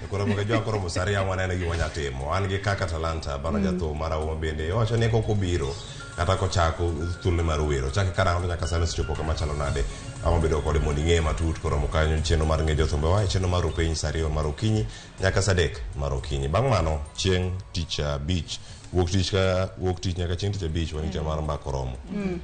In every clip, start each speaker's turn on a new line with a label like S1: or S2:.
S1: Koro moga jwa koro musaria wanene gima wanya timo. An gi kaka talanta bana jathum mar auma bende owacho ni kok obiro kata kochako thuolone mar wero. Chake karang'o to nyaka sani osechopo kama chalo nade. Ama bedo kode mondo ing'e matut koromo kanyo chenro mar ng'e jothumbe wa e chenro mar upiny saa ariyo mar okinyi nyaka saa adek mar okinyi. Bang' mano chieng' tich abich wuok tich ka wuok tich nyaka chieng' tich abich wan gi chenro mar mbaka oromo.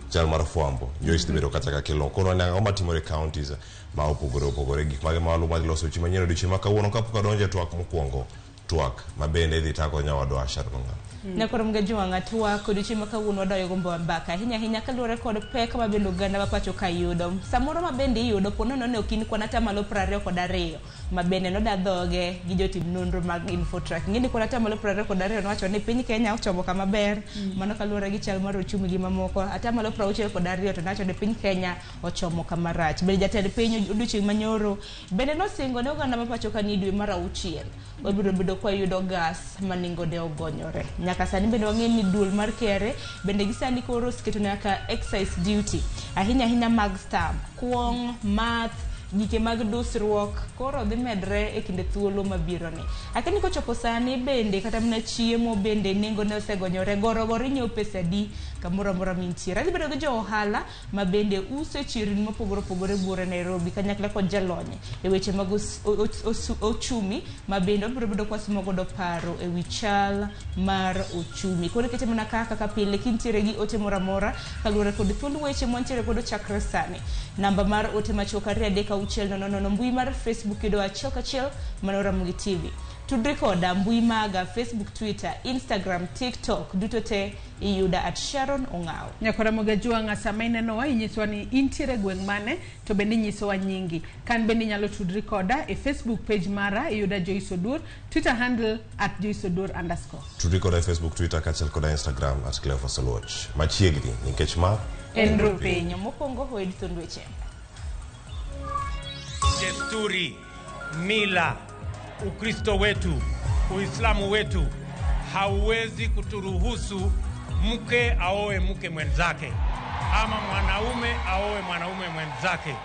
S1: Chal mar fwambo. Joyce dhi bedo kacha ka kelo. Koro ang'o matimore e counties ma opogore opogore gik mage ma waluwo madhi loso weche manyien odiochieng' ma kawuono kapok adonjo e twak mokwongo twak ma bende idhi tako nyawadwa Sharon Ong'awo.
S2: Nyakoro Mgajwang'a twak odiochieng' ma kawuono wadoyo go mbaka ahinya ahinya kaluwore kod pek ma bende oganda ma pacho ka yudo. Samoro ma bende iyudo po nono ne ok in kwan atamalo 22 ma bende noda dhoge gi jotim nonro mag Infotrack. Ing'e ni kwan atamalo 22 nowacho ni piny Kenya ochomo kama ber mano kaluwore gi chal mar ochumi gi mamoko. Atamalo 62 to nowacho ni piny Kenya ochomo kama rach. Bende jatend piny odiochieng' manyoro bende nosingo ne oganda ma pacho ka ni dwe mar auchiel wabiro bedo kwa yudo gas ma nengone ogonyore. Nyaka sani bende wang'eyo ni duol mar KRA bende gisani koro oseketo nyaka excise duty ahinya ahinya mag stamp, kuong', math, gike mag dusruok koro dhi medre e kinde thuolo mabiro ni. Akia ni kochopo sani bende kata mana chiemo bende nengone osegonyore, gorogoro inyiewo pesa adi kamoro amora mintiere. Adhi bedo gi jo ohala ma bende uso e chirni mopogore opogore buore Nairobi kanyakla kod jalony e weche mag ochumi ma bende wabiro bedo kwasomo godo paro e wi chal mar ochumi. Koro ikete mana kaka kaka pile kintiere gi ote moro amora kaluwore kod thuond weche mwantiere godo chakre sani. Namba mar ote machuok 23600 mbui mar Facebook yudo achiel kachiel mano Ramogi TV. Tudri koda mbui maga Facebook, Twitter, Instagram, TikTok duto te iyuda at Sharon Ong'awo.
S3: Nyakora Mogajwang'a, sama inenowa inyisowa ni intiere gweng' mane to bende inyisowa nyingi. Kan bende inyalo tudri koda e Facebook page mara iyuda Joyce Oduor, Twitter handle at Joyce Oduor underscore.
S1: Tudri koda e Facebook, Twitter kaachiel koda Instagram at Cleophas Oluoch. Machiegni nikech ma
S2: En rupiny. Mokwongo oyud thuond weche.
S4: Desturi, mila, Ukristo wetu, Uislamu wetu hauwezi kuturuhusu mke aoe mke mwenzake ama mwanaume aoe mwanaume mwenzake.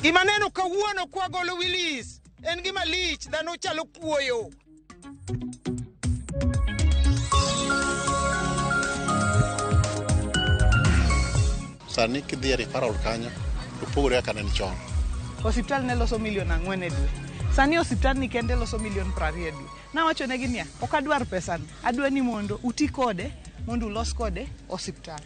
S5: Gima neno kawuono kwagolo Willis en gima lich, dhano chalo kuoyo.
S6: Sani kidhi e referral kanyo, opogore kaka ne ni chon.
S7: Osiptal ne loso milion 4 e dwe. Sani osiptal ni kende loso milion 20 e dwe. Nawachonegi niya, ok adwar pesani, adwa ni mondo uti kode mondo ulos kode osiptal.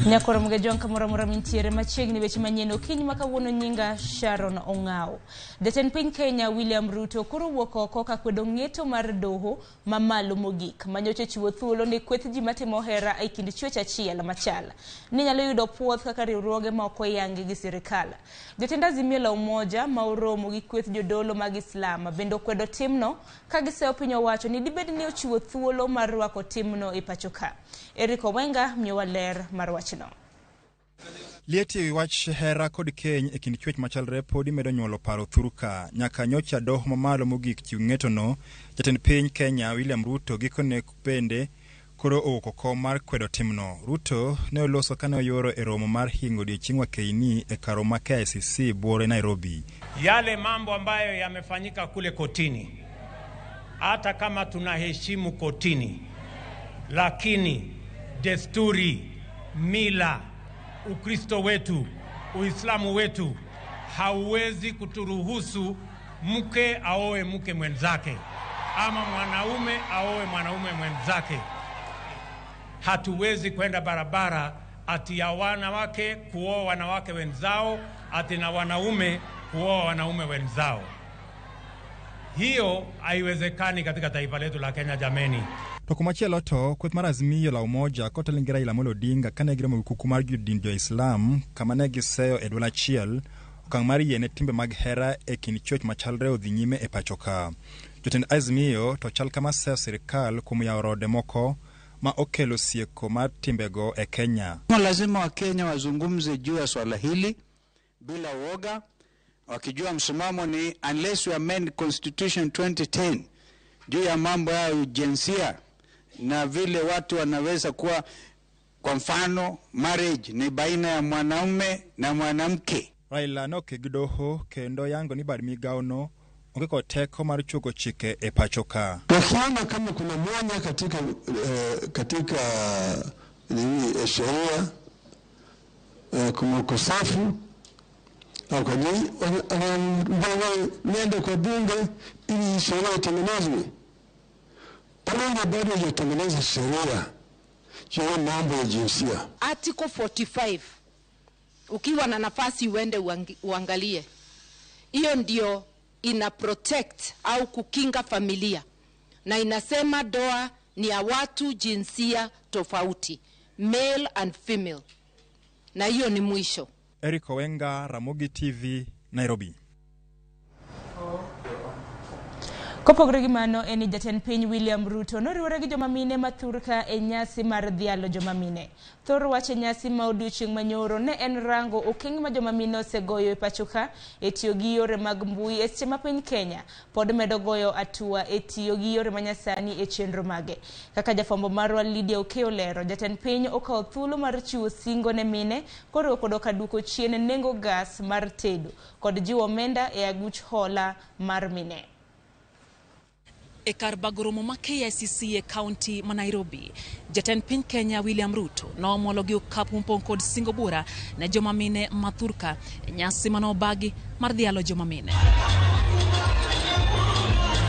S2: Nyakoro Mgajwang' kamoro amora mintiere machiegni weche manyien okinyi ma kawuono nyinga Sharon Ong'awo. Jatend piny Kenya William Ruto koro wuok oko ka kwedo ng'eto mar doho mamalo mogik manyocha ochiwo thuolo ne kweth ji matimo hera e kind chwech achiel machal ni nyalo yudo puoth kaka riwruoge ma ok oyangi gi sirikal. Jotend Azimio la Umoja ma oromo gi kweth jodolo mag Islam bende okwedo timno ka giseyo piny owacho ni dibed ni ochiwo thuolo mar rwako timno e pacho ka. Eric Owenga miyowa ler mar wachno.
S8: Liet e wi wach hera kod keny e kind chwech machalre podi medo nyuolo paro thurka. Nyaka nyocha doho mamalo mogik chiw ng'etono, jatend piny Kenya William Ruto gikone bende koro owuok oko mar kwedo timno. Ruto ne oloso kane oyuoro e romo mar hingo odiechieng wakeini e kar romo ma KICC buore Nairobi.
S4: Yale mambo ambayo yamefanyika kule kotini, hata kama tunaheshimu kotini, lakini desturi, mila, Ukristo wetu, Uislamu wetu hauwezi kuturuhusu mke aoe mke mwenzake ama mwanaume aoe mwanaume mwenzake. Hatuwezi kwenda barabara ati ya wanawake kuoa wanawake wenzao ati na wanaume kuoa wanaume wenzao. Hiyo haiwezekani katika taifa letu la Kenya, jameni.
S8: To kumachielo to kweth mar Azimio la Umoja kotelne gi Raila Amolo Odinga kane giromo e kuku mar jodin jo-Islam kama ne giseyo e duol achiel okang' mar yie ne timbe mag hera e kind chwech machalre odhi nyime e pacho ka. Jotend Azimio to chal kama seyo sirikal kuom yawo rode moko ma okelo sieko mar timbego e Kenya.
S9: Lazima Wakenya wazungumze juu ya swala hili bila woga, wakijua msimamo ni unless we amend Constitution 2010 juu ya mambo ya jinsia na vile watu wanaweza kuwa, kwa mfano marriage ni baina ya mwanaume na mwanamke.
S8: Raila noke gi doho kendo yango ni bad migawo no onge kod teko mar chuogo chike e pacho ka.
S10: Wakiona kama kuna mwanya katika nini sheria, kuna ukosefu au kwa nini nenda kwa bunge ili sheria itengenezwe. Bunge bado haijatengeneza sheria juu ya mambo ya jinsia.
S11: Article 45, ukiwa na nafasi uende uangalie. Hiyo ndio ina protect au kukinga familia, na inasema doa ni ya watu jinsia tofauti, male and female, na hiyo ni mwisho.
S8: Eric Owenga, Ramogi TV, Nairobi.
S2: Kopogore gi mano en ni jatend piny William Ruto noriwore gi joma mine ma thurka e nyasi mar dhialo joma mine. Thor wach e nyasi ma odiochieng' manyoro ne en rango okenge ma joma mine osegoyo e pacho ka e tiyo gi yore mag mbui e seche ma piny Kenya pod medo goyo atua e tiyo gi yore manyasani e chenro mage. Kaka jafwambo marwa Lydia Okeyo lero, jatend piny okawo thuolo mar chiwo singo ne mine koriwo koda ka duoko chien nengo gas mar tedo kod jiwo omenda e aguch hola mar mine.
S12: E kar bago romo ma KICC e kaunti ma Nairobi, jatend piny Kenya William Ruto noomolo gi okapu mopong' kod singo bura ne joma mine ma thurka e nyasi manobagi mar dhialo joma mine.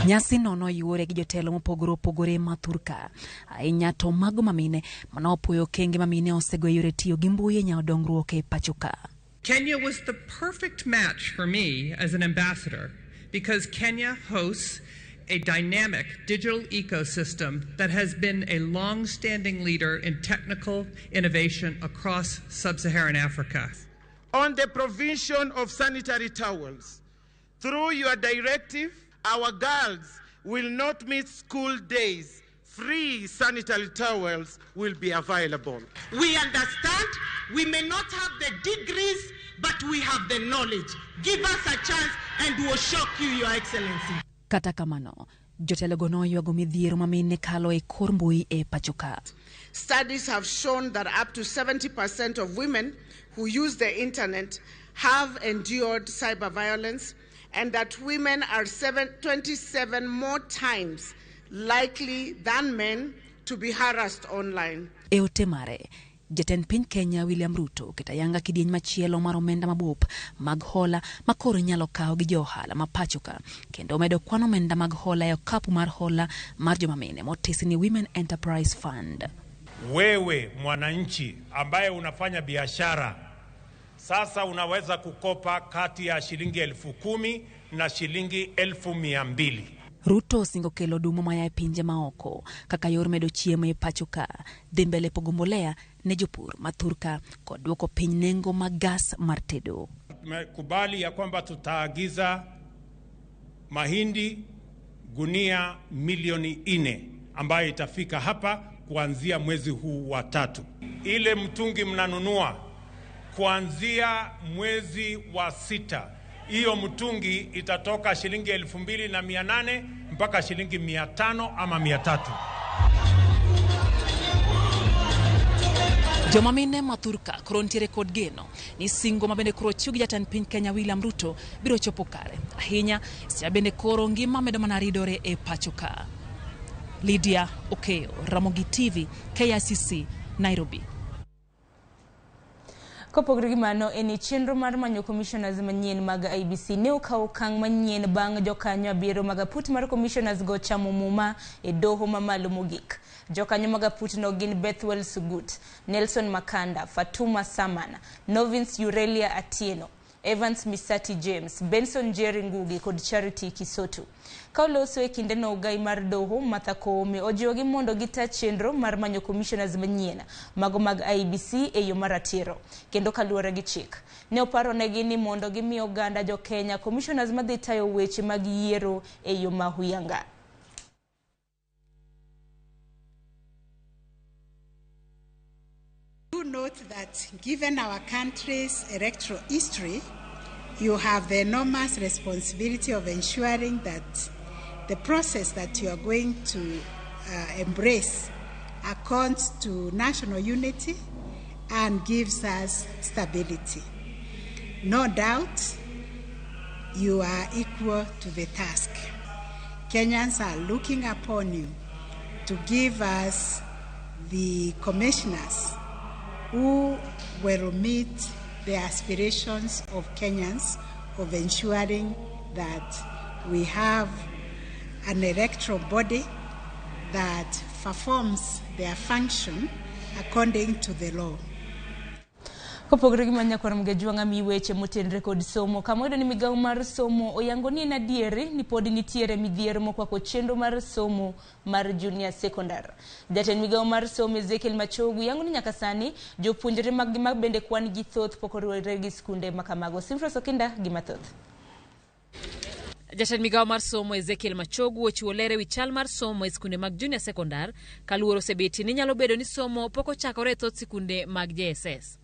S12: Nyasi no noyuore gi jotelo mopogore opogore ma thurka, ahinya to mago mamine manopuoyo okenge ma mine osego e yore tiyo gi mbui e nyawo dongruok e pacho ka.
S13: Kenya was the perfect match for me as an ambassador because Kenya hosts a dynamic digital ecosystem that has been a long-standing leader in technical innovation across sub-Saharan Africa.
S5: On the provision of sanitary towels, through your directive, our girls will not miss school days. Free sanitary towels will be available.
S14: We understand we may not have the degrees, but we have the knowledge. Give us a chance and we'll shock you, Your Excellency.
S12: Kata kamano, jotelo noywago midhiero ma mine kalo e kor mbui e pacho ka.
S15: Studies have shown that up to 70% of women who use the internet have endured cyber violence, and that women are 27 more times likely than men to be harassed online.
S12: E ote mare, jatend piny Kenya William Ruto oketo ayanga kidieny machielo mar omenda mabup mag hola ma koro inyalo kaw gi jo ohala ma pacho ka, kendo omedo kwan omenda mag hola e okapu mar hola mar joma mine motisi ni Women Enterprise Fund.
S4: Wewe mwananchi ambaye unafanya biashara sasa unaweza kukopa kati ya shilingi 10,000 na shilingi 200,000.
S12: Ruto osingo kelo oduma maya e pinje maoko kaka yor medo chiemo e pacho ka, dhi mbele pogo mbolea ne jopur ma thurka kod duoko piny nengo mag gas mar tedo.
S4: Tumekubali ya kwamba tutaagiza mahindi gunia milioni 4 ambayo itafika hapa kuanzia mwezi huu wa 3. Ile mtungi mnanunua kuanzia mwezi wa 6, hiyo mtungi itatoka shilingi 2,800 mpaka shilingi 500 ama 300.
S12: Joma mine ma thurka koro nitiere kod geno ni singo mabende koro ochiw gi jatend piny Kenya William Ruto biro chopo kare ahinya seche bende koro ngima medo mana ridore e pacho ka. Lydia Okeyo, Ramogi TV, KICC, Nairobi.
S2: Kopogore gi mano en ni chenro mar manyo commissioners manyien mag IEBC ne okawo okang' manyien bang' jokanyo 7 mag aput mar commissioners go chamo muma e doho mamalo mogik. Jokanyo mag aput no gin Bethwel Sugut, Nelson Makanda, Fatuma Saman, Novins Urelia Atieno, Evans Misati James, Benson Jerry Ngugi kod Charity Kisotu. Ka oloso e kindeno ogai mar doho Martha Koome ojiwogi mondo gita chenro mar manyo commissioners manyien mago mag IEBC e yo maratiro kendo kaluwore gi chik. Ne oparonegi ni mondo gimi oganda jo Kenya commissioners madhi tayo weche mag yiero e yo mahuyanga.
S16: do note that given our country's electoral history, you have the enormous responsibility of ensuring that the process that you are going to embrace accords to national unity and gives us stability. No doubt, you are equal to the task. Kenyans are looking upon you to give us the commissioners who will meet the aspirations of Kenyans of ensuring that we have an electoral body that performs their function according to the law.
S2: Kopogore gi manyakwar Mgejwang'a mi weche motenre kod somo kama wayudo ni migawo mar somo oyango ni en adieri ni pod nitiere midhiero mokwako chenro mar somo mar junior secondary. Jatend migawo mar somo Ezekiel Machogu yango ni nyaka sani jopuonjre mag gi ma bende kwan gi thoth pok oriwore gi skunde makamago. Simfros Okinda gi mathoth.
S12: Jatend migawo mar somo Ezekiel Machogu ochiwo ler ewi chal mar somo e skunde mag junior secondary kaluoro osebetie ni nyalo bedo ni somo pok ochakore e thoth sikunde mag JSS.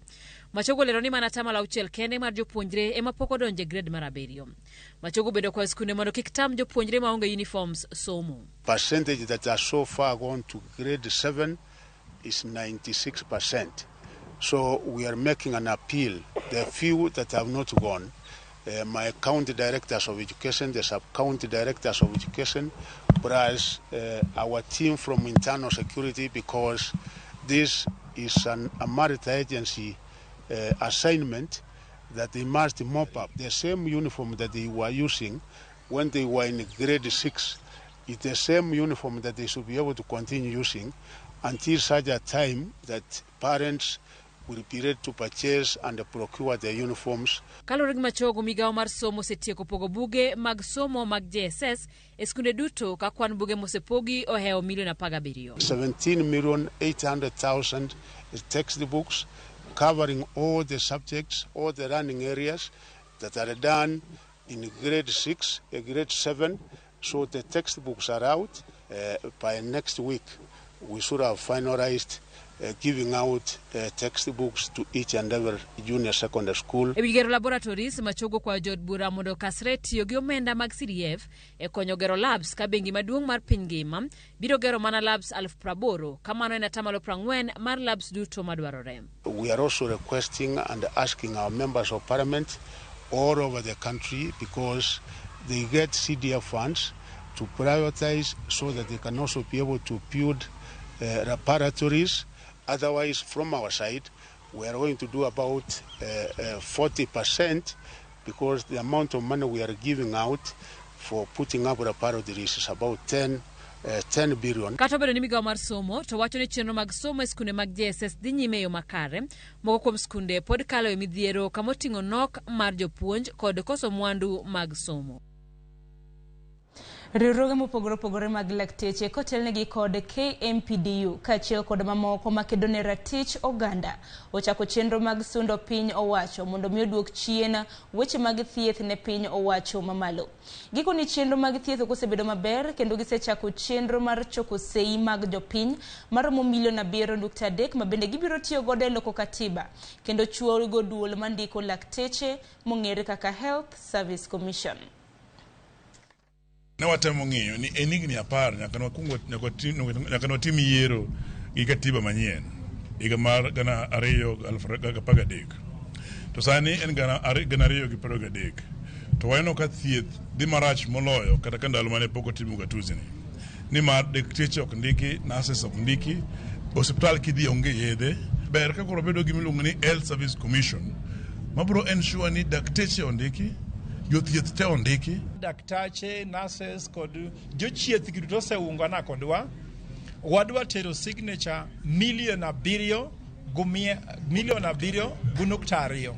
S12: Machogu olero ni mana 6% kende mar jopuonjre ema pok odonjo e grade mar 7. Machogu bende okwayo skunde mondo kik tam jopuonjre maonge uniforms somo.
S6: Percentage that are so far gone to grade 7 is 96%. So we are making an appeal. The few that have not gone, my county directors of education, the sub-county directors of education, plus our team from internal security, because this is a multi-agency assignment that they must mop up. The same uniform that they were using when they were in grade 6 is the same uniform that they should be able to continue using until such a time that parents will be ready to purchase and procure their uniforms.
S12: Kaluwore gi Machogu, migawo mar somo osetieko pogo buge mag somo mag JSS e skunde duto ka kwan buge mosepogi ohewo milion 17.
S6: 17,800,000 textbooks covering all the subjects, all the learning areas that are done in grade 6, grade 7. So the textbooks are out. By next week, we should have finalized giving out textbooks to each and every junior secondary school.
S12: E wi gero laboratories, Machogu okwayo jood bura mondo okasre tiyo gi omenda mag CDF e konyo gero labs ka bengi maduong' mar piny ngima biro gero mana labs 80,000 kamano en 40% mar labs duto madwarore.
S6: We are also requesting and asking our members of parliament all over the country, because they get CDF funds, to prioritize so that they can also be able to build laboratories. Otherwise, from our side, we are going to do about 40%, because the amount of money we are giving out for putting up laboratories is about 10 billion.
S12: Kata obedo ni migawo mar somo to wacho ni chenro mag somo e skunde mag JSS dhi nyime e yo makare, moko kuom skunde pod kalo e midhiero kamoting'o nok mar jopuonj kod koso mwandu mag somo.
S2: Riwruoge mopogore opogore mag lakteche kotelnegi kod KMPDU kaachiel kod mamoko makedo ne ratich oganda ochako chenro mag sundo piny owacho mondo mi oduok chien weche mag thieth ne piny owacho mamalo. Gikoni chenro mag thieth ok osebedo maber kendo gisechako chenro mar choko sei mag jopiny maromo milion 7.3 ma bende gibiro tiyo godo e loko katiba kendo chuogo duol mandiko lakteche mong'ere kaka Health Service Commission.
S17: Ne watemo ng'iyo ni en higni 10 nyaka nwatim yiero gi katiba manyien higa mar 2013. To sani en 2023. To waneno ka thieth dhi marach moloyo kata ka ndalo mane pok otim ugatuzi ni. Nimar dakteche ok ndiki, nurses ok ndiki, osiptal kidhi onge yedhe. Ber ka koro bedo gimiluongo ni Health Service Commission mabiro ensure ni dakteche ondiki, jothieth te ondiki.
S18: Daktache, nurses kod jochieth gi duto oseungana kodwa. Wadwa tero signature milion 7.2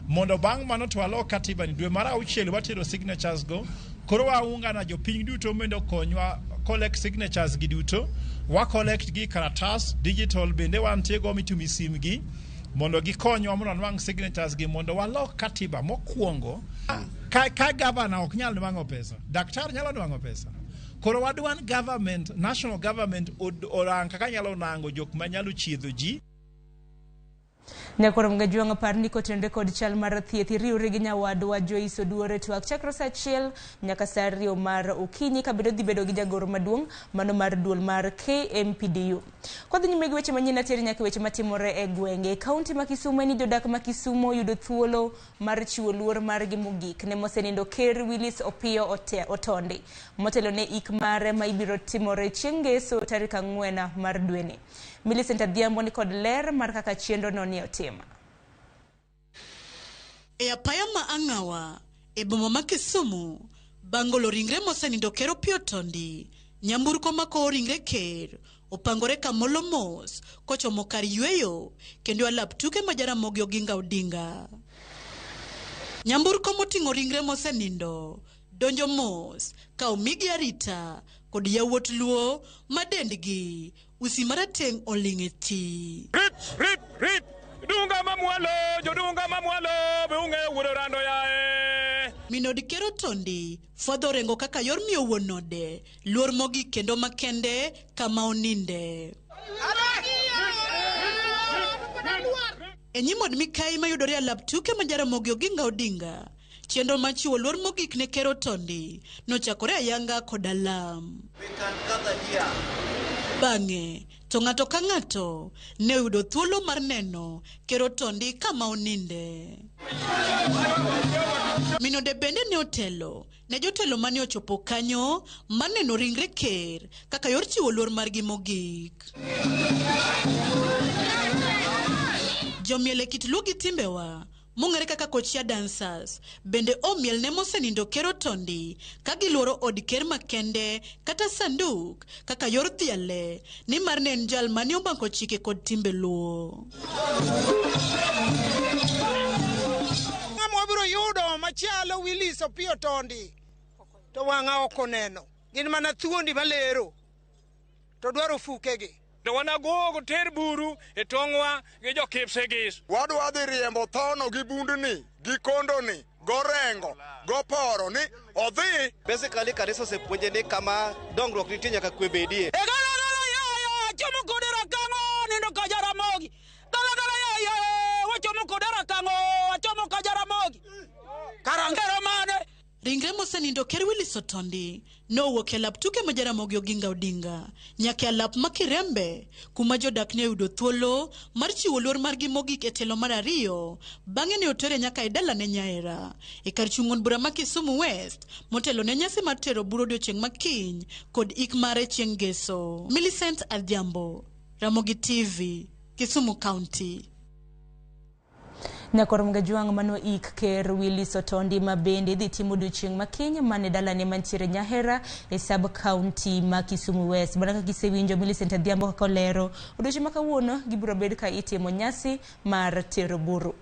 S18: mondo bang' mano to walok katiba ni dwe mar 6 watero signatures go. Koro waungana jopiny duto mondo okonywa collect signatures gi duto. Wa collect gi karatas digital bende wantie go mitumi sim gi mondo gikonywa mondo wanwang' signatures gi mondo walok katiba mokwongo. Ka governor ok nyal nwang'o pesa, daktari nyalo nwang'o pesa. Koro wadwan government, national government orang kaka nyalo nango jok manyalo chiedho ji.
S2: Nyakwar Mgajwang' par ni kotenore kod chal mar thieth iriwri gi nyawadwa Joyce Oduor e twak chakre saa 1 nyaka saa 2 mar okinyi kabedo dhi bedo gi jagoro maduong' mano mar duol mar KMPDU. Kwadhi nyime gi weche manyien ateri nyaka weche matimore e gwenge. E kaunti ma Kisumu en ni jodak ma Kisumu oyudo thuolo mar chiwo luor margi mogik ne mosenindo Ker Willis Opiyo Otondi motelo ne ik mare ma ibiro timore chieng' ngeso tarik 4 mar dweni. Millicent Adhiambo ni kod ler mar kaka chenro no ni otim.
S19: E apaya ma Ang'awa e boma ma Kisumu, bang' golo ringre mosenindo Ker Opiyo Otondi, nyamburko makowo ringre ker opangore kamolo mos kochomo kar yweyo kendo alap tuke ma Jaramogi Oginga Odinga. Nyamburko moting'o ringre mosenindo donjo mos ka omigi arita kod yawuot Luo ma dendgi usi marateng' oling' e ti.
S20: Rip, rip, rip. Dunga mamwalo, jodunga mamwalo, be ung'eyo wuod Orando yaye.
S19: Min od Ker Otondi fwadho orengo kaka yor miyo wuon ode luor mogik kendo makende kama oninde. E nyim od Mikayi mayudore e alap tuke ma Jaramogi Oginga Odinga, chenro mar chiwo luor mogik ne Ker Otondi nochakore ayanga kod alam. Bang'e, to ng'ato ka ng'ato ne oyudo thuolo mar neno Ker Otondi kama oninde. Min ode bende ne otelo ne jotelo mane ochopo kanyo mar neno ringre ker kaka yor chiwo luor margi mogik. Jomiel e kit Luo gi timbewa mong'ere kaka Kochia Dancers bende omiel ne mosenindo Ker Otondi ka giluoro od ker makende kata sanduk kaka yor dhiale nimar ne en jal mane omako chike kod timbe Luo.
S21: Ng'ama wabiro yudo machalo Willis Opiyo Otondi to wang'a ok oneno. Gin mana thuondi malero to dwaro fukegi.
S20: To wanagogo ter buru e tong'wa gi jo-Kipsigis.
S22: Wadwa dhi riembo thono gi bundni, gi kondoni, gorengo, goporo ni odhi.
S23: Basically kanisa osepuonje ni kama dongruok nitie nyaka kwe bedie.
S21: E gala gala yaya, chomo kode rakang'o, nindo ka Jaramogi. Gala gala yaya, wachomo kode rakang'o, wachomo ka Jaramogi. Karangero mane?
S19: Ringre mosenindo Ker Willis Otondi nowuok e alap tuke ma Jaramogi Oginga Odinga nyaka e alap ma Kirembe kuma jodak ne oyudo thuolo mar chiwo luor margi mogik e telo mar ariyo bang'e ne otere nyaka e dalane Nyaera e kar chung' od bura ma Kisumu West motelo ne nyasi mar tero buru odiochieng' ma kiny kod ik mare chieng' ngeso. Millicent Adhiambo, Ramogi TV, Kisumu County.
S2: Nyakwar Mgajwang' mano ik Ker Willis Otondi ma bende idhi tim odiochieng' ma kiny mane dalane mantiere Nyahera e sub county ma Kisumu West. Mana kaka isewinjo Millicent Adhiambo kaka olero, odiochieng' ma kawuono gibiro bedo ka itimo nyasi mar tero buru.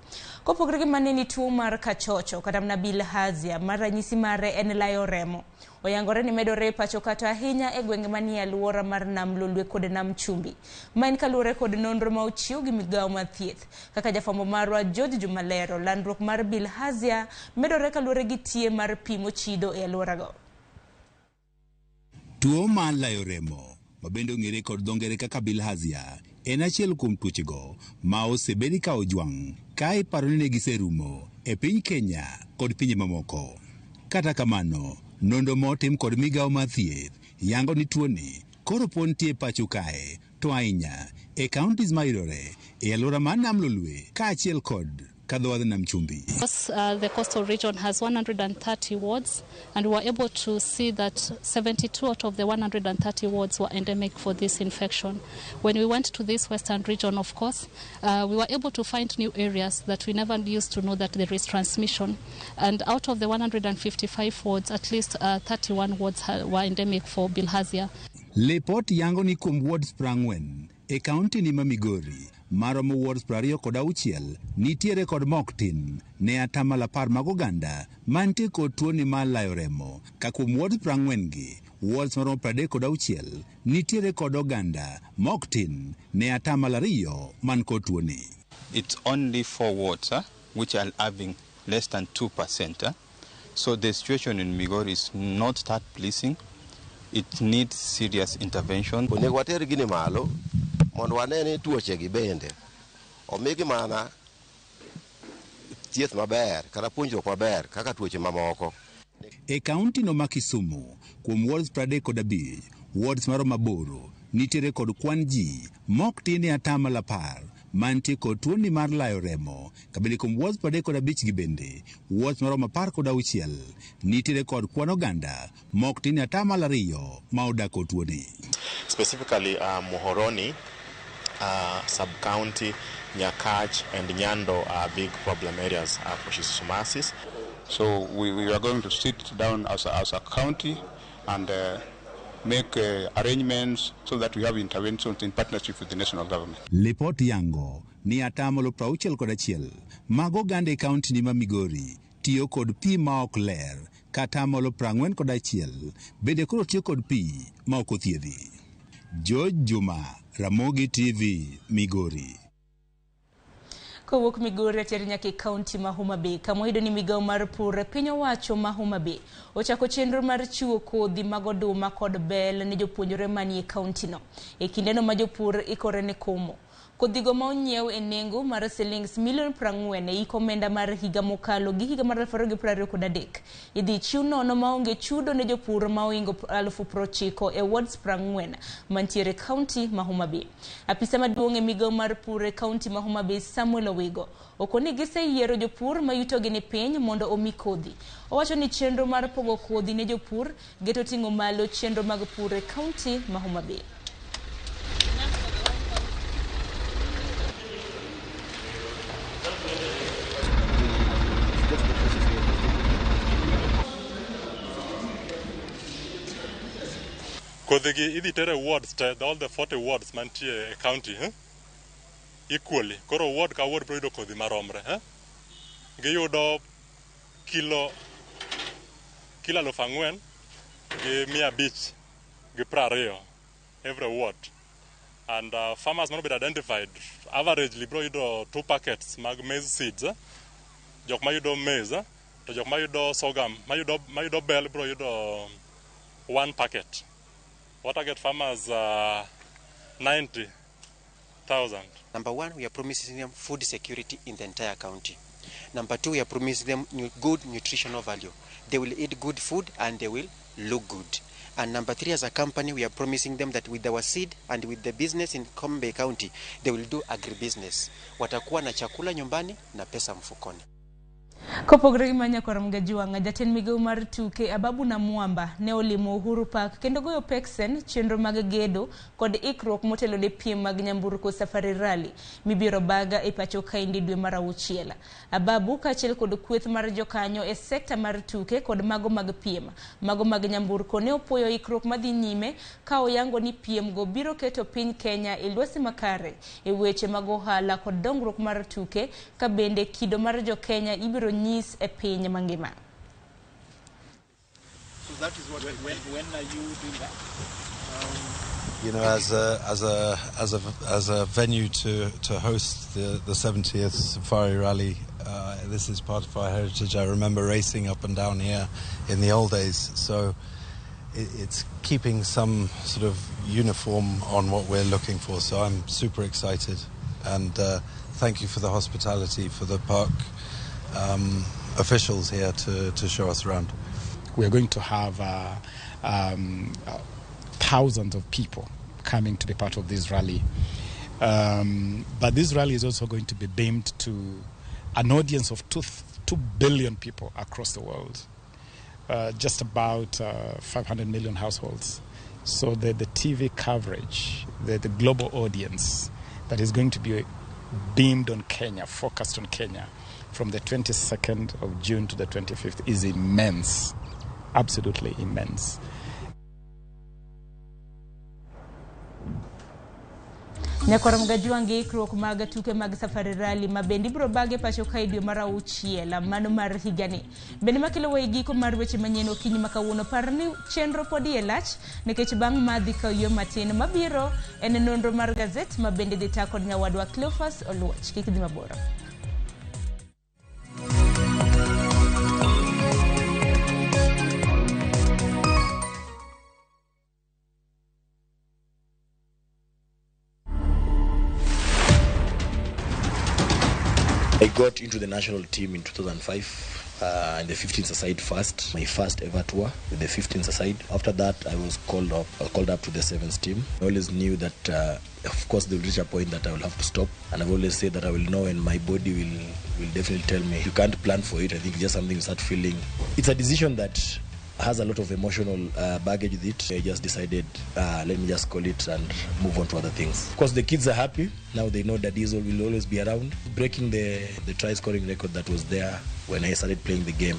S2: Kopogore gi mane ni tuo mar kachocho kata mana bilharzia ma ranyisi mare en layo remo. Oyangore ni medore e pacho kata ahinya e gwenge manie alwora mar Nam Lolwe kod Nam Chumbi. Ma en kaluwore kod nonro ma ochiw gi migawo mar thieth. Kaka jafwambo marwa George Jumalero, landruok mar bilharzia medore kaluwore gi tie mar pi mochido e alworago.
S24: Tuo mar layo remo, ma bende ong'ere kod dho ngere kaka bilharzia, en achiel kuom tuochego ma osebedi ka ojwang' ka iparo ni ne giserumo e piny Kenya kod pinje mamoko. Kata kamano, nonro motim kod migawo mar thieth yango ni tuoni koro pod nitie pacho kae to ahinya e counties mayudore e alwora mar Nam Lolwe kaachiel kod kadho Nam Chumbi.
S25: The coastal region has 130 wards, and we were able to see that 72 out of the 130 wards were endemic for this infection. When we went to this western region, of course, we were able to find new areas that we never used to know that there is transmission. And out of the 155 wards, at least 31 wards were endemic for bilharzia.
S24: Lipot yango ni kuom wards 40 e kaunti ni ma Migori maromo wards 26 nitiere kod mok tin ne 10% mag oganda mantie kod tuoni mar layo remo ka kuom wards 40 gi wards maromo 36 nitiere kod oganda mok tin ne 2% man kod tuoni.
S26: It's only 4 wards which are having less than 2%. So the situation in Migori is not that pleasing. It needs serious intervention.
S27: Onego water gini malo mondo wane ni tuoche gi bende omigi mana
S1: thieth maber kata puonjruok maber kaka tuoche mamoko.
S24: E kaunti no ma Kisumu, kuom wards 35, wards maromo 8 nitiere kod kwan ji mok tin ne atamalo 10 mantie kod tuoni mar layo remo. Kabende kuom wards 35 gi bende, wards maromo 16 nitiere kod kwan oganda mok tin ne atamalo 2 ma odak kod tuoni.
S3: Specifically, Muhoroni sub-county, Nyakach and Nyando are big problem areas for schistosomiasis.
S7: So we are going to sit down as a county and make arrangements so that we have interventions in partnership with the national government.
S24: Lipot yango ni atamalo 61 mag oganda e kaunti ni ma Migori tiyo kod pi ma ok ler kata atamalo 41 bende koro tiyo kod pi ma ok othiedhi. George Juma, Ramogi TV, Migori.
S2: Kowuok Migori achiel nyaka e kaunti ma Homa Bay, kama oyudo ni migawo mar pur piny owacho ma Homa Bay ochako chenro mar chiwo kodhi mag oduma kod bel ne jopuonjre manie kaunti no. E kindeno ma jopur ikore ne komo. Kodhigo ma onyiew e nengo mar silings milion 40 e hik omenda mar higa mokalo gi higa mar 2023. Idhi chiw nono maonge chudo ne jopur ma ohingo 90,000 e wards 40 mantiere e kaunti ma Homa Bay. Apisa maduong' e migawo mar pur e kaunti ma Homa Bay Samuel Owego okoni giseyiero jopur ma yutogi ni piny mondo omi kodhi. Owacho ni chenro mar pogo kodhi ne jopur geto ting'o malo chenro mag pur e kaunti ma Homa Bay.
S9: Kodhigi idhi tere wards te, all the 40 wards mantie e county, equally. Koro ward ka ward biro yudo kodhi maromre. Giyudo kilo 4,520 every ward. And farmers mano been identified, averagely biro yudo 2 packets mag maize seeds. Jok mayudo maize, to jok mayudo sorghum, mayudo bel biro yudo 1 packet. We target farmers 90,000.
S10: Number one, we are promising them food security in the entire county. Number two, we are promising them good nutritional value. They will eat good food and they will look good. And number three, as a company, we are promising them that with our seed and with the business in Homa Bay County, they will do agribusiness. Watakuwa na chakula nyumbani na pesa mfukoni.
S2: Kopogore gi manya Mgajuanga, jatend migawo mar tuke Ababu Namwamba ne olimo Uhuru Park kendo goyo peksen chenro mag gedo kod ikruok motelo ne piem mag nyamburko Safari Rally mibiro baga e pacho kaendi dwe mar 6. Ababu kaachiel kod kweth mar jokanyo e sekta mar tuke kod mago mag piem mago mag nyamburko ne opuoyo ikruok madhi nyime ka oyango ni piem go biro keto piny Kenya e lwasi makare e weche mag ohala kod dongruok mar tuke ka bende kido mar jo Kenya ibiro nyis e piny mangima.
S11: So that is what when are you doing that?
S27: You know, as a venue to host the 70th Safari Rally, this is part of our heritage. I remember racing up and down here in the old days. So it's keeping some sort of uniform on what we're looking for. So I'm super excited, and thank you for the hospitality for the park officials here to show us around.
S28: We are going to have thousands of people coming to be part of this rally. But this rally is also going to be beamed to an audience of 2 billion people across the world, just about 500 million households. So the TV coverage, the global audience that is going to be beamed on Kenya, focused on Kenya, from the 22nd of June to the 25th is immense, absolutely immense.
S2: Nyakwar Mgajuanga ikruok mag tuke mag Safari Rally ma bende ibiro bage pacho kae dwe mar 6 mano mar higani. Bende makelo wa e giko mar weche manyien okinyi ma kawuono. Par ni chenro pod iye lach nikech bang' madhi kayo matin mabiro en nonro mar gazet ma bende dhi ta kod nyawadwa Cleophas Oluoch. Kik dhi mabor.
S4: I got into the national team in 2005 in the 15s aside first, my first ever tour with the 15s aside. After that, I was called up to the sevens team. I always knew that, of course, there will reach a point that I will have to stop. And I've always said that I will know, and my body will definitely tell me. You can't plan for it. I think it's just something you start feeling. It's a decision that has a lot of emotional baggage with it. I just decided, let me just call it and move on to other things. Of course, the kids are happy. Now they know that Diesel will always be around. Breaking the try-scoring record that was there when I started playing the game,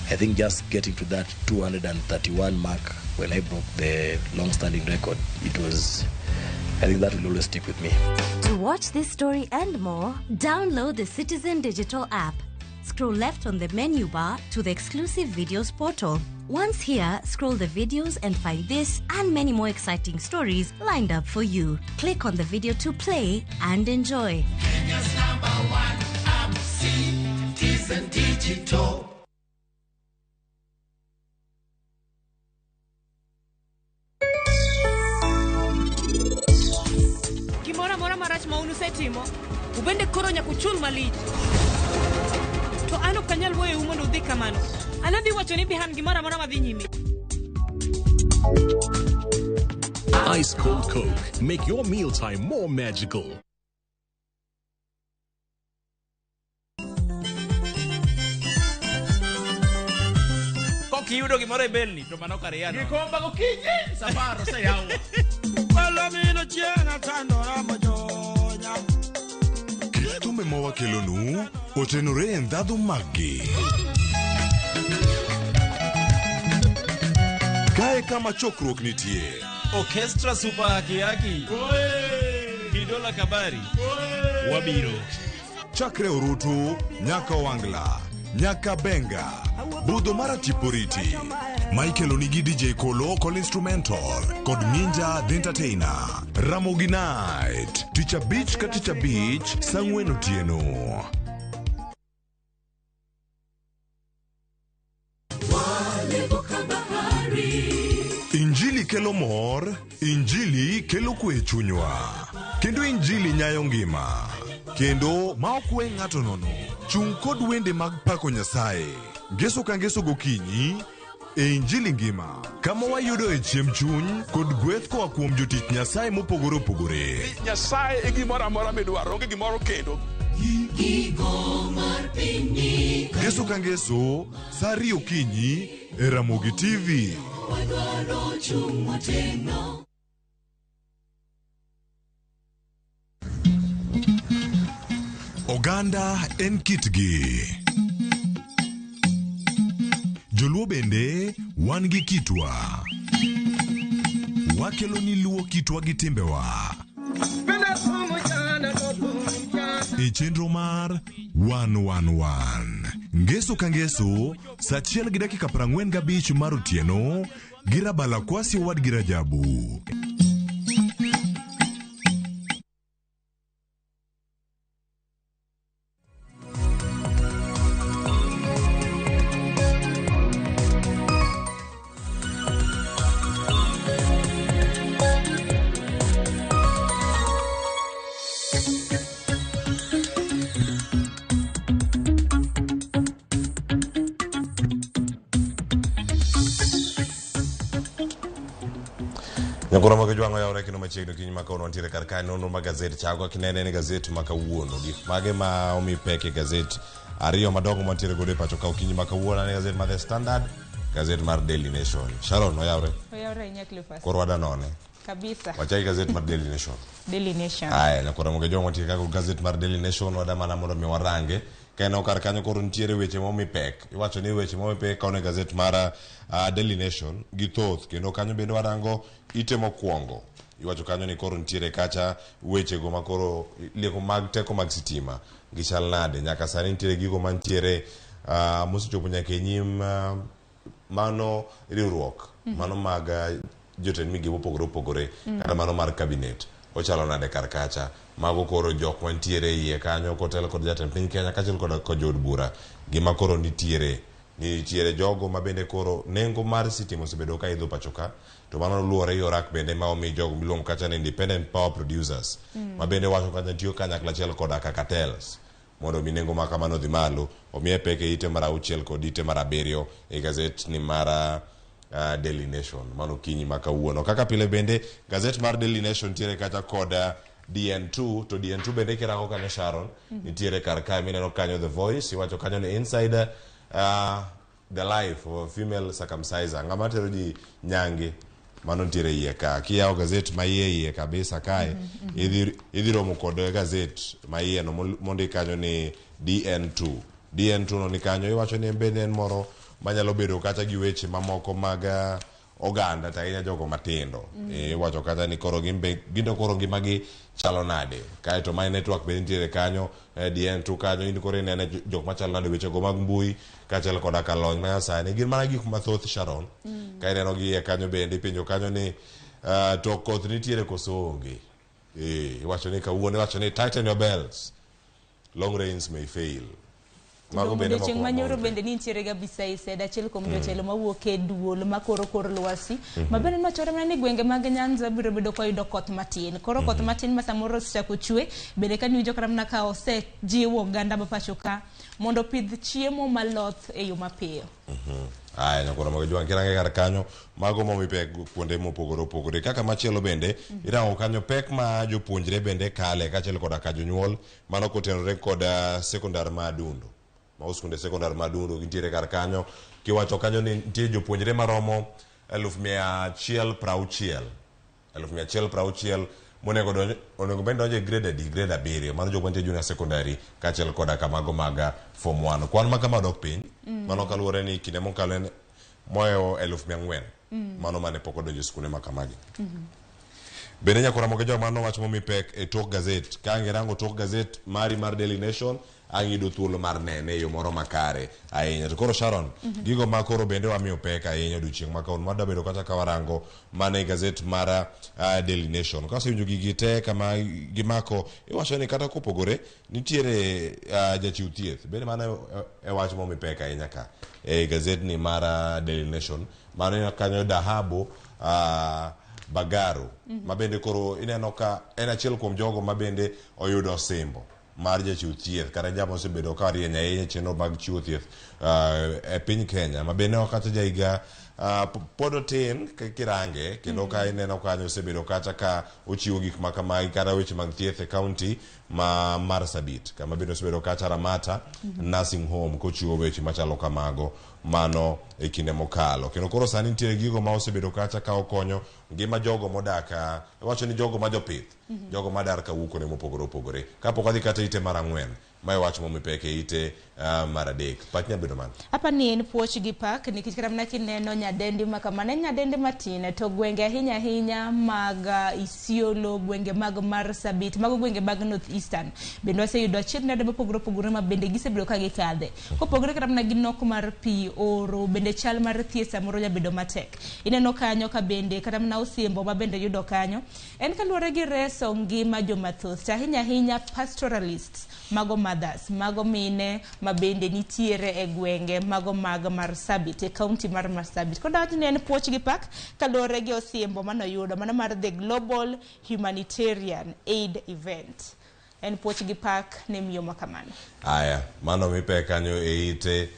S4: I think just getting to that 231 mark when I broke the long-standing record, it was... I think that will always stick with me.
S5: To watch this story and more, download the Citizen Digital app. Scroll left on the menu bar to the exclusive videos portal. Once here, scroll the videos and find this and many more exciting stories lined up for you. Click on the video to play and enjoy.
S6: Kenya's number one app, Citizen Digital.
S8: Gimoro amora marach ma un usetimo, ubende koro nyaka uchul malich. To an ok anyal weyou mondo udhi kamano. An adhi wacho ni behind gimoro amora madhi nyime.
S13: Ice Cold Coke. Make your mealtime more magical.
S14: Kokiyudo gimoro e belni to mano kar yano.
S15: Gikomba gokinyi safar oseyaw. Palomino chieng' atandora mojonya.
S16: Kit thumbe ma wakelonu otenore e ndhadhu maggi. Kae kama chokruok nitie.
S14: Orchestra Super Haki Haki. Kidola Kabari. Wabiro.
S16: Chakre Orutu, nyaka Wangla, nyaka Benga, budho mar Atiporiti. Michael onigi DJ Kolo kod instrumental kod Ninja the Entertainer. Ramogi Night, tich abich ka tich abich, saa ang'wen otieno. Injili kelo mor, Injili kelo kwe e chunywa, kendo Injili nyayo ngima, kendo ma ok we ng'ato nono. Chung' kod wende mag pako Nyasaye, ngeso ka ngeso gokinyi e Injili ngima, kama wayudo e chiemb chuny kod gweth koa kuom jotich Nyasaye mopogore opogore.
S20: Nyasaye e gimoro amora midwaro, onge gimoro kendo.
S16: Ngeso ka ngeso, saa ariyo okinyi e Ramogi TV. Oganda en kitgi. Joluo bende wan gi kitwa. Wakelo ni luo kitwa gi timbewa. E chenro mar 111. Ngeso ka ngeso, saa 1:45 mar otieno, gi Rabala Kwasi owadgi Rajabu.
S29: Nyakoro mag jwang'o yawre kendo machiegni okinyi ma kawuono wantiere kar kae nonro mag gazet chako kinene ni gazet ma kawuono gik mage ma omi pek e gazet ariyo madongo mantiere godo e pacho ka okinyi ma kawuono ane gazet mar The Standard, gazet mar Daily Nation. Sharon oyawre?
S2: Oyawre ahinya Cleophas.
S29: Koro wada none.
S2: Kabisa.
S29: Wachaki gazet mar Daily Nation.
S2: Daily Nation.
S29: Aya, nyakoro mag jwang'o wantiere kaka gazet mar Daily Nation wada mana mondo mi warange. Ka en kar kanyo koro nitiere weche momi pek. Iwacho ni weche momi pek kaone gazet mar Daily Nation gi thoth kendo kanyo bende warango ite mokwongo. Iwacho kanyo ni koro nitiere kacha wechego ma koro lieko mag teko mag sitima gichal nade nyaka sani nitiere gigo mantiere mosechopo nyaka e nyim mano riwruok mano mag jotend migepe mopogore opogore kata mano mar cabinet ochalo nade kar kacha mago koro jok mantiere iye kanyo kotel kod jatend piny Kenya kaachiel kod jood bura gima koro nitiere jogo ma bende koro nengo mar sitima osebedo ka idho pacho ka to mano luwore gi orak bende ma omi jogo miluongo kacha ni independent power producers ma bende wacho kacha tiyo kanyakla achiel koda cartels mondo mi nengo ma kamano odhi malo. Omiye pek e ite mar auchiel kod ite mar abiriyo e gazet ni mar Daily Nation mano okinyi ma kawuono. Kaka pile bende gazet mar Daily Nation nitiere kacha kod DN2 to DN2 bende kirango kanyo Sharon nitiere kar kae mineno kanyo The Voice iwacho kanyo ni inside the life of a female circumciser ng'ama tero ji nyange mano nitiere iye ka kiyawo gazet ma iye iye kabisa kae idhi romo kod gazet ma iye no mondik kanyo ni DN2 DN2 no ni kanyo iwacho ni en bende en moro manyalo bedo kata gi weche mamoko mag oganda to ahinya jogo matindo. Iwacho kata ni koro gin be gin to koro ngimagi chalo nade kaeto my network be nitiere kanyo DN2 kanyo in koro inene jok machalo nade wechego mag mbui kaachiel koda ka lony manyasani gin mana gik mathoth Sharon. Ka ineno gi iye kanyo bende ipenjo kanyo ni to koth nitiere koso onge. Iwacho ni kawuono iwacho ni tighten your belts long rains may fail. Mago bende
S2: Odiochieng'
S29: moko
S2: manyoro
S29: ma
S2: bende nitiere ga Bisai achiel kuom jotelo mawuok e duol makoro kor lwasi ma bende nowachore mana ni gwenge mag Nyanza biro bedo koyudo koth matin. Koro koth matin ma samoro osechako chwe bende ka niwinjo kata mana ka osejiwo oganda ma pacho ka mondo opidh chiemo maloth e yo mapiyo.
S29: Aya nyakoro mag jwang' kirange kar kanyo mago momi pek kuonde mopogore opogore kaka machielo bende irango kanyo pek ma jopuonjre bende kale kaachiel koda ka jonyuol mano kotenore kod sekondar ma Adundo mago skunde sekondar ma Adundo gintiere kar kanyo kiwacho kanyo ni nitie jopuonjre maromo 160,000 160,000 monego donj onego bed ni donjo e grade adi grade 7 mano jok mantie junior secondary kaachiel koda ka mago mag form 1 kwan ma kama dok piny mano kaluwore ni kinde mokalo en mohewo 400,000 mano mane pok odonjo e skunde ma kamagi. Bende nyakora moke jok mano wach momi pek e tok gazet ka ang' irango tok gazet mari mar Daily Nation ang' iyudo thuolo mar nene e yo moro makare ahinya. To koro Sharon, gigo ma koro bende wamiyo pek ahinya odiochieng' ma kawuono madwa bedo kata ka warango mana e gazet mar Daily Nation. Kasewinjo gigi te kama gimako iwacho ni kata kopogore nitiere jachiw thieth bende mano e wach momi pek ahinya ka e gazet ni mar Daily Nation mano ineno kanyo Dahabo Bagaro ma bende koro ineno ka en achiel kuom jogo ma bende oyudo osimbo mar jachiw thieth kata jama osebedo ka rieny ahinya e chenro mag chiwo thieth e piny Kenya ma bende kata jahiga pod otin kirange kendo ka ineno kanyo osebedo kata ka ochiwo gik ma kamagi kata weche mag thieth e kaunti ma Marsabit kama bende osebedo kata Ramata Nursing Home kochiwo weche machalo kamago mano e kinde mokalo kendo koro sani nitiere gigo ma osebedo kacha ka okonyo ngima jogo modak iwacho ni jogo ma jopith jogo madar kawuok kuonde mopogore opogore kapok adhi kata ite mar 4 mae wach momi pek e ite mar 3 pach nya bedo mane
S2: Apa ni en puoch gi pak nikech kata mana kineno nyadendi ma kamano en nyadendi matin to gwenge ahinya ahinya mag Isiolo, gwenge mag Marsabit, mago gwenge mag North Eastern bende waseyudo achiedh nade mopogore opogore ma bende gisebedo ka gikadhe. Kopogore kata mana gi nok mar pi, oro, bende chal mar thieth samoro nyabedo matek. Ineno kanyo ka bende kata mana osimbo ma bende yudo kanyo en kaluwore gi reso ngima jomathoth to ahinya ahinya pastoralists mago mothers mago mine ma bende nitiere e gwenge mago mag Marsabit e kaunti mar Marsabit. Koro dawach ni en puoch gi pak kaluwore gi osimbo manoyudo mano mar the Global Humanitarian Aid Event. En puoch gi pak ne miyo ma kamano.
S29: Aya, mano mi pek kanyo e ite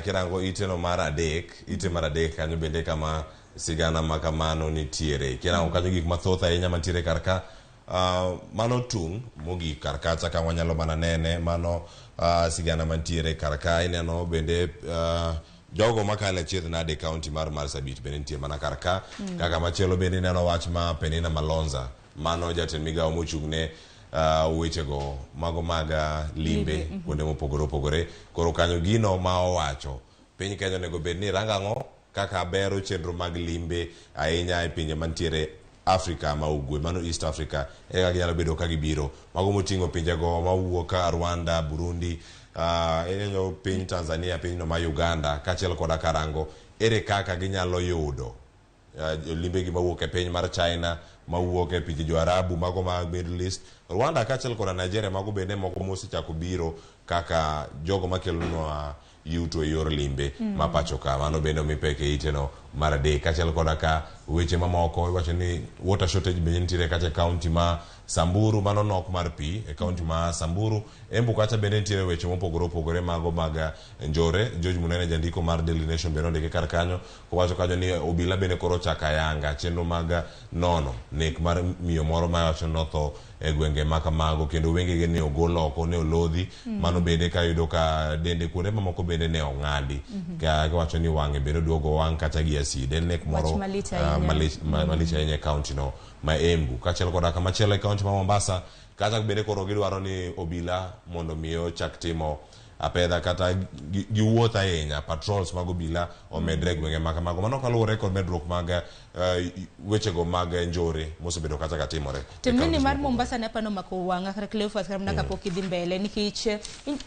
S29: kirango ite no mar 3 ite mar 3 kanyo bende kama sigana ma kamano nitiere kirango kanyo gik mathoth ahinya mantiere kar ka mano tung' mogik kar kacha ka wanyalo mana nene mano sigana mantiere kar ka ineno bende jogo makalo achiedh nade e kaunti mar Marsabit bende nitie mana kar ka kaka machielo bende ineno wach ma Penina Malonza mano jatend migawo mochung' ne wechego mago mag limbe kuonde mopogore opogore koro kanyo gino ma owacho piny Kenya onego bed ni rango ang'o kaka bero chenro mag limbe ahinya e pinje mantiere Afrika ma ugwe mano East Africa e kaka ginyalo bedo ka gibiro mago moting'o pinjego mawuok Rwanda, Burundi, ineno piny Tanzania, pinyno ma Uganda kaachiel koda karango ere kaka ginyalo yudo limbegi mawuok e piny mar China mawuok e pinje jo-Arabu mago mag Middle East, Rwanda kaachiel koda Nigeria mago bende moko mosechako biro kaka jogo makelonwa yuto e yor limbe ma pacho ka mano bende omi pek e ite no mar 3 kaachiel koda ka weche mamoko iwacho ni water shortage bende nitiere kacha e kaunti ma Samburu mano nok mar pi e kaunti ma Samburu. Embu kacha bende nitiere weche mopogore opogore mago mag njore. George Munene jandiko mar Daily Nation bende ondike kar kanyo kowacho kanyo ni obila bende koro ochako ayanga chenro mag nono nek mar miyo moro ma wacho notho e gwenge ma kamago kendo wengege ne ogol oko ne olodhi. Mano bende ka yudo ka dende kuonde mamoko bende ne ong'adi. Ka giwacho ni wang'e bende oduogo wang' kata gi acid. En nek moro
S2: Wach malich ahinya.
S29: malich ahinya e kaunti no ma Embu. Kaachiel koda kamachielo e kaunti ma Mombasa kacha bende koro gidwaro ni obila mondo mi ochak timo apedha kata giwuoth ahinya patrols mag obila omedre e gwenge ma kamago. Mano kaluwore kod medruok mag wechego mag njore mosebedo kacha ka timore.
S2: To mini mar Mombasa ne apano mako wang'a kata Cleophas kata mana kapok idhi mbele nikech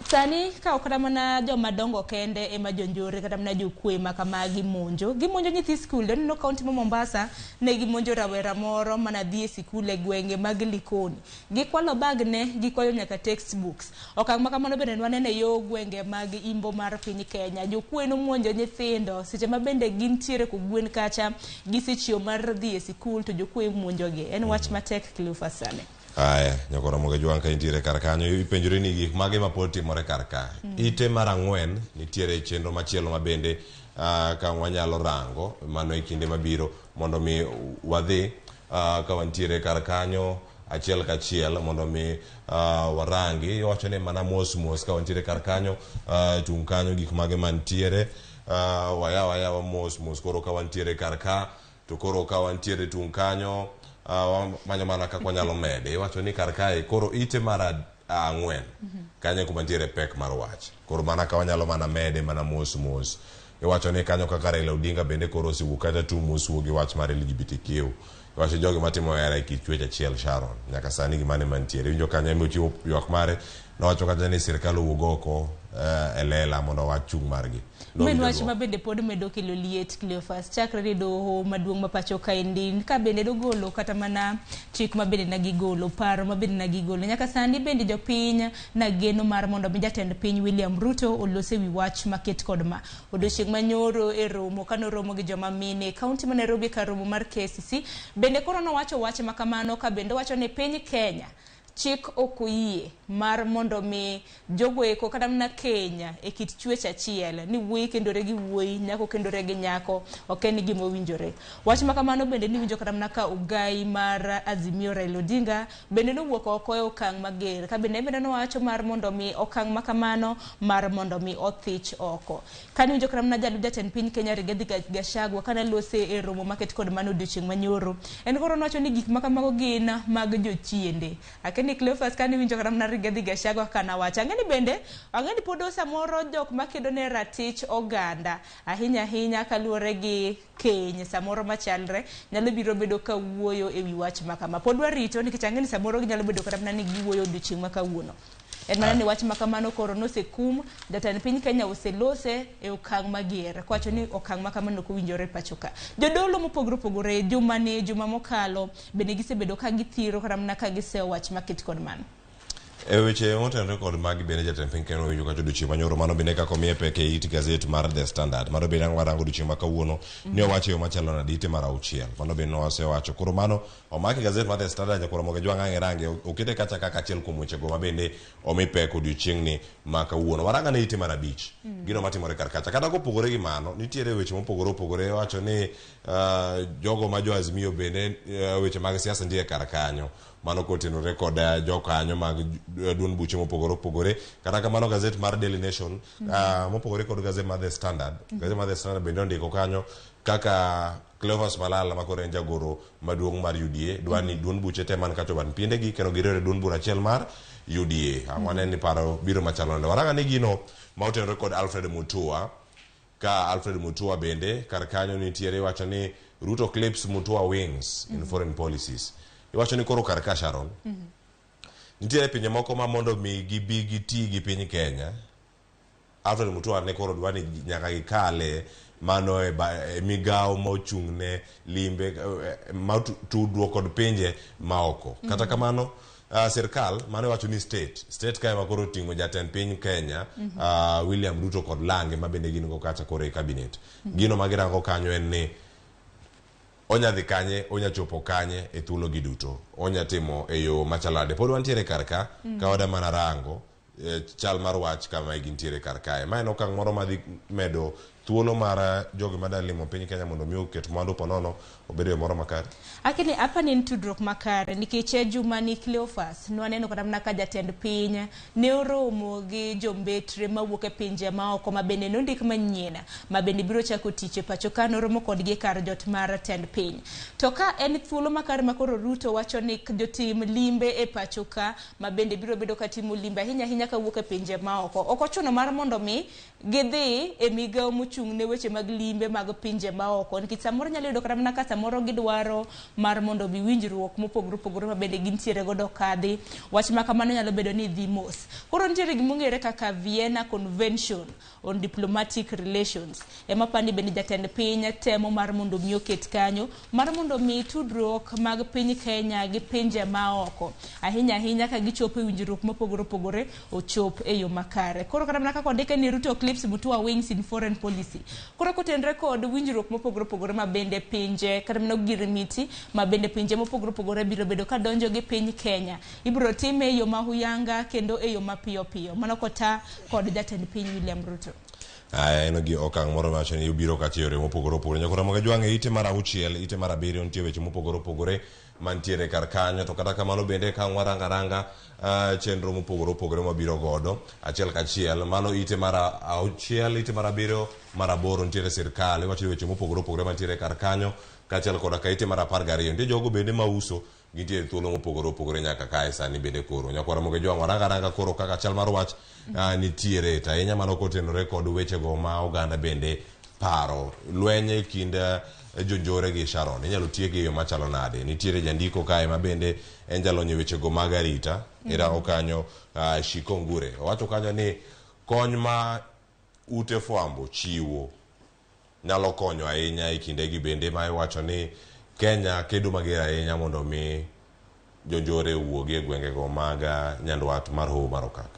S2: sani ka ok kata mana joma dongo kende ema jonjore kata mana jokwe ma kamagi monjo gimonjo nyithi skul. Aneno kaunti ma Mombasa ne gimonjo rawera moro mana dhi e sikul e gwenge mag Likoni, gikwalo bag ne, gikwalo nyaka textbooks. Okang' ma kamano bende waneno e yo gwenge mag imbo mar piny Kenya. Jokwe nomonjo nyithindo seche ma bende gintiere kogwen kacha gisechiew mar dhi e sikul to jokwe monjogi. En wach matek Cleophas sani.
S29: Aya, nyakoro moge jwang' ka intiere kar kanyo ipenjori ni gik mage ma pod timore kar ka. Ite mar ang'wen nitiere chenro machielo ma bende ka wanyalo rango mano e kinde mabiro mondo mi wadhi ka wantiere kar kanyo achiel kachiel mondo mi warangi. Iwacho ni mana mos mos ka wantiere kar kanyo tung' kanyo gik mage mantiere wayawa yawa mos mos koro ka wantiere kar ka to koro ka wantiere tung' kanyo wamanyo mana kaka wanyalo mede. Iwacho ni kar kae koro ite mar ang'wen kanyo kuma nitiere pek mar wach koro mana ka wanyalo mana mede mana mos mos. Iwacho ni kanyo kaka Raila Odinga bende koro osewuok kata tung' moswuo gi wach mar LGBTQ. Iwacho jogi matimo hera e kit chwech achiel Sharon nyaka sani gimane mantiere. Iwinjo kanyo ema ochiwo ywak mare nowacho kata ni sirikal owuog oko e lela mondo owach chung' margi.
S2: Men wach ma bende pod medo kelo liet Cleophas chakre ne doho maduong' ma pacho kaendi ka bende dogolo kata mana chik ma bende nagigolo paro ma bende nagigolo nyaka sani bende jopiny na geno mar mondo mi jatend piny William Ruto olos e wi wach maket kod ma odiochieng' manyoro e romo kanoromo gi joma mine e kaunti ma Nairobi kar romo mar KCC bende koro nowacho wach ma kamano ka bende owacho ni piny Kenya chik ok oyie mar mondo mi jogo eko kata mana Kenya e kit chwech achiel ni wuoyi kendore gi wuoyi, nyako kendore gi nyako ok en gima owinjore. Wach ma kamano bende niwinjo kata mana ka ogai mar Azimio Raila Odinga bende nowuok oko e okang' mager ka bende nowacho mar mondo mi okang' ma kamano mar mondo mi othich oko. Kane iwinjo kata mana jalup jatend piny Kenya Rigathi Gachagua kane lose e romo maket kod mano odiochieng' manyoro en koro nowacho ni gik ma kamago gin mag jochiende. Akeni Cleophas kane iwinjo kata mana Rigathi Gachagua kana wacho ang'e ni bende ang'e ni pod samoro jok makedo ne ratich oganda ahinya ahinya kaluwore gi keny samoro machalre nyalo biro bedo ka wuoyo e wi wach ma kama. Pod warito nikech ang'e ni samoro ginyalo bedo kata mana ni giwuoyo odiochieng' ma kawuono. En mana ni wach ma kamano koro nosekum, jatend piny Kenya oselose e okang' mager kowacho ni okang' ma kamano ok owinjore pacho ka. Jodolo mopogore opogore juma ni juma mokalo bende gisebedo ka githiro kata mana ka giseyo wach maket kod mano.
S29: E weche motenore kod magi bende jatend piny Kenya owinjo kacha odiochieng' manyoro mano bende kaka omiye pek e it gazet mar The Standard. Mano bende ang' warango odiochieng' ma kawuono ni owacho e yo machalo nade ite mar auchiel. Mano bende nosewacho. Koro mano omaki gazet mar The Standard nyakoro moge jwang' ang' irange okete kacha kaka achiel kuom wechego ma bende omi pek odiochieng'ni ma kawuono. Warang ane ite mar abich. Gino matimore kar kacha. Kata kopogore gi mano, nitiere weche mopogore opogore iwacho ni jogo ma jo Azimio bende weche mag siasa nitie kar kanyo. Mano kotenore kod jokanyo mag duond buche mopogore opogore. Kata kamano gazet mar Daily Nation mopogore kod gazet mar The Standard, gazet mar The Standard bende ondiko kanyo kaka Cleophas Malala ma koro en jagoro maduong' mar UDA dwa ni duond buche te man kacha oban piendegi kendo giriwre duond bura achiel mar UDA. Ang' wane ni paro biro machalo nade. Warang ane gino ma otenore kod Alfred Mutua. Ka Alfred Mutua bende kar kanyo nitiere iwacho ni Ruto clips Mutua wings in foreign policies. Iwacho ni koro kar ka Sharon, nitiere pinje moko ma mondo mi gibi giti gi piny Kenya, Alfred Mutua ne koro dwa ni nyaka gikale mano e migawo ma ochung' ne limbe ma tudruok kod pinje maoko. Kata kamano sirkal mano iwacho ni state kae ma koro oting'o jatend piny Kenya William Ruto kod lange ma bende gin go kacha koro e cabinet. Gino ma girango kanyo en ni Onya dhi kanye, onya chopo kanye e thuolo gi duto. Onya timo e yo machalo nade. Pod wantiere kar ka, ka wada mana rango chal mar wach kama gintiere kar kae. Ma en okang' moro madhi medo thuolo mar jogo madwa limo piny Kenya mondo mi oket mwandu ponono obed e yo moro makare.
S2: Akini apa ni en tudruok makare nikech e juma ni Cleophas nwaneno kata mana ka jatend piny ne oromo gi jombetre mawuok e pinje maoko ma bende nondik manyien ma bende biro chako tich e pacho ka noromo kodgi e kar jot mar tend piny. To ka en thuolo makare ma koro Ruto wacho ni jotim limbe e pacho ka ma bende biro bedo ka timo limbe ahinya ahinya kawuok e pinje maoko. Ok ochuno mar mondo mi gidhi e migawo mochung' ne weche mag limbe mag pinje maoko nikech samoro nyalo yudo kata mana ka samoro gidwaro mar mondo mi winjruok mopogore opogore ma bende gintiere godo kadhi. Wach ma kamano nyalo bedo ni dhi mos. Koro nitiere gima ong'ere kaka Vienna Convention on Diplomatic Relations ema apani bende jatend piny temo mar mondo mi oket kanyo mar mondo mi tudruok mag piny Kenya gi pinje maoko ahinya ahinya ka gichopo e winjruok mopogore opogore ochop e yo makare. Koro kata mana kaka ondike ni Ruto clips Mutua wings in foreign policy. Koro kotenre kod winjruok mopogore opogore ma bende pinje kata mana ogirimiti ma bende pinje mopogore opogore biro bedo ka donjo gi piny Kenya. Ibiro time e yo ma huyanga kendo e yo mapiyo piyo. Mano kota kod jatend piny William Ruto.
S29: Aya, en gi okang' moro mawacho ni obiro kacha e yore mopogore opogore. Nyakora Ramogi Ajwang' e ite mar auchiel, ite mar abiriyo nitie weche mopogore opogore mantiere kar kanyo. To kata kamano bende ka warango aranga chenro mopogore opogore mabiro godo achiel kachiel. Mano ite mar auchiel, ite mar abiriyo, mar aboro nitiere sirkal. Iwacho ni weche mopogore opogore mantiere kar kanyo kaachiel koda ka ite mar 12. Nitie jogo bende mauso gintiere thuolo mopogore opogore nyaka kae sani bende koro. Nyakwar Ramogi Ajwang' warango aranga koro kaka chal mar wach nitiere to ahinya mano kotenore kod wechego ma oganda bende paro. Lweny e kind jonjore gi Sharon inyalo tieki e yo machalo nade? Nitiere jandiko kae ma bende en jalony e wechego mag arita. Irango kanyo Shiko Ngure. Owacho kanyo ni kony ma ute fwambo chiwo nyalo konyo ahinya e kindegi bende ma iwacho ni Kenya kedo mager ahinya mondo mi jonjore owuogi e gwengego mag nyandwat mar Hoho mar Okak.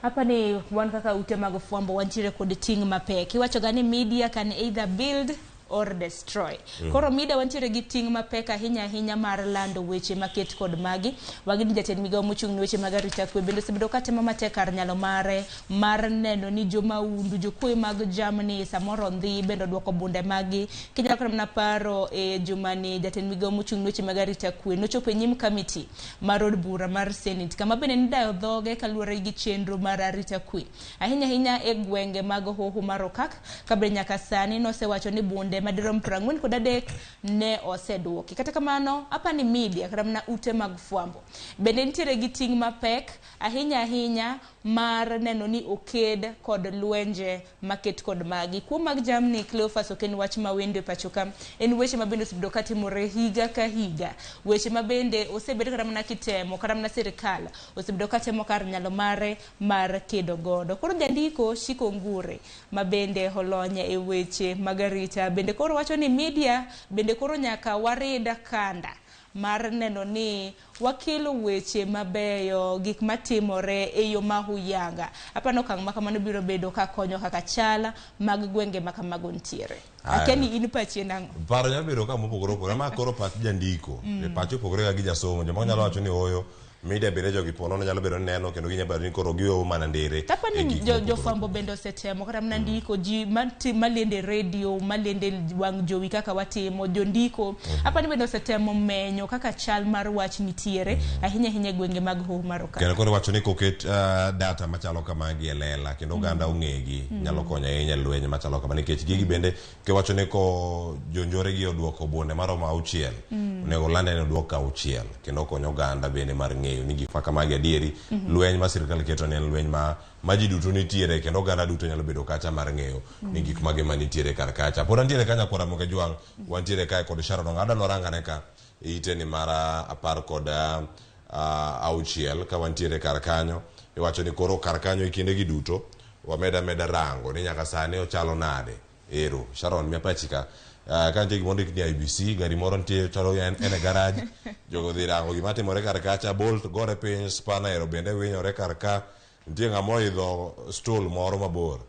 S2: Apani wan kaka ute mag fwambo wantiere kod ting' mapek. Iwacho ga ni media can either build or destroy. Koro media wantiere gi ting' mapek ahinya ahinya mar lando weche maket kod magi. Wagini jatend migawo mochung' ne weche mag arita kwe bende osebedo katemo matek kar nyalo mare mar neno ni jomaundu, jokuoye mag jamni samoro ndhi bende oduoko bunde maggi. Kinyalo kata mana paro e jumani jatend migawo mochung' ne weche mag arita kwe nochopo e nyim kamiti mar od bura mar Senate kama bende nidayo dhoge kaluwore gi chenro mar arita kwe. Ahinya ahinya e gwenge mag Hoho mar Okak kabende nyaka sani nosewacho ni bunde madirom 43 ne oseduoki. Kata kamano, apani media kata mana ute mag fwambo bende nitiere gi ting' mapek ahinya ahinya mar neno ni oked kod lwenje maket kod magi. Kuo mag jamni Cleophas ok en wach mawendo e pacho ka, en weche ma bende osebedo katimore higa ka higa. Weche ma bende osebed kata mana kitemo kata mana sirikal osebedo katemo kar nyalo mare mar kedo godo. Koro jandiko Shiko Ngure ma bende olony e weche mag arita bende koro wacho ni media bende koro nyaka warid kanda mar neno ni wakelo weche mabeyo, gik matimore e yo ma huyanga. Apano okang' ma kamano biro bedo ka konyo kaka chal mag gwenge ma kamago nitiere. Akia ni in pachi en ang'o?
S29: Paro nyalo bedo ka mopogore opogore. Ma koro pach jandiko. Pache opogore ga gi jasomo. Jomoko nyalo wacho ni ooyo media bende jogi po nono nyalo bedo ni neno kendo ginyalo bedo ni koro giweyo mana ndere.
S2: Tapani
S29: e gik mopogore
S2: jofwambo bende osetemo kata mana ndiko ji malendo e radio, malendo e wang' jowi kaka watimo, jondiko. Apani bende osetemo menyo kaka chal mar wach nitiere ahinya ahinya e gwenge mag Hoho mar Okak.
S29: Kendo koro iwacho ni koket data machalo kamagi e lela kendo oganda ong'egi nyalo konyo ahinya e lweny machalo kama nikech gigi bende kiwacho ni ko jonjore gi oduoko bunde maromo 6 onego olande ni oduok 6 kendo okonyo oganda bende mar ng'eyo ni gik ma kamagi adieri lweny ma sirkal keto ni en lweny ma ji duto nitiere kendo oganda duto nyalo bedo kacha mar ng'eyo ni gik mage manitiere kar kacha. Pod antiere ka nyakwar Ramogi Ajwang', wantiere kae kod Sharon Ong'ada norangane ka ite ni mar 16 ka wantiere kar kanyo iwacho ni koro kar kanyo e kinde gi duto wameda meda rango ni nyaka sani ochalo nade. Ero Sharon miya pachi ka. Ka nitie gima ondik ni IBC, gari moro nitie chalo en e garage, jogo dhi rango gima timore kar kacha, bolt gore piny, spanner ero bende winyore kar ka, nitie ng'ama oidho stool moro mabor.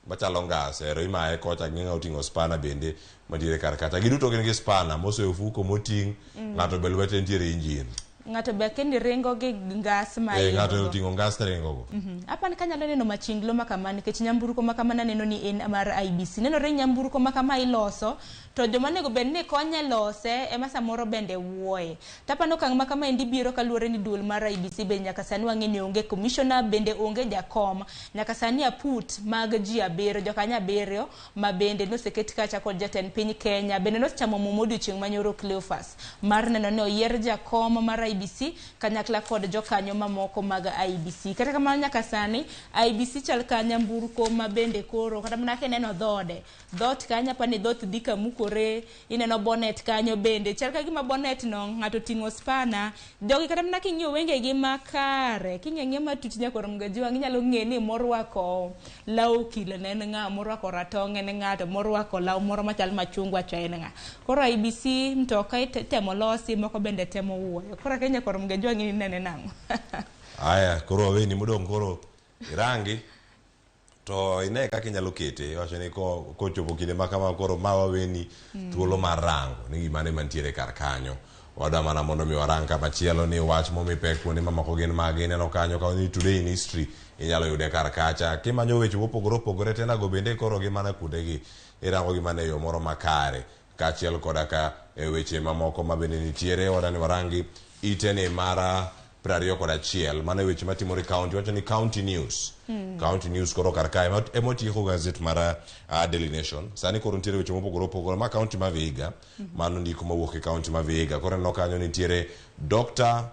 S29: machalo ngas ero imaye kocha gi ng'a oting'o spana bende mantiere kar kacha giduto gin gi spana mosoyo ofuko moting' ng'ato be lwete nitiere injin
S2: Ng'ato be akendi ringo gi ngas ma
S29: Eh, ng'ato
S2: iringo go.
S29: oting'o ngas to ringo go
S2: Apani kanyalo neno machinglo ma kama nikech nyamburko ma kama naneno ni en mar IBC. Nenore ni nyamburko ma kama iloso to joma onego bed ni konye lose ema samoro bende wuoye. To apani okang' ma kama endi biro kaluwore ni duol mar IBC be nyaka sani wang'e ni onge commissioner bende onge jakom. Nyaka sani aput mag ji abiriyo, jokanyo abiriyo ma bende noseket kacha kod jatend piny Kenya bende nosechamo muma odiochieng' manyoro Cleophas mar neno ni oyier jakom mar IBC kanyakla kod jokanyo mamoko mag IBC. Kata kamano nyaka sani IBC chal ka nyamburko ma bende koro kata mana kineno dhode, dhot kanyo apani dhoot dhi kamukore, ineno bonnet kanyo bende chal ka gima bonnet no ng'ato oting'o spana. Jogi kata mana king'iyo wengegi makare, king'iyo ang'iya matut nyakor Mgajwang' inyalo ng'e ni morwako law okil ne en ng'a, morwako ratong' en ng'a, to morwako law moro machal machungwa cha en ng'a. Koro IBC mtoka itemo losi, moko bende temo wuoyo. Koro akia nyakor Mgajwang' in inene nang'o?
S29: Aya, koro waweni modong' koro irangi to ine kaka inyalo kete iwacho ni kochopo kinde ma kama koro ma waweni thuolo mar rango ni gimane mantiere kar kanyo wadwa mana mondo mi warang kamachielo ni wach momi pek kuonde mamoko gin mage ineno kanyo ka ni today in history inyalo yude kar kacha kimanyo weche mopogore opogore tenago bende koro gi mana kuondegi irango gi mana e yo moro makare kaachiel koda ka e weche mamoko ma bende nitiere wadwa ni warangi ite ni mara 21 mano e weche matimore e county wacho ni county news County news koro kar kae ema otieko gazet mar Daily Nation sani koro nitiere weche mopogore opogore ma county ma Vihiga mano ndiko mawuok e county ma Vihiga koro ineno kanyo nitiere doctor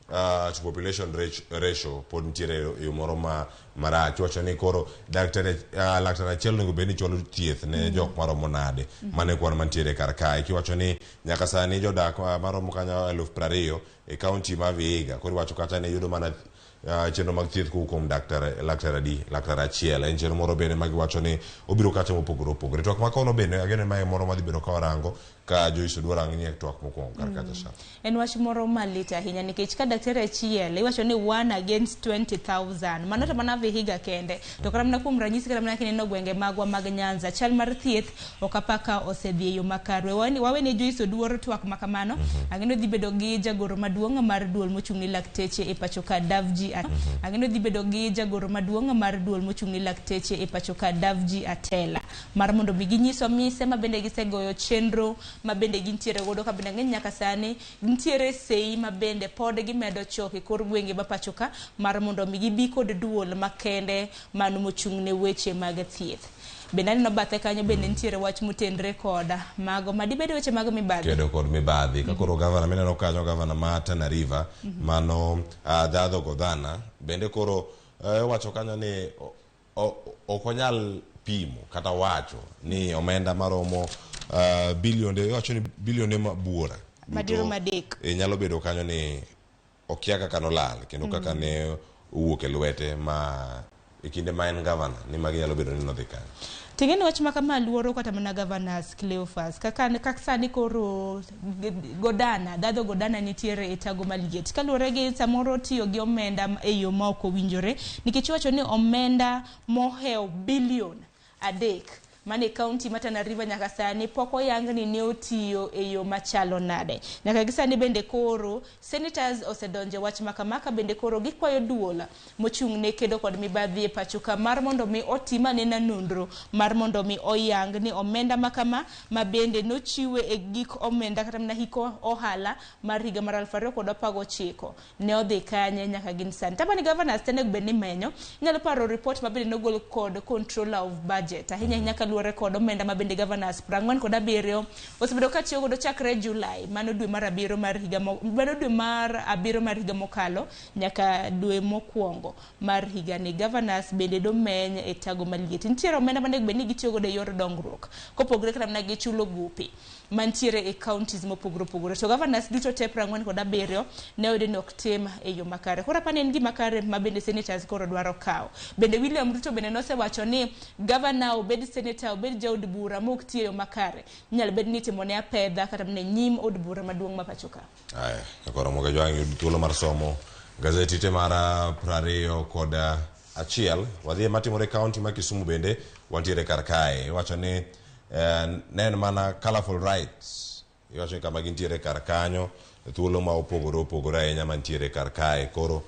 S29: to population ratio pod nitiere e yo moro ma marach wacho ni koro daktari laktar achiel onego bed ni chwalo thieth ne jok maromo nade mano e kwan mantiere kar kae kiwacho ni nyaka sani jodak maromo kanyo 20,000 e county ma Vihiga koro iwacho kata ni yudo mana chenro mag thieth kowuok kuom daktar laktar adi laktar achiel en chenro moro bende ma giwacho ni obiro kacha mopogore opogore twak ma kono bende ageno ni mae moro madhi bedo ka warango ka Joyce Oduor ang' nie twak mokwongo kar kacha sha
S2: En wach moro malit ahinya nikech ka daktari achiel iwacho ni 1 against 20,000 mano to mana Vihiga kende to kata mana kuom ranyisi kata mana kineno gwenge magwa mag Nyanza chal mar thieth ok apar ka osedhi e yo makare wawe ne Joyce Oduor twak ma kamano ang'eno dhi bedo gi jagoro maduong' mar duol mochung' ne lakteche e pacho ka Davji ang'eno dhi bedo gi jagoro maduong' mar duol mochung' ne lakteche e pacho ka Davji Atela mar mondo mi ginyiswa mise ma bende gisegoyo chenro ma bende gintiere godo ka bende ng'eny nyaka sani nitiere sei ma bende pod gimedo choko e kor gwenge ma pacho ka mar mondo mi gibi kod duol makende mano mochung' ne weche mag thieth. Bende aneno bathe kanyo bende nitiere wach motenre koda mago ma dibed weche mag mibadhi.
S29: Kedo kod mibadhi ka koro gavana mineno kanyo gavana ma Tana River mano Dhadho Godhana bende koro owacho kanyo ni ok onyal pimo kata wacho ni omenda maromo bilionde iwacho ni bilionde ma buora
S2: Madirom 3.
S29: Nyalo bedo kanyo ni okia kaka nolal kendo kaka ne owuok e lwete ma e kinde ma en gavana ni magi nyalo bedo ni nodhi kanyo.
S2: Ting'e ni wach ma kama luoro kata mana governors Cleophas kaka kaka sani koro Godana Dhadho Godana nitiere e tago maliet kaluwore gi samoro tiyo gi omenda e yo ma ok owinjore nikech iwacho ni omenda mohewo bilion 3 mane kaunti ma Tana River nyaka sani pok oyang ni ne otiyo e yo machalo nade. Nyaka gi sani bende koro senators osedonje wach makama ka bende koro gikwayo duol mochung' ne kedo kod mibadhi e pacho ka mar mondo mi otim anena nonro mar mondo mi oyang ni omenda makama ma bende nochiwe e gik omenda kata mana hik ohala mar higa mar 2019 ne odhi kanye nyaka gin sani. Tapani governors te onego bed ni menyo. Inyalo paro report ma bende nogol kod controller of budget ahinya ahinya kaluwore kod omenda ma bende governors 47 osebedo ka tiyo godo chakre July mano dwe mar abiriyo mar higa mano dwe mar abiriyo mar higa mokalo nyaka dwe mokwongo mar higa ni. Governors bende domeny e tago maliet. Nitiere omenda manego bed ni gitiyo godo e yor dongruok kopogore kata mana gi chulo gope mantiere e counties mopogore opogore. To governors duto te 47 ne oyudo ni ok tim e yo makare. Koro apani en gima kare ma bende senators koro dwaro kawo. Bende William Ruto bende nosewacho ni governor obed senator obed jaod bura mok tiyo e yo makare inyalo bed ni itimone apedha kata mana e nyim od bura maduong' ma pacho ka.
S29: Aya, koro moga jwang' yud thuolo mar somo gazeti te mar 24 achiel wadhi e matimore kaunti ma Kisumu bende wantiere kar kae iwacho ni ne en mana colorful rights iwacho ni kama gintiere kar kanyo e thuolo ma opogore opogore ahinya mantiere kar kae koro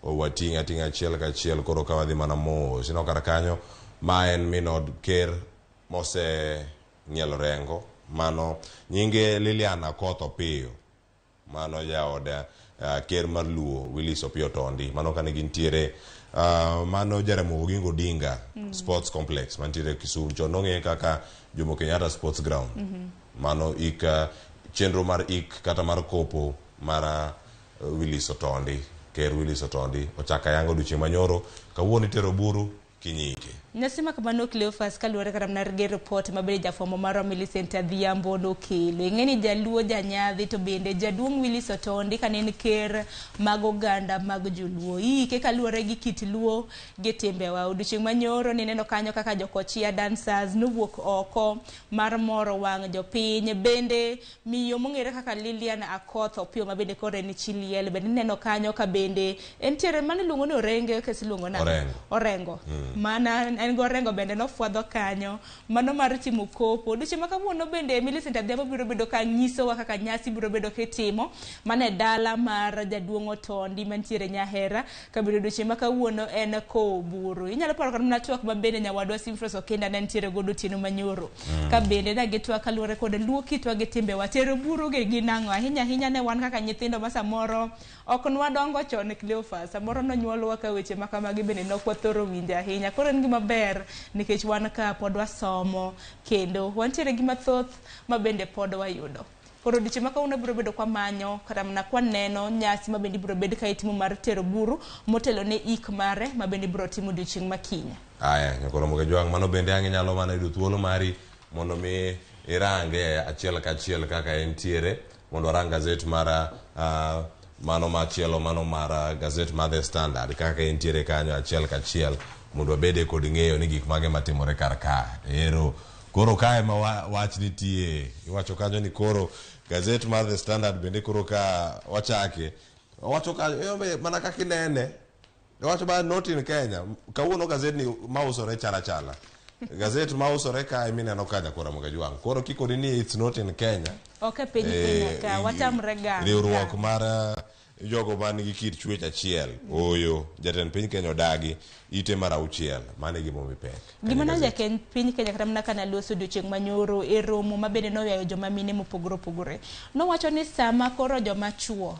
S29: wating' ating'a achiel kachiel koro ka wadhi mana mos ineno kar kanyo ma en min od ker mose ng'ielo rengo mano nyinge Lilian Akoth Opiyo mano jaod ker mar Luo Willis Opiyo Tondi mano kane gintiere mano Jaramogi Oginga Odinga Sports Complex mantiere Kisumu chon nong'eye kaka Jomo Kenyatta Sports Ground mano ik chenro mar ik kata mar kopo mar Willis Otondi ker Willis Otondi ochako ayanga odiochieng' manyoro kawuono itero buru kinyike.
S2: Nyasi ma kamano Cleophas kaluwore kata mana gi report ma bende jafwambo marwa Millicent Adhiambo nokelo. Ing'e ni jaluo janyadhi to bende jaduong' Willis Otondi kane en ker mag oganda mag joluo. Iike kaluwore gi kit luo gi timbewa. Odiochieng' manyoro nineno kanyo kaka jokochia dancers nowuok oko mar moro wang' jopiny. Bende miyo mong'ere kaka Lilian Akoth Opiyo ma bende koro en chi liel bende ineno kanyo ka bende entiere mano iluongo ni Orenge kese iluongo nang'o?
S29: Orengo.
S2: Orengo. Mana en gi Orengo bende nofwadho kanyo mano mar timo kopo. Odiochieng' ma kawuono bende Millicent Adhiambo biro bedo ka nyisowa kaka nyasi biro bedo kitimo mana e dala mar jaduong' Otondi mantiere Nyahera kabiro odiochieng' ma kawuono en kowo buru. Inyalo paro kata mana twak ma bende nyawadwa Simfros Okinda ne nitiere godo otieno manyoro. Ka bende ne gitwak kaluwore kod luo kitwa gi timbewa. Tero buru gi gin ang'o? Ahinya ahinya ne wan kaka nyithindo ma samoro ok nwadongo chon Cleophas. Samoro nonyuolwa ka weche ma kamagi bende ne ok wathoro winjo ahinya. Koro en gima ber nikech wan ka pod wasomo kendo wantiere gi mathoth ma bende pod wayudo. Koro odiochieng' ma kawuono biro bedo kwamanyo kata mana kwaneno nyasi ma bende ibiro bed ka itimo mar tero buru motelo ne ik mare ma bende ibiro timo odiochieng' ma kiny.
S29: Aya, nyakoro Mogejwang' mano bende ang' inyalo mana yudo thuolo mari mondo mi irange achiel kachiel kaka entiere mondo warang gazet mar mano machielo mano mar gazet mar The Standard kaka entiere kanyo achiel kachiel mondo wabede kod ng'eyo ni gik mage matimore kar ka. Ero koro kae ma wach nitie iwacho kanyo ni koro gazet mar The Standard bende koro ka wachake wacho kanyo mana kaka inene wacho ba not in Kenya kawuono gazet ni mausore chala chala gazet mausore kae mineno ka nyakora Mogajwang' koro kikoni ni it's not in Kenya
S2: Ok e piny Kenya ka watamre ga.
S29: riwruok mar jogo man gi kit chwech achiel oyo jatend piny Kenya odagi ite mar auchiel mano e gima omi pek.
S2: Gima noja piny Kenya kata mana kana loso odiochieng' manyoro e romo ma bende noywayo joma mine mopogore opogore. Nowacho ni sama koro joma chuo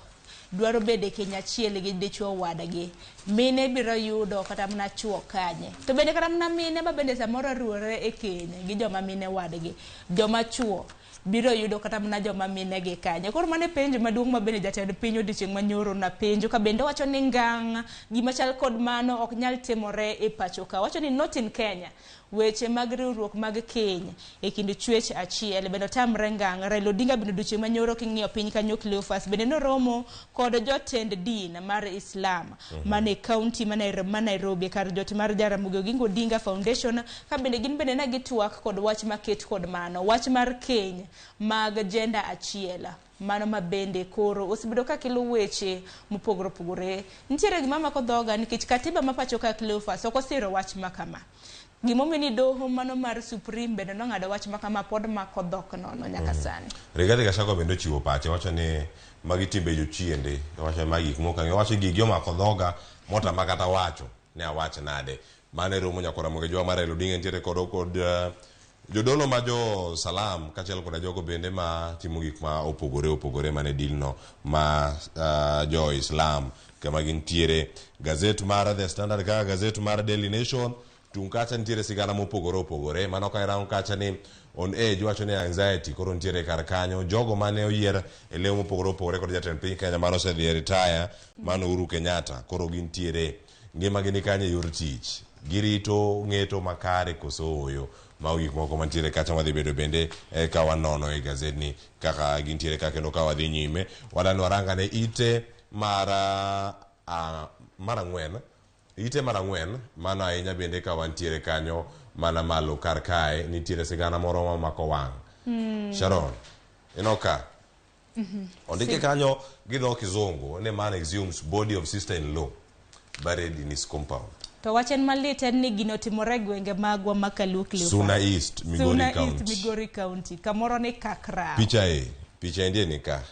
S2: dwaro bedo e keny achiel gi dichuo wadgi, mine biro yudo kata mana chuo kanye. To bende kata mana mine ma bende samoro riwore e keny gi joma mine wadgi, joma chuo biro yudo kata mana joma mine gi kanye. Koro mano e penjo maduong' ma bende jatend piny odiochieng' manyoro na penjo ka bende owacho ni ngang' gima chal kod mano ok nyal timore e pacho ka. Owacho ni not in Kenya. Weche mag riwruok mag keny e kind chwech achiel bende otamre ngang'. Raila Odinga bende odiochieng' manyoro king'iyo piny kanyo Cleophas bende noromo kod jotend din mar Islam mane kaunti ma Nairobi kar jot mar Jaramogi Oginga Odinga Foundation ka bende gin bende ne gitwak kod wach maket kod mano wach mar keny mag gender achiel mano ma bende koro osebedo ka kelo weche mopogore opogore. Nitiere gima mako dhoga nikech katiba ma pacho ka Cleophas ok osiro wach ma kama. Gimomiyo ni doho mano mar Supreme bende nong'ado wach ma kama pod mako dhok nono nyaka sani.
S29: Rigathi Gachagua bende ochiwo pache wacho ni magi timbe jochiende wacho ni magi gik moko wacho gigi omako dhoga motama kata wacho ne awach nade. Mano e romo nyakora Mogejwang' mar Raila Odinga nitiere kod jodolo ma jo Salam kaachiel koda jogo bende ma timo gik ma opogore opogore mane dilno ma jo Islam kama gintiere. Gazet mar The Standard kaka gazet mar Daily Nation tung' kacha nitiere sigana mopogore opogore. Mano ka irango kacha ni on age wacho ni anxiety koro nitiere kar kanyo. Jogo mane oyier e lemo mopogore opogore kod jatend piny Kenya mano osedhi e retire mano Uhuru Kenyatta koro gintiere ngimagi ni kanye e yor tich girito ng'eto makare koso ooyo. Mago gik moko mantiere kacha wadhi bedo bende ka wanono e gazetni kaka gintiere ka kendo ka wadhi nyime. Wadani warangane ite mar ang'wen. Ite mar ang'wen mano ahinya bende ka wantiere kanyo mana malo kar kae nitiere sigana moro mamako wang'. Sharon, ineno ka ondike kanyo gi dho kizungu ni man exhumes body of sister-in-law buried in his compound.
S2: To wach en malit en ni gino otimore e gwenge magwa ma Kaluo Cleophas.
S29: Suna East, Migori
S2: Suna East,
S29: County.
S2: Migori County. Kamoro ni Kakrao.
S29: Picha e, picha endie ni ka.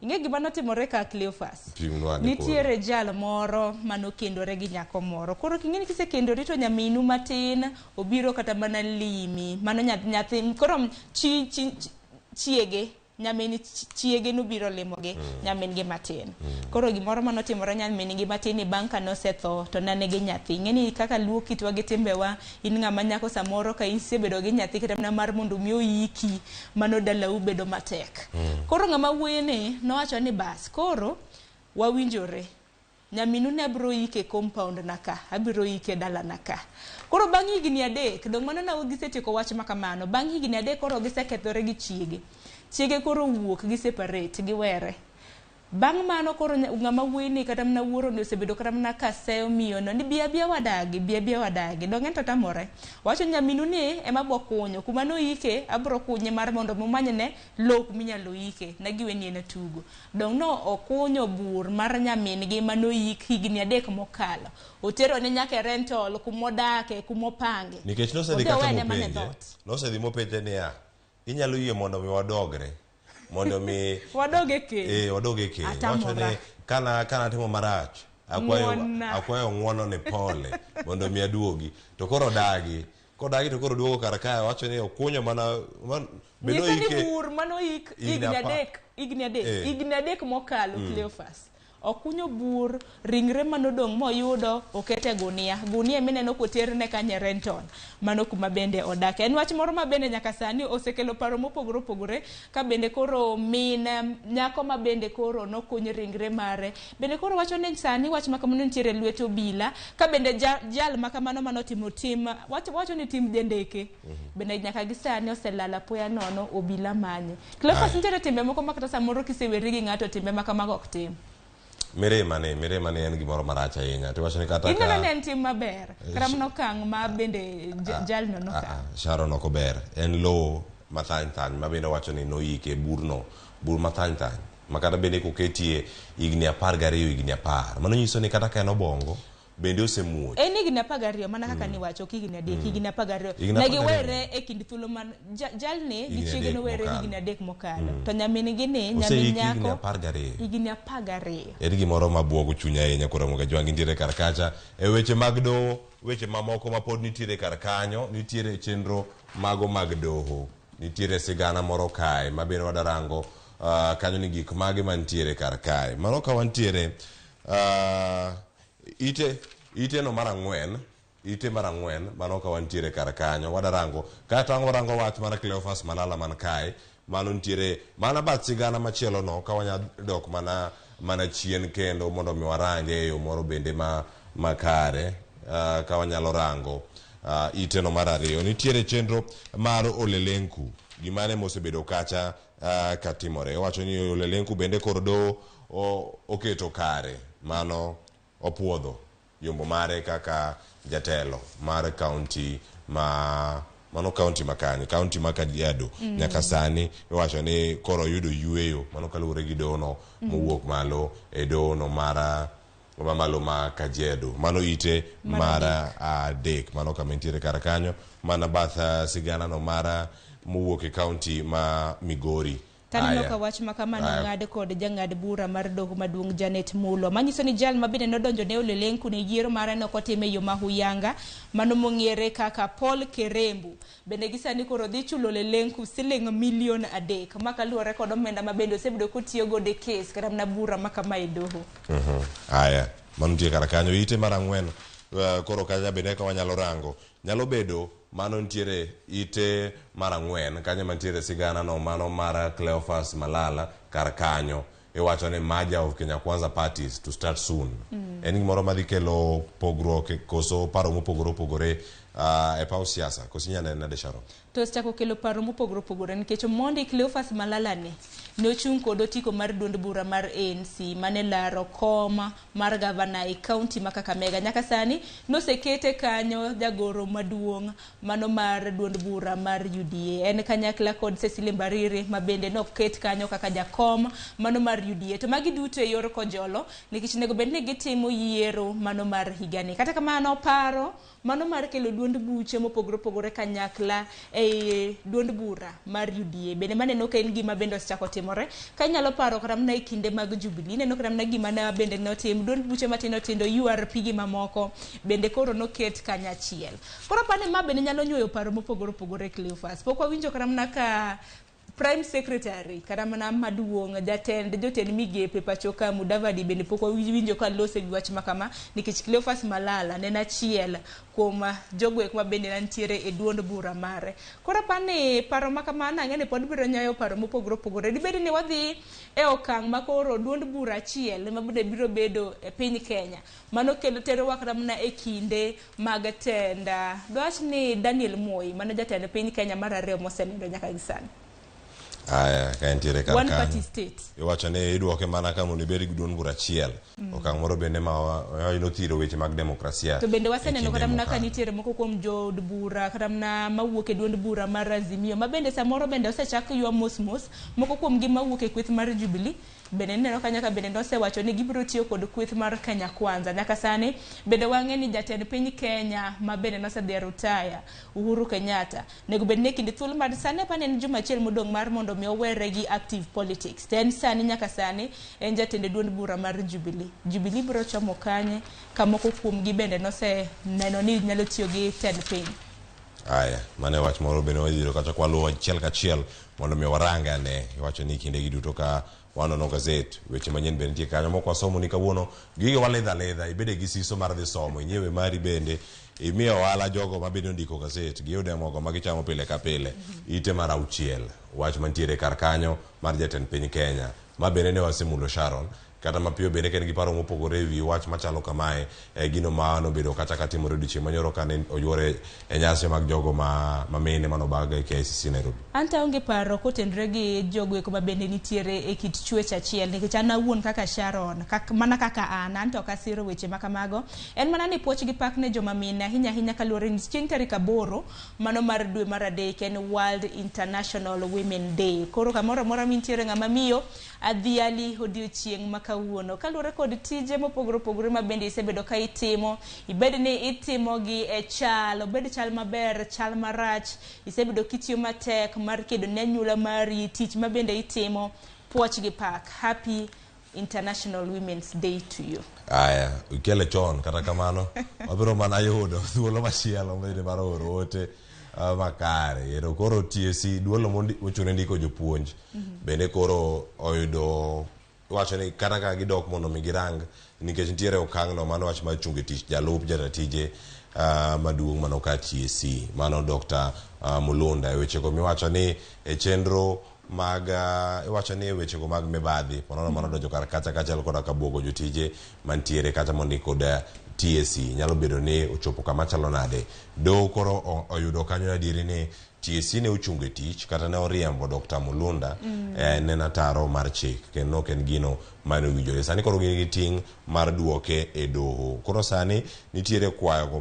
S2: Ing'e gima notimore ka Cleophas?
S29: Pimnwa ni koro.
S2: Nitiere jal moro manokendore gi nyako moro. Koro king'e ni kisekendori to nyaminu matin obiro kata mana limi. Mano nyathi koro chi, chi, chi chiege nyamin chiege nobiro limogi nyamin gi matin. Koro gimoro manotimore nyamin gi matin ni bang' ka nosetho to ne nigi nyathi. Ing'e ni kaka luo kitwa gi timbewa, in ng'ama nyako samoro ka isebedo gi nyathi kata mana mar mondo mi oyiki, mano dalau bedo matek. Koro ng'ama wuoyi ni nowacho ni bas, koro wawinjore. Nyaminu ne abiro yike e compound na ka, abiro yike e dalana ka. Koro bang' higni 3, dong' mano na gisetieko wach ma kamano. Bang' higni 3 koro gisekethore gi chiege. Chiege koro owuok, gi separate, giwere. Bang' mano koro ng'ama wuoyi ni kata mana wuoro ni osebedo kata mana ka seyo miyo no ni bi abiya wadagi, bi abiya wadagi. Dong' en to tamore. Owacho ni nyaminu ni ema bo kunyo, kuma noyike abiro kunye mar mondo umanyne lowo kuminyalo yike. Ne giwe ni en atugo. Dong' no okunyo bur mar nyamin gi manoyik higni 3 mokalo. Otero ne nyaka e rental kumodake, kumopange.
S29: Nikech nosedhi
S2: Odhi
S29: kata
S2: owene mana e
S29: mopenje,
S2: dhoot.
S29: nosedhi mopenje niya, inyalo yie mondo mi wadogre, mondo mi
S2: Wadog e keny.
S29: Wadog e keny.
S2: Atamora.
S29: Wacho ni kana atimo marach,
S2: Ng'wona.
S29: akwayo ng'wono ni pole mondo mi aduogi. To koro dagi. Kodagi to koro duogo kar kae, wacho ni okunyo mana, be
S2: Nyisa ni
S29: noike
S2: bur manoik
S29: higni
S2: higni
S29: apar.
S2: 3, higni 3, higni 3 mokalo Cleophas. Okunyo bur, ringre manodong' moyudo okete gunia. Gunia mineno koterne kanyo e rental. Mano kuma bende odake. En wach moro ma bende nyaka sani osekelo paro mopogore opogore ka bende koro min nyako ma bende koro nokuny ringre mare. Bende koro wacho ni sani wach ma kamano nitiere e lwet obila ka bende jal ma kamano manotimo tim, wacho ni tim jendeke. Bende nyaka gi sani oselal apoya nono obila manye. Cleophas, nitiere timbe moko ma kata samoro kiseweri gi ng'ato timbe ma kamago ok tim.
S29: Mirima ni en gimoro marach ahinya. To iwacho ni kata
S2: Ineno
S29: ka
S2: ni en tim maber. Kata mana okang' ma bende jalno nokawo.
S29: Sharon ok ober. En lowo mathany thany ma bende wacho ni noyike burno, bur mathany thany. Ma kata bende koketie higni 12, higni 10. Mano nyiso ni kata ka en obongo, bende osemuoch.
S2: En higni 12 mana kaka niwacho, ok higni 3, higni 12.
S29: Higni
S2: Ne
S29: 12.
S2: giwere e kind thuolo man jalni gi
S29: Higni
S2: chiege
S29: 3
S2: nowere
S29: mokalo.
S2: higni 3 mokalo. To nyamin gi ni, nyamin
S29: Oseiki higni
S2: nyako
S29: 12.
S2: Higni 12.
S29: En gimoro mabuogo chuny ahinya koro Ramogi Ajwang' nitiere kar kacha. E weche mag doho, weche mamoko ma pod nitiere kar kanyo, nitiere chenro mago mag doho. Nitiere sigana moro kae ma bende wadarango kanyo ni gik mage mantiere kar kae. Mano ka wantiere ite no mar 4, ite mar 4, mano ka wantiere kar kanyo, wadarango. Kata warango wach mar Cleophas Malala man kae, mano nitiere mana bath sigana machielo no, ka wanya dok mana chien kendo mondo mi warange e yo moro bende makare, ka wanyalo rango ite no mar 2. Nitiere chenro mar Olelenku, gimane mosebedo kacha katimore. Owacho ni Olelenku bende koro doho oketo kare, mano opuodho yombo mare kaka jatelo mar county ma mano county ma kanye, county ma Kajiado. Nyaka sani iwacho ni koro oyudo yueyo, mano kaluwore gi dohono mowuok malo e dohono mamalo ma Kajiado. Mano ite
S2: Mar
S29: mar 3, mano kama nitiere kar kanyo, mana bath sigana no mar mowuok e county ma Migori.
S2: Taneno
S29: Aya.
S2: ka wach ma kamano
S29: Aya.
S2: ng'ad kod jang'ad bura mar doho maduong' Janet Mulwa, manyiso ni jal ma bende nodonjo ne Olelenku ne yiero mare ne ok otime e yo ma huyanga, mano mong'ere kaka Paul Kerembu. Bende gi sani koro dhi chulo Olelenku siling milion 3, ma kaluwore kod omenda ma bende osebedo kotiyo godo e kes kata mana bura ma kama e doho.
S29: Aya, mano nitie kar kanyo. Ite mar 4, koro kacha bende ka wanyalo rango, nyalo bedo mano nitiere ite mar 4, kanyo mantiere sigana no mano mar Cleophas Malala kar kanyo. Iwacho ni merger of Kenya Kwanza parties to start soon. En gimoro madhi kelo pogruok koso paro mopogore opogore e paw siasa. Koso inyalo neno nade Sharon?
S2: To osechako kelo paro mopogore opogore nikech Omondi Cleophas Malala ni ne ochung' kod otiko mar duond bura mar ANC mane laro kom mar gavana e kaunti ma Kakamega. Nyaka sani nosekete kanyo jagoro maduong' mano mar duond bura mar UDA. En kanyakla kod Cecily Mbarire ma bende noket kanyo kaka jakom mano mar UDA. To magi duto e yor kojolo nikech onego bed ni gitimo yiero mano mar higani. Kata kamano paro mano mar kelo duond buche mopogore opogore kanyakla e duond bura mar UDA bende maneno ka en gima bende osechako timore. Ka inyalo paro kata mana e kinde mag Jubilee, ineno kata mana gima ne bende notim duond buche matindo tindo URP gi mamoko bende koro noket kanyachiel. Koro apani ma bende nyalo nyuoyo paro mopogore opogore Cleophas. Pok wawinjo kata mana ka Prime Secretary kata mana maduong' jatend jotend migepe pacho ka Mudavadi bende pok wawinjo ka lose gi wach makama nikech Cleophas Malala ne en achiel kuom jogo eko ma bende nitiere e duond bura mare. Koro apani paro ma kamano ang'e ni pod biro nyayo paro mopogore opogore. Dibed ni wadhi e okang' ma koro duond bura achiel ema bende biro bedo e piny Kenya. Mano kelo terowa kata mana e kinde mag tend dwach ni Daniel Moi mano jatend piny Kenya mar ariyo mosenindo nyaka gi sani.
S29: Aya, ka entiere kar
S2: One
S29: kanyo.
S2: party state.
S29: Iwacho ni idwoke mana ka mondo ibed gi duond bura achiel. Okang' moro bende ma nothiro weche mag demokrasia.
S2: To bende
S29: e
S2: waseneno
S29: kinde
S2: kata mana ka
S29: mokalo.
S2: nitiere moko kuom jood bura kata mana mawuok e duond bura mar Azimio ma bende samoro bende osechak ywa mos mos moko kuom gi mawuok e kweth mar Jubilee bende ineno ka nyaka bende nosewacho ni gibiro tiyo kod kweth mar Kenya Kwanza. Nyaka sani bende wang'e ni jatend piny Kenya ma bende nosedhi e rutaya Uhuru Kenyatta nego bed ni e kinde thuolo mar sani apani en juma achiel modong' mar mondo mi owere gi active politics. To en sani nyaka sani en jatend duond bura mar Jubilee. Jubilee biro chomo kanye ka moko kuom gi bende noseneno ni nyalo tiyo gi tend piny.
S29: Aya, mano e wach moro bende wadhi yudo kacha kwaluwo achiel kachiel mondo mi warang ane. Iwacho ni kinde gi duto ka wanono gazet, weche manyien bende nitie kanyo mok wasomo ni kawuono, gige walidho alidha, ibede gi siso mar dhi somo, inyiewe mari bende, imiyo ohala jogo ma bende ondiko gazet, giyude mogo ma gichamo pile ka pile. Ite mar auchiel, wach mantiere kar kanyo mar jatend piny Kenya, ma bende ne wasemulo Sharon, kata mapiyo bende ka en gi paro mopogore e wi wach machalo kamae, e gino ma nobedo kata katimore odiochieng' manyoro kane oyuore e nyasi mag jogo ma mine manobag e KICC Nairobi.
S2: An to aonge paro kotenore gi jogo eko ma bende nitiere e kit chwech achiel nikech an awuon kaka Sharon mana kaka an to ok asiro weche ma kamago. En mana ni puoch gi pak ne joma mine ahinya ahinya kaluwore ni chieng' tarik 8 mano mar dwe mar 3 en World International Women Day. Koro kamoro amora mintiere ng'ama miyo adhiali odiochieng' ma kawuono. Kaluwore kod tije mopogore opogore ma bende isebedo ka itimo, ibed ni itimo gi e chal, obed chal maber, chal marach, isebedo kitiyo matek mar kedo ne anyuola mari, tich ma bende itimo, puoch gi pak. Happy International Women's Day to you.
S29: Aya, ikele chon kata kamano wabiro mana yudo thuolo machielo bende mar oro ote makare. Ero koro TSC duolo mochune ndiko jopuonj bende koro oyudo wacho ni kata ka gidok mondo mi girang nikech nitiere okang' no mano wach mar chungo tich jalup jatatije maduong' mano ka TSC mano Dr. Mulunda e wechego miwacho ni e chenro mag iwacho ni e wechego mag mibadhi ponono mano donjo kar kacha kaachiel koda ka buogo jotije mantiere kata mondik kod TSC nyalo bedo ni ochopo kama chalo nade. Doho koro oyudo kanyo adieri ni TSC ne ochungo e tich kata ne oriembo Dr. Mulunda ne en ataro mar chik kendo ok en gino mane owinjore. Sani koro gin gi ting' mar duoke e doho. Koro sani nitiere kwayo go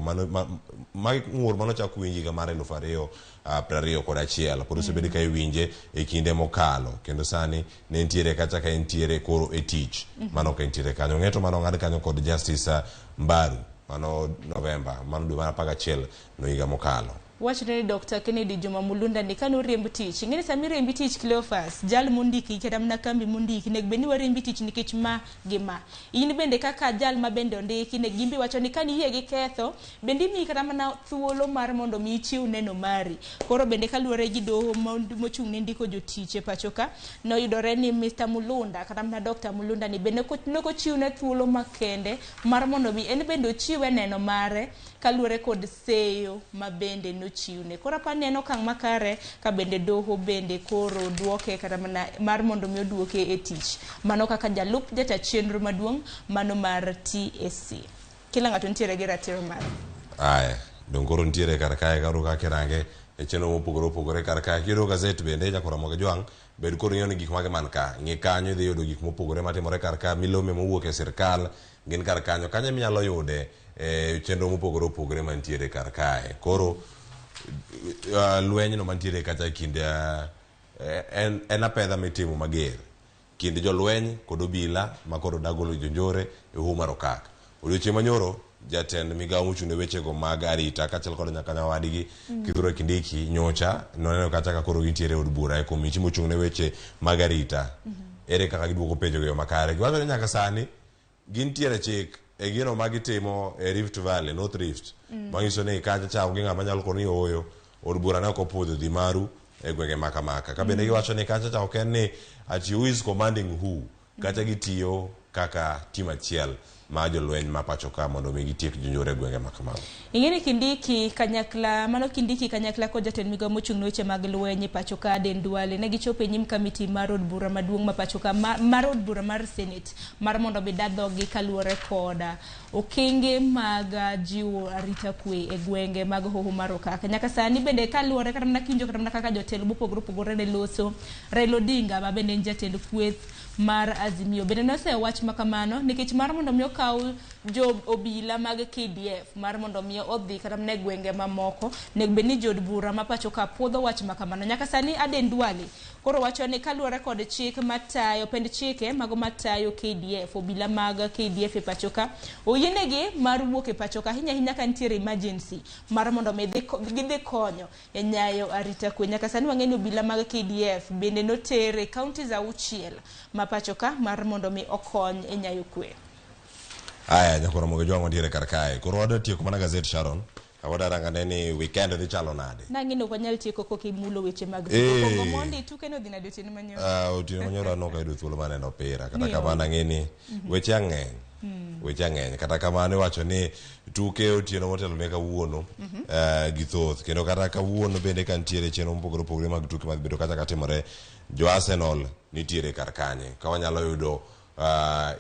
S29: magi ng'ur manochak winji higa mar 2021 pod osebed ka iwinje e kinde mokalo kendo sani ne nitiere kacha ka entiere koro e tich mano ka entiere kanyo. Ng'eto mano ong'ad kanyo kod Justice Mbaru mano Novemba mano dwe mar 11 no higa mokalo.
S2: Wachore ni Dr. Kennedy Juma Mulunda ni kane oriemb tich, ing'e ni sama iriembi tich Cleophas, jal mondiki kata mana kambi mondiki, nego bed ni wariembi tich nikech ma gi ma. In bende kaka jal ma bende ondiki, nego gimbe wacho ni kane iyie gi ketho, bende imiyi kata mana thuolo mar mondo mi ichiw neno mari. Koro bende kaluwore gi doho mochung' ne ndiko jotich e pacho ka, noyudore ni Mr. Mulunda kata mana Dr. Mulunda ni bende nokochiwne thuolo makende mar mondo mi en bende ochiwe neno mare kaluwore kod seyo ma bende nochiwne. Koro apani en okang' makare ka bende doho bende koro duoke kata mana mar mondo mi oduoke e tich. Mano kaka jalup jata chenro maduong' mano mar TSC. Kila ng'ato nitiere gi ratiro mare.
S29: Aya, dong koro nitiere kar kae karo kaka irange e chenro mopogore opogore kar kae. Kiyudo gazet bende nyakora Ramogi Jwang' bed koro ing'eyo ni gik mage man ka. Ng'i kanyo idhi yudo gik mopogore matimore kar ka, milome mowuok e sirkal gin kar kanyo. Kanyo eminyalo yude e chenro mopogore opogore mantiere kar kae. Koro lweny no mantiere kacha e kind en apedha mitimo mager. kind jolweny kod obila ma koro dagolo jonjore e Hoho mar Okak. Odiochieng' manyoro jatend migawo mochung' ne wechego mag arita kaachiel kod nyaka nyawadgi Kithure Kindiki nyocha noneno kacha ka koro gintiere e od bura e komiti mochung' ne weche mag arita. Ere kaka giduoko penjo e yo makare? Giwacho ni nyaka sani gintiere chik e gino ma gitimo e Rift Valley, North Rift. Manyiso ni kacha cha onge ng'ama nyalo kono ni ooyo od bura ne ok opuodho dhi maru e gwenge ma kamaka. Ka bende giwacho ni kacha cha ok en ni ati who is commanding who, kacha gitiyo kaka team achiel ma jolweny ma pacho ka mondo mi gitiek jonjore e gwenge ma kamago.
S2: Ing'eni Kindiki kanyakla mano Kindiki kanyakla kod jatend migawo mochung' ne weche mag lweny e pacho ka Aden Duale ne gichopo e nyim kamiti mar od bura maduong' ma pacho ka mar od bura mar Senate mar mondo mi dadhogi kaluwore kod okenge mag jiwo arita kwe e gwenge mag Hoho mar Okak. Nyaka sani bende kaluwore kata mana kiwinjo kata mana kaka jotelo mopogore opogore ne loso, Raila Odinga ma bende en jatend kweth mar Azimio bende nosewach makamano nikech mar mondo mi okaw jo obila mag KDF mar mondo mi odhi kata mana e gwenge mamoko onego bed ni jood bura ma pacho ka puodho wach makamano. Nyaka sani Aden Duale koro wacho ni kaluwore kod chik matayo pend chike mago matayo KDF obila mag KDF e pacho ka oyienegi mar wuok e pacho ka ahinya ahinya ka nitiere emergency mar mondo mi gidhi konyo e nyayo arita kwe. Nyaka sani wang'eyo ni obila mag KDF bende noter e counties 6 ma pacho ka mar mondo mi okony e nyayo kwe.
S29: Aya, nyakoro mogo jwang' wantiere kar kae. Koro wadwa tieko mana gazet Sharon. Wadwa rango ane ni weekend dhi chalo nade.
S2: Nang'e ni ok wanyal tieko kok imulo weche mag tuke. Kongo mondi tuke no dhi nade otieno manyoro?
S29: Otieno manyoro an ok ayudo thuolo mar neno opira. Kata kamano ang'e ni weche ang'eny. Weche ang'eny. Kata kamano iwacho ni tuke otieno motelo ne kawuono githoth. Kendo kata kawuono bende ka nitiere chenro mopogore opogore mag tuke madhi bedo kacha katimore, jo Arsenal nitiere kar kanye. Ka wanyalo yudo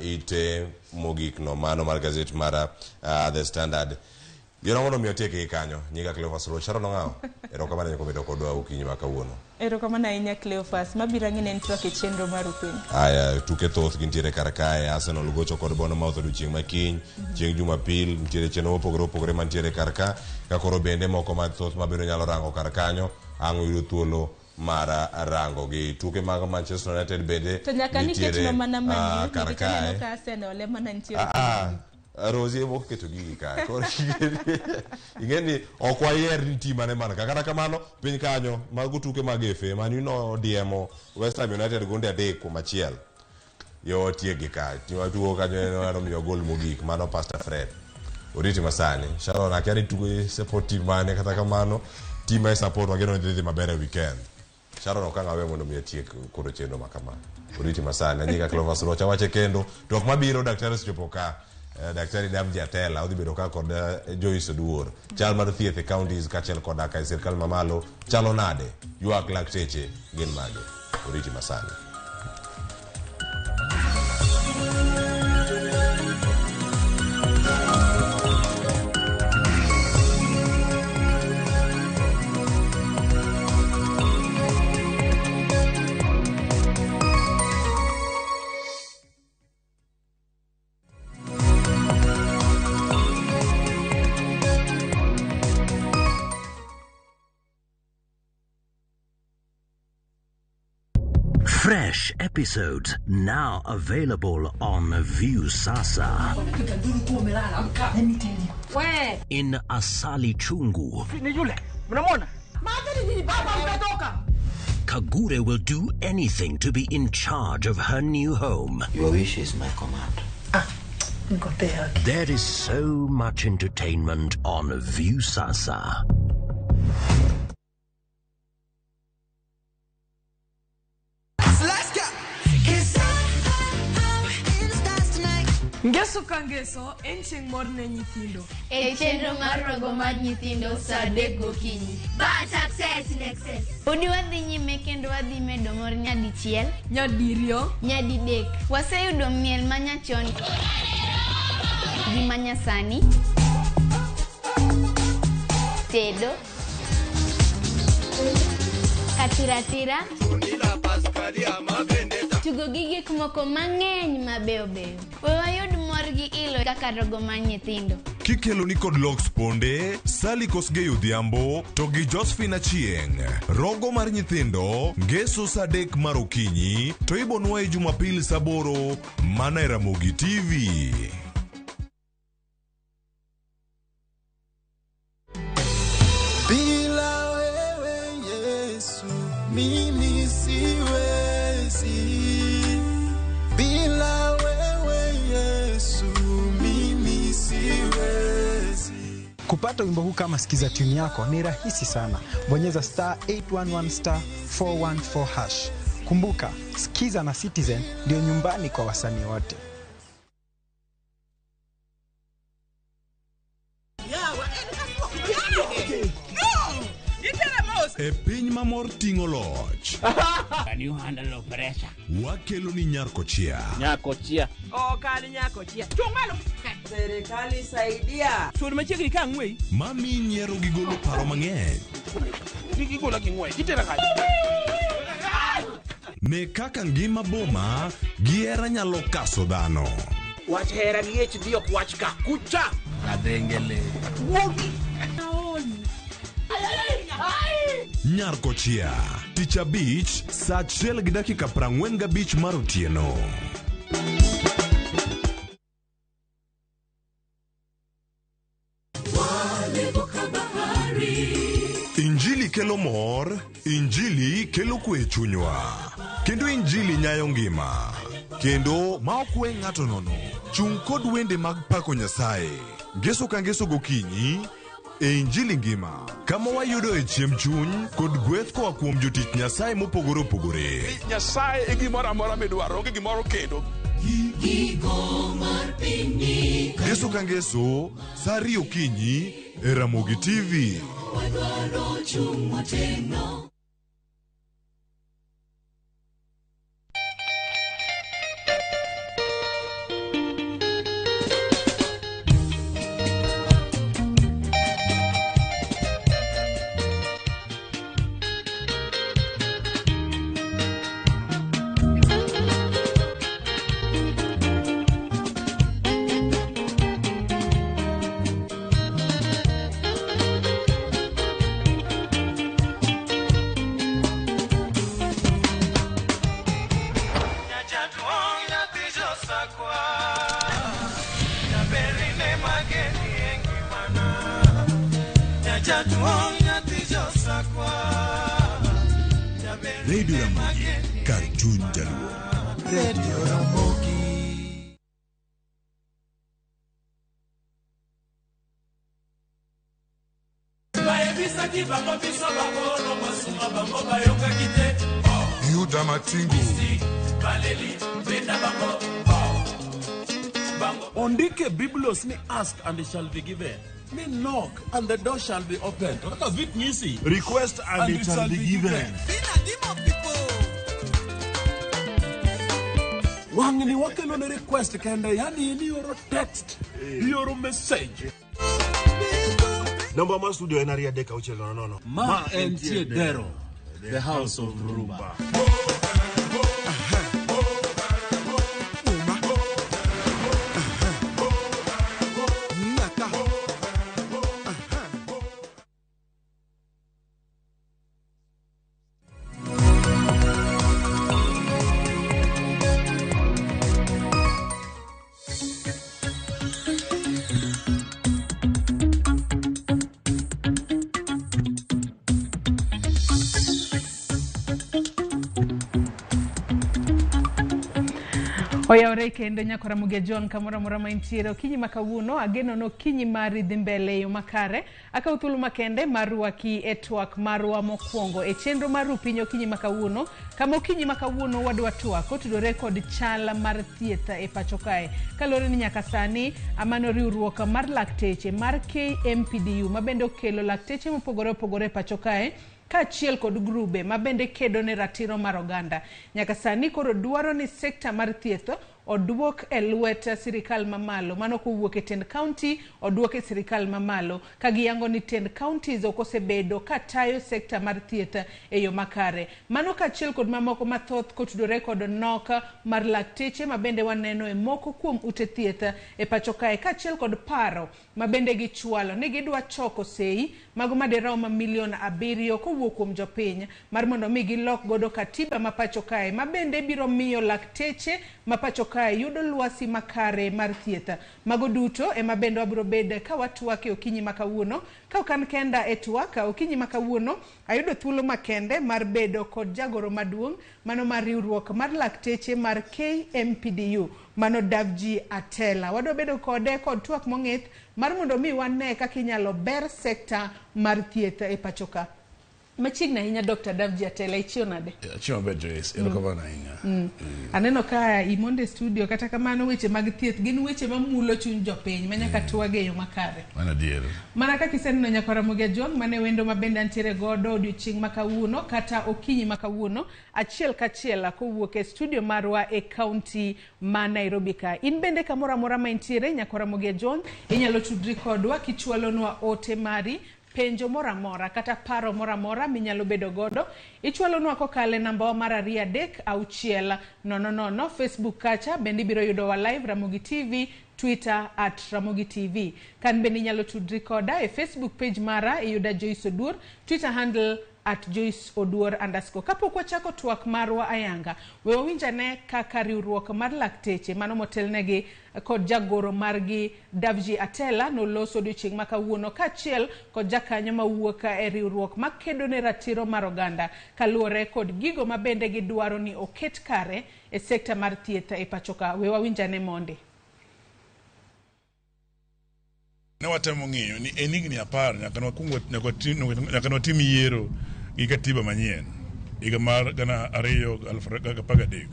S29: ite mogik no mano mar gazet mar The Standard. Yiero mondo mi otiek gi kanyo. Nyinga Cleophas Oluoch. Sharon Ong'awo. Erokamano nyaka bedo kodwa okinyi ma kawuono.
S2: Erokamano ahinya Cleophas. Mabiro ang'e ne en twak e chenro mar Upendo.
S29: Aya, tuke thoth gintiere kar kae. Arsenal gocho kod Bournemouth odiochieng' ma kiny. Chieng' Jumapil nitiere chenro mopogore opogore mantiere kar ka. Ka koro bende moko mathoth ma bende nyalo rango kar kanyo. Ang' uyudo thuolo mar rango gi tuke mag Manchester United bende
S2: To nyaka ni
S29: nitiere,
S2: ketno mana Man U,
S29: kar
S2: nikech aneno
S29: kae.
S2: ka Arsenal ema ne nitiere.
S29: Rosie ema oketo gigi kae. Koro ing'e ni ok wayier ni team mane man ka. Kata kamano piny kanyo mago tuke mag FA Man U nodiemo West Ham United gonde 3-1. Yo tiegi ka. Watugo kanyo en omiyo gol mogik mano Pastor Fred. Oriti masani. Sharon akia ni tugo support team mane kata kamano team ma support wageno ni dhi maber e weekend. Sharon ok ang' awe mondo mi atiek koro chenro ma kama. Oriti masani. Anyinga Cleophas Oluoch awache kendo. To ok mabiro daktari osechopo ka. Daktari Davji Atela odhi bedo ka kod Joyce Oduor. Chal mar thieth e counties kaachiel koda ka e sirkal mamalo chalo nade? Ywak lakteche gin mage? Oriti masani.
S12: Fresh episodes now available on Viusasa. In Asali Chungu, Kagure will do anything to be in charge of her new home.
S17: Your wish is my command.
S12: There is so much entertainment on Viusasa.
S18: Let's go.
S19: Ngeso ka ngeso en chieng' mor ne nyithindo.
S21: E chenro mar rogo mar nyithindo saa 3 gokinyi.
S22: Bad success in excess.
S21: Podi wadhi nyime kendo wadhi medo mor nyadichiel,
S19: nyadiriyo,
S21: nyadidek. Waseyudo miel manyachon gi manyasani, tedo, katiratira, tugo gi gik moko mang'eny mabeyo beyo. We wayud mor gi ilo kaka rogo mar nyithindo.
S16: Kikeloni kod Lox Ponde, Sally Kosgei Odhiambo to gi Josephine Achieng'. Rogo mar nyithindo, Ngeso saa 3 mar okinyi to ibonwaye Jumapil saa 8 mana e Ramogi TV.
S18: Bila wewe Yesu mimi siwezi. Bila wewe Yesu mimi siwezi.
S1: Kupata wimbo huu kama sikiza tune yako ni rahisi sana. Bonyeza star 811 star 414 hash. Kumbuka, Sikiza na Citizen ndio nyumbani kwa wasanii wote.
S16: E piny mamor ting'o loch.
S3: Can you handle the pressure?
S16: Wakelo ni Nyarkochia.
S3: Nyakochia.
S8: Ok an nyakochia. Chung' malo.
S7: Serikali saidia.
S8: Sud machiegni ka ang'weyi.
S16: Mami nyiero gi golo paro mang'eny.
S15: Kik igola gi ng'wech, itera kanye?
S16: Ne kaka ngima boma gi hera nyalo kaso dhano.
S15: Wach hera gi ich dhi ok wach ka. Kucha! Kadhengele. Wuogi!
S16: Nyarkochia. Tich abich saa 1:45 mar otieno. Injili kelo mor, Injili kelo kwe e chunywa. Kendo Injili nyayo ngima. Kendo ma ok we ng'ato nono. Chung' kod wende mag pako Nyasaye. Ngeso ka ngeso gokinyi e Injili ngima. Kama wayudo e chiemb chuny kod gweth koa kuom jotich Nyasaye mopogore opogore.
S15: Nyasaye e gimoro amora midwaro, onge gimoro kendo.
S16: Ngeso ka ngeso, saa 2 okinyi e Ramogi TV. Radio Ramogi, kar chuny jaluo.
S18: Radio Ramogi.
S6: Bayebisaki bango biso bakolo masuka bango bayokaki te.
S16: Yuda Matingu.
S6: Baleli benda bango.
S9: Ondike Biblos ni ask and it shall be given. Ni knock and the door shall be opened. Kaka vit nyisi.
S17: Request and it shall be given.
S9: Wang'ni wakelo ne request kende, yani in ioro text, ioro message.
S17: Namba mar studio en 23600.
S9: Ma entie Dero, the house of Rumba.
S23: Oyawore kendo nyakora Mugia John kamoro amora ma intiere okinyi ma kawuono ageno ni okinyi mari dhi mbele e yo makare. Akawo thuolo makende mar rwaki e twak marwa mokwongo e chenro mar ru piny okinyi ma kawuono, kama okinyi ma kawuono wadwa twak kotudore kod chal mar thieth e pacho kae. Kaluwore ni nyaka sani amano riwruok mar lakteche mar KMPDU mabende okelo lakteche mopogore opogore e pacho kae kaachiel kod grube mabende kedo ne ratiro mar oganda. Nyaka sani koro dwaro ni sekta mar thieth oduok e lwet sirikal mamalo, mano kowuok e tend county oduok e sirikal mamalo, ka giyango ni tend counties ok osebedo katayo sekta mar thieth e yo makare. Mano kaachiel kod mamoko mathoth kotudore kod nok mar lakteche ma bende waneno e moko kuom ute thieth e pacho kae, kaachiel kod paro ma bende gichwalo ni gidwa choko sei mago madirom 7 milion kowuok kuom jopiny mar mondo mi gilok godo katiba ma pacho kae ma bende biro miyo lakteche ma pacho kae yudo lwasi makare mar thieth. Mago duto ema bende wabiro bedo ka watwak e okinyi ma kawuono. Ka ok an kenda e twak okinyi ma kawuono, ayudo thuolo makende mar bedo kod jagoro maduong' mano mar riwruok mar lakteche mar KMPDU, mano Davji Atela. Wadwa bedo kode kod twak mong'ith mar mondo mi wane kaka inyalo ber sekta mar thieth e pacho ka. Machiegni ahinya Dr. Davji Atela, ichiew nade?
S4: Achiew maber Joyce, erokamano ahinya.
S23: Aneno ka imondo e studio, kata kamano weche mag thieth gin weche mamulo chuny jopiny ma nyaka twag e yo makare.
S4: Mano adier.
S23: Mana kaka iseneno nyakwar Ramogi Ajwang' mane wendo ma bende antiere godo odiochieng' ma kawuono kata okinyi ma kawuono achiel kachiel kowuok e studio marwa e kaunti ma Nairobi ka. In bende kamoro amora ma intiere nyakwar Ramogi Ajwang' inyalo tudri kodwa kichwalonwa ote mari, penjo moro amora kata paro moro amora minyalo bedo godo, ichwalonwa kokalo e namba wa mar 2 3 6 0 0. Facebook kacha bende ibiro yudowa live Ramogi TV, Twitter at Ramogi TV. Kan bende inyalo tudri koda e Facebook page mara iyuda Joyce Oduor, Twitter handle at Joyce Oduor _. Kapok wachako twak marwa ayanga, we wawinj ane kaka riwruok mar lakteche mano motelnegi kod jagoro margi Davji Atela noloso odiochieng' ma kawuono kaachiel kod jakanyo mawuok e riwruok makedo ne ratiro mar oganda kaluwore kod gigo ma bende gidwaro ni oket kare e sekta mar thieth e pacho ka. We wawinj ane mondi.
S4: Ne watemo ng'iyo ni en higni 10 nyaka nwatim yiero gi katiba manyien higa mar 2013.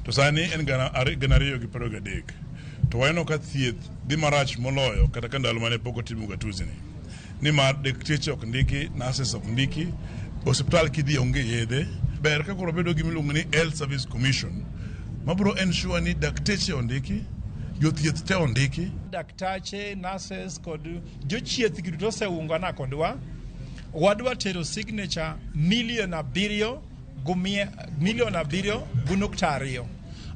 S4: To sani en 2023. To waneno ka thieth dhi marach moloyo kata ka ndalo mane pok otim ugatuzi ni. Nimar dakteche ok ndiki, nurses ok ndiki, osiptal kidhi onge yedhe. Ber ka koro bedo gima iluongo ni Health Service Commission mabiro ensure ni dakteche ondiki, jothieth te ondiki.
S5: Daktache, nurses kod jochieth gi duto oseungana kodwa. Wadwa tero signature 7.2 milion 7.2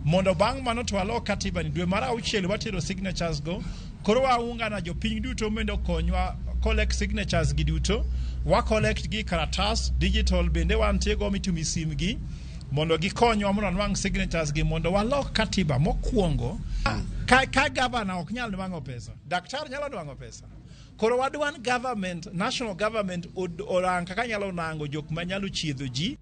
S5: mondo bang' mano to walok katiba ni dwe mar 6 watero signatures go. Koro waungana jopiny duto mondo okonywa collect signatures gi duto. Wa collect gi karatas digital bende wantie go mitumi sim gi mondo gikonywa mondo wanwang' signatures gi mondo walok katiba mokwongo. Ka governor ok nyal nwang'o pesa, daktari nyalo nwang'o pesa. Koro wadwan government, national government orang kaka nyalo nango jok manyalo chiedho ji.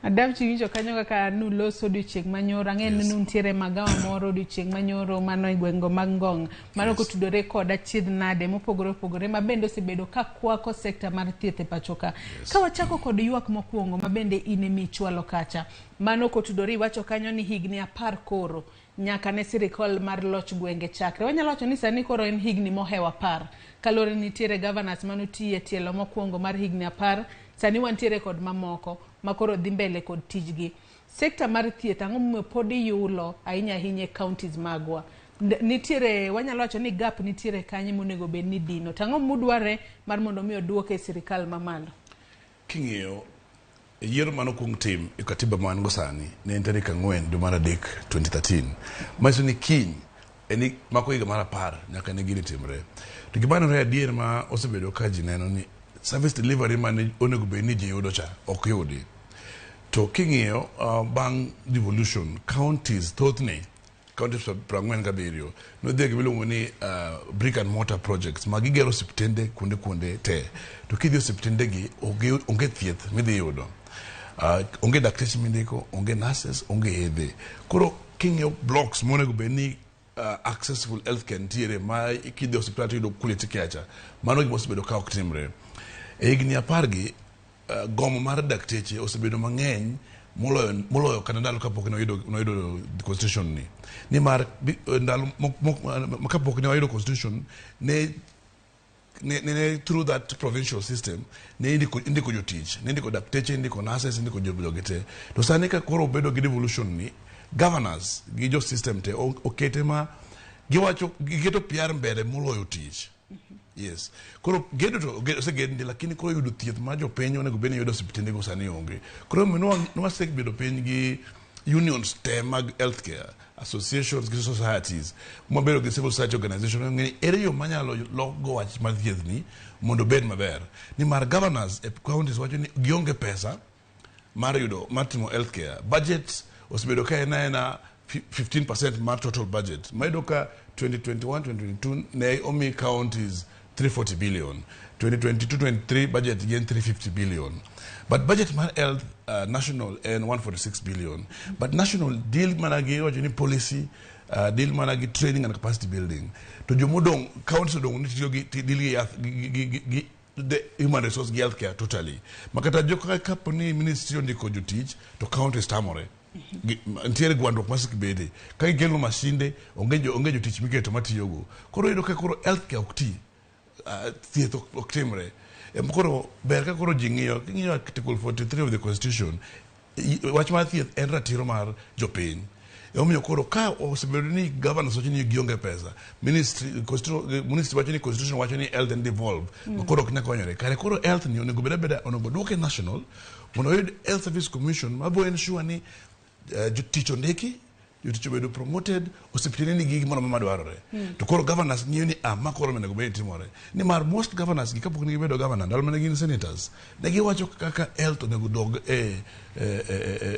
S23: Davji, winjo kanyo kaka nuloso odiochieng' manyoro. Ang'e ni nuntiere magawa moro odiochieng' manyoro mano e gwenge mag Ngong', mano kotudore kod achiedh nade mopogore opogore ma bende osebedo ka kwako sekta mar thieth e pacho ka. Ka wachako kod ywak mokwongo ma bende in ema ichwalo kacha, mano kotudore iwacho kanyo ni higni 10 koro nyaka ne sirikal mar loch gwenge chakre. Wanyalo wacho ni sani koro en higni mohewo 10 kaluwore ni nitiere governors manotiye tielo mokwongo mar higni 10, sani wantiere kod mamoko ma koro dhi mbele kod tijgi. Sekta mar thieth ang'o momiyo pod iyulo ahinya ahinya e counties magwa? Nitiere, wanyalo wacho ni gap nitiere kanye monego bed ni dino. To ang'o mudware mar mondo mi oduoke e sirikal mamalo?
S4: King'iyo yiero mane okwong tim e katiba ma wan go sani ne en tarik 4 dwe mar 3 2013. Manyiso ni kiny en mako higa mar 10 nyaka ne gini timre. To gima nenore adier ma osebedo ka ji neno ni service delivery mane onego bed ni ji yudo cha ok yudi. To king'iyo bang' devolution, counties thothne, counties 47 nodhi e gima iluongo ni brick and mortar projects ma gigero osiptende kuonde te. To kidhi osiptende gi onge thieth midhi yudo. Onge dakteche mindiko, onge nurses, onge yedhe. Koro king'iyo blocks monego bed ni accessible healthcare nitiere ma kidhi osiptal to iyudo quality care cha. Mano gima osebedo ka ok timre. E higni 10 gi gomo mar dakteche osebedo mang'eny moloyo kata ndalo kapok ne wayudo constitution ni. Nimar ndalo kapok ne wayudo constitution ne through that provincial system ne indiko jotich, ne indiko dakteche, indiko nurses, indiko jogi te. To sani ka koro obedo gi devolution ni, Governors gi jo system te okete ma giwacho giketo PR mbele moloyo tich. Yes. Koro gedo to oseged ndi, lakini koro yudo thieth ma jopiny onego bed ni yudo osiptende go sani onge. Koro omiyo nwasebedo piny gi unions te mag healthcare associations gi societies mwabedo gi civil society organization ng'e ni ere yo manyalo lokgo wach mar thieth ni mondo obed maber, nimar governors e counties wacho ni gionge pesa mar yudo mar timo healthcare. Budget osebedo ka en aena 15% mar total budget. Mayudo ka 2021 2022 ne omi counties 340 billion, 2022 23 budget gi en 350 billion, but budget mar health national en 146 billion. But national deal mana gi wacho ni policy, deal mana gi training and capacity building, to jomodong counties odong ni tiyo gi deal gi yath gi the human resource gi healthcare totally. Makata jo kapo ni ministry ondiko jotich to counties tamore. Nitiere gwandruok masik bede ka gikelo masinde, onge jotich miketo matiyogo. Koro iyudo ka koro healthcare ok ti, thieth ok timre. Koro ber ka koro ji ng'iyo, king'iyo article 43 of the constitution, wach mar thieth en ratiro mar jopiny. Emomiyo koro ka osebedo ni governors wacho ni gionge pesa, ministry wacho ni constitution wacho ni health and devolve, ma koro ok nyal konyore. Kare koro health ni onego bed abeda, onego duoke national mondo oyud health service commission mabo ensure ni jotich ondiki, jotich obedo promoted, osiptende nigi gimoro amora madwarore. To koro governors ng'iyo ni ma koro onego bed ni timore, nimar most governors gi kapok ne gibedo governor, ndalo mane gin senators, ne giwacho kaka health onego dog e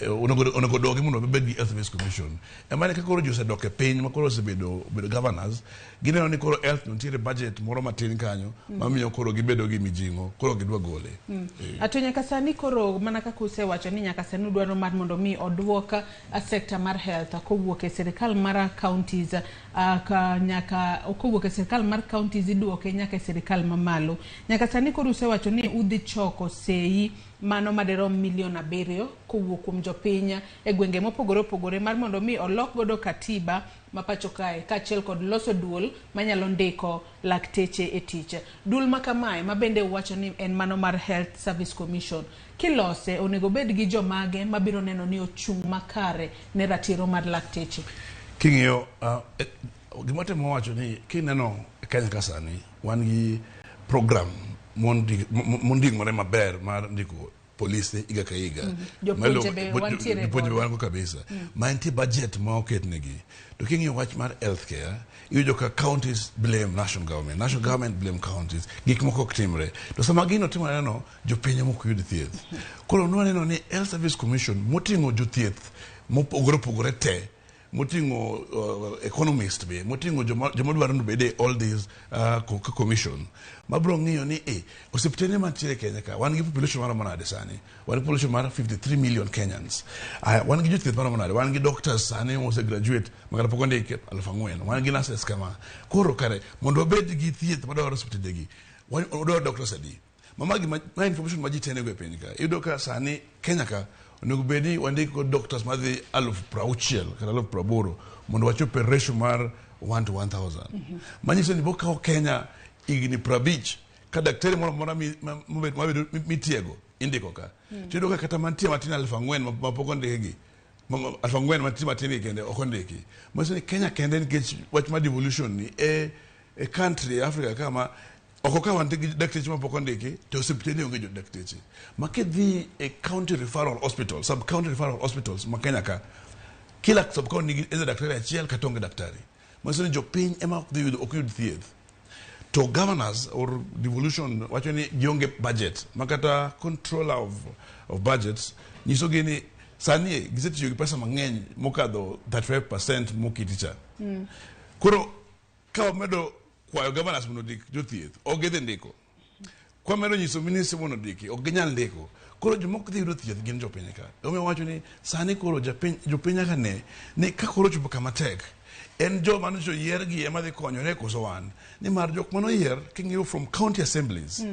S4: onego dogi mondo obed gi health service commission. Ema ne ka koro ji osedok e piny ma koro osebedo bedo governors, gineno ni koro health nitiere budget moro matin kanyo mamiyo koro gibedo gi mijing'o, koro gidwa gole.
S23: To nyaka sani koro mana kaka usewacho ni nyaka sani udwaro mar mondo mi oduok sector mar health kowuok e sirikal mar counties, ka nyaka kowuok e sirikal mar counties iduoke nyaka e sirikal mamalo. Nyaka sani koro usewacho ni udhi choko sei mano madirom milion 7 kowuok kuom jopiny e gwenge mopogore opogore mar mondo mi olok godo katiba ma pacho kae, kaachiel kod loso duol manyalo ndiko lakteche e tich. Duol ma kamae ma bende uwacho ni en mano mar Health Service Commission, kilose onego bed gi jomage mabiro neno ni ochung' makare ne ratiro mar lakteche?
S4: King'iyo gima temo wacho ni kineno e Kenya ka sani wan gi program monding'ore maber mar ndiko polise higa ka higa.
S23: Jopuonje be wantiere
S4: Jopuonje be
S23: godo.
S4: wan go kabisa. Ma nitie budget ma oketnegi. To king'iyo wach mar healthcare, iyudo ka counties blame national government, national government blame counties. Gik moko ok timre. To sama gino timore no, jopiny ema ok yud thieth. Koro nwaneno ni Health Service Commission moting'o jothieth mopogore opogore te, moting'o economist be, moting'o joma dwaro ni obed e all these commission mabiro ng'iyo ni osiptende mantiere e Kenya ka, wan gi population maromo nade sani? Wan gi population mar 53 million Kenyans. Aya, wan gi jothieth maromo nade? Wan gi doctors sani mose graduate makata pok ondik 4,000. Wan gi nurses kama. Koro kare mondo wabed gi thieth madwarore osiptende gi, wadwaro doctors adi? Mama gima ma information ma ji tenego e piny ka, iyudo ka sani Kenya ka onego bed ni wandiko doctors madhi 60,000 kata 80,000 mondo wachop e ratio mar 1 to 1000. Manyiso ni bokawo Kenya higni 50 ka daktari moro amora mabedo mitiego indiko ka. Tiyudo ka kata mantie matin 4,000 ma pok ondikgi, 4,000 mantie matin gi kende ok ondiki. Manyiso ni Kenya kende, nikech wach mar devolution ni e country e Africa kama oko ka wan gi dakteche mapok ondiki to osiptende onge jodakteche. Ma kidhi e county referral hospital, sub county referral hospitals ma Kenya ka, kila sub county nigi either daktari achiel kata onge daktari. Manyiso ni jopiny ema ok dhi yudo, ok yud thieth. To governors or devolution wacho ni gionge budget, ma kata controller of budgets nyiso gi ni sani gisetiyo gi pesa mang'eny mokadho 35% moketi cha. Koro ka wamedo kwayo governors mondo ondik jothieth, ok gidhi ndiko. Kwamedo nyiso ministry mondo ondiki, ok ginyal ndiko. Koro joma ok dhi yudo thieth gin jopiny ka. Emomiyo wacho ni sani koro japiny, jopiny nyaka ne ni ka koro ochopo kama tek, en joma nyocha oyier gi ema dhi konyore koso wan. Nimar jok manoyier king'iyo from county assemblies,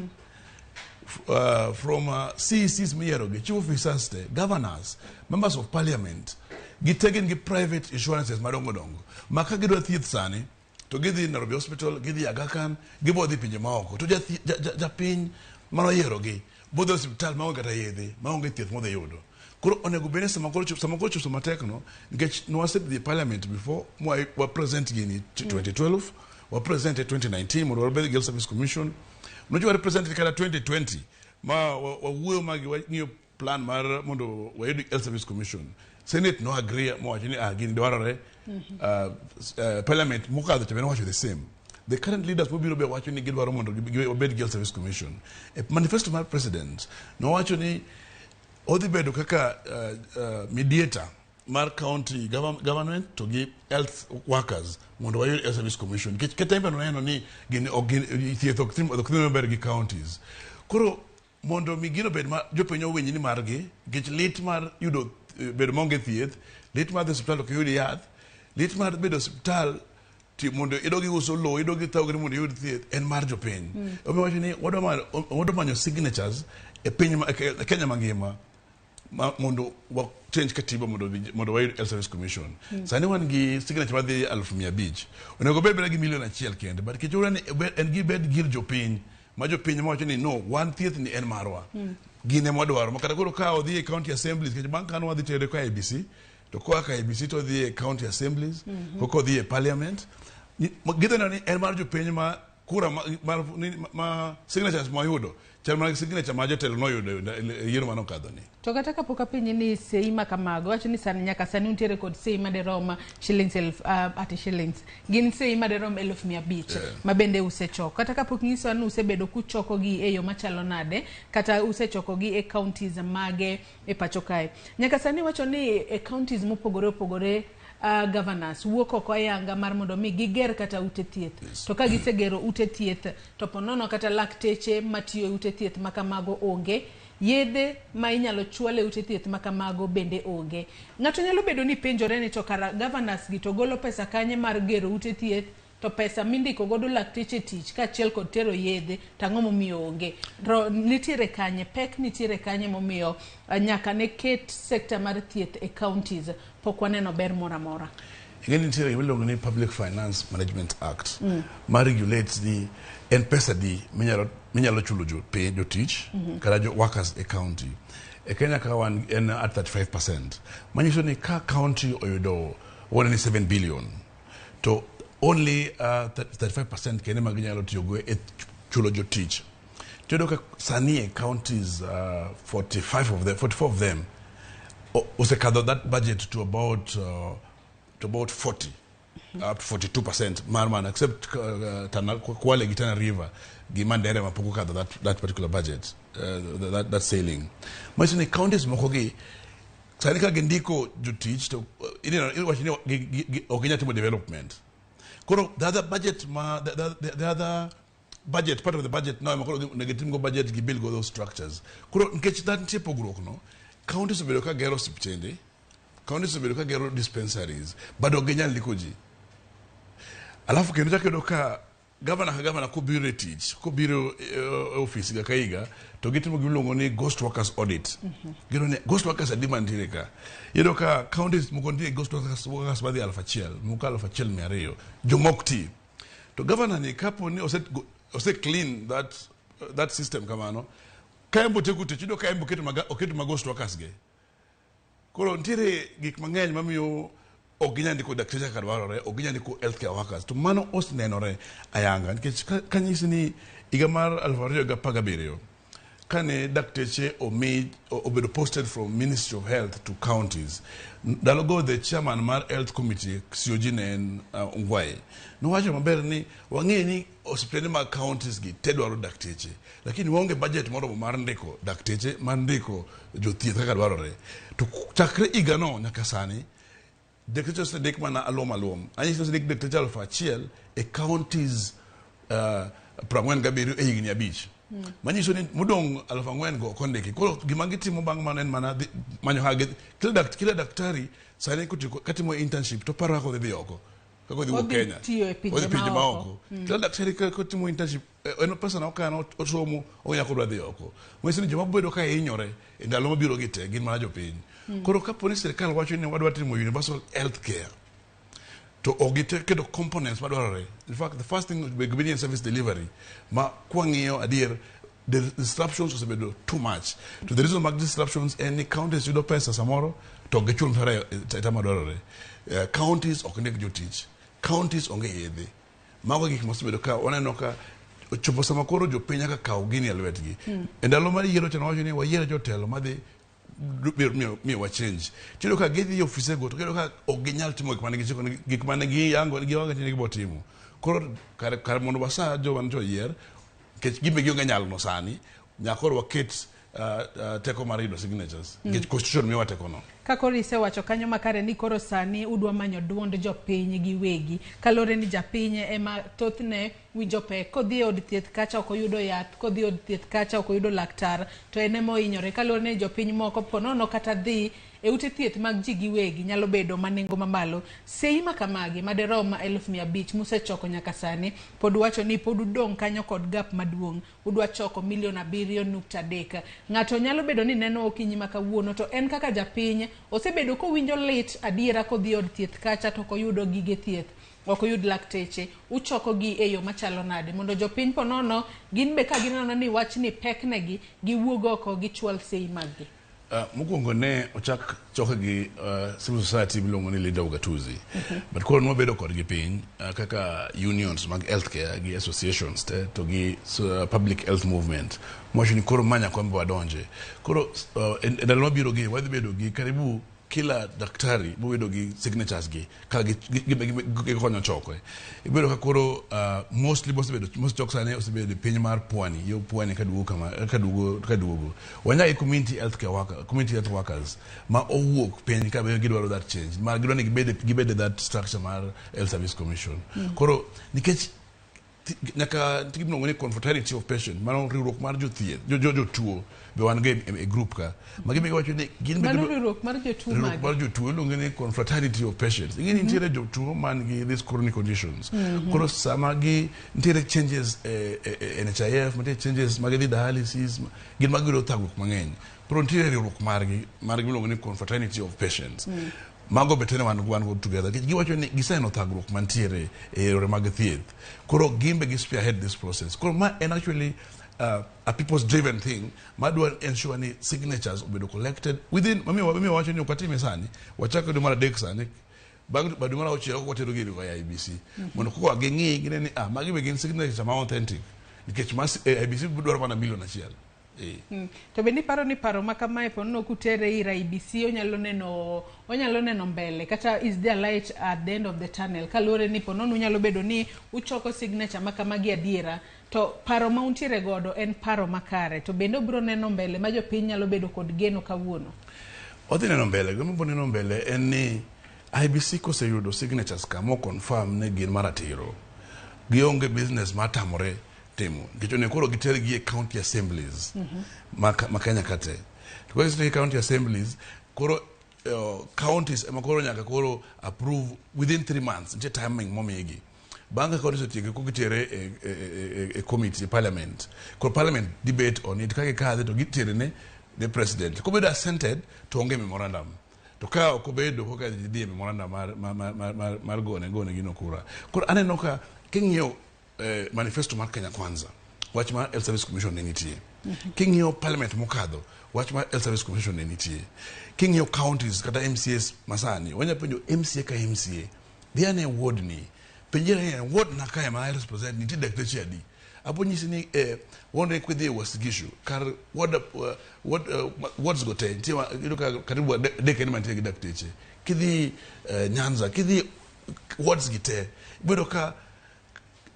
S4: from CECs miyiero gi, chief officers te, governors, members of parliament, gite gin gi private insurances madongo dongo. Ma ka gidwa thieth sani, to gidhi Nairobi Hospital, gidhi Aga Khan, gibo dhi pinje maoko. To japiny manoyiero gi, bodhi osiptal maonge kata yedhe, maonge thieth modhi yudo. Koro onego bed ni sama koro sama koro chopo matek no, nikech nwasedhi e parliament before mwa wa present gini 2012, wa present e 2019 mondo wabed gi Health Service Commission. Nocho wa represent kata 2020 ma wawuoyo ma wang'iyo plan mar mondo wayud Health Service Commission. Senate no agree mowacho ni ah, gini dwarore. Parliament mokadho cha be nowacho the same. The current leaders mobiro be wacho ni gidwaro mondo wabed gi Health Service Commission. E manifesto mar president nowacho ni odhi bedo kaka mediator mar county government to gi health workers mondo wayud Health Service Commission. Nikech kata en be noneno ni gini ok gin thieth ok tim maber gi counties. Koro mondo mi gino bed ma jopiny owinj ni margi, nikech lit mar yudo bedo maonge thieth, lit mar dhi osiptal ok iyud yath, lit mar bedo osiptal ti mondo idog iuso lowo, idog ithagori mondo iyud thieth en mar jopiny. Omiyo wacho ni wadwa manyo signatures e piny e Kenya mangima ma, mondo wa change katiba mondo wayud Health Service Commission. Sani wan gi signature madhi 500,000. Onego bed beda gi 1 million kende, but nikech wadwa ni en gibed gir jopiny, ma jopiny mawacho ni no, wan thieth ni en marwa. Gin ema wadwaro. Ma kata koro ka odhi e county assemblies, nikech bang' kano wadhi tere ka IEBC, to koa ka IEBC to odhi e county assemblies, koka odhi e parliament. Gidhi neno ni en mar jopiny ma kura ma signatures ma wayudo chal mana gi signature ma jotelo noyudo e yiero manokadho ni.
S23: To kata kapok apenji ni sei ma kamago, wacho ni sani nyaka sani untiere kod sei maderom shillings elf, ati shillings gin sei maderom 500,000 ma bende usechoko. Kata kapok nyisowa ni usebedo kuchokogi e yo machalo nade, kata usechokogi e counties mage e pacho kae. Nyaka sani wacho ni e counties mopogore opogore governors wuok oko ayanga mar mondo mi giger kata ute thieth. To ka gisegero ute thieth to ponono kata lakteche matiyo e ute thieth ma kamago onge, yedhe ma inyalo chwal e ute thieth ma kamago bende onge. Ng'ato nyalo bedo ni penjore ni to kara governors gi to golo pesa kanye mar gero ute thieth to pesa mindiko godo lakteche e tich kaachiel kod tero yedhe to ang'o momiyo onge? To nitiere kanye pek nitiere kanye momiyo nyaka ne ket sekta mar thieth e counties pok waneno ber moro amora?
S4: Ing'e ni nitiere gima iluongo ni Public Finance Management Act ma regulates ni en pesa di minyalo chulo jopiny jotich kata jo workers e county. E Kenya ka wan en at 35%. Manyiso ni ka county oyudo wane ni 7 billion to only 35% kende ma ginyalo tiyogo e chulo jotich. Tiyudo ka sani e counties 45 of them, 44 of them osekadho that budget to about 40 up to 42% mar mana except Tana, Kwale gi Tana River gi Mandera ma pok okadho that particular budget that ceiling. Manyiso ni counties moko gi sani ka gindiko jotich to ineno iwacho ni ok ginyal timo development. Koro the other budget ma the other budget part of the budget now ema koro onego timgo budget gi build go those structures. Koro nikech that nitie pogruok no, counties obedo ka gero osiptende, counties obedo ka gero dispensaries, but ok ginyal ndiko ji. Alafu kendo chak yudo ka gavana ka gavana kobiro e tich, kobiro e ofis higa ka higa, to gitimo gimiluongo ni ghost workers audit. Gino ni ghost workers adi mantiere ka? Iyudo ka counties moko nitie ghost workers madhi 1,000, moko 1,200, jomok ti. To gavana ni kapo ni ose clean that system kamano, ka en botieko tich, iyudo ka en bo oketo ma ghost workers gi. Koro nitiere gik mang'eny mamiyo ok ginyal ndiko dakteche kaka dwarore, ok ginyal ndiko healthcare workers. To mano osenenore ayanga nikech kanyisi ni higa mar 2017 kane dakteche omi obedo posted from Ministry of Health to counties. Ndalogo the chairman mar health committee COG ne en Ongwae. Nowacho maber ni wang'e ni osiptende mag counties gi te dwaro dakteche, lakini waonge budget moromo mar ndiko dakteche, mar ndiko jothieth kaka dwarore. To chakre higano nyaka sani dakteche osendik mana alwom alwom. Anyisi ni osendik dakteche 1,000 e counties 47 e higni 5. Manyiso ni modong' 4,000 go ok ondiki. Koro gima gitimo bang' mano en mana dhi manyo kaka kila daktari sani kotieko katimo internship to paro kaka odhi dhi oko. Kaka odhi wuok
S23: Odhi
S4: Kenya.
S23: tiyo e pinje
S4: Odhi pinje
S23: maoko.
S4: maoko. Kila daktari kotimo internship en pesa na okano osomo ong'eyo kaka odwa dhi oko. Manyiso ni joma bedo ka hinyore e ndalo mabiro gi te gin mana jopiny. Koro kapo ni sirikal wacho ni wadwa timo universal health care to ok giketo components madwarore. In fact, the first thing onego bed ni en service delivery ma kwang'iyo adier The disruptions osebedo too much. To the reason mag disruptions en ni counties yudo pesa samoro to ok gichul mshahara e time madwarore. Counties ok ndik jotich. Counties onge yedhe. Mago e gik mosebedo ka waneno ka ochopo sama koro jopiny nyaka kaw gini e lwetgi. E ndalo mar yiero cha wacho ni wayier jotelo madhi miyo wa change. Tiyudo ka gidhi e ofise go to giyudo ka ok ginyal timo gik mane gichiko gik mane giyango giwango ni gibo timo. Koro kar mondo wasa joma nyocha oyier nikech gin be gionge nyalo no sani nyaka koro waket teko mar yudo signatures nikech constitution miyowa teko no.
S23: Ka koro isewacho kanyo makare ni koro sani udwa manyo duond jopiny giwegi kaluwore ni japiny ema thothne winjo pek kodhi e od thieth kacha ok oyudo yath kodhi e od thieth kacha ok oyudo laktar to en ema ohinyore kaluwore ni jopiny moko ponono kata dhi e ute thieth mag ji giwegi nyalo bedo ma nengo mamalo. Sei ma kamagi maderom 500,000 musechoko nyaka sani pod wacho ni pod udong' kanyo kod gap maduong' udwa choko 7.3 million. Ng'ato nyalo bedo ni neno okinyi ma kawuono to en kaka japiny osebedo kowinjo lit adiera kodhi e od thieth kacha to ok oyudo gige thieth ok oyud lakteche uchoko gi e yo machalo nade mondo jopiny ponono gin be ka gineno ni wachni pek negi giwuog oko gichwal sei maggi.
S4: Mokwongo ne ochak choke gi civil society miluongo ni Linda Ugatuzi. But koro nwabedo kodgi piny kaka unions mag healthcare gi associations te to gi public health movement mwacho ni koro ma nyaka wan be wadonje. Koro e ndalo mabiro gi wadhi bedo gi karibu kila daktari bobedo gi signatures gi ka gikonyo choko. Ibedo ka koro mostly mosebedo mosechok sani osebedo e piny mar pwani yo pwani kaduogo kama kaduogo wanyaka gi community health care worker, community health workers ma owuok piny ka be gidwaro that change ma gidwaro ni gibed e that structure mar health service commission. Koro nikech nyaka nitie gima iluongo ni confraternity of patient mano riwruok mar jothieth jotuo be wan go e group ka ma gin be giwacho ni gin be
S23: Mano riwruok mar jotuo
S4: riwruok
S23: mage?
S4: mar jotuo iluonge ni confraternity of patients. Ing'e ni nitiere jotuo man gi these chronic conditions. Koro sama gi nitiere changes e NHIF, nitie changes mag dhi dialysis, gin mag yudo thagruok mang'eny. Koro nitiere riwruok margi miluongo ni confraternity of patients. Mago be tene wan go together. Nikech giwacho ni giseneno thagruok mantiere e yore mag thieth. Koro gin be gi spearhead this process. Koro ma en actually a people's driven thing madwa ensure ni signatures obedo collected within mamiyo wacho ni ok watime sani wachako dwe mar adek sani bang' dwe mar auchiel ok watero gini kwa IEBC mondo koko ging'i gine ni ah magi be gin signatures ma authentic nikech mas IEBC dwaro mana 1 million.
S23: To bende iparo ni paro ma kamae ponono kutere ir IEBC onyalo neno mbele kata is there light at the end of the tunnel kaluwore ni ponono unyalo bedo ni uchoko signature ma kamagi adiera to paro ma untiere godo en paro makare to bende obiro neno mbele ma jopiny nyalo bedo kod geno kawuono.
S4: Odhi neno mbele. Gima obiro neno mbele en ni IEBC koseyudo signatures ka mo confirm ni gin maratiro gionge business mar tamore timo nikech onego koro gitergi e county assemblies ma Kenya ka te. To ka gisetergi e county assemblies koro counties ema koro nyaka koro approve within 3 months. Nitie timing momigi. Bang' ka counties otieko koro gitere e committee e parliament. Koro parliament debate on it ka gikadhe to gitere ne president. Kobedo assented to onge memorandum. To ka ok obedo koka dhi e memorandum mar gone gino kura. Koro aneno ka king'iyo manifesto mar Kenya Kwanza wach mar Health Service Commission ne nitie. King'iyo parliament mokadho wach mar Health Service Commission ne nitie. King'iyo counties kata MCAs masani wanya penjo MCA ka MCA dhi ane ward ni penjre ni ward na kae ma I represent nitie dakteche adi. Abo nyisi ni ward kidhi e Uasin Gishu kar ward, wards go te nitie iyudo ka karibu adek ema mantie gi dakteche. Kidhi Nyanza kidhi wards gi te ibedo ka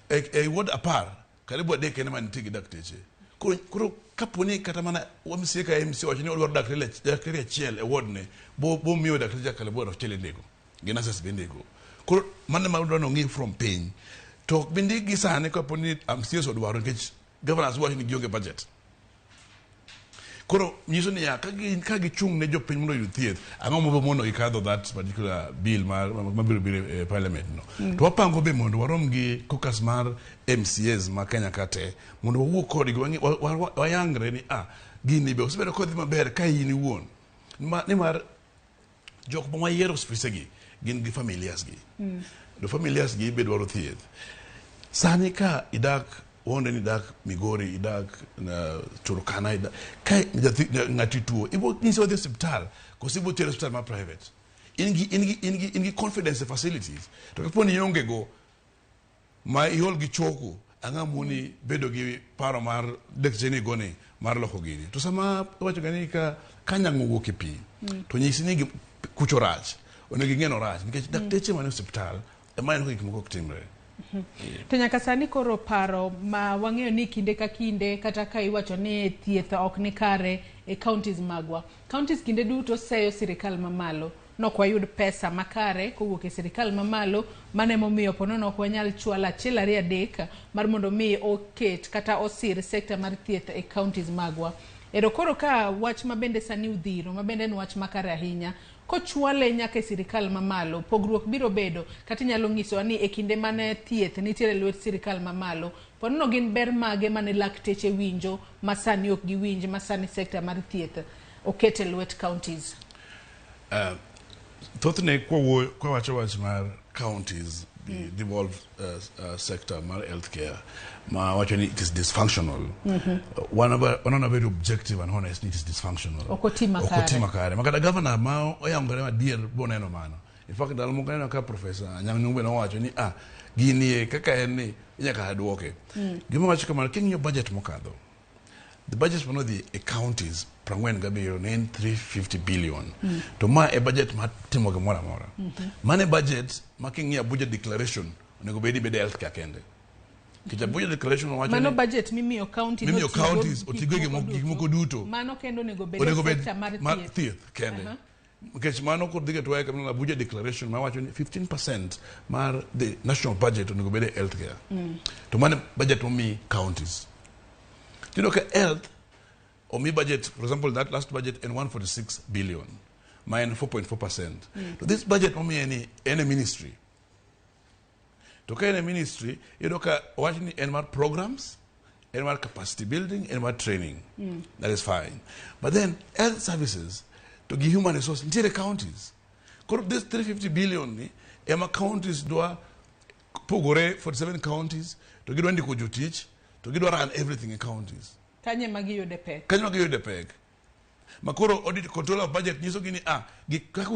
S4: e ward 10 karibu adek ema mantie gi dakteche. Koro kapo ni kata mana MCA ka MCA wacho ni odwaro daktari achiel e ward ne bo miyo dakteche karibu 1,000 indiko gi nurses be indiko. Koro mano ema odwa ni ong'i from piny. To ok bi ndikgi sani kapo ni MCAs odwaro nikech governors wacho ni gionge budget. Koro nyiso niya ka gichung' ne jopiny mondo oyud thieth ang'o mabiro mono gi kadho that particular bill mar mabiro biro e parliament no. To wapango be mondo warom gi caucus mar MCAs ma Kenya ka te mondo wawuo kodgi wayangre ni ah gini be osebedo kodhi maber ka in iwuon nimar jok ma wayiero ofise gi gin gi familias gi. To familias gi be dwaro thieth. Sani ka idak Wonde ni dak Migori, idak na Turkana, idak ka ng'ati tuo, ibo nyise odhi osiptal, koso ibo tere osiptal ma private. In gi confidence e facilities. To kapo ni ionge go, ma iol gi choko, ang'a moni bedo gi paro mar dakteche ni go ni mar loko gini. To sama iwacho ga ni ka nyang' owuok e pi, to nyisi ni kucho rach, onego ing'e ni orach, nikech dakteche man e osiptal ema neno ka gik moko ok timre.
S23: To nyaka sani koro paro ma wang'eyo ni kinde ka kinde kata ka iwacho ni thieth ok ni kare e counties magwa. Counties kinde duto seyo sirikal mamalo. Nok wayud pesa makare kowuok e sirikal mamalo, mano emomiyo ponono ok wanyal chwalo achiel ariyo adek mar mondo mi oket kata osir sekta mar thieth e counties magwa. Ero koro ka wach mabende sani udhiro mabende en wach makare ahinya kochwale nyaka e sirikal mamalo pogruok biro bedo kata inyalo nyisowa ni e kinde mane thieth nitiere lwet sirikal mamalo ponono gin ber mage mane lakteche winjo ma sani ok giwinj ma sani sekta mar thieth oket e lwet counties.
S4: Thothne kwawacho wach mar counties, the devolved sector mar healthcare ma wacho ni it is dysfunctional. One of very objective and honest, it is dysfunctional.
S23: Ok oti makare.
S4: Ok oti makare. Makata governor ma oyangore madier boneno mano. In fact, ndalo moko aneno ka Professor Anyang' Nyong'o nowacho ni gini e kaka en ni nyaka duoke. Gima wacho kamano, king'iyo budget mokadho, the budget manodhi e counties 47 ne en 350 billion. To ma e budget mar timo gimoro amora. Mano e budget ma king'iyo Abuja Declaration onego bed ni bedo healthcare kende. Nikech Abuja Declaration wacho
S23: mano
S4: ni
S23: budget mimiyo county
S4: mimiyo
S23: notigo
S4: counties
S23: gik
S4: otigo
S23: moko
S4: gik moko duto.
S23: Mano kendo onego bed e
S4: Onego bed
S23: sekta mar
S4: mar
S23: thieth.
S4: Thieth kende. Nikech mano kod dhi ketwa e Abuja Declaration ma wacho ni 15% mar the national budget onego bed e healthcare. To mano e budget momi counties. Tiyudo ka health omi budget, for example, that last budget en 146 billion, ma en 4.4%. To this budget momiye ni en e ministry. To ka en e ministry, iyudo ka wach ni en mar programs, en mar capacity building, en mar training. That is fine. But then health services to gi human resource nitiere counties. Koro this 350 billion ni ema counties dwa pogore 47 counties to gidwa ndiko jotich to gidwa run everything in counties.
S23: Kanye ma giyude pek?
S4: Kanyo ma giyude pek. Ma koro audit control of budget nyiso gi ni kaka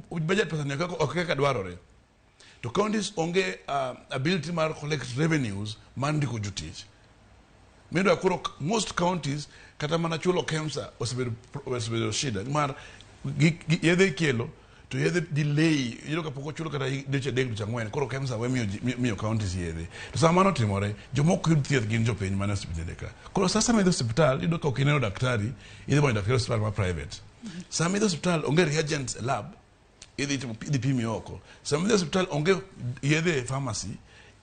S4: budget pesa ni kaka ok kaka dwarore. To counties onge ability mar collect revenues mar ndiko jotich. Miyudo koro most counties kata mana chulo KEMSA osebedo shida mar yedhe ikelo to yedhe delay, iyudo ka pok ochulo kata dweche 3, dweche 4, koro KEMSA we miyo miyo counties yedhe. To sama mano otimore, jomok yud thieth gin jopiny mane osiptende ka. Koro sama idhi osiptal, iyudo ka ok ineno daktari, idhi manyo daktari e osiptal ma private. Sama idhi osiptal onge reagents e lab, idhi pimi oko. Sama idhi osiptal onge yedhe e pharmacy,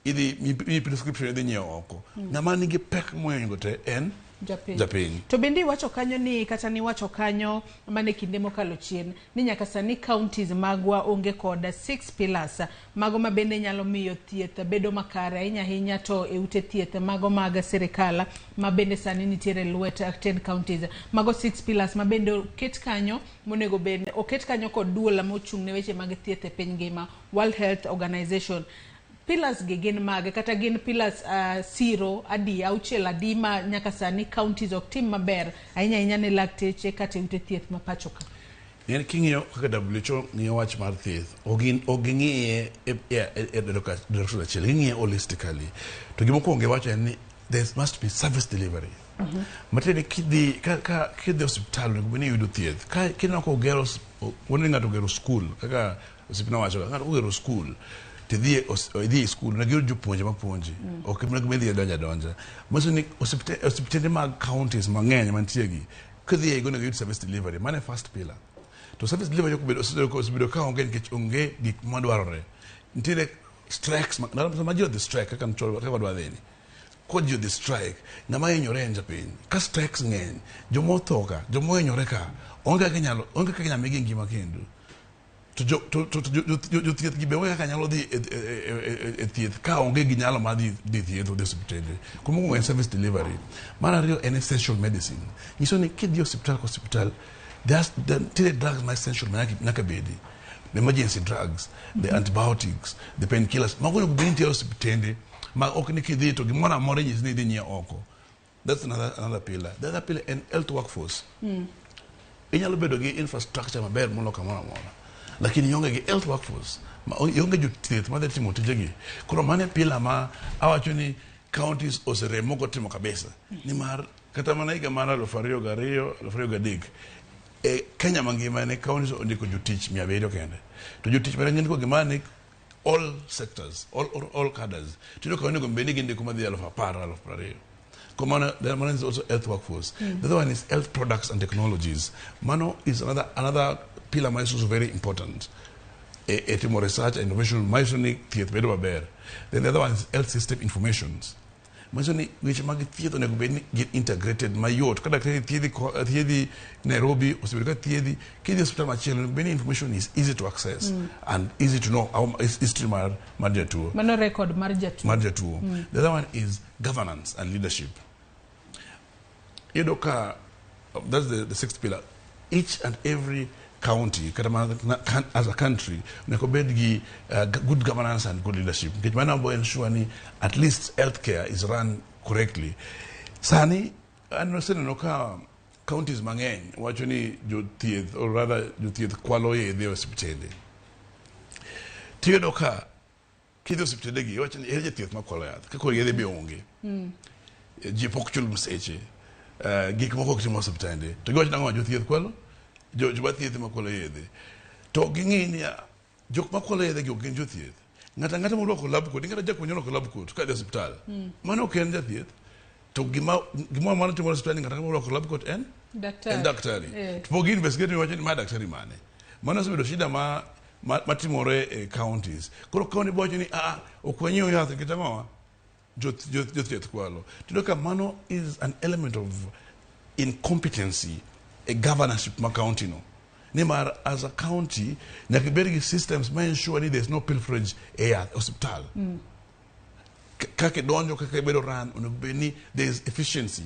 S4: idhi miyi prescription, idhi nyiewo oko. Ng'ama nigi pek mohingo te en
S23: Japiny.
S4: Japiny.
S23: To bende iwacho kanyo ni kata niwacho kanyo mane kinde mokalo chien ni nyaka sani counties magwa onge kod six pillars mago ma bende nyalo miyo thieth bedo makare ahinya ahinya to e ute thieth mago mag sirikal ma bende sani nitiere lwet 10 counties. Mago six pillars ma bende oket kanyo monego bed oket kanyo kod duol mochung' ne weche mag thieth e piny ngima, World Health Organization. Pillars gi gin mage kata gin pillars siro adi auchiel adi ma nyaka sani counties ok tim maber ahinya ahinya ne lakteche kata e ute thieth ma pacho ka?
S4: En king'iyo kaka WHO ng'iyo wach mar thieth, ok ging'iye e direction achiel, ging'iye holistically. To gima okuongo giwacho en ni there must be service delivery. Matiende ni kidhi ka kidhi osiptal onego bed ni iyudo thieth. Ka kineno ka ogero wuoni ng'ato ogero skul kaka osiepna wacho, ng'ato ogero skul tidhi idhi e skul onego iyud jopuonje mapuonji. Ok onego bed ni idhi adonja adonja. Manyiso ni osiptende mag counties mang'eny mantie gi kidhi e igo onego iyud service delivery. Mano e first pillar. To service delivery ok obedo osebedo ka onge nikech onge gik madwarore. Nitiere strikes sama ji odhi strike kaka kaka wadwa dhi ni. Ko ji odhi strike, ng'ama hinyore en japiny. Ka strikes ng'eny, joma otho ka, joma ohinyore ka, onge kaka inyalo migi ngima kendo. To jothieth gi be onge kaka nyalo dhi e thieth ka onge gi nyalo mar dhi thieth dhi osiptende. Kuom mokwongo en service delivery. Mar ariyo en essential medicine. Nyiso ni kidhi e osiptal ka osiptal, nitiere drugs ma essential ma nyaka bedi. The emergency drugs, the antibiotics, the painkillers. Mago onego bed ni nitie e osiptende. Ma ok ni kidhi to gimoro amora inyisi ni idhi nyiew oko. That's another pillar. The other pillar en health workforce. Inyalo bedo gi infrastructure maber molo kamoro amora, lakini ionge gi health workforce, ma ionge jothieth madhi timo tijegi. Koro mano e pillar ma awacho ni counties oserem moko timo kabisa, nimar kata mana higa mar 2002, 2003 e Kenya mangima ne counties ondiko jotich 700 kende, to jotich mane gindiko gima ni all sectors, all cadres, tiyudo ka onego bed ni gindiko madhi 10,000, 20,000. Komano, the one is also health workforce. The other one is health products and technologies. Mano is another pillar ma is also very important. E timo research and innovation manyiso ni thieth bedo maber. Then the other one is health system informations. Manyiso ni weche mag thieth onego bed ni gin integrated mayot. Ka daktari thiedhi Nairobi, osebedo ka thiedhi, kidhi e osiptal machielo, onego bed ni information is easy to access and easy to know how is history mar jatuo.
S23: Mano record mar jatuo.
S4: Mar jatuo. The other one is governance and leadership. Iyudo ka that's the sixth pillar. Each and every county, kata mana as a country, onego bed gi good governance and good leadership. Nikech mano bo ensure ni at least healthcare is run correctly. Sani, an oseneno ka counties mang'eny wacho ni jothieth, or rather jothieth kwalo yedhe e osiptende. Tiyudo ka kidhi e osiptende gi, iwacho ni ere jathieth makwalo yath, ka koro yedhe be onge. Ji pok chul mseche, gik moko ok tim e osiptende. To giwacho nang'o? Jothieth kwalo, joma thieth ema kwalo yedhe. To ging'i ni jok makwalo yedhe gi ok gin jothieth. Ng'ato ang'ata morwako lab coat, kata japuonj orwako lab coat kadhi e osiptal, mano ok en jathieth. To gima gimoro amora timore e osiptal ni ng'ato ang'ata morwako lab coat en
S23: Daktari.
S4: en daktari. To pok gi investigate miwacho ni ma daktari mane. Mano osebedo shida ma matimore e counties. Koro county bowacho ni ah, ok wanyiew yath nikech ang'owa? Jothieth kwalo. Tiyudo ka mano is an element of incompetency e governorship ma county no. Nimar as a county, nyaka ibed gi systems ma ensure ni there is no pilferage e yath osiptal. Kaka idonjo, kaka ibedo run, onego bed ni there is efficiency.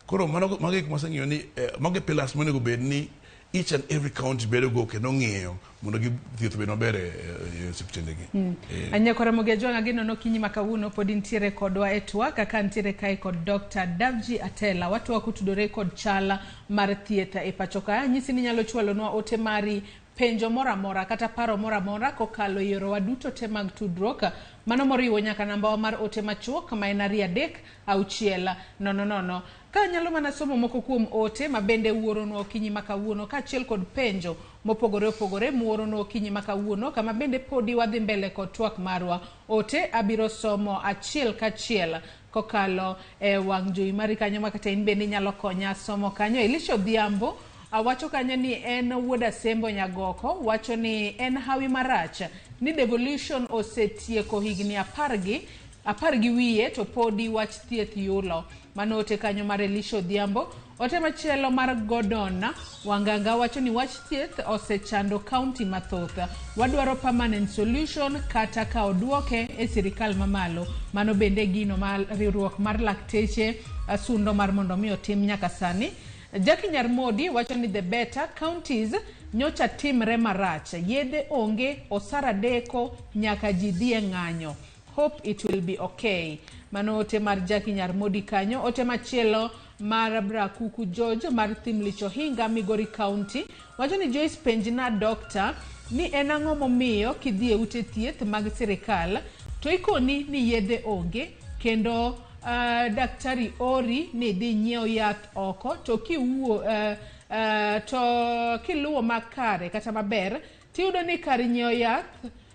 S4: Koro mano mago gik maseng'iyo ni mago e pillars monego bed ni each and every county bedo go kendo ng'iyo mondo gi thieth obed maber e osiptende gi.
S23: Anyakora Ramogi Ajwang', ageno nokinyi ma kawuono pod intiere kodwa e twak kaka ntiere kae kod Dr. Davji Atela. Watwak otudore kod chal mar thieth e pacho ka. Anyisi ni inyalo chwalonwa ote mari, penjo moro amora kata paro moro amora kokalo e yorewa duto te mag tudruok, mano moriwo nyaka nambawa mar ote machuok ma en 23600. Ka anyalo mana somo moko kuom ote ma bende uoronwa okinyi ma kawuono, kaachiel kod penjo mopogore opogore muoronwa okinyi ma kawuono, kama bende podi wadhi mbele kod twak marwa. Ote abiro somo achiel kachiel kokalo e wang' jowi mari kanyo, ma kata in bende inyalo konya somo kanyo. Elisha Odhiambo wacho kanyo ni en wuod Asembo Nyagoko, wacho ni en hawi marach ni devolution osetieko higni 10 gi wiye to podi wach thieth yulo. Mano ote kanyo mar Elisha Odhiambo. Ote machielo mar Gordon Wanganga wacho ni wach thieth osechando county mathoth. Wadwaro permanent solution kata ka oduoke e sirikal mamalo. Mano bende gino ma riwruok mar lakteche sundo mar mondo mi otim nyaka sani. Jackie Nyarmodi wacho ni the better counties nyocha timre marach. Yedhe onge, osara deko, nyaka ji dhi e ng'anyo. Hope it will be okay. Mano ote mar Jackie Nyarmodi kanyo. Ote machielo mar Brakuku George mar Thimlich Ohinga, Migori County, wacho ni Joyce, penjna doctor ni en ang'o momiyo kidhi e ute thieth mag sirikal to ikoni ni yedhe onge, kendo daktari ori ni idhi nyiew yath oko, to kiwuo to kiluwo makare kata maber tiyudo ni kar nyiewo yath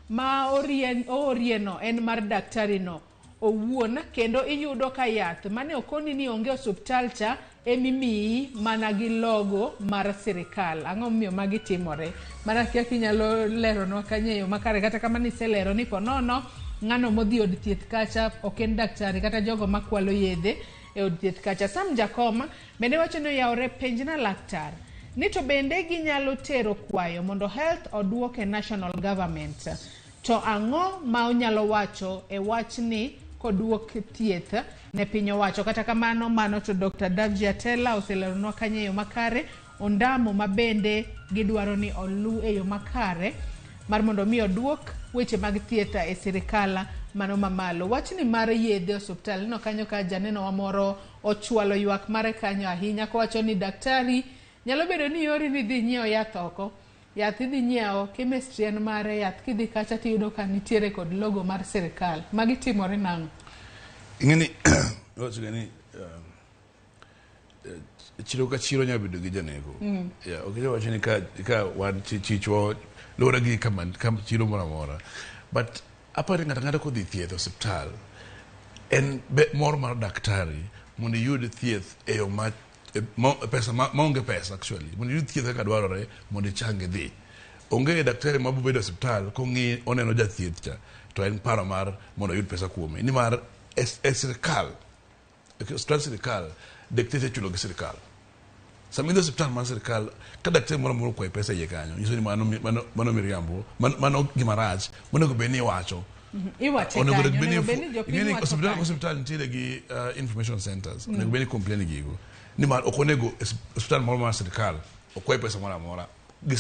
S23: ma oorieno en mar daktari no owuon, kendo iyudo ka yath mane okoni ni onge osuptal cha emimiyi mana gi logo mar sirikal. Ang'o momiyo magi timore? Mana kaka inyalo leronwa kanyo e yo makare, kata kamano iselero ni ponono ng'ano modhi od thieth kacha ok en daktari, kata jogo makwalo yedhe e od thieth kacha. Sam Jakoma bende wacho ni oyawore, penjna laktar ni to bende ginyalo tero kwayo mondo health oduok e national government, to ang'o ma onyalo wacho e wachni koduok thieth ne piny owacho? Kata kamano, mano to Dr. Davji Atela oseleronwa kanyo e yo makare ondamo ma bende gidwaro ni olu e yo makare mar mondo mi oduok weche mag thieth e sirikal. mano mamalo. Wachni mar yedhe osuptal, ineno kanyo ka janeno wa moro ochwalo ywak mare kanyo ahinya kowacho ni daktari nyalo bedo ni yori ni dhi nyiewo yath oko. Yath idhi nyiewo, chemistry en mare, yath kidhi kacha tiyudo ka nitiere kod logo mar sirikal. Magi timore nang'o?
S4: Ing'eni iwachoga ni chiro ka chiro nyalo bedo gi janeko. Yeah, ok inyal wacho ni ka wan chichwa luwore gi kama chiro moro amora. But aparo ni ng'ato ang'ata kodhi thieth e osiptal en mor mar daktari mondo iyud thieth e yo ma pesa maonge pesa actually mondo iyud thieth kaka dwarore mondo ichang idhi. Onge daktari ma bedo e osiptal kong'i oneno jathieth cha to en paro mar mondo oyud pesa kuome nimar e sirikal e osiptal sirikal dakteche ichulo gi sirikal. Sama idhi e osiptal mar sirikal ka daktari moro amora okwayi pesa iye kanyo nyiso ni mano miriambo mano gima rach monego bed ni iwacho.
S23: Iwache kanyo, onego bed ni jopiny wacho
S4: osiptal
S23: kanyo.
S4: Osiptal nitiere gi information centers onego bed ni complain gigo nimar ok onego osiptal moro mar sirikal okwayi pesa moro amora gi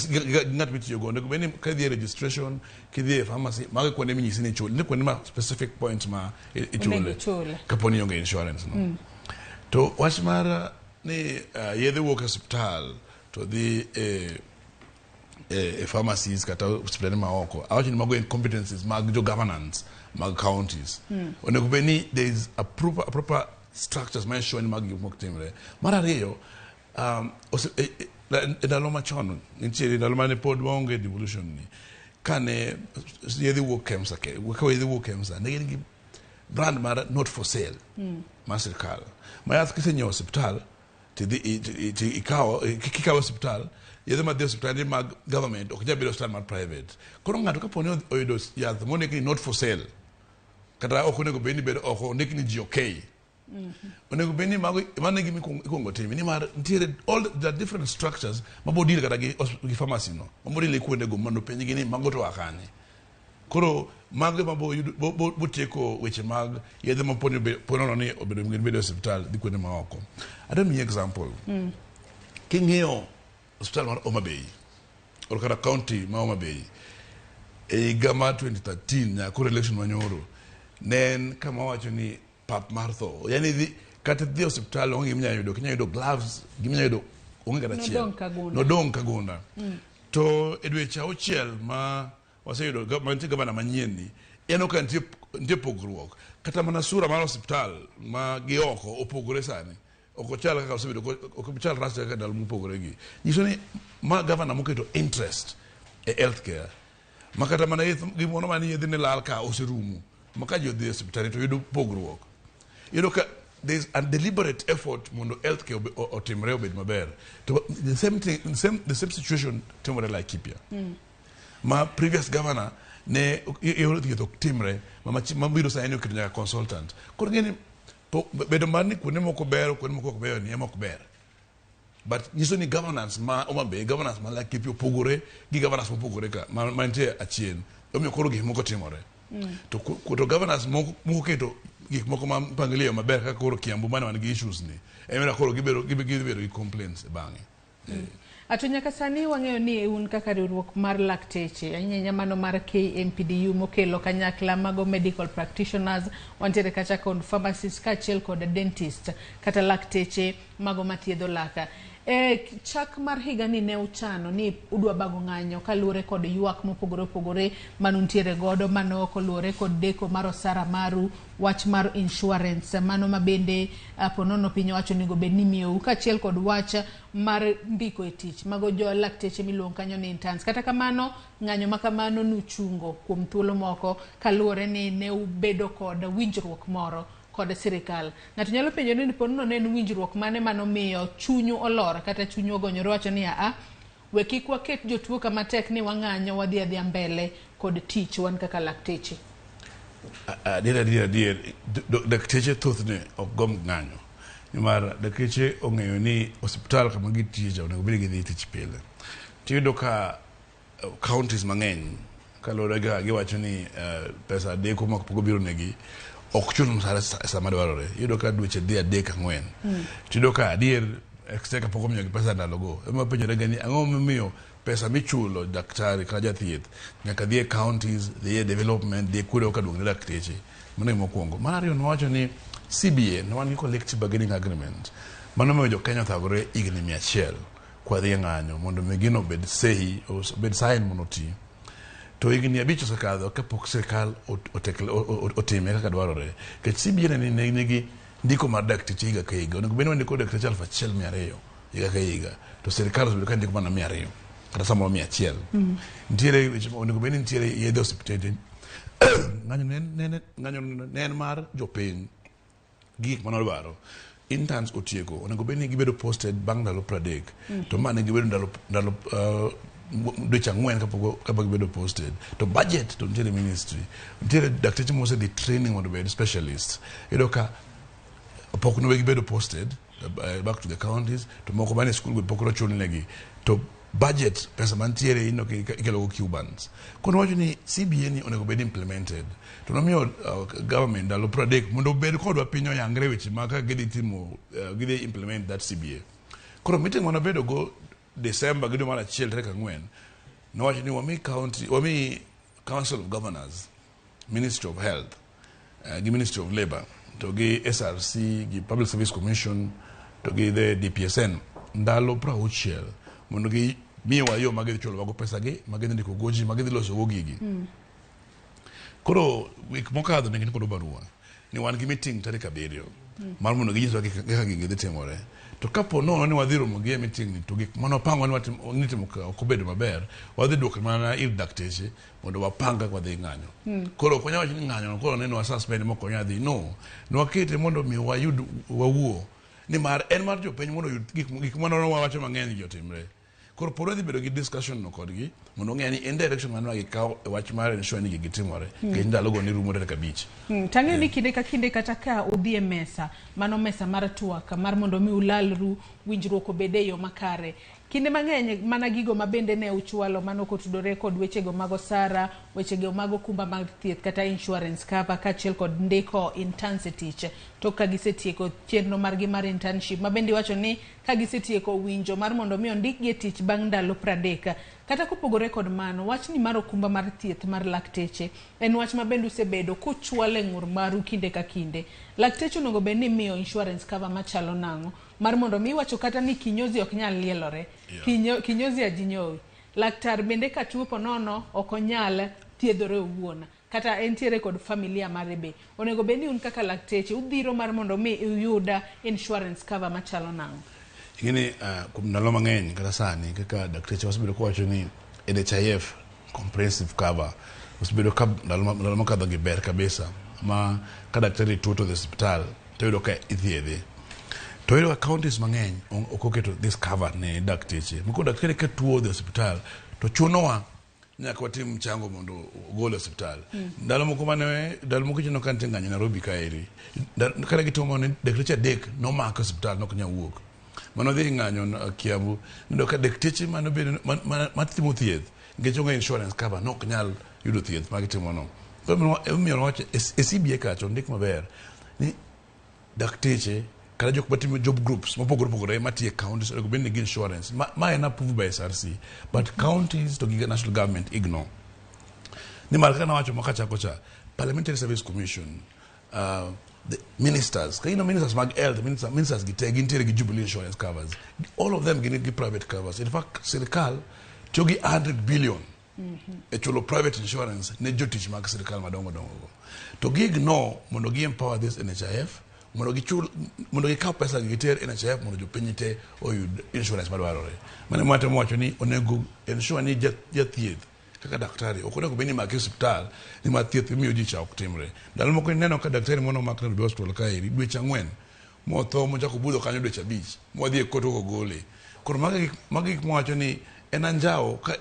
S4: ng'at mitiyogo onego bed ni kidhi e registration kidhi e pharmacy mago kuonde minyisi ni ichule nitie kuonde ma specific points ma ichule kapo ni ionge insurance no. To wach mar ni yedhe wuok e osiptal to dhi e pharmacies kata osiptende maoko awacho ni mago incompetencies mag jo governance mag counties. Onego bed ni there is a proper structures ma ensure ni mago gik moko timre. Mar ariyo e ndalo machon nitiere ndalo mane pod waonge devolution ni kane yedhe wuok KEMSA ka yedhe wuok KEMSA ne gin gi brand mar not for sale mar sirikal ma yath kisenyiewo osiptal kikawo osiptal yedhe madhi e osiptal ni mag government ok nyal bedo osiptal mar private. Koro ng'ato kapo ni oyudo yath mondik ni not for sale kata ok onego bed ni bedo oko ondik ni ji okay onego bed ni mago mano e gima ikuongo timo nimar nitiere all the different structures mabo deal kata gi pharmacy no mabo deal gi kuondego mondo penjgi ni mago to oa kanye. Koro mago ema bo tieko weche mag yedhe ma po nono ni obedo bedo e osiptal dhi kuonde maoko. Adwa miyi example. King'iyo osiptal mar Homa Bay or kata county ma Homa Bay e higa mar 2013 nyaka koro election manyoro ne en kama wacho ni pap mar tho yani dhi kata dhi e osiptal onge gima inyalo yudo ok inyal yudo gloves gima inyalo yudo onge kata achiel.
S23: Nodong' kagunda.
S4: Nodong' kagunda. To e dweche auchiel ma waseyudo mantie gavana manyien ni ineno ka nitie pogruok kata mana sura mar osiptal ma gi oko opogore sani ok ochal kaka osebedo ok ochal rach kaka ndalo mopogore gi nyiso ni ma gavana moketo interest e healthcare ma kata mana gimoro mane yedhe ne lal ka oserumo ma ka ji odhi e osiptal to yudo pogruok. Iyudo ka there is a deliberate effort mondo healthcare otimre obed maber. To the same thing, the same situation timore Laikipia. Ma previous governor ne yor thieth ok timre mabiro sani oketo nyaka consultant. Koro ing'e ni bedo mar ni kuonde moko ber kuonde moko ok beyo ni ema ok ber. But nyiso ni governance ma Homa Bay, governance ma Laikipia opogore gi governance mopogore ka mantie achien. Omiyo koro gik moko timore. To governance moko keto gik moko ma mpangilio maber kaka koro Kiambu mane wan gi issues ni. Ema koro gibedo gi complaints e bang'e.
S23: Ato nyaka sani wang'eyo ni un kaka riwruok mar lakteche ahinya mano mar KMPDU mokelo kanyakla mago medical practitioners wantiere kacha kod pharmacists kaachiel kod dentist kata lakteche mago mathiedho laka. Chak mar higani ne uchano ni udwa bago ng'anyo kaluwore kod ywak mopogore opogore manuntiere godo mano koluwore kod deko mar osara maru, wach mar insurance mano mabende ponono piny owacho onego bed ni miyou kaachiel kod wach mar ndiko e tich mago jo lakteche miluongo kanyo ni interns. Kata kamano ng'anyo ma kamano nuchungo kuom thuolo moko kaluwore ni ne ubedo kod winjruok moro kod sirikal. Ng'ato nyalo penjo ni ponono ne en winjruok mane manomiyo chunyu olor kata chunyu ogonyore wacho ni aa we kik waket jotuo kama tek ni wang'anyo wadhi adhiya mbele kod tich wan kaka lakteche.
S4: Adier dakteche thothne ok gomb ng'anyo nimar dakteche ong'eyo ni osiptal kama gitiye cha onego bed ni gidhi tich pile. Tiyudo ka counties mang'eny kaluwore ga giwacho ni pesa deko ma pok obiro negi ok chul msara sama dwarore. Iyudo ka dweche dhi 3 4. Tiyudo ka adier exchequer pok omiyogi pesa ndalogo. Ema penjore ga ni ang'o momiyo Pesa michulo daktari kata jathieth nyaka dhi e counties, dhi e development, dhi e kuonde kaka duogo ne dakteche. Mano gima mokwongo. Mar ariyo nwawacho ni CBA ne wan gi collective bargaining agreement mano miyo jo Kenya othagore higni 100 kwadhi e ng'anyo mondo mi gino obed sehi, obed sign mondo oti. To higni 5 osekadho kapok sirikal otime kaka dwarore. Nikech CBA ne nigi ndiko mar dakteche higa ka higa. Onego bed ni wandiko dakteche 1200 higa ka higa. To sirikal osebedo ka ndiko mana 200 kata samoro 100. Nitiere weche onego bed ni nitiere yedhe osiptende. Ng'anyo ne en mar jopiny gi gik mane odwaro. Interns otieko, onego bed ni gibedo posted bang' ndalo 30. To ma ne gibedo ndalo dweche 4 kapok gibedo posted. To budget to nitiere ministry. Nitiere dakteche mosedhi training mondo obed specialists. Iyudo ka pok ne gibedo posted back to the counties, to moko mane school go pok nochul negi. To budget, pesa mantiere ino ikelo go Cubans. Koro wacho ni CBA ni onego bed implemented. To nomiyo government ndalo 30 mondo obed kodwa piny oyangre weche ma kaka gidhi timo, gidhi implement that CBA. Koro meeting mane wabedo go December gi dwe mar achiel tarik 4, nowacho ni wami county, wami Council of Governors, Ministry of Health, gi Ministry of Labor, to gi SRC, gi Public Service Commission, to gi the DPSN, ndalo 60 mondo gi miwa yo ma gidhi chulowago pesa gi, ma gidhi ndiko go ji, ma gidhi loso go gigi. Koro wik mokadho ne gin kod barua ni wan gi meeting tarik 7 mar mondo ginyiswa kaka gigi dhi timore. To kapo nono ni wadhi romo gi e meeting ni to gik mane wapango ni timo ka ok obedo maber, wadhi duoko mana ir dakteche mondo wapang kaka wadhi ng'anyo. Koro ok wanyal wacho ni ng'anyo koro neno wa suspend mok wanyal dhi. No, nwakete mondo mi wayud wawuo nimar en mar jopiny mondo oyud gik mane wawacho mang'eny gi otimre. Koro pod wadhi bedo gi discussion no kodgi mondo ong'e ni en direction mane wagikawo e wach mar ensure ni gigi timore. Nikech ndalogo ne rumo tarik 5.
S23: Tang'eyo ni kinde ka kinde kata ka udhi e mesa, mano mesa mar twak mar mondo mi ulalru, winjruok obed e yo makare. Kinde mang'eny mana gigo ma bende ne uchwalo mano kotudore kod wechego mag osara, wechego mag okumba mag thieth kata insurance cover kaachiel kod ndiko interns e tich. Tok ka gisetieko chenro margi mar internship ma bende iwacho ni ka gisetieko winjo mar mondo mi ondikgi e tich bang' ndalo 30. Kata kopogore kod mano, wachni mar okumba mar thieth mar lakteche en wach ma bende usebedo kuchwalo e ng'ur maru kinde ka kinde. Lakteche onego bed ni imiyo insurance cover machalo nang'o? Mar mondo mi iwacho kata ni kinyozi ok nyal lielore. Kinyozi ajinyowi. Laktar bende ka tuo ponono ok onyal thiedhore owuon. Kata entiere kod familia mare be. Onego bed ni un kaka lakteche udhiro mar mondo mi uyud insurance cover machalo nang'o?
S4: Ing'eni kuom ndalo mang'eny kata sani kaka dakteche wasebedo kawacho ni NHIF comprehensive cover osebedo ka ndalo mokadho gi ber kabisa ma ka daktari tuo to dhi osiptal to iyudo ka ithiedhe. To iyudo ka counties mang'eny ok oketo this cover ne dakteche. Moko daktari ka tuo odhi osiptal to chunowa nyaka watim mchango mondo ogole osiptal. Ndalo moko mane ndalo moko chenro ka nitie ng'anyo Nairobi kaeri. Kane gitimo ni dakteche 3 nomako osiptal nok nyal wuok. Mano dhi ng'anyo Kiambu, niyudo ka dakteche mane obedo matimo thieth nikech onge insurance cover nok nyal yudo thieth ma gitimo no. Emomiyo wawacho e CBA kacha ondik maber ni dakteche kata jok matimo job groups mopogore opogore matiyo e counties onego bed ni gi insurance. Ma en approved by SRC but counties to gi national government ignore. Nimar kaka nawacho makachako cha, Parliamentary Service Commission, the ministers, ka ministers mag health, ministers gi te gintiere gi Jubilee insurance covers. All of them gin gi private covers. In fact, sirikal tiyo gi 100 billion e chulo private insurance ne jotich mag sirikal madongo dongo go. To gi ignore mondo gi empower this NHIF, mondo gichul, mondo gikaw pesa gi giter NHIF mondo jopiny te oyud insurance madwarore. Mano ema watemo wacho ni onego ensure ni jathieth kaka daktari ok onego bed ni imake e osiptal nimar thieth imiyo ji cha ok timre. Ndalo moko ineno ka daktari moro nomak Nairobi Hospital kaeri dweche 4 motho mochako budho kanyo dweche 5 mwadhi e kot okogole. Koro magi gik mwawacho ni en anjawo ka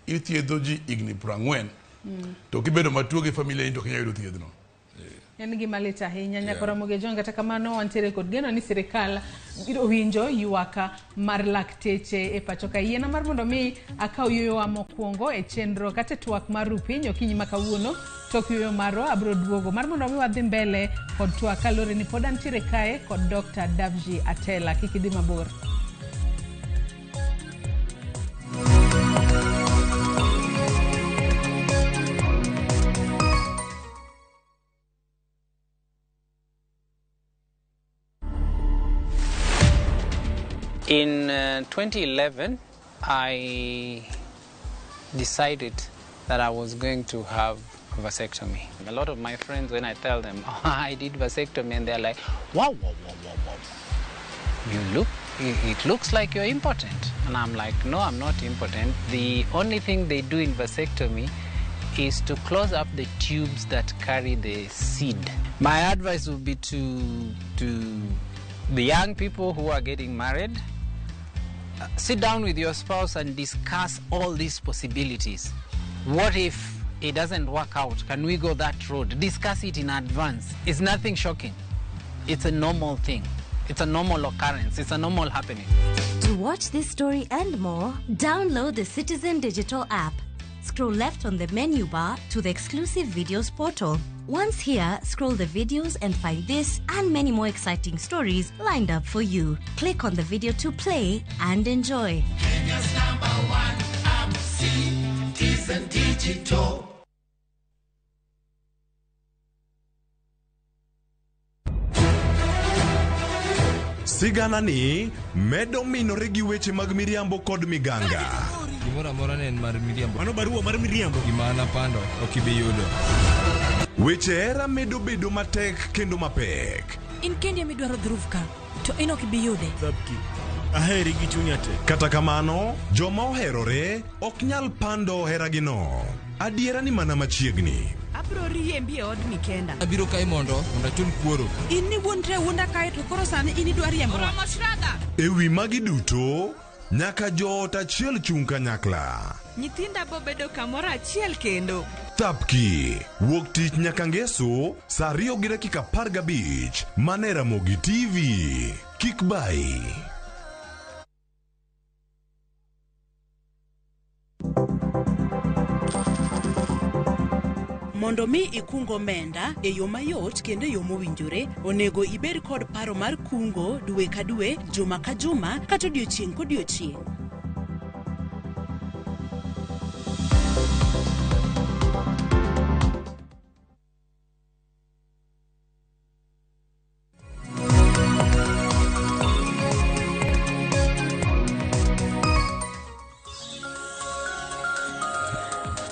S4: ithiedho ji higni 40 to kibedo matuo gi familia ni to ok inyal yudo thiedhno.
S23: En gima lit ahinya nyaka Ramogi Ojwang', kata kamano wantiere kod geno ni sirikal biro winjo ywak mar lakteche e pacho ka. Yiena mar mondo mi akaw yueyowa mokwongo e chenro kata e twak mar Rupiny okinyi ma kawuono. Tok yueyo marwa abiro duogo mar mondo mi wadhi mbele kod twak kaluwore ni pod antiere kae kod Dr. Davji Atela. Kik idhi mabor.
S10: In 2011, I decided that I was going to have vasectomy. A lot of my friends, when I tell them, oh, I did vasectomy, and they're like, wow, wow, wow, wow, wow. It looks like you're impotent. And I'm like, no, I'm not impotent. The only thing they do in vasectomy is to close up the tubes that carry the seed. My advice would be to the young people who are getting married, sit down with your spouse and discuss all these possibilities. What if it doesn't work out? Can we go that road? Discuss it in advance. It's nothing shocking. It's a normal thing. It's a normal occurrence. It's a normal happening.
S11: To watch this story and more, download the Citizen Digital app. Scroll left on the menu bar to the exclusive videos portal. Once here, scroll the videos and find this and many more exciting stories lined up for you. Click on the video to play and enjoy.
S6: Kenya's number one app, Citizen Digital.
S16: Sigana ni medo minore gi weche mag miriambo kod miganga.
S13: Gimoro amora ne en mar miriambo.
S17: Mano barua mar miriambo.
S13: Gima an apando ok ibi yudo.
S16: Weche hera medo bedo matek kendo mapek.
S8: In kendi ema idwaro dhruv ka, to in ok ibi yude.
S17: Thabki, aheri gi chunya te.
S16: Kata kamano, joma oherore ok nyal pando heragino. Adiera ni mana machiegni.
S8: Abiro riembi e odni kenda.
S13: Abiro kae mondo achul kuoro.
S8: In ni wuondre awuonda kae to koro sani in idwa riembowa. Oromo Shraga.
S16: E wi magi duto, nyaka joot achiel chung' kanyakla.
S8: Nyithinda bo bedo kamoro achiel kendo.
S16: Thapki, wuok tich nyaka ngeso, saa 2:15, mana e Ramogi TV. Kik bai.
S14: Mondo mi ikung omenda e yo mayot kendo e yo mowinjore, onego ibed kod paro mar kungo dwe ka dwe, juma ka juma, kata odiochieng' kodiochieng'.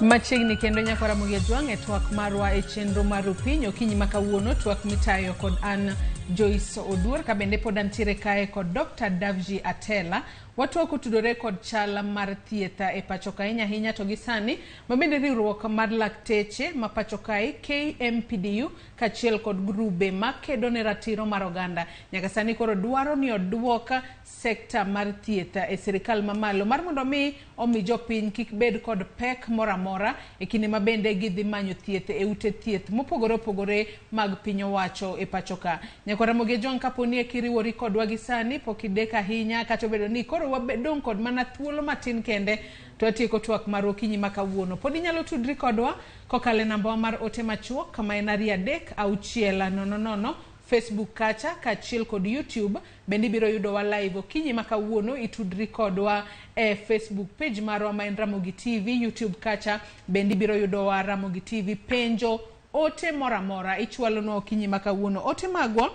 S23: Machiegni kendo nyaka Ramogi Ajwang' e twak marwa e chenro mar Rupiny okinyi ma kawuono, twak mitayo kod an Joyce Oduor, ka bende pod antiere kae kod Dr. Davji Atela. Watwak otudore kod chal mar thieth e pacho ka ahinya ahinya to gi sani ma bende riwruok mar lakteche ma pacho kae KMPDU kaachiel kod grube makedo ne ratiro mar oganda nyaka sani koro dwaro ni oduok sekta mar thieth e sirikal mamalo mar mondo mi omi jopiny kik bed kod pek moro amora e kinde ma bende gidhi manyo thieth e ute thieth mopogore opogore mag piny owacho e pacho ka. Nyaka Ramogi Ajwang' kaponi kiriwori kodwa gi sani pok idek ahinya kata obedo ni koro wabedong' kod mana thuolo matin kende to atieko twak mar okinyi ma kawuono. Pod inyalo tudri kodwa kokalo e namba mar ote machuok kama en 2 3 6 0 0, Facebook kacha kaachiel kod YouTube. Bende ibiro yudowa live okinyi ma kawuono, itudri kodwa e Facebook page marwa ma en Ramogi TV, YouTube kacha bende ibiro yudowa Ramogi TV. Penjo, ote moro amora ichwalonwa okinyi ma kawuono. Ote magwa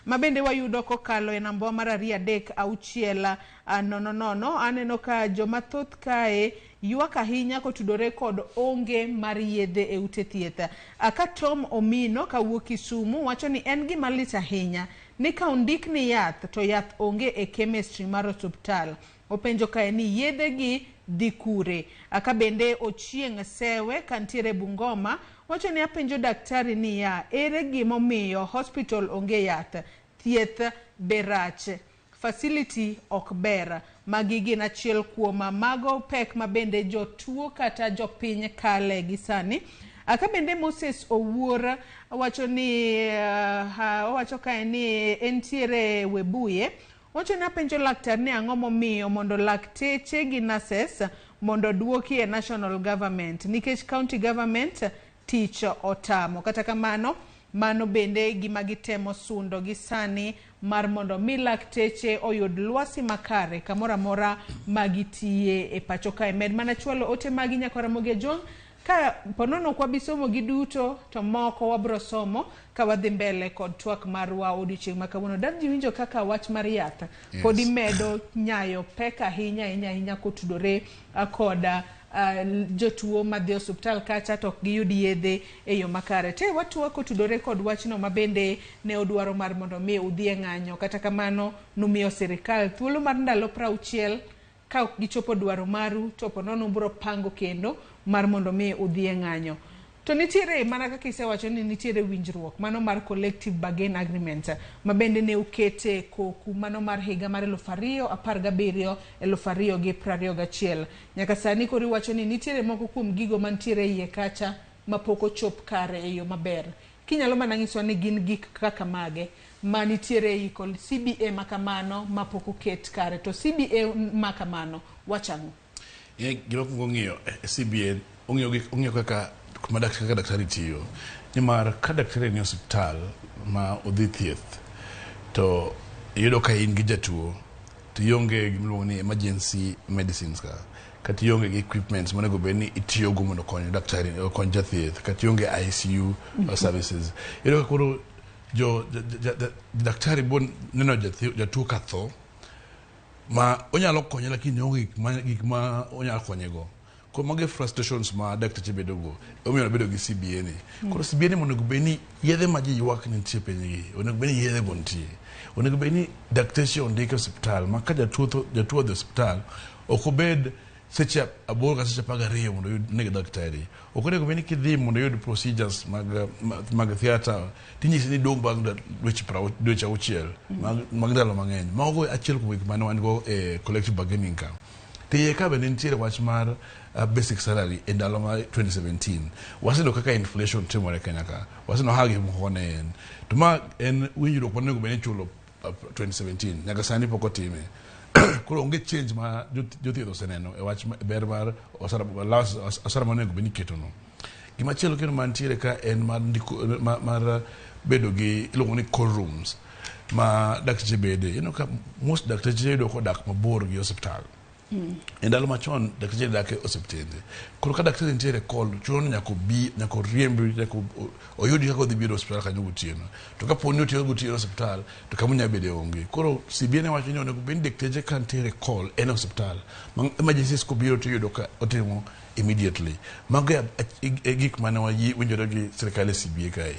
S23: ma bende wayudo kokalo e namba mar 2 3 6 0 0. Aneno ka joma thoth kae ywak ahinya kotudore kod onge mar yedhe e ute thieth. Ka Tom Omino kawuok Kisumu wacho ni en gima lit ahinya ni ka ondikni yath to yath onge e chemistry mar osuptal. Openjo kae ni yedhe gi dhi kure. Ka bende Ochieng' Sewe kantiere Bungoma wacho ni apenjo daktari niya, ere gimomiyo hospital onge yath, thieth be rach, facility ok ber. Magi gin achiel kuom mago pek ma bende jotuo kata jopiny kale gi sani. Ka bende Moses Owuor wacho ni owacho kae ni entiere Webuye. Wacho ni apenjo laktar ni ang'o momiyo mondo lakteche gi nurses mondo duoki e national government nikech county government tich otamo. Kata kamano mano bende gima gitemo sundo gi sani mar mondo mi lakteche oyud lwasi makare kamoro amora magitiye e pacho kae. Med mana chwalo ote magi nyaka Ramogi Ajwang' Ka ponono ok wabi somo gi duto to moko wabro somo ka wadhi mbele kod twak marwa odiochieng' ma kawuono. Davji winjo kaka wach mar yath podi medo nyayo pek ahinya ahinya ahinya kotudore kod jotuo madhi osuptal kacha to ok giyud yedhe e yo makare. Te watwa kotudore kod wachno ma bende ne odwaro mar mondo mi udhi e ng'anyo. Kata kamano numiyo sirikal thuolo mar ndalo 60 ka ok gichopo dwaro maru to ponono ubiro pango kendo mar mondo mi udhi e ng'anyo. To nitiere mana kaka isewacho ni nitiere winjruok mano mar collective bargain agreement ma bende ne ukete koku mano mar higa mar 2017 2021. Nyaka sani koro iwacho ni nitiere moko kuom gigo mantiere iye kacha mapok ochop kare e yo maber. Kinyalo mana nyisowa ni gin gik kaka mage ma nitiere ei CBA makamano mapok oket kare to CBA makamano wacho ang'o?
S4: Gima kuongo ng'iyo CBA ong'iyo kaka kaka daktari tiyo. Nimar ka daktari ni osiptal ma odhi thieth to iyudo ka in gi jatuo to ionge gimiluongo ni emergency medicines ka kata ionge gi equipments monego bed ni itiyogo mondo okony daktari okony jathieth kata ionge ICU services. Iyudo ka koro jo daktari bo neno jatuo ka tho ma onyalo konye lakini onge gik ma onyalo konyego. Koro mago e frustrations ma dakteche bedo go. Omiyo bedo gi CBA ni. Koro CBA ni monego bed ni yedhe ma ji ywak ni nitie e piny gi, onego bed ni yedhe go nitie. Onego bed ni dakteche ondik e osiptal ma ka jatuo odhi e osiptal ok obed seche 8 kata seche 12 mondo oyud neg daktari. Ok onego bed ni kidhi mondo iyud procedures mag theatre tinyisi ni dong' bang' dweche 6 mag ndalo mang'eny. Mago achiel kuom gik mane wan go e collective bargaining ka. To iye ka bende nitiere wach mar basic salary e ndalo ma 2017. Waseneno kaka inflation timore Kenya ka. Waseneno kaka gik moko ne en. To ma en winjruok monego bed ni ichulo 2017. Nyaka sani pok otime. Koro onge change ma jothieth oseneno e wach ber mar osara monego bed ni iketono. Gimachielo kendo mantiere ka en mar ndiko mar bedo gi iluongo ni call rooms ma dakteche bede. Ineno ka most dakteche iyudo kodak mabor gi osiptal. E ndalo machon dakteche dak e osiptende. Koro ka daktari nitiere call chuno ni nyaka obi, nyaka oriemb, nyaka oyudi kaka odhi biro e osiptal kanyo gotieno. To kapo ni otieno gotieno e osiptal to kama onyalo bede onge. Koro CBA ne wacho ni onego bed ni dakteche ka nitiere call en e osiptal. Ma emergencies kobiro to iyudo ka otimo immediately. Mago e gik mane wawinjore gi sirikal e CBA kae.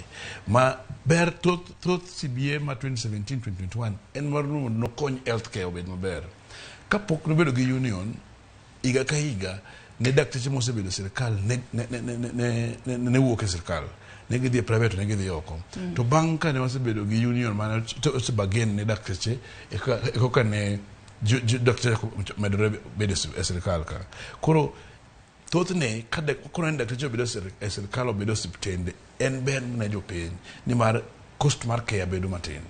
S4: Ma ber thoth CBA ma 2017-2021 en mar mondo nokony healthcare obed maber. Kapok nobedo gi union, higa ka higa, ne dakteche mosebedo e sirikal ne wuok e sirikal. Ne gidhi e private ne gidhi oko. To bang' ka ne wasebedo gi union mane osebargain ne dakteche, e koka ne dakteche medore bedo e sirikal ka. Koro thothne ka koro ni dakteche obedo e sirikal obedo osiptende, en ber ne jopiny nimar cost mar care bedo matin.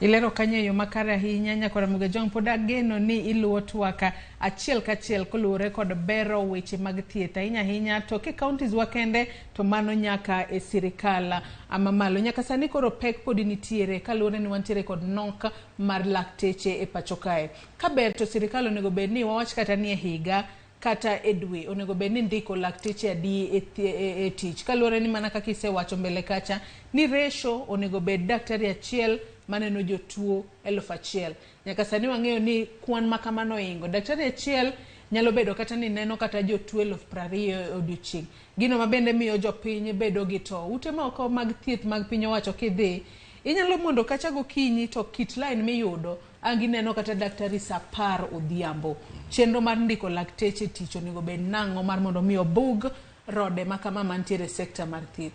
S23: Ilero kanyo e yo makare ahinya Nyakwar Ramogi Ojwang' pod ageno ni iluwo twaka achiel kachiel koluwore kod bero weche mag thieth ahinya ahinya to ke counties wa kende to mano nyaka e sirikal mamalo. Nyaka sani koro pek podi nitiere kaluwore ni wantiere kod nok mar lakteche e pacho kae. Ka ber to sirikal onego bed ni wawach kata ni e higa kata e dwe onego bed ni ndiko lakteche adi e tich kaluwore ni mana kaka isewacho mbele kacha ni ratio onego bed daktari achiel maneno jotuo 1000. Nyaka sani wang'eyo ni kwan ma kamano oingo. Daktari achiel nyalo bedo kata ni neno kata jotuo 20,000 e odiochieng'. Gino ma bende miyo jopiny bedo gi to. Ute moko mag thieth mag piny owacho kidhi, inyalo mondo kacha gokinyi to kit line miyudo ang' gineno kata daktari saa 10 odhiambo. Chenro mar ndiko lakteche tich onego bed nang'o mar mondo mi obug rode ma kama mantiere e sekta mar thieth?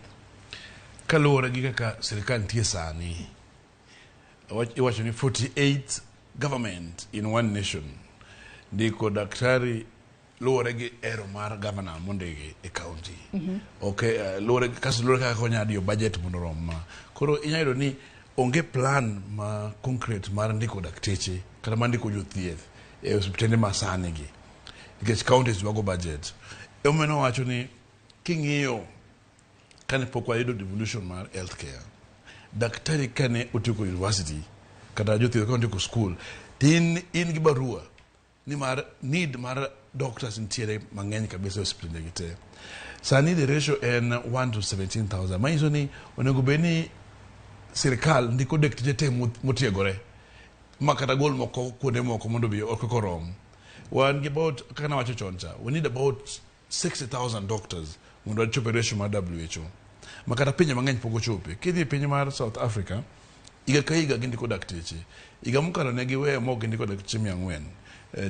S4: Kaluwore gi kaka sirikal nitie sani, iwacho ni 48 government in one nation. Ndiko daktari luwore gi ero mar governor mondiki e county. Okay, luwore kasto luwore kaka onya diyo budget mondo orom ma. Koro inyalo yudo ni onge plan ma concrete mar ndiko dakteche kata mar ndiko jothieth e osiptende ma sani gi. Nikech counties dwago budget. Emomiyo nowacho ni king'iyo kane pok wayudo devolution mar healthcare, daktari kane otieko university kata jothieth kane otieko school, to in gi barua ni mar need mar doctors nitiere mang'eny kabisa e osiptende gi te. Sani the ratio en 1 to 17,000. Manyiso ni onego bed ni sirikal ndiko dakteche te motiegore ma kata gol moko kuonde moko mondo obi kaka orom. Wan gi about kaka nawacho chon cha, we need about 60,000 doctors mondo wachop e ratio mar WHO. Ma kata pinje mang'eny pok ochope. Kidhi e piny mar South Africa, higa ka higa gindiko dakteche. Higa mokalo ne giweyo ma ok gindiko dakteche 400.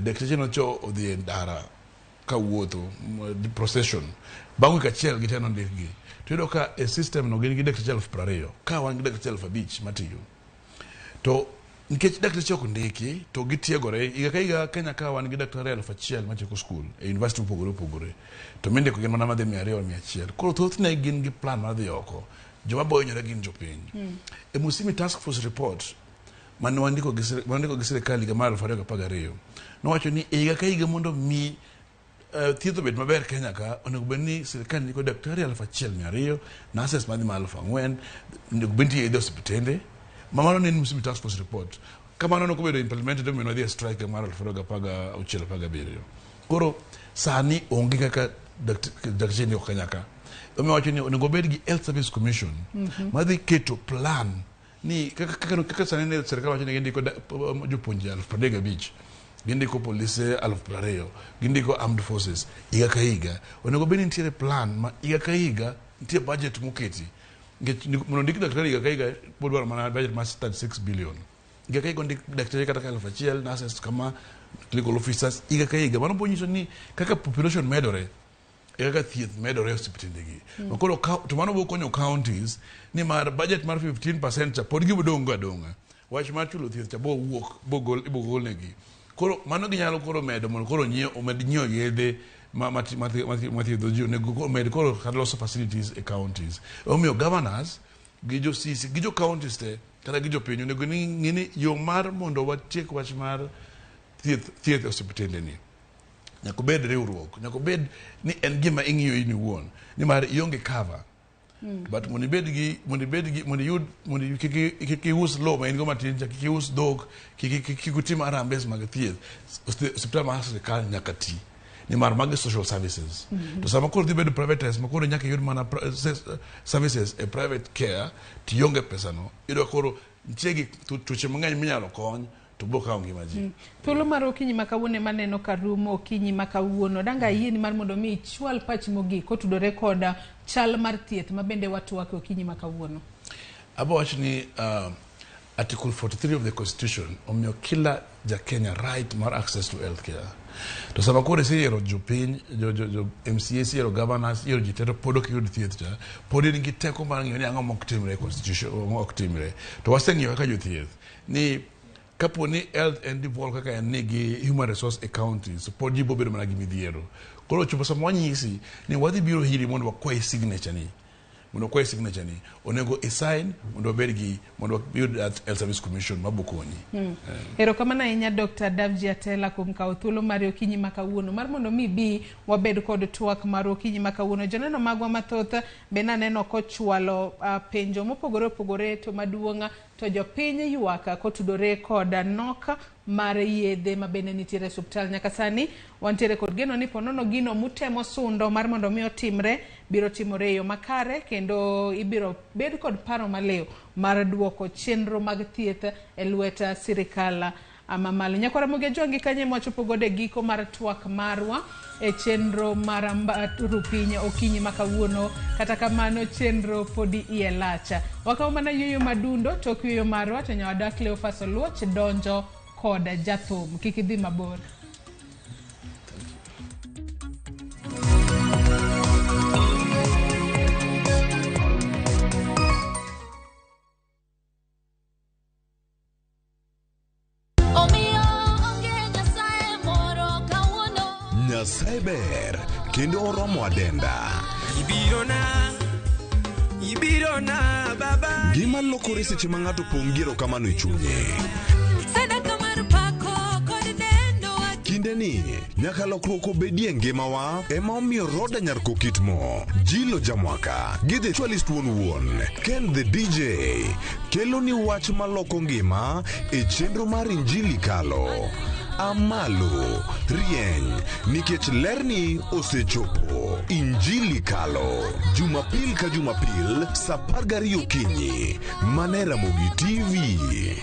S4: Dakteche nocho odhi e ndara kawuotho procession. Bang' wik achiel gite nondikgi. To iyudo ka e system no gin gi dakteche 20,000 ka wan gi dakteche 5,000 matiyo. To nikech dakteche ok ndiki to gitiegore higa ka higa Kenya ka wan gi daktari 1,000 matieko skul e university mopogore opogore to mindiko gin mana madhi 200 100. Koro thothne gin gi plan mar dhi oko. Joma bohinyore gin jopiny. E Musimi Task Force report mane wandiko gi sirikal higa mar 2012 nowacho ni higa ka higa mondo mi thieth obed maber Kenya ka onego bed ni sirikal ndiko daktari 1,200, nurses madhi ma 4,000, onego bed ni yedhe osiptende. Ma mano ne en Musimi Task Force report. Kamano nok obedo implemented omiyo ne wadhi e strike mar 2016-17. Koro sani onge kaka dakteche ndiko Kenya ka. Omiyo wacho ni onego obed gi Health Service Commission madhi keto plan ni kaka sani ne sirikal wacho ni gindiko jopuonje 35,000, gindiko polise 20,000, gindiko armed forces higa ka higa. Onego bed ni nitiere plan ma higa ka higa nitie budget moketi. Nikech mondo ndik daktari higa ka higa pod dwaro mana budget mar 36 billion. Higa ka higa ondik daktari kata 1,000, nurses kama, clinical officers higa ka higa. Mano bonyiso ni kaka population medore e kaka thieth medore e osiptendegi. Koro to mano bo konyo counties ni mar budget mar 15% cha pod gibiro dong' go adong'a. Wach mar chulo thieth cha bo wuok bo gol ibo golnegi. Koro mano ginyalo koro medo mondo koro nyiew omed nyiewo yedhe mathiedho ji onego omed koro kata loso facilities e counties. Omiyo governors gi jo CC gi jo counties te kata gi jopiny onego ng'e ni yo mar mondo watiek wach mar thieth e osiptende ni nyaka obed riwruok, nyaka obed ni en gima ing'iyo in iwuon nimar ionge cover. But mondo ibed gi mondo iyud mondo kik ius lowo ma in go matin cha, kik ius dhok, kik utim harambee mag thieth, osiptal mar sirikal nyaka ti nimar magi social services. To sama koro dhi bedo privatized ma koro nyaka iyud mana services e private care tionge pesa no, iyudo koro nitie gi tuoche mang'eny minyalo kony to biro kawo ngima ji.
S23: Thuolo mar okinyi ma kawuono ema neno ka rumo okinyi ma kawuono. Danga ayieni mar mondo mi ichwal pachi mogik kotudore kod chal mar thieth ma bende watwake okinyi ma kawuono.
S4: Abo wacho ni Article 43 of the Constitution omiyo kila ja Kenya right mar access to health care. To sama koro iseyiero jopiny, jo MCA, iseyiero governors, iyiero ji te to pod ok iyud thieth cha, pod in gi teko mar ng'iyo ni ang'o mok timre e constitution, mok timre. To waseng'iyo kaka jothieth ni kapo ni health en devolve kaka en ni gi human resource e counties, pod ji bobedo mana gi midhiero. Koro ochopo sama wanyisi ni wadhi biro hiri mondo wakwayi signature ni. Mondo wakwayi signature ni, onego i-sign mondo wabed gi, mondo wayud Health Service Commission mabo konyi.
S23: Erokamano ahinya Dr. Davji Atela kuom kawo thuolo mari okinyi ma kawuono mar mondo mi bi wabed kod twak mar okinyi ma kawuono. Joneno magwa mathoth be naneno kochwalo penjo mopogore opogore to maduong' to jopiny ywak kotudore kod nok mar yedhe ma bende nitiere e osiptal. Nyaka sani wantiere kod geno ni ponono gino mutemo sundo mar mondo mi otimre biro timore e yo makare kendo ibiro bed kod paro maliw mar duoko chenro mag thieth e lwet sirikal mamalo. Nyakwara Ramogi Ajwang' kanyo ema wachopo godo e giko mar twak marwa e chenro mar rupiny okinyi ma kawuono. Kata kamano chenro podi iye lach. Wakawo mana yueyo madundo tok yueyo marwa to nyawadwa Cleophas Oluoch donjo kod jathum. Kik idhi mabor.
S16: Nyasaye ber kendo oromo adenda.
S6: Ibiro na baba.
S16: Gima lokore seche ma ng'ato pong' gi erokamano e chunye.
S2: Sadaka mar pako kod dendo.
S16: Kinde ni nyaka lokruok obedie ngimawa ema omiyo Roda Nyar Kokitmo, Jilo Jamwaka gi The Ritualist wuon wuon, Ken the DJ kelo ni wach maloko ngima e chenro mar Injili Kalo. Amalo, rieny, nikech lerni osechopo. Injili kalo, Jumapil ka Jumapil, sa 12 okinyi, mana e Ramogi TV.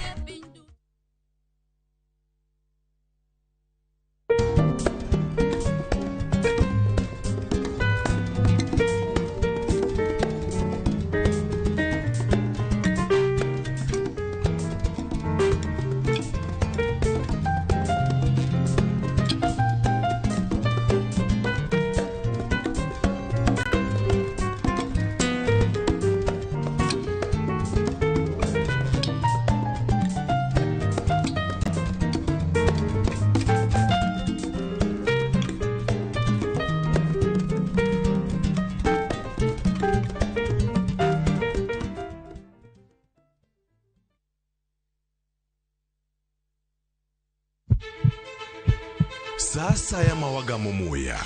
S16: Sa asaya ma wagamo muya,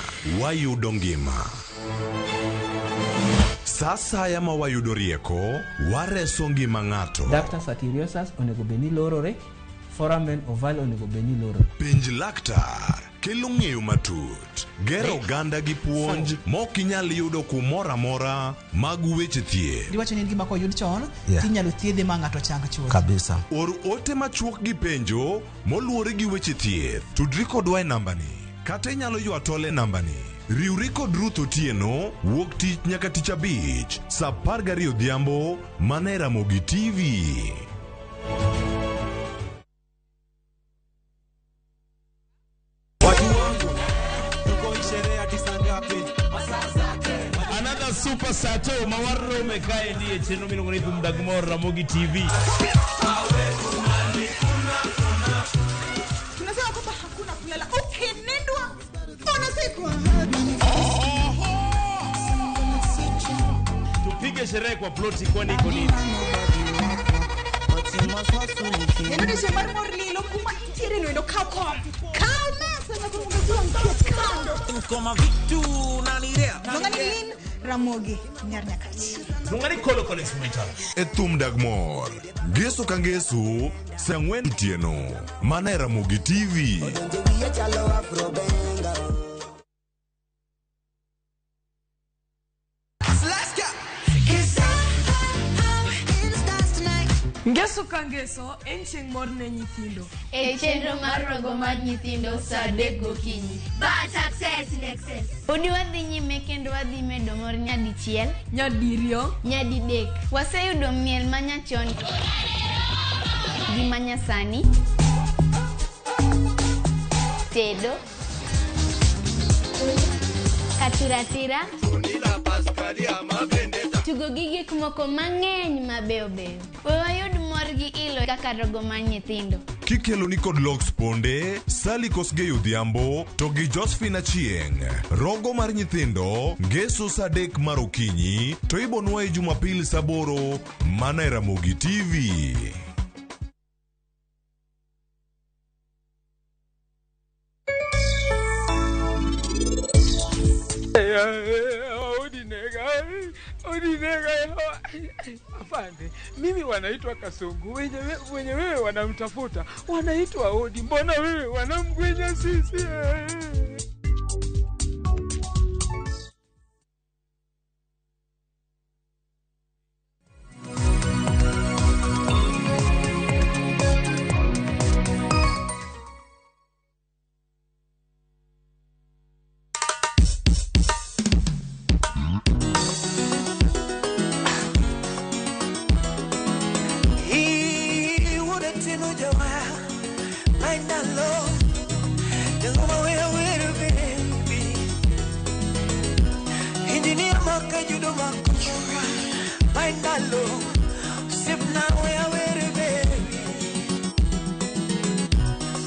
S16: wayudo ngima. Sa asaya ma wayudo rieko, wareso ngima ng'ato.
S12: Ductus arteriosus onego bed ni lorore, foramen ovale onego bed ni lorore.
S16: Penj laktar kelo ng'eyo matut, gero oganda gi puonj mok inyal yudo kumoro amora mag weche thieth.
S20: Diwacho ni en gima koyud chon,
S16: Yeah.
S20: tinyalo thiedhe ma ng'ato chang chuth.
S16: Kabisa. Or ote machuok gi penjo moluwore gi weche thieth. Tudri kodwa e nambani kata inyalo ywa tol e nambani. Riwri kod Ruth Otieno wuok tich nyaka tich abich sa 12 odhiambo mana e Ramogi TV.
S17: Another super sato ma warome kaendi e chenro miluongo ni Thum Dag Mor Ramogi TV.
S22: Tunasema kwamba hakuna kulala, ukinindwa unazikwa.
S17: Tupige sherehe kwa ploti kwani iko nini?
S22: Kendo odiochieng' mar mor lilo kuma intiere no endo kaw kom. Kaw mesa nyaka mondo iduong' ket kando.
S15: Koma vitu unanirea.
S22: Luonga ni Lynn Ramogi Nyar Nyakach.
S17: Luonga ni Kolo Collins Mwita.
S16: E Thum Dag Mor, ngeso ka ngeso, sa 4 otieno, mana e Ramogi TV.
S19: Ngeso ka ngeso en chieng' mor ne nyithindo.
S21: E chenro mar rogo mar nyithindo sa 3 gokinyi.
S24: But success in excess.
S21: Podi wadhi nyime kendo wadhi medo mor nyadichiel,
S19: nyadiriyo,
S21: nyadidek. Waseyudo miel manyachon gi manyasani, tedo, katiratira, tugo gi gik moko mang'eny mabeyo beyo. We wayud mor gi ilo kaka rogo mar nyithindo.
S16: Kikelo ni kod Lox Ponde, Sally Kosgei Odhiambo to gi Josephine Achieng'. Rogo mar nyithindo, ngeso sa 3 mar okinyi, to ibonwa e Jumapil sa 8 mana e Ramogi TV.
S25: Afande, mimi wanaitwa Kasungu, wenye wewe wanamtafuta wanaitwa Odi, mbona wewe wanamgwenya sisi?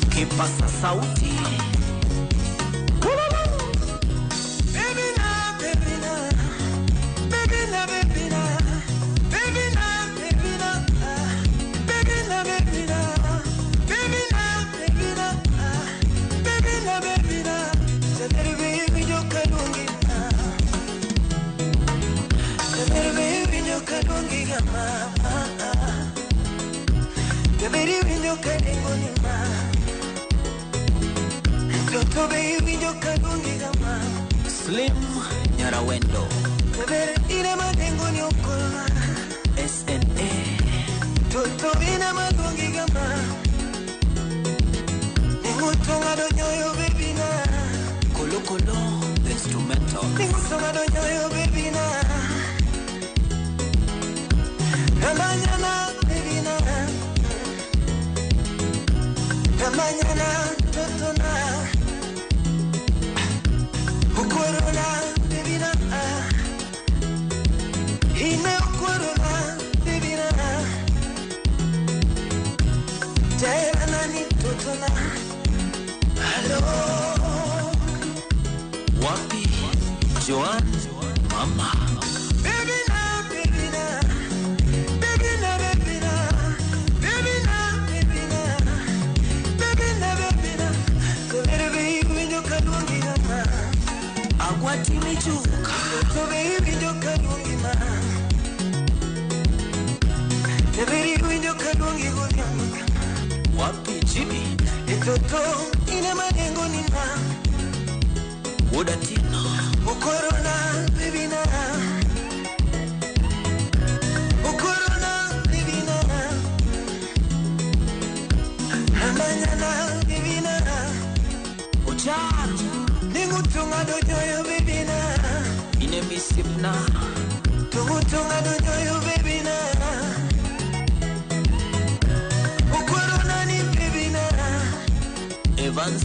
S6: Kipasa sauti. Baby na, baby na, baby na, baby na, baby na, baby na, baby na, baby na, baby na, baby na, baby na, baby na, baby nyoka dungi na, baby nyoka dungi mama, baby nyoka dungi mama. Toto be iwinjo ka luongi kama.
S1: Slim Nyarawendo.
S6: Tebere ine madengo ni okolna.
S1: SNA.
S6: Toto ine maluongi kama. Ninguto ng'ado nyoyo baby na.
S1: Kolo Kolo the instrumental.
S6: Ninguto ng'ado nyoyo baby na. Namanyana baby na. Namanyana toto na. Ukorona baby na. Ine ukorona baby na. Jaera nani toto na. Hello.
S1: Wapi Joan Mama.
S6: Baby na, baby na. Baby na, baby na. Baby na, baby na. Baby na, baby na. Tolere baby winjo kaluongi mama.
S1: Agwati michuka.
S6: Toto baby winjo kaluongi ma. Teberi winjo kaluongi godhiambo.
S1: Wapi Jimmy.
S6: Toto ine madengo ni ma.
S1: Wodatino.
S6: Ukorona baby na. Ukorona baby na. Amanyana baby na.
S1: Ocharo.
S6: Ningutunga donyoyo baby na.
S1: Ine misipna.
S6: Tungutunga donyoyo baby na. Ukorona ni baby na.
S1: Evans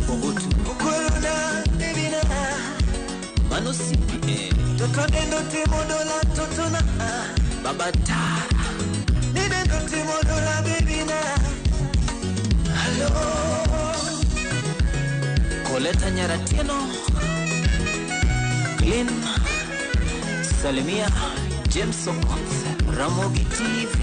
S1: Ogutu.
S6: Ukorona baby na.
S1: Mano CPA.
S6: Toto dendo timodola toto na.
S1: Baba Tara.
S6: Ni dendo timodola baby na. Hello.
S1: Koleta Nyaratieno. Clean. Salimia James Okoth. Ramogi TV.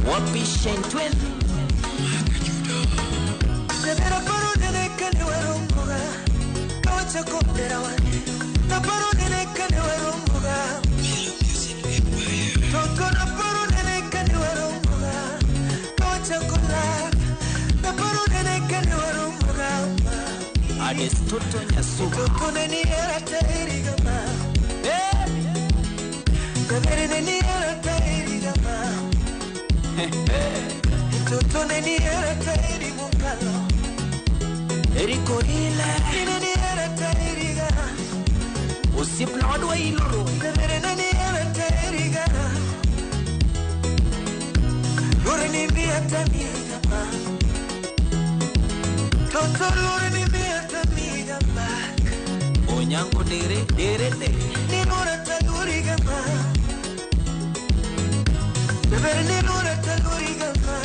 S1: Wapi Shentwen.
S6: Tebera paro nene kane waromboga. Kawachako derawan. Naparo nene kane waromboga. Toto naparo nene kane waromboga. Kawachako love. Naparo nene kane waromboga.
S1: Ades Toto Nyasuba.
S6: Toto neni era tairigama. Tebere neni era tairigama. Toto neni era tairi mukalo.
S1: Eriko ile.
S6: Neni era tairiga.
S1: Usipna wadwa iloro.
S6: Tebere neni era tairiga. Lore ni mia tamiga ma. Toto lore ni mia tamiga ma.
S1: Onyango dere dere dere.
S6: Ni lora taluriga ma. Tebere ni lora taluriga ma.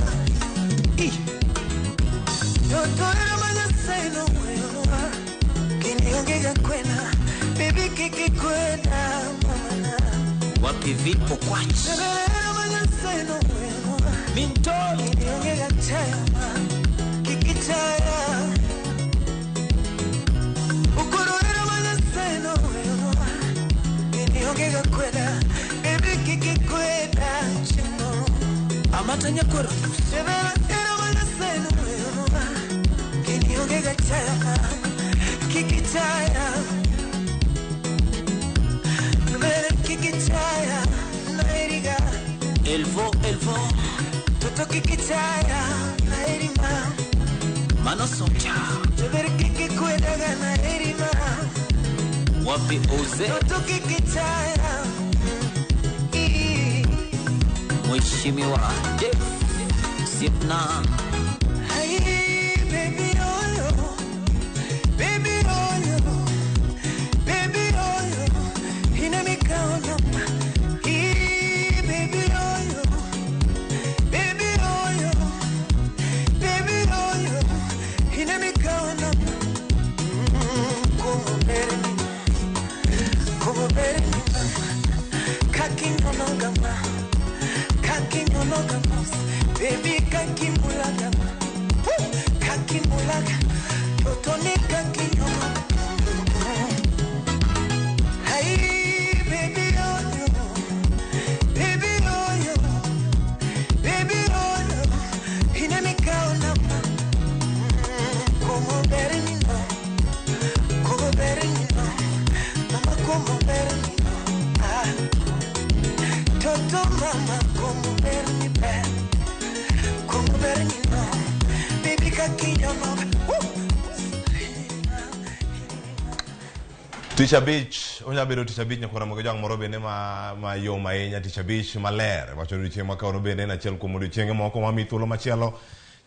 S6: Toto era manyasai no wewe. Kinionge kwena. Baby kiki kwena mama.
S1: Wapi vipo kwachi.
S6: Tebere era manyasai no wewe.
S1: Mintoli.
S6: Kinionge chaya ma. Kiki chaya. Ukoro era manyasai no wewe. Kinionge kwena. Baby kiki kwena chimo.
S1: Amata nyakoro.
S6: Tebere era manyasai no wewe. Kinionge chaya ma. Kiki chaya. Tebere kiki chaya. Nairiga.
S1: Elvo elvo.
S6: Toto kiki chaya. Nairima.
S1: Mano socha.
S6: Tebere kiki kwedaga nairima.
S1: Wapi Oze.
S6: Toto kiki chaya.
S1: Mheshimiwa Dave Sipna.
S6: Hey baby oyo. Baby oyo. Baby oyo. Ine mikaona. Hey baby oyo. Baby oyo. Baby oyo. Ine mikaona. Como bere. Como bere. Kakinyonogama. Kakinyonogama. Baby kakimulagama. Kakimulaga. Totoni kakinyonogama. Hey baby oyo.
S16: Tich abich, onya bedo tich abich nyakora mogo jang moro bende ma ma yom ahinya tich abich maler. Wacho ni odiochieng' ma kawuono bende en achiel kuom odiochienge moko ma mi thuolo machielo.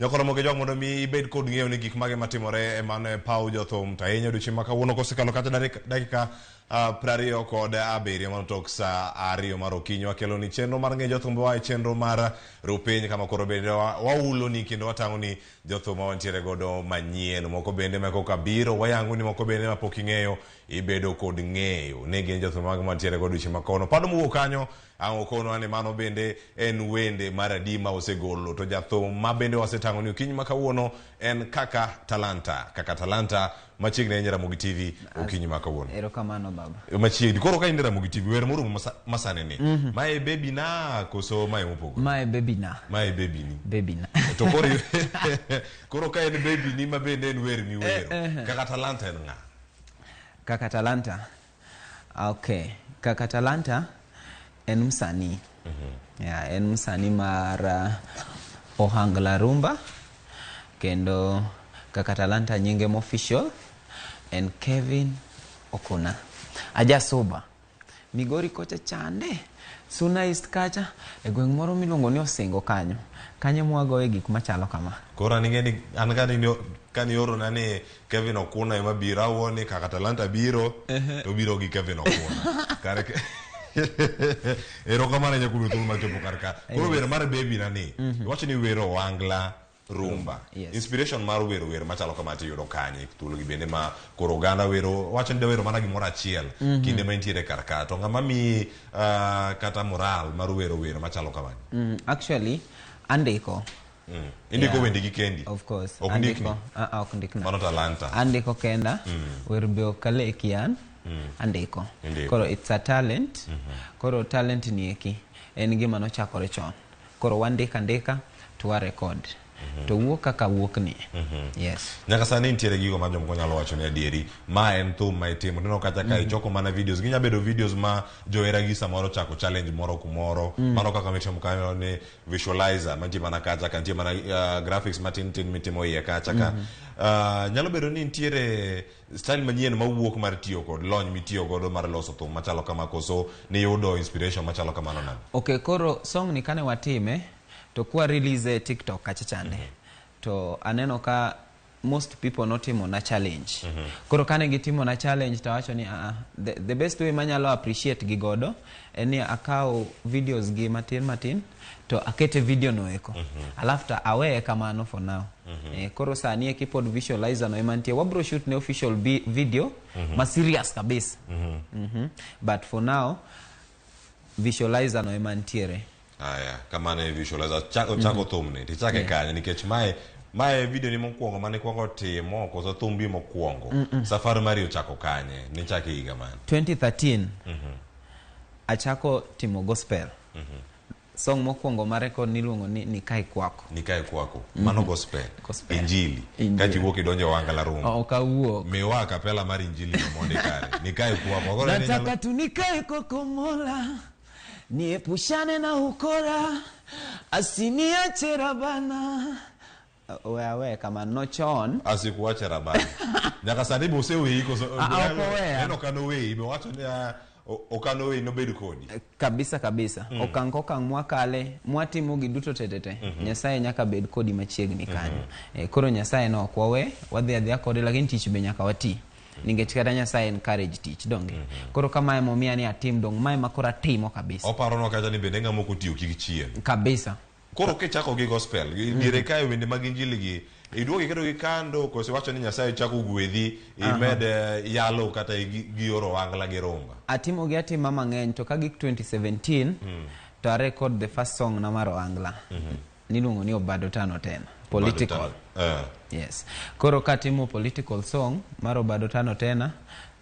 S16: Nyakora mogo jang mondo mi ibed kod ng'eyo ni gik mage matimore e mano e paw jothum. To ahinya odiochieng' ma kawuono kosekalo kata dakika 27 mano tok saa 2 mar okinyi wakelo ni chenro mar ng'e jothumbe wa e chenro mar rupiny kama koro bende waulo ni kendo watang'o ni jothum ma wantiere godo manyien moko bende ma koka biro wayango ni moko bende ma pok ing'eyo ibedo kod ng'eyo ni gin jothum mag mantiere godo odiochieng' ma kawuono. Pado mowuok kanyo ang' okonwa ni mano bende en wende mar adi ma osegolo to jathum ma bende wasetang'o ni okinyi ma kawuono en Kaka Talanta. Kaka Talanta machiegni ahinya Ramogi TV okinyi ma kawuono.
S3: Erokamano baba.
S16: Machiegni. Koro ka in e Ramogi TV wer morumo masani ni. Mae baby na koso mae mopogore?
S3: Mae baby na.
S16: Mae baby ni.
S3: Baby na.
S16: To koro koro ka en baby ni ma bende en wer miwero. Kaka Talanta en ng'a?
S3: Kaka Talanta. Okay. Kaka Talanta en msanii. Yeah, en msanii mar Ohangla Rumba kendo Kaka Talanta nyinge official en Kevin Okuna. Aja Suba. Migori kocha chande. Suna East kacha e gweng' moro miluongo ni Osingo kanyo. Kanyo mwagoye gik machalo kama.
S16: Koro an ing'e ni an kaniorona ni Kevin Okuna ema biro awuo ni Kaka Talanta biro to biro gi Kevin Okuna. Kare erokamano ahinya kuom thuolo mar chopo kar ka. Koro wer mar baby na ni iwacho ni wero ohangla rumba.
S3: Yes.
S16: Inspiration mar wero wer machalo kama tiyudo kanye thuolo gi bende ma koro oganda wero wacho ni dawero mana gimoro achiel kinde ma intiere kar ka to ng'ama miyi kata moral mar wero wer machalo kamani.
S3: Actually, andiko.
S16: Indiko
S3: Yeah.
S16: wendi gi kendi.
S3: Of course.
S16: Ok ndikni.
S3: Andiko. Ok ndikna.
S16: Mano talanta.
S3: Andiko kenda. Wer be ok aleki an. Andiko.
S16: Indiko.
S3: Koro it's a talent. Koro talent ni eki en gima nochakore chon. Koro wandika andika to wa record. To wuok kaka wuok ni. Yes.
S16: Nyaka sani nitiere gigo ma jomoko nyalo wacho ni adieri ma en thum ma itimo tineno kacha ka ichoko mana videos ginya bedo videos ma johera gi samoro chako challenge moro kumoro mano kaka mitimo kanyo ni visualizer mantie mana kacha ka nitie mana graphics matin tin mitimo iye kacha ka nyalo bedo ni nitiere style manyien mawuok mar tiyo kod lony mitiyo godo mar loso thum machalo kama koso niyudo inspiration machalo kamano nade?
S3: Okay, koro song ni kane watime to kwa release e TikTok kacha chande. To aneno ka most people notimo na challenge. Koro kane gitimo na challenge to awacho ni the best way manyalo appreciate gi godo en ni akaw videos gi matin matin to akete video no eko. Alafu to aweye kamano for now. Koro sani eki pod visualizer no ema nitie. Wabro shoot ne official video ma serious kabisa. But for now visualizer no ema nitiere.
S16: Aya, kamano e visualizer chako chako thumni tichake kanye nikech mae video ni mokwongo mane ikwongo timo koso thumbi mokwongo safari mari ochako kanye nichake higa mane?
S3: 2013 achako timo gospel. Song mokwongo mar record niluongo ni Nikae Kwako.
S16: Nikae Kwako. Mano gospel.
S3: Gospel.
S16: Injili.
S3: Injili.
S16: Kachi wuok idonjo Ohangla Rumba.
S3: Ok awuok.
S16: Miwa akapela mar injili no mondi kare. Nikae Kwako. Koro en
S3: Nataka tu nikae kwako Mola, niepushane na ukora, asiniache Rabana. We awe kamano chon.
S16: Asikuache Rabana. Nyaka sani be oseweyi koso?
S3: Ok oweya.
S16: En ok anoweyi be owacho ni ok anoweyi nobed kodi.
S3: Kabisa kabisa. Okang' kokang' mwakale, mwatimo gi duto tetete. Nyasaye nyaka bed kodi machiegni kanyo. Koro Nyasaye no ok wawe, wadhi adhiya kode lakini tich be nyaka wati. Nikech kata Nyasaye encourage tich donge. Koro kamae momiya ni atim dong' mae ma koro atimo kabisa.
S16: Oparonwa kacha ni bende ng'ama ok otiyo kik chiem.
S3: Kabisa.
S16: Koro kichako gi gospel, diere kae wende mag injili gi iduogo iketo gi kando koso iwacho ni Nyasaye chako gwedhi imed yalo kata gi oro ohangla gi rumba.
S3: Atimo gi atima mang'eny to ka gik 2017 to a record the first song na mar ohangla. Niluongo ni Obado Tano Tena. Political. Yes. Koro katimo political song mar Obado Tano Tena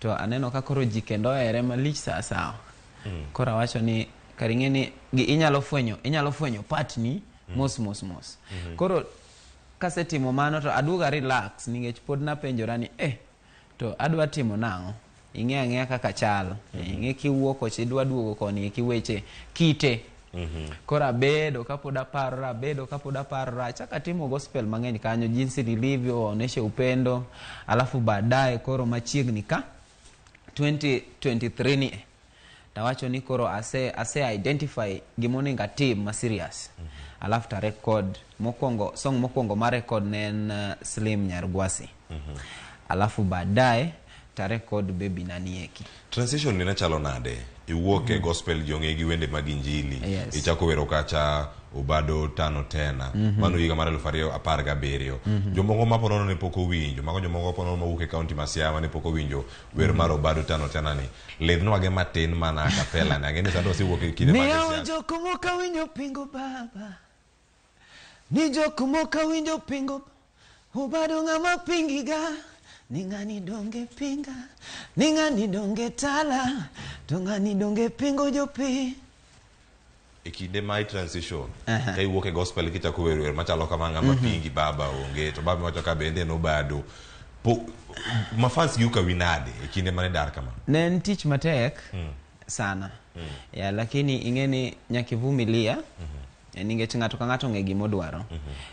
S3: to aneno ka koro ji kendo ohere malich sawa sawa. Koro awacho ni kar ing'e ni inyalo fwenyo part ni mos mos mos. Koro kasetimo mano to aduoga relax nikech pod napenjora ni to adwa timo nang'o? Ing'e ang'eya kaka chal. Ing'e kiwuok kocha idwa duogo koni eki weche kite. Koro abedo kapod aparora, achako atimo gospel mang'eny kanyo, jinsi nilivyo, waoneshe upendo, alafu baadaye koro machiegni ka 2023 ni tawacho ni koro ase, ase identify gimonego atim ma serious. Alafu ta record mokwongo, song mokwongo ma record ne en Slim Nyargwasi. Alafu baadaye ta record Baby Nanieki.
S16: Transition ni ne chalo nade? Iwuok e gospel, ji ong'e gi wende mag injili. Ichako wero kacha Obado Tano Tena. Mano higa mar 2017. Jomoko ma ponono ne pok owinjo, mago jomoko ponono mawuok e kaunti ma Siaya mane pok owinjo wer mar Obado Tano Tena ni. Ledhnwage matin mana a cappella ni. Ang'e ni sani wasewuok e kinde mag
S6: Ni
S16: siasa.
S6: jok moka winjo pingo baba, ni jok moka winjo pingo, Obado ng'ama pingiga, ni ng'ani donge pinga, ni ng'ani donge tala, to ng'ani donge pingo jopiny.
S16: E kinde ma i transition, ka iwuok e gospel kichako wero wer machalo kama ng'ama pingi baba onge, to baba iwacho ka bende en Obado. Mafans gi okawi nade e kinde mane dar kama?
S3: Ne en tich matek sana. Ya, lakini ing'e ni nyaka ivumilia. Nikech ng'ato ka ng'ato ong'e gima odwaro.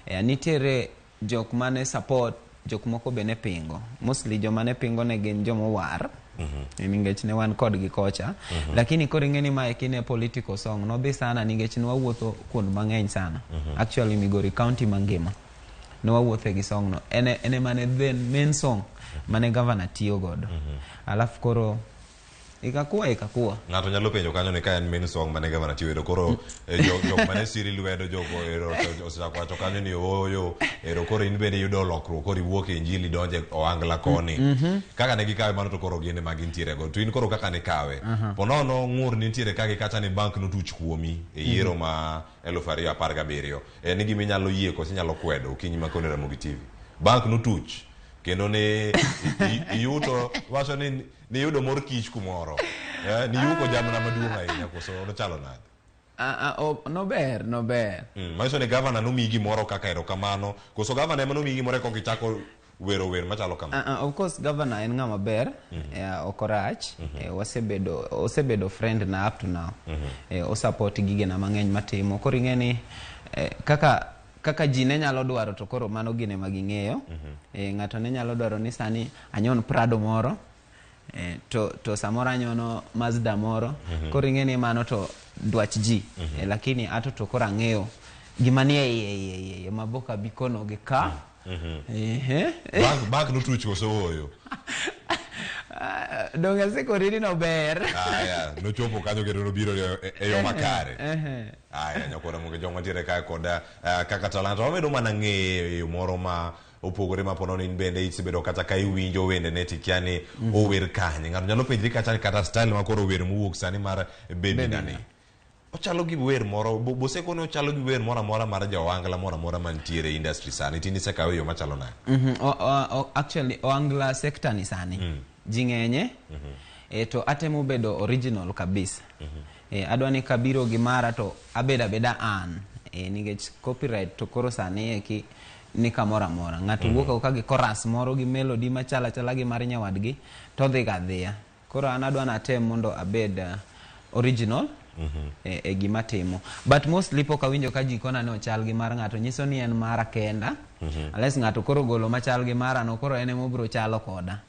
S3: Ya, nitiere jok mane support, jok moko be ne pingo. Mostly joma ne pingo ne gin joma owar. Nikech ne wan kodgi kocha. Lakini koro ing'e ni mae kine political song nodhi sana nikech ne wawuotho kuond mang'eny sana. Actually Migori County mangima ne wawuothe gi song no. Ene, ene mane the main song mane governor tiyo godo. Alafu koro ikakuwa ikakuwa.
S16: Ng'ato nyalo penjo kanyo ni ka en main song mane gavana tiyo ero koro jok mane siri lwedo jogo ero osechako wacho kanyo ni ooyo ero koro in bende iyudo lokruok koro iwuok e injili idonje ohangla koni. Kaka ne gikawe mano to koro gin ema gintiere go. To in koro kaka nikawe. Ponono ng'ur nitiere ka gi kacha ni bank notuch kuomi e yiero ma 2017. En gima inyalo yie koso inyalo kwedo okinyi ma koni Ramogi TV. Bank notuch kendo ne iyuto wacho ni niyudo mor kich kumoro. Niyuko jamna maduong' ahinya koso nochalo nade?
S3: Nober, nober.
S16: Manyiso ni gavana nomiyi gimoro kaka erokamano koso gavana ema nomiyi gimoro eka ichako wero wer machalo kama?
S3: Of course governor en ng'ama ber. Ok orach. Wasebedo, osebedo friend na up to now. Osupport gigena mang'eny matimo. Koro ing'e ni kaka ji ne nyalo dwaro to koro mano gine ma ging'eyo. Ng'ato ne nyalo dwaro ni sani anyon Prado moro, to samoro anyono Mazda moro. Koro ing'e ni mano to dwach ji. Lakini ato to koro ang'eyo gima nie iye iye iye iye mabok abi kono gi ka. Ehe.
S16: Bank notuch koso ooyo?
S3: Donge asekori ni nober.
S16: Aya, nochopo kanyo kendo nobiro e yo makare. Aya, nyakwara Ramogi Jong wantiere kae koda kaka Talanta. Wamedo mana ng'eye e yo moro ma opogore ma ponono in bende isebedo kata ka iwinjo wendene tikia ni ower kanye. Ng'ato nyalo penjri kata style ma koro wer mowuok sani mar Baby Nani. Ochalo gi wer moro, bosekone ochalo gi wer moro amora mar ja ohangla moro amora mantiere e industry sani. Tin isekawe e yo machalo nade?
S3: Actually ohangla sector ni sani ji ng'enye. To atemo bedo original kabisa. Adwa ni kabiro gi mara to abeda abeda an. Nikech copyright to koro sani eki ni kamoro amora. Ng'ato wuok ka gi chorus moro gi melody machalo achala gi mar nyawadgi to odhi ga adhiya. Koro an adwa natem mondo abed original e gima timo. But mostly pok awinjo ka ji kona ni ochal gi mar ng'ato, nyiso ni en mara kenda. Unless ng'ato koro ogolo machal gi mara no, koro en ema obiro chalo koda.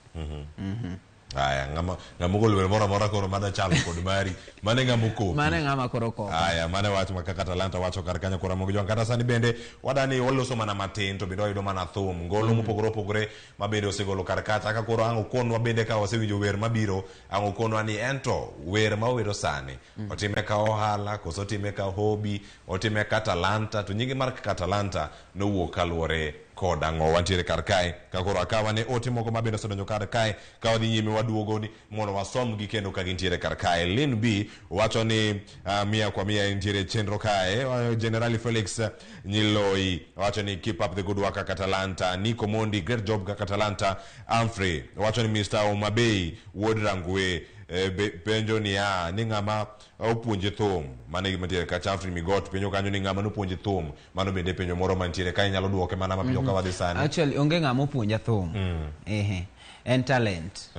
S16: Aya, ng'ama ogolo wer moro amora koro mada chalo kod mari. Mane ng'ama okopi.
S3: Mane ng'ama koro kopa.
S16: Aya, mane wach ma kaka Talanta wacho kar kanyo koro Ramogi Jong. Kata sani bende wadani waloso mana matin to bende wayudo mana thum. Ngolo mopogore opogore ma bende osegolo kar kacha. Ka koro ang' okonwa bende ka wasewinjo wer mabiro, ang' okonwa ni ento wer ma owero sani. Otime ka ohala, koso otime ka hobby, otime ka talanta. To nyinge mar kaka talanta nowuok kaluwore kod ang'o. Wantiere kar kae, ka koro akawa ne ote moko ma bende osedonjo kar kae, ka wadhi nyime waduogo ni mondo wasomgi kendo ka gintiere kar kae. Lin B wacho ni mia kwa mia entiere chenro kae. Generali Felix Nyiloi wacho ni keep up the good work kaka Talanta. Nico Mondi, great job kaka Talanta. Humphrey wacho ni Mr. Omabei wuod Rangwe penjo niya ni ng'ama opuonje thum. Mano e gima nitiere kacha. Humphrey Migot penjo kanyo ni ng'ama nopuonje thum. Mano bende penjo moro mantiere ka inyalo duoke mana mapiyo ka wadhi sani.
S3: Actually onge ng'ama opuonja thum. Ehe. En talent.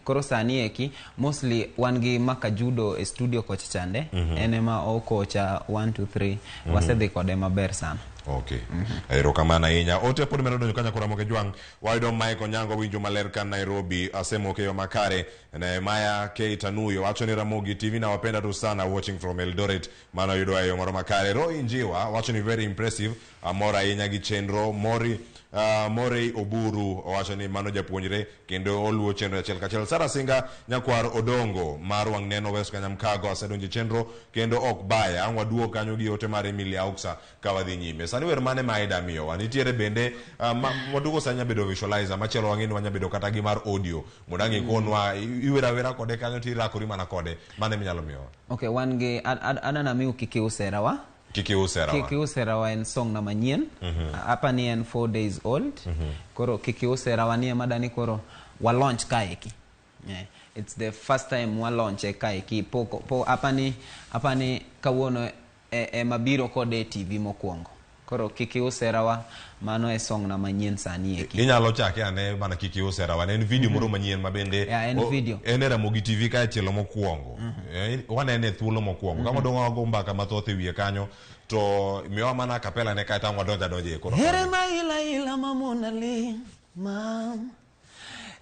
S3: Koro sani eki mostly wan gi Makajudo e studio kocha chande. En ema okocha 1 2 3. Wasedhi kode maber sana.
S16: Okay. Erokamano ahinya. Ote pod medo donjo kanyo Ramogi Jwang'. Wayudo Mike Onyango winjo maler ka Nairobi. Asemoke yo makare. Nehemiah K Tanuyo wacho ni Ramogi TV nawapenda tu sana, watching from Eldoret. Mano yudo e yo moro makare. Roy Njiwa wacho ni very impressive. Amor ahinya gi chenro. Mori Morey Oburu owacho ni mano japuonjre kendo oluwo chenro achiel kachiel. Sara Singa nyakwar Odongo mar wang' neno West Kanyamkago asedonjo e chenro kendo ok baya. Ang' waduog kanyo gi ote mar Emilia Auxa ka wadhi nyime. Sani wer mane ma ida miyowa? Nitiere bende waduogo sani nyabedo visualizer machielo wang'e ni wanyabedo kata gi mar audio mondo ang' ikonwa iwer awera kode kanyo tirakori mana kode. Mane minyalo miyowa?
S3: Okay, wan gi anana miu Kiki Userawa.
S16: Kiki Userawa.
S3: Kiki Userawa en song na manyien. Apa ni en 4 days old. Koro Kiki Userawa ni ema dani koro wa launch kaeki. Yeah. It's the first time wa launch e kaeki. Po apa ni kawuono ema biro kode e TV mokwongo. Koro Kiki Userawa mano e song na manyien sani eki.
S16: Inyalo chake ane mana Kiki Userawa. Ne en video moro manyien ma bende
S3: Yeah, en video.
S16: En e Ramogi TV ka chielo mokwongo. Wanene e thuolo mokwongo. Kama dong' wago mbaka mathoth e wiye kanyo to miwa mana kapela ne kae to ang' wadonjo adonja e koro.
S6: Here ma ila ila mamona li mam.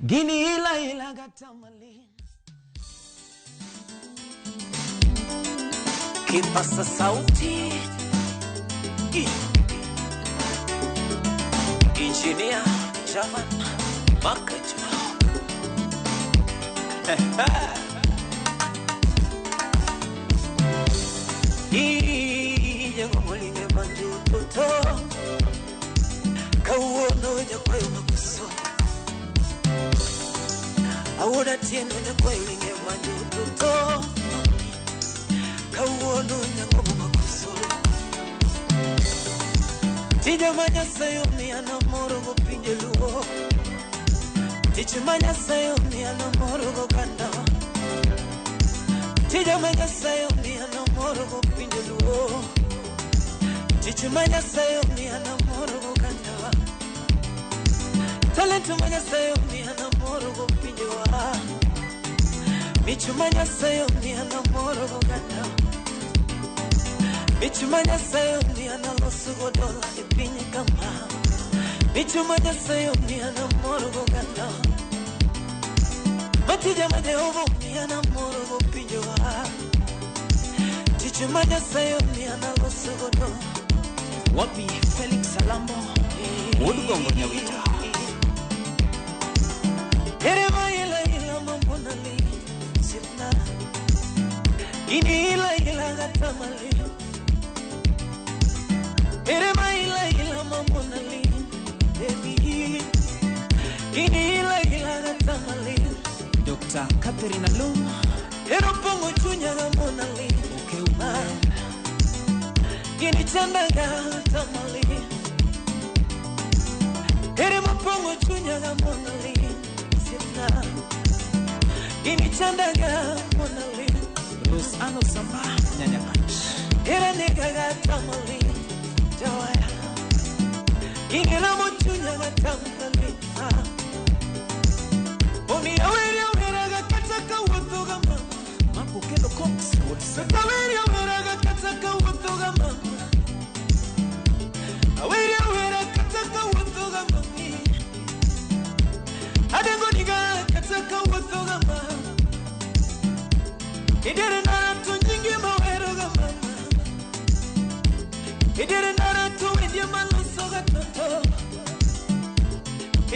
S6: Gini ila ila gatamali.
S1: Kipasa sauti. Engineer Javan Makajua. Iye manju toto. Kawuono jakwayo makuso. Awuoda tieno jakwayo linge manju toto. Kawuono nyangomo makuso. Tija ma Nyasaye omiya namoro go pinje luo. Tich ma Nyasaye omiya namoro go oganda. Tija ma Nyasaye omiya namoro go pinje luo. Tich ma Nyasaye omiya namoro go oganda. Talent ma Nyasaye omiya namoro go pinje wa. Mich ma Nyasaye omiya namoro go oganda. Mich ma Nyasaye omiya naloso go dola e piny kama. Mich ma Nyasaye omiya namoro go oganda. Matija ma Jehova omiya namoro go pinje wa. Tich ma Nyasaye omiya naloso go dola.
S15: Wapi Felix Alambo Wuod Gongo Nyawita.
S6: Ere ma ila ila mambona li sipna. Ini ila ila gatamali. Ere ma ila ila mambona li baby. Ini ila ila gatamali.
S15: Dr. Catherine Alum.
S6: Ero pongo chunya gamona li.
S15: Okeuma.
S6: Gini chanda gatamali. Ere mapongo chunya gamona li sipna. Gini chanda gamona li.
S15: Rose Ano Samba Nyanyakach.
S6: Ere nega gatamali. Jawaya. Gini ramo chunya gatamali. Omi aweri awera gakata kawuotho ga mama.
S15: Mako kelo Cox.
S6: Aweri awera gakata kawuotho ga mama. Aweri awera kata kawuotho ga mami. Adengo niga kata kawuotho ga mama. Idere nara to nyinge mawero ga mama. Idere nara to wendie maloso ga toto.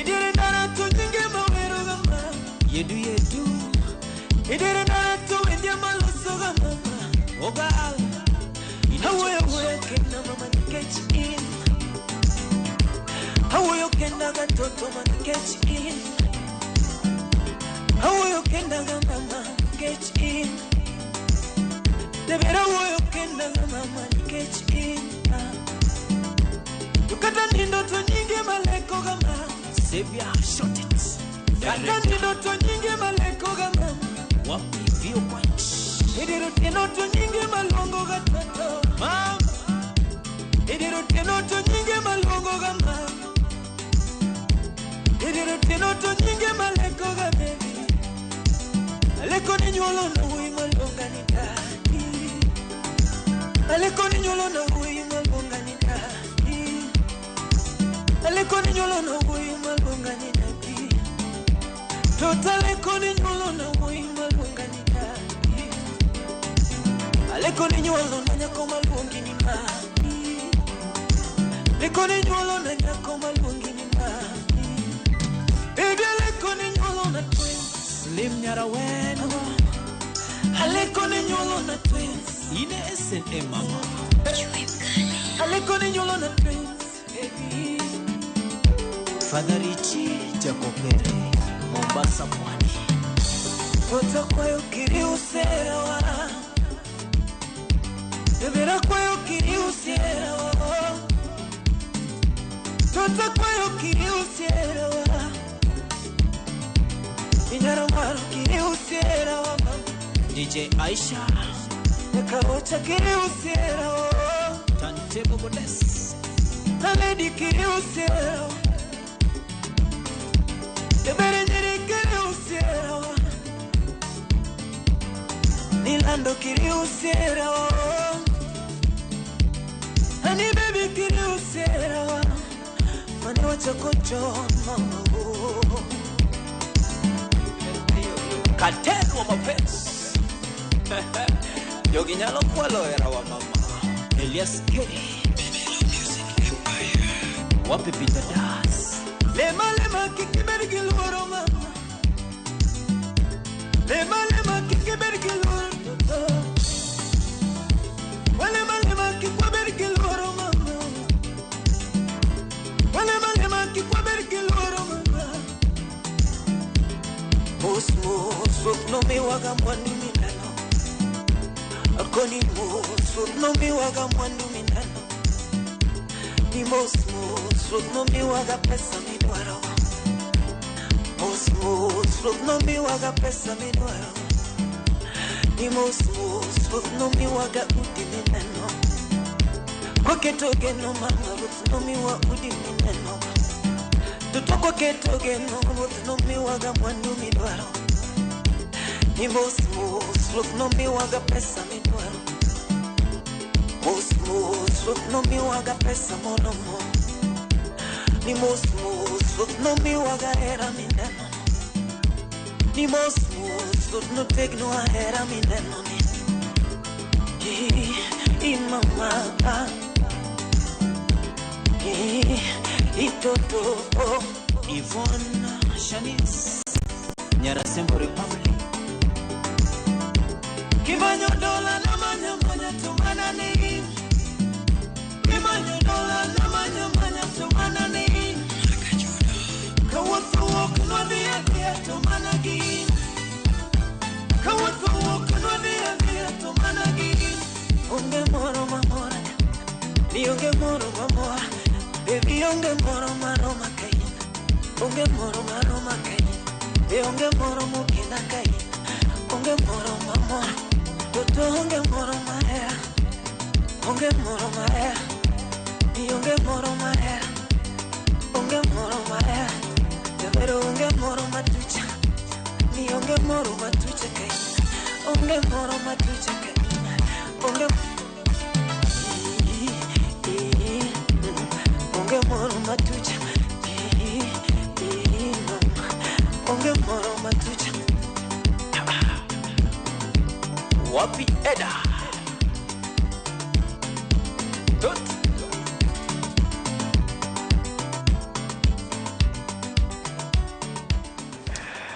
S6: Idere nara to nyinge mawero ga mama.
S15: Yedu yedu.
S6: Idere nara to wendie maloso ga mama.
S15: Ogal.
S6: Awuoyo wuoyo kenda mama nikech in. Awuoyo kenda ga toto ma nikech in. Awuoyo kenda ga mama nikech in. Debera wuoyo kenda ga mama nikech in. To kata nindo to nyinge maleko ga mama.
S15: Savior shot it.
S6: Kata nindo to nyinge maleko ga mama.
S15: Wapi view point.
S6: Idiro tieno to nyinge maluongo ga toto.
S15: Mama.
S6: Idiro tieno to nyinge maluongo ga mama. Idiro tieno
S1: Toto nyinge maleko ga baby. Aleko ni nyuolo na wuoyi maluonga ni daddy. Aleko ni nyuolo na wuoyi maluonga ni daddy. Aleko ni nyuolo na wuoyi maluonga ni daddy. Toto aleko ni nyuolo na wuoyi maluonga ni daddy. Aleko ni nyuolo na nyako maluongi ni mami. Aleko ni nyuolo na nyako maluongi ni mami. Baby aleko ni nyuolo na twins.
S5: Slim Nyaraweno.
S1: Aleko ni nyuolo na twins.
S5: Ine SNA mama.
S1: Aleko ni nyuolo na twins. Baby.
S5: Father Richie Jakopere, Mombasa Pwani.
S1: Toto kwayo kiri usewa. Bebera kwayo kiri usewa. Toto kwayo kiri usewa. Inyara maro kiri usewa.
S5: DJ Aisha.
S1: Nekaocha kiri usewa.
S5: Tantebo Goddess.
S1: Aledi kiri usewa. Bebere nyeri kiri usewa. Nilando kiri usewa. Ani baby kiri usewa. Mane wachakocho mama.
S5: Katelo wa mapenzi. Yogi nyalo kwalo era wa mama. Elias K. Wapi Peter Das.
S1: Lema lema kikiberi giluoro mama. Lema lema kikiberi giluoro toto. Walema lema kikwaberi giluoro mama. Walema lema kikwaberi giluoro mama. Mos mos no mi waga mwandu minano. Akoni mos no mi waga mwandu minano. Ni mos mos no mi waga pesa midwaro. Mos mos no mi waga pesa midwaro. Ni mos mos no mi waga udi minano. Kwaketo geno mama no mi wa udi minano. Tutoko keto geno no mi waga mwandu midwaro. Ni mos mos no mi waga pesa midwaro. Mos mos no mi waga pesa monomo. Ni mos mos no mi waga era mineno. Ni mos mos no tegno era mineno ni. I mama I toto
S5: Yvonne Shanice Nyarasembo Republic.
S1: Kimanyo dola na manya manya tumana ni. Kimanyo dola na manya manya tumana ni. Kawathu wok no dia dia tumana gi. Kawathu wok no dia dia tumana gi. Onge moro mamora. Ni onge moro mamora. Baby onge moro maroma kai. Onge moro maroma kai. Be onge moro mukina kai. Onge moro mamora. Toto onge moro mahera. Onge moro mahera. Ni onge moro mahera. Onge moro mahera. Pero onge moro matucha. Ni onge moro matucha kai. Onge moro matucha kai. Onge onge moro matucha. Onge moro matucha.
S5: Wapi Eda. Tot.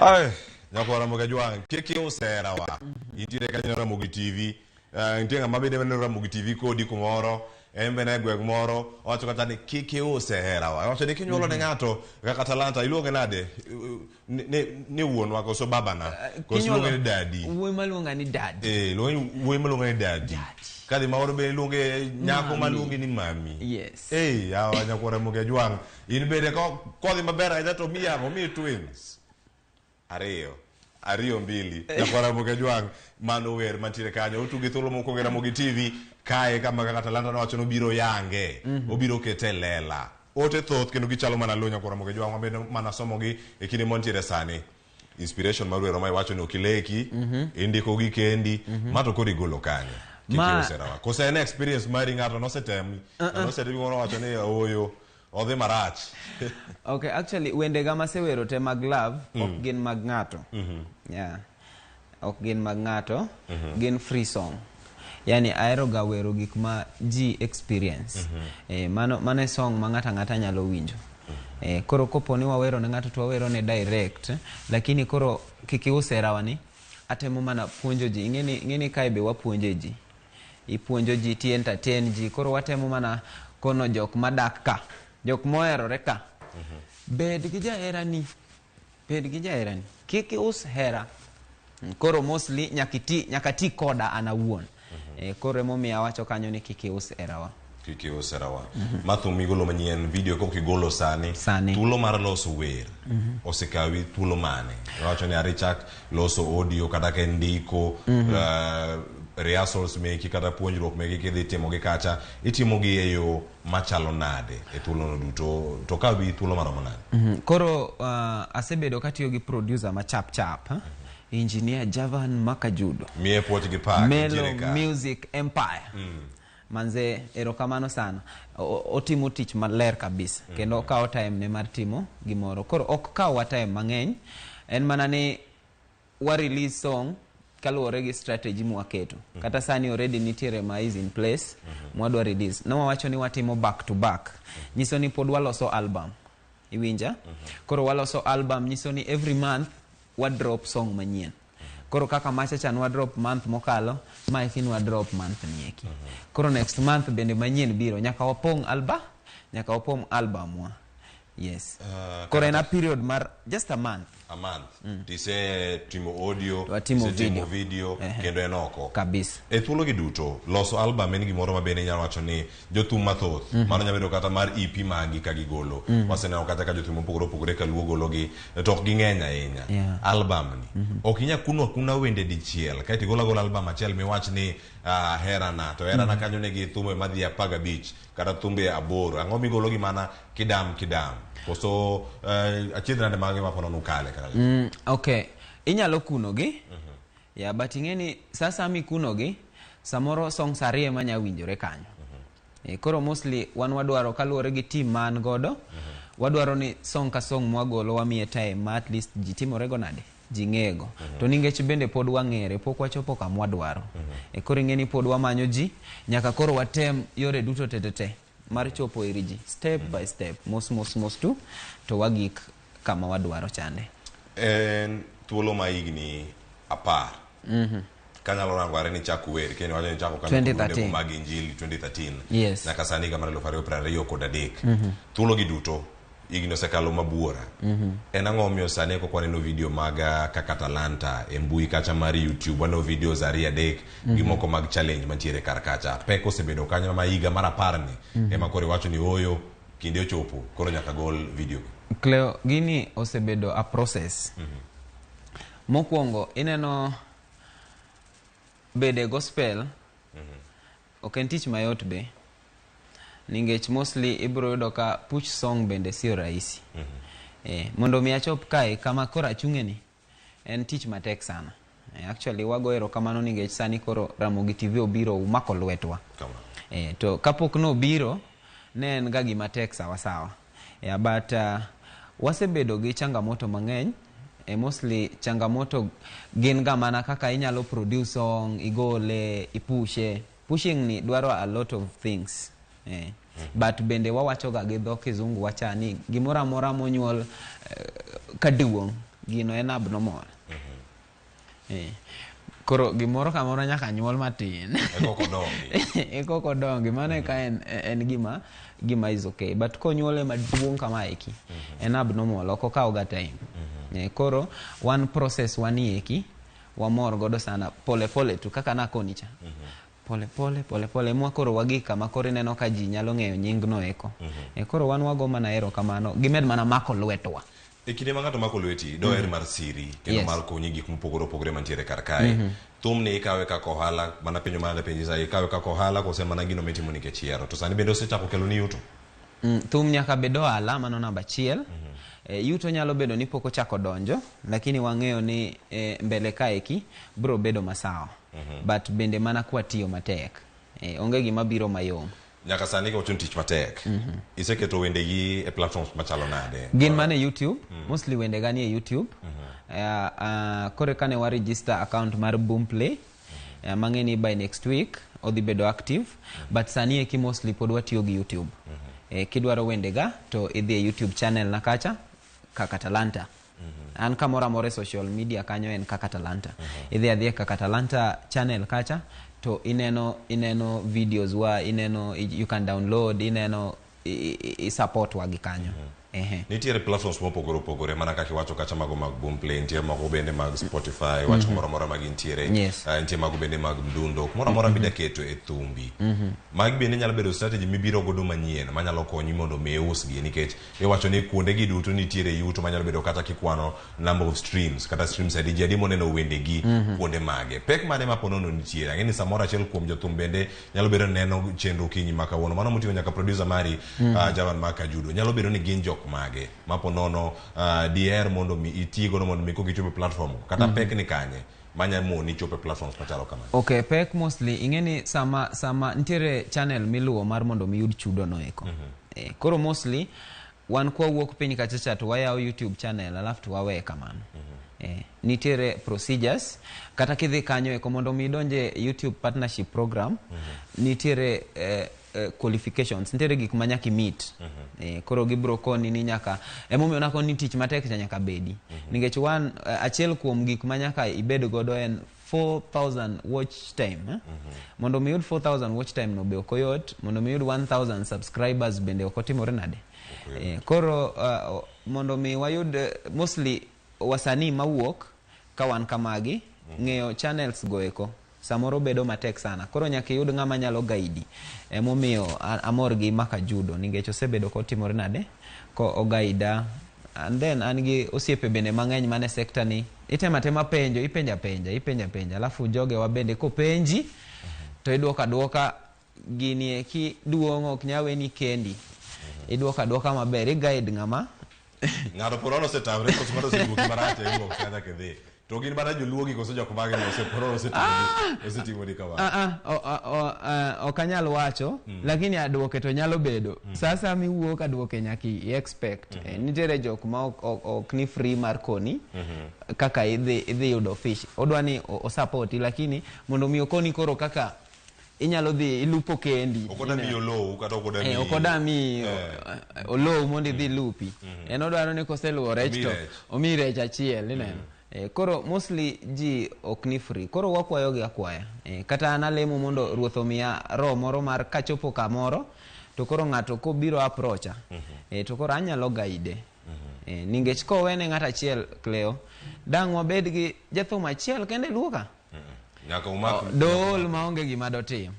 S16: Ay, nyakwa Ramogi Ajwang', kik iusera wa. Intiere kanyo Ramogi TV. Nitie ng'ama bende neno Ramogi TV kodi kumoro, en bende e gweng' moro, owacho kata ni kik iuse herawa. Owacho ni kinyuolo ne ng'ato kaka talanta, iluonge nade? Ni wuonwa koso babana? Koso iluonge ni daddy?
S3: Wuoyi maluonga ni daddy.
S16: Eh, wuoyi maluonga ni daddy. Kadhi maoro be iluonge nyako maluonge ni mami.
S3: Yes.
S16: Eh, yawa nyakwa Ramogi Ajwang'. In bende kodhi maber ahinya to miyi ang'o? Miyi twins. Ariyo mbili. Nyakwa Ramogi Ajwang', mano wer mantiere kanyo. Utugi thuolo mokwongo e Ramogi TV kae kama kaka talanta nowacho nobiro yange. Obiro kete lela. Ote thoth kendo gichalo mana lo nyakwar Ramogi Jwang' wabedo mana somogi e kinde mantiere sani. Inspiration mar wero ma iwacho ni ok ileki, indiko gi kendi, ma to koro igolo kanye? Kik iuse rawa. Koso en experience mari ng'ato nosetemi, nosetemi moro wacho ni ooyo, odhi marach.
S3: Okay, actually wendega masewero te mag love ok gin mag ng'ato. Yeah. Ok gin mag ng'ato, gin free song. Yani ahero ga wero gik ma ji experience. Mano mano e song ma ng'ato ang'ata nyalo winjo. Koro kopo ni wawero ne ng'ato to wawero ne direct, lakini koro kik ius herawa ni atemo mana puonjo ji. Ing'eni ing'eni kae be wapuonje ji. Ipuonjo ji ti entertain ji. Koro watemo mana kono jok madak ka, jok moherore ka. Bed gi jaherani. Bed gi jaherani. Kik ius hera. Koro mostly nyaka iti nyaka ti koda an awuon. Koro emomiyo awacho kanyo ni kik ius herawa.
S16: Kik ius herawa. Ma thum migolo manyien, video kok igolo sani.
S3: Sani.
S16: Thuolo mar loso wer osekawi thuolo mane? Iwacho ni are ichak loso audio kata ka en ndiko, rehearsals meki kata puonjruok meki kidhi timogi kacha, itimogi e yo machalo nade e thuolono duto to kawi thuolo maromo nade?
S3: Koro asebedo katiyo gi producer ma chap chap, Engineer Javan Makajudo.
S16: Miye puoch gi pak,
S3: Melo
S16: nitiere ka.
S3: Music Empire. Manze erokamano sana. Otimo tich maler kabisa. Kendo okawo time ne mar timo gimoro. Koro ok kawwa time mang'eny. En mana ni wa release song kaluwore gi strategy mwaketo. Kata sani already nitiere ma is in place mwadwa release. Ne wawacho ni watimo back to back. Nyiso ni pod waloso album. Iwinja? Koro waloso album nyiso ni every month wa drop song manyien. Koro kaka macha cha nwa drop month mokalo, ma eki nwa drop month ni eki. Koro next month bende manyien biro, nyaka wapong' alba, nyaka wapong' album wa. Yes. Koro en a period mar just a month.
S16: A month. Tise timo audio,
S3: Watimo
S16: tise timo
S3: video.
S16: video, kendo en oko.
S3: Kabisa.
S16: E thuolo gi duto, loso album en gimoro ma bende inyalo wacho ni jothum mathoth, mano nyalo bedo kata mar EP magi ka gigolo. Waseneno kata ka jothum mopogore opogore ka luo gologi, to ok ging'eny ahinya. Album ni. Ok inyal kuno akuna wende dichiel, kaeto igolo agola album achiel miwach ni herana, to herana kanyo nigi thumbe madhi 15 kata thumbe 8. Ang'o migolo gi mana kidam kidam? Koso achiedh nade mage ma ponono ukale kata?
S3: Okay. Inyalo kunogi. Yeah, but ing'e ni sasa mikunogi, samoro songs ariyo ema nya winjore kanyo. Koro mostly wan wadwaro kaluwore gi team ma an godo, wadwaro ni song ka song mwagolo wamiye time ma at least ji timorego nade? Ji ng'eyego. To nikech bende pod wang'ere, pok wachopo kama wadwaro. Koro ing'e ni pod wamanyo ji, nyaka koro watem yore duto te te te mar chopo ir ji step by step, mos mos mos tu, to wagik kama wadwaro chande.
S16: En thuolo ma higni 10. Kanyalo rango are ni chak wer, kendo wacho ni chako kanyo
S3: 2013.
S16: mag Injili 2013.
S3: Yes.
S16: Nyaka sani higa mar 2023. Thuolo gi duto, higni osekalo mabuora. En ang'o omiyo sani kok waneno video mag kaka Talanta e mbui kacha mar YouTube, waneno videos 2 3 gi moko mag challenge mantiere kar kacha. Pek osebedo kanyo ma higa mar 10 ni ema koro iwacho ni ooyo, kinde ochopo, koro nyaka gol video gi.
S3: Cleo, gini osebedo a process. Mokwongo, ineno bede gospel, ok en tich mayot be. Nikech mostly ibiro yudo ka push song bende sio rahisi. Mondo mi achop kae kama koro achung'e ni, en tich matek sana. Actually wago erokamano nikech sani koro Ramogi TV obiro umako lwetwa. To kapok nobiro, ne en ga gima tek sawa sawa. Yeah, but wasebedo gi changamoto mang'eny. Mostly changamoto gin ga mana kaka inyalo produce song, igole, ipushe. Pushing ni dwaro a lot of things. But bende wawacho ga gi dho kizungu wacha ni gimoro amora monyuol kaduong', gino en abnormal. Koro gimoro kamoro nyaka nyuol matin. Eka ok odongi. Mano eka en gima is okay. But konyuole maduong' kama eki, en abnormal, ok okaw ga time. Koro one process wani eki, wamor godo sana, pole pole tu kaka nakoni cha. Pole pole, pole pole, mwa koro wagik kama koro ineno ka ji nyalo ng'eyo nyingno eko. Koro wan wago mana erokamano, gimed mana mako lwetwa.
S16: E kinde ma ng'ato mako lweti, doher mar siri, kendo mar konyi gik mopogore opogore mantiere kar kae. Thumni ikawe kaka ohala, mana penjo mana penji sa, ikawe kaka ohala kose mana gino mitimo nikech ihero. To sani bende osechako kelo ni yuto?
S3: Thum nyaka bed ohala, mano namba achiel. Yuto nyalo bedo ni pok ochako donjo, lakini wang'eyo ni mbele kaeki bro bedo masawa. But bende mana kwatiyo matek. Onge gima biro mayom.
S16: Nyaka sani ka wacho tich matek. Iseketo wendegi e platforms machalo nade?
S3: Gin mana e YouTube, mostly wendega ni e YouTube. Koro kane wa register account mar Boomplay, mang'e ni by next week odhi bedo active, but sani eki mostly pod watiyo gi YouTube. Kidwaro wendega to idhi e YouTube channel na kacha Kaka Talanta. An kamoro amora e social media kanyo en Kaka Talanta. Idhi adhiya Kaka Talanta channel kacha to ineno videos wa, ineno you can download, ineno i support wa gi kanyo. Ehe.
S16: Nitiere platforms mopogore opogore mana kaka iwacho kacha mago mag Boomplay, nitie mago bende mag Spotify, wach kumoro amora ma gintiere. Nitie mago bende mag Mdundo, kumoro amora mida keto e thumbi. Magi bende nyalo bedo strategy mibiro godo manyien manyalo konyi mondo mi iusgi nikech iwacho ni kuonde gi duto nitiere yuto manyalo bedo kata kikwano number of streams kata streams adi ji adi moneno wendegi kuonde mage. Pek mane ma ponono nitiere? Ang'e ni samoro achiel kuom jothum bende nyalo bedo ni neno chenro okinyi ma kawuono. Mano moting'o nyaka producer mari Javan Maka Judo. Nyalo bedo ni gin jok mage ma ponono diher mondo mi iti godo mondo mi kogichopo e platform kata pek ni kanye manya moni chopo e platforms machalo kamano.
S3: Okay, pek mostly ing'e ni sama nitiere channel miluwo mar mondo mi yud chudo no eko. Koro mostly wan kwawuok piny kacha cha to wayawo YouTube channel alafu to waweye kamano. Nitiere procedures kata kidhi kanyo eko mondo mi idonje YouTube partnership program, nitiere qualifications, nitiere gik ma nyaka i-meet. Koro gibro koni ni nyaka, emomiyo nakoni ni tich matek cha nyaka bedi. Nikech wan achiel kuom gik ma nyaka ibed godo en 4000 watch time. Mondo mi iyud 4000 watch time no be ok oyot, mondo mi iyud 1000 subscribers bende ok otimore nade. Koro mondo mi wayud mostly wasanii mawuok ka wan kamagi, ng'eyo channels go eko samoro bedo matek sana. Koro nyaka iyud ng'ama nyalo guide. Emomiyo amor gi Maka Judo nikech osebedo kotimore nade ko ogaida. And then an gi osiepe bende mang'eny mane sekta ni itemo atema penjo, ipenjo apenja, ipenjo apenja, alafu jogewa bende kopenji to idwoko aduoka gini eki duong' ok nyal weni kendi. Idwoko aduoka maber, i-guide ng'ama
S16: ng'ato pod osetamre koso ng'ato oseduoki marach e inbox kata kidhi. To gin mana joluo gi koso jok mage ma osetimo ni kamano?
S3: Ok anyal wacho, lakini aduoke to nyalo bedo. Sasa miwuok aduoke nyaka i expect. Nitiere jok ma ok ni free mar koni kaka idhi yudo fish. Odwa ni osupporti, lakini mondo mi okoni koro kaka inyalo dhi ilupo kendi.
S16: Ok oda miyi olowu kata ok oda miyi
S3: Ok oda miyi olowu mondo idhi ilupi. En odwaro ni koseluwo rech to omiyi rech achiel, ineno. Koro mostly ji ok ni free. Koro wakwayo gi akwaya. Kata an alemo mondo Ruoth omiya roho moro mar kachopo kamoro to koro ng'ato kobiro approacha, to koro anyalo guide. Nikech kowene ng'ato achiel Cleo, dang' wabed gi jathum achiel kende Luo ka?
S16: Nyaka umak
S3: dool maonge gima dotim.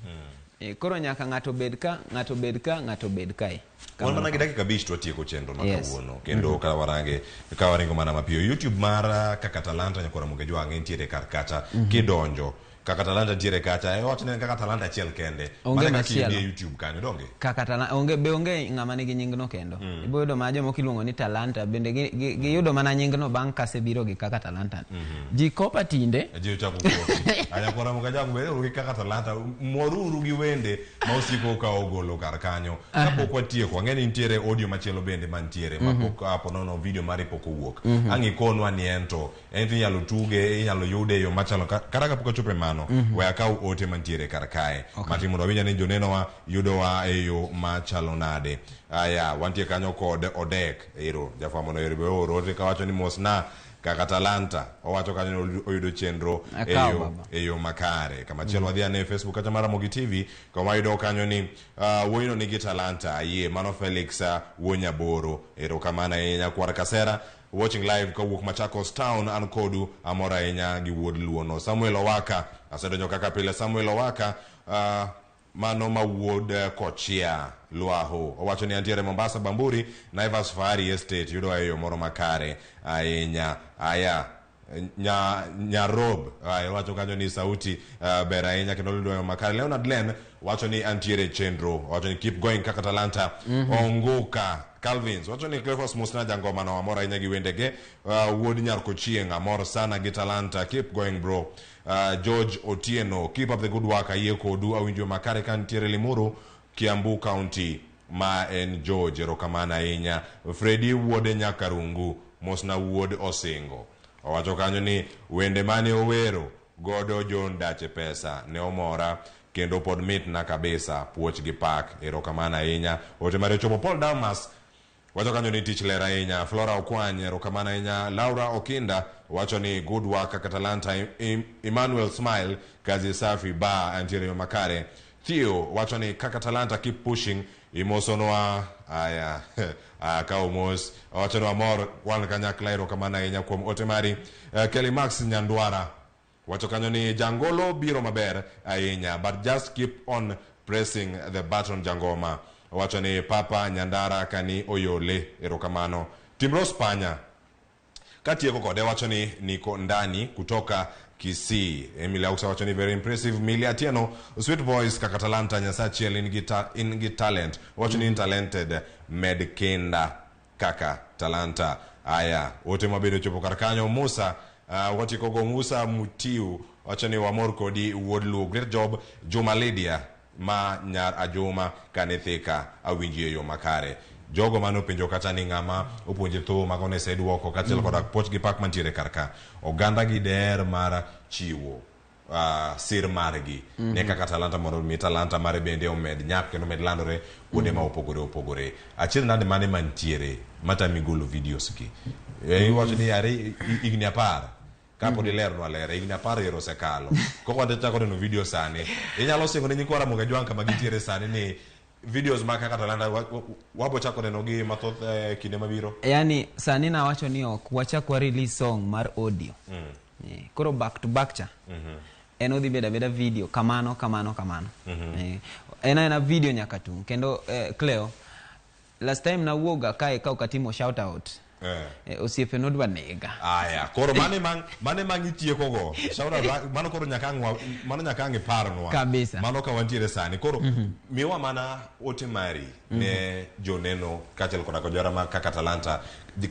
S3: Koro nyaka ng'ato bed ka, ng'ato bed ka, ng'ato bed kae.
S16: Wan mana gi dakika 5 to watieko chenro ma kawuono. Kendo ka warange, ka waringo mana mapiyo. YouTube mar Kaka Talanta Nyakwar Ramogi Ajwang' nitiere kar kacha. Kidonjo Kaka Talanta nitiere kacha. Wach ne en Kaka Talanta achiel kende.
S3: Onge
S16: Mana kaka
S3: machielo.
S16: iyude e YouTube kanyo, donge?
S3: Kaka Talanta, onge, be onge ng'ama nigi nyingno kendo. Ibo yudo mana jomoko iluongo ni Talanta, bende giyudo mana nyingno bang' kasebiro gi Kaka Talanta. Ji kopa tinde.
S16: Ji ochako kopi. Nyakwar Ramogi Ajwang' bende uru gi Kaka Talanta, moruru gi wende ma osiko ka ogolo kar kanyo. Kapok watieko, ang'e ni nitiere audio machielo bende mantiere, ma pok apo nono video mari pok owuok. Ang' ikonwa ni ento, en to inyalo tuge, inyalo yude e yo machalo kata kapok achopo e mano, we akaw ote mantiere kar kae. Matin mondo wawinj ni jonenowa yudowa e yo machalo nade. Aya, wantie kanyo kod Odek, ero, jafwambo no ero be ooro ote kawacho ni mosna Kaka Talanta, owacho kanyo ni oyudo chenro e yo makare. Kamachielo wadhi ane e Facebook kata mar Ramogi TV, kama wayudo kanyo ni wuoyino nigi talanta, ayie, mano Felix wuo Nyaboro. Erokamano ahinya Kwar Kasera, watching live kawuok Machakos town, an kodu amor ahinya gi wuod Luono. Samuel Owaka, asedonjo kaka pile. Samuel Owaka, mano ma wuod Kochia Lwaho, owacho ni antiere Mombasa Bamburi, Naivas Fahari Estate, yudo e yo moro makare ahinya. Aya, Nyarob wacho kanyo ni sauti ber ahinya kendo ludo makare. Leonard Len wacho ni antiere chenro, wacho ni keep going kaka talanta. Onguka Calvins wacho ni Cleophas Musna jangoma no amor ahinya gi wendege. Wuod Nyar Kochieng amor sana gi talanta, keep going bro. George Otieno, keep up the good work, ayie kodu, awinjo makare ka ntiere Limuru, Kiambu County. Ma en George, erokamano ahinya. Fredi wuode Nyakarungu, mosna wuod Osingo, owacho kanyo ni wende mane owero godo John Dache Pesa ne omora kendo pod mitna kabisa, puoch gi pak, erokamano ahinya. Ote mare chopo. Paul Damas wacho kanyo ni tich ler ahinya. Flora Okwany, erokamano ahinya. Laura Okinda wacho ni good work kaka talanta. Emmanuel Smile, kazi safi ba antiere yo makare. Theo wacho ni kaka talanta keep pushing, imosonwa aya ka omos, wacho ni wamor wan kanyakla, erokamano ahinya kuom ote mari. Kelly Max Nyandwara wacho kanyo ni jangolo biro maber ahinya, but just keep on pressing the button jangoma. Wacho ni Papa Nyandara kani oyole, erokamano. Timros Panya katieko kode wacho ni niko ndani kutoka Kisii. Emily Auxa wacho ni very impressive. Mili Atieno, sweet voice kaka talanta, Nyasaye in gi talent. Wacho ni in talented, med kinda kaka talanta. Aya, ote mabedo chopo kar kanyo. Musa watieko go Musa Mutiu wacho ni wamor kodi wuod Luo, great job. Juma Lydia ma nyar Ajuma kanithika awinji e yo makare. Jogo mane openjo kata ni ng'ama opuonje thum mago ne seduoko kaachiel koda puoch gi pak mantiere kar ka. Oganda gi der mar chiwo sir margi ne kaka talanta mondo mi talanta mare bende omed nyak kendo omed landore kuonde ma opogore opogore. Achiel nade mane mantiere matami golo videos gi. Iwacho ni are higni 10 kapod ilernwa alera, higni 10 ero osekalo. Koko wachako neno video sani, inyalo singo ne nyikwa Ramogi Ajwang' kama gintiere sani ni videos ma kaka talanta wabo chako neno gi mathoth kinde mabiro.
S3: Yani sani nawacho ni ok wachak wa release song mar audio. Koro back to back cha. En odhi bedo abeda video kamano kamano kamano. En aena video nyaka tung. Kendo Cleo, last time nawuoga kae ka ok atimo shout out. Osiepe nodwa nega.
S16: Aya, koro mane mang itieko go. Shout out mano koro nyaka ang' mano nyaka ang' iparnwa.
S3: Kabisa.
S16: Mano ka wantiere sani. Koro miwa mana ote mari ne joneno kaachiel koda johera mag kaka talanta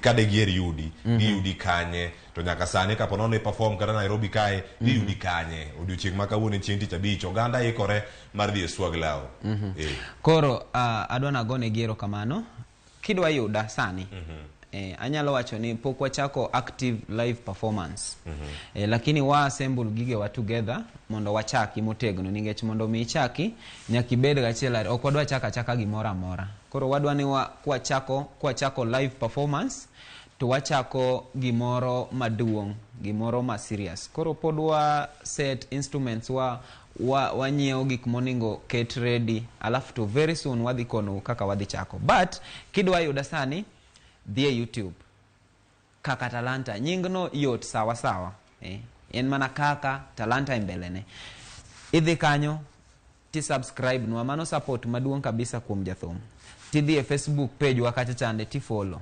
S16: kade gier yudi, giyudi kanye, to nyaka sani kapo nono i perform kata Nairobi kae, giyudi kanye. Odiochieng' ma kawuono en chieng' tich abich, oganda ikore mar dhi e Swag Lao.
S3: Koro adwa nagone gi erokamano. Kidwa yuda sani, anyalo wacho ni pok wachako active live performance. Lakini wa assemble gigewa together mondo wachaki motegno, nikech mondo mi ichaki nyaka ibed gachiel ariyo. Ok wadwa chako achaka gimoro amora. Koro wadwa ni kwachako live performance to wachako gimoro maduong', gimoro ma serious. Koro pod wa set instruments wanyiewo gik monego ket ready, alafu to very soon wadhi kono kaka wadhi chako. But kidwa yuda sani, dhi e YouTube Kaka Talanta, nyingno yot sawa sawa. En mana Kaka Talanta e mbelene. Idhi kanyo ti subscribe nwa, mano support maduong' kabisa kuom jathum. Tidhi e Facebook page wa kacha chande ti follow.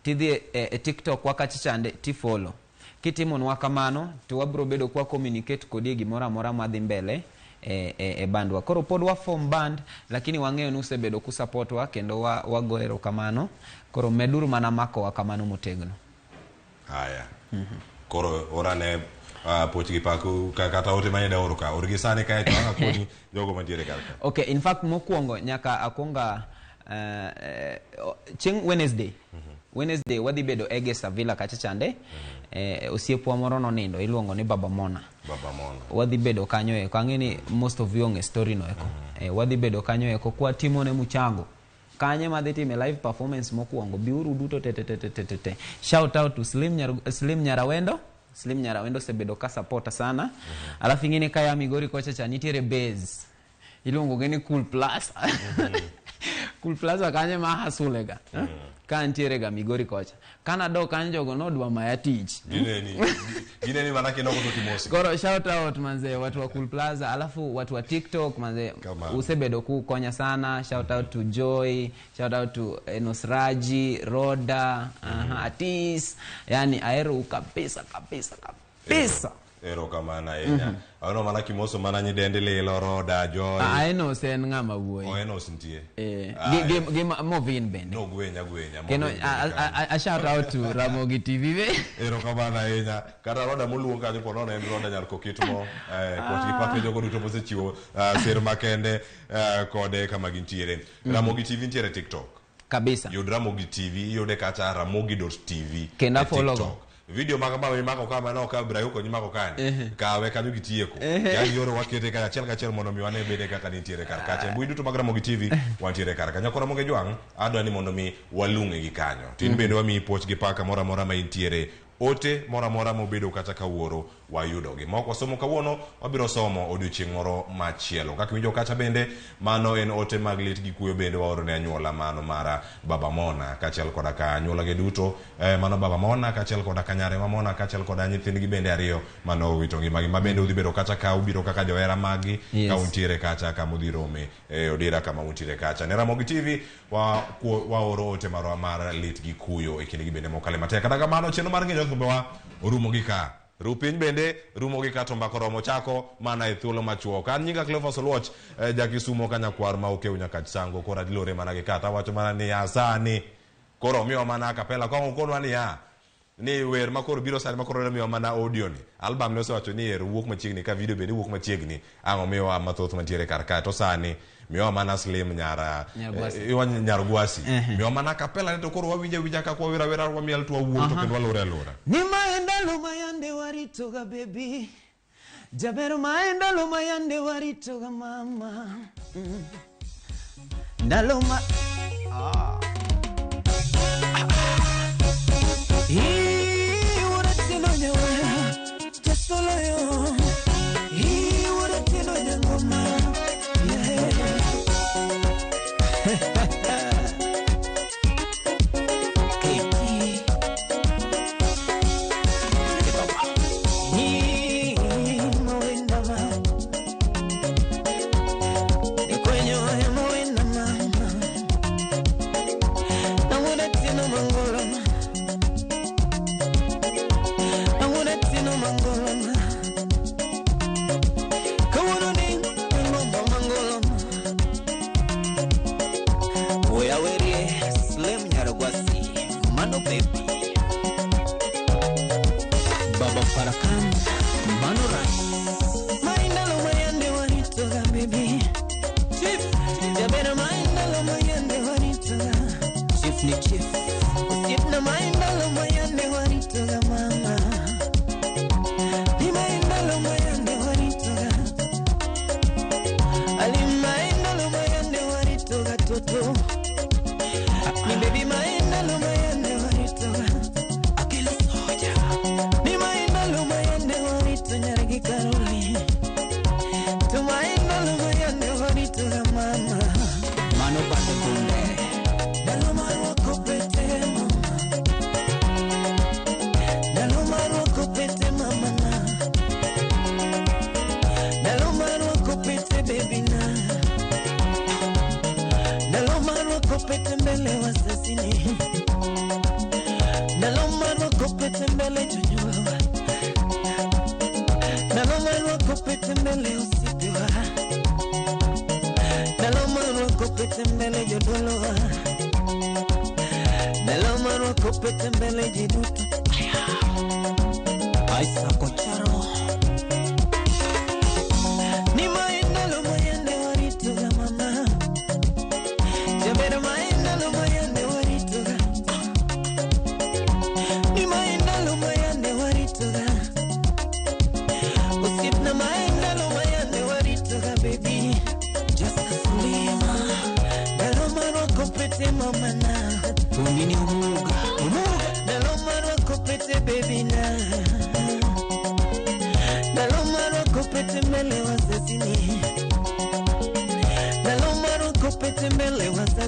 S3: Tidhi e TikTok wa kacha chande ti follow. Kitimonwa kamano to wabro bedo kwa communicate kodi e gimoro amora madhi mbele e bandwa. Koro pod wa form band, lakini wang'eyo ni usebedo kusupportwa kendo wago erokamano. Koro meduru mana makowa kamano motegno.
S16: Haya. Koro orane puoch gi pak kata ote mane oro ka. Or gi sani kae to ang' akoni jogo mantiere kar ka.
S3: Okay, in fact mokwongo nyaka akwonga chieng' Wednesday. Wednesday wadhi bedo Egesa Villa kacha chande. Osiepwa moro nonindo iluongo ni Baba Mona.
S16: Baba Mona.
S3: Wadhi bedo kanyo eko. Ang'e ni most of you ong'e story no eko. Wadhi bedo kanyo eko kwa timone muchango. Kanye madhi time live performance mokwongo. Biuru duto te te te te te te te. Shout out to Slim Nyarawendo. Slim Nyarawendo osebedo ka supporta sana. Alafu ingine kaya Migori kocha cha nitiere base. Iluongo gi ni Cool Plus. Cool Plaza kanyo ma hasule ga. Ka antiere ga Migori kocha. Kana dok kanyo jogo nodwa maya tich.
S16: Gineni mana kinoko to kimosi.
S3: Koro shout out manze watu wa Cool Plaza, alafu watu wa TikTok manze usebedo kukonya sana. Shout out to Joy, shout out to Enosraji, Roda, Atis. Yani aero kabisa kabisa kabisa.
S16: Ero kamana ahinya. Awno mana kimoso mana nyidendi lilo Roda Joy.
S3: Enos en ng'ama wuoyi.
S16: O Enos nitie.
S3: Gi Movin bende.
S16: No gwenya.
S3: Kendo a shout out to Ramogi TV be.
S16: Ero kamana ahinya. Kata Roda moluong kanyo po nono en Roda nyar kokitmo. Koch gi pak ne jogo duto mosechiwo ser makende kode kama gintiere. Ramogi TV nitiere TikTok.
S3: Kabisa.
S16: Yud Ramogi TV, iyude kacha ramogi.tv.
S3: Kendo follow go.
S16: Video maga ma mako kama no ka Ibrahim ko nyimako kani kawe kanyo gitieko ya yoro wakete kanya achiel kachiel mondo mi wane bede kaka nitiere kar kacha mbui duto mag Ramogi TV wantiere kar kanyo. Koro Ramogi Jwang' adwa ni mondo mi walung'e gi kanyo tin bende wamiyi puoch gi paka moro amora ma intiere ote moro amora mobedo kata kawuoro wayudogi. Mok wasomo kawuono wabiro somo odiochieng' moro machielo. Kaka iwinjo kacha bende mano en ote mag lit gi kuyo bende waoro ne anyuola mano mara Baba Mona kaachiel koda ka anyuola gi duto mano Baba Mona kaachiel koda ka nyare ma Mona kaachiel koda nyithindgi bende ariyo mano owito ngimagi ma bende udhi bedo kacha ka ubiro kaka johera maggi ka untiere kacha kama udhi rome odira kama untiere kacha. Ne Ramogi TV waoro ote marwa mar lit gi kuyo e kindegi bende mokale matek. Kata kamano chenro mar ng'eyo thumbewa orumo gi ka. Rupiny bende rumo gi ka to mbaka oromo chako mana e thuolo machuok. An nyinga Cleophas Oluoch jakisumo kanyakwar ma okew nyaka Sango koro adilore mana gi ka tawacho mana ni asani koro miwa mana akapela kong ukonwa niya ni wer ma koro biro sani ma koro miwa mana audio ni album ne osewacho ni ero wuok machiegni ka video bende wuok machiegni ang'o miwa mathoth mantiere kar ka to sani miwa mana Slim nyara nyar Gwasi miwa mana akapela ni to koro wawinja winja kaka wawera wera wamiel to wawuok to kendo walore alora.
S1: Ni maendalo mayande waritoga baby jabero maendalo mayande waritoga mama ndalo ma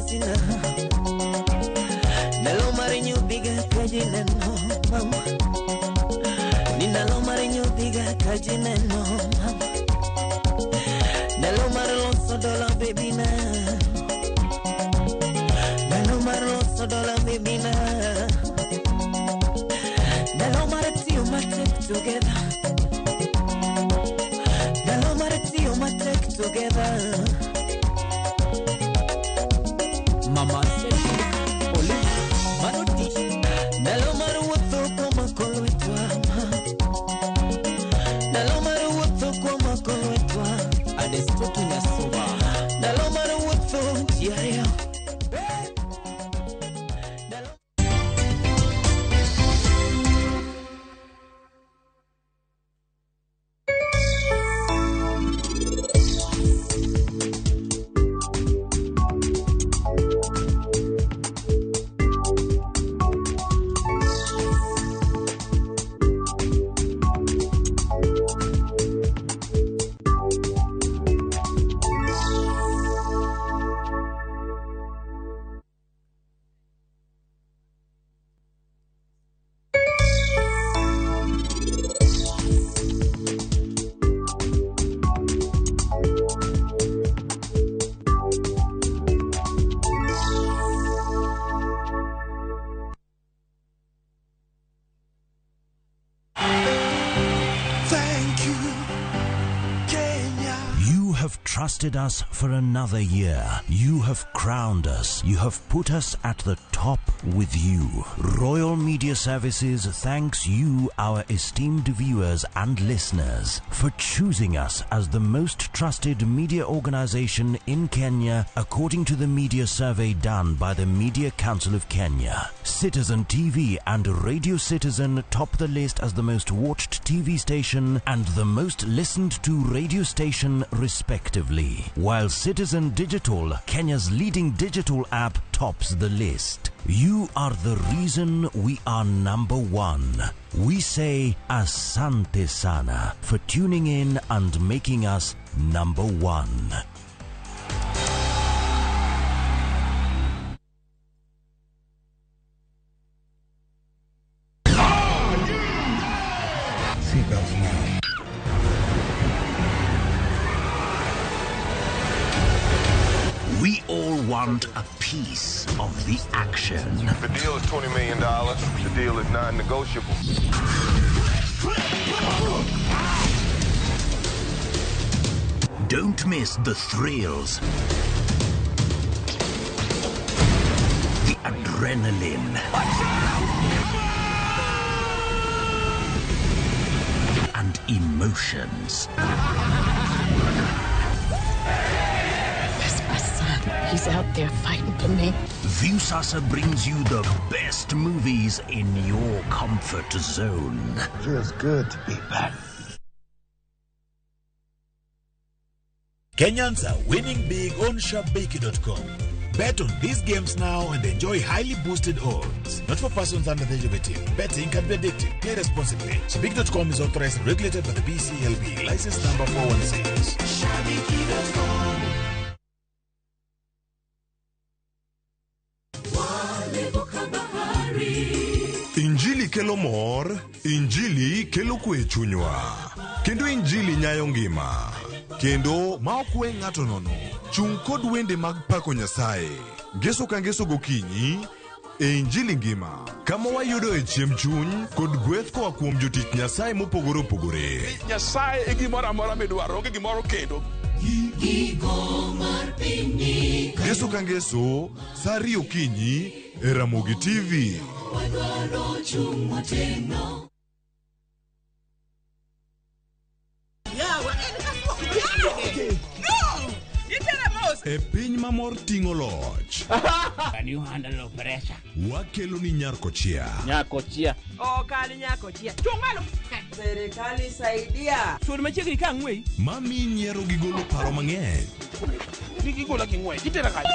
S1: nyuthina. Ndalo mar nyuthiga ka ji neno mama. Ni ndalo mar nyuthiga ka ji neno mama. Ndalo mar loso dola baby na. Ndalo mar loso dola baby na. Ndalo mar tiyo matek together. Ndalo mar tiyo matek together.
S5: Mama Olive Manoti.
S1: Ndalo mar wuotho komako lwetwa. Ndalo mar wuotho komako lwetwa.
S5: Adestotu Nyasuba.
S1: Ndalo mar wuotho ji ariyo.
S6: Thank you, Kenya.
S7: You have trusted us for another year. You have crowned us. You have put us at the top with you. Royal Media Services thanks you, our esteemed viewers and listeners, for choosing us as the most trusted media organization in Kenya, according to the media survey done by the Media Council of Kenya. Citizen TV and Radio Citizen top the list as the most watched TV station and the most listened to radio station, respectively, while Citizen Digital, Kenya's leading digital app, tops the list. You are the reason we are number one. We say Asante Sana for tuning in and making us number one.
S4: Seatbelts now.
S7: We all want a piece of the action.
S9: The deal is $20 million. The deal is non-negotiable.
S7: Don't miss the thrills, the adrenaline, and emotions.
S10: That's my son. He's out there fighting for me.
S7: Viusasa brings you the best movies in your comfort zone.
S11: Feels good to be back.
S18: Kenyans are winning big on Shabiki.com. Bet on these games now and enjoy highly boosted odds. Not for persons under the age of 18. Betting can be addictive. Play responsibly. Shabiki.com is authorized and regulated by the BCLB. License number 416.
S6: Shabiki.com.
S16: Injili kelo mor, Injili kelo kwe e chunywa. Kendo Injili nyayo ngima. Kendo ma ok we ng'ato nono. Chung' kod wende mag pako Nyasaye. Ngeso ka ngeso gokinyi e Injili ngima. Kama wayudoe chiemb chuny kod gweth koa kuom jotich Nyasaye mopogore opogore.
S4: Nyasaye e gimoro amora midwaro, onge gimoro kendo.
S16: Ngeso ka ngeso, sa 2 okinyi e Ramogi TV. E piny mamor ting'o loch.
S15: Can you handle pressure?
S16: Wakelo ni Nyarkochia.
S15: Nyakochia.
S26: Ok an nyakochia. Chung' malo.
S27: Serikali saidia.
S26: Sud machiegni ka ang'weyi.
S16: Mami nyiero gi golo paro mang'eny.
S15: Gigola gi ng'wech. Itera kanye?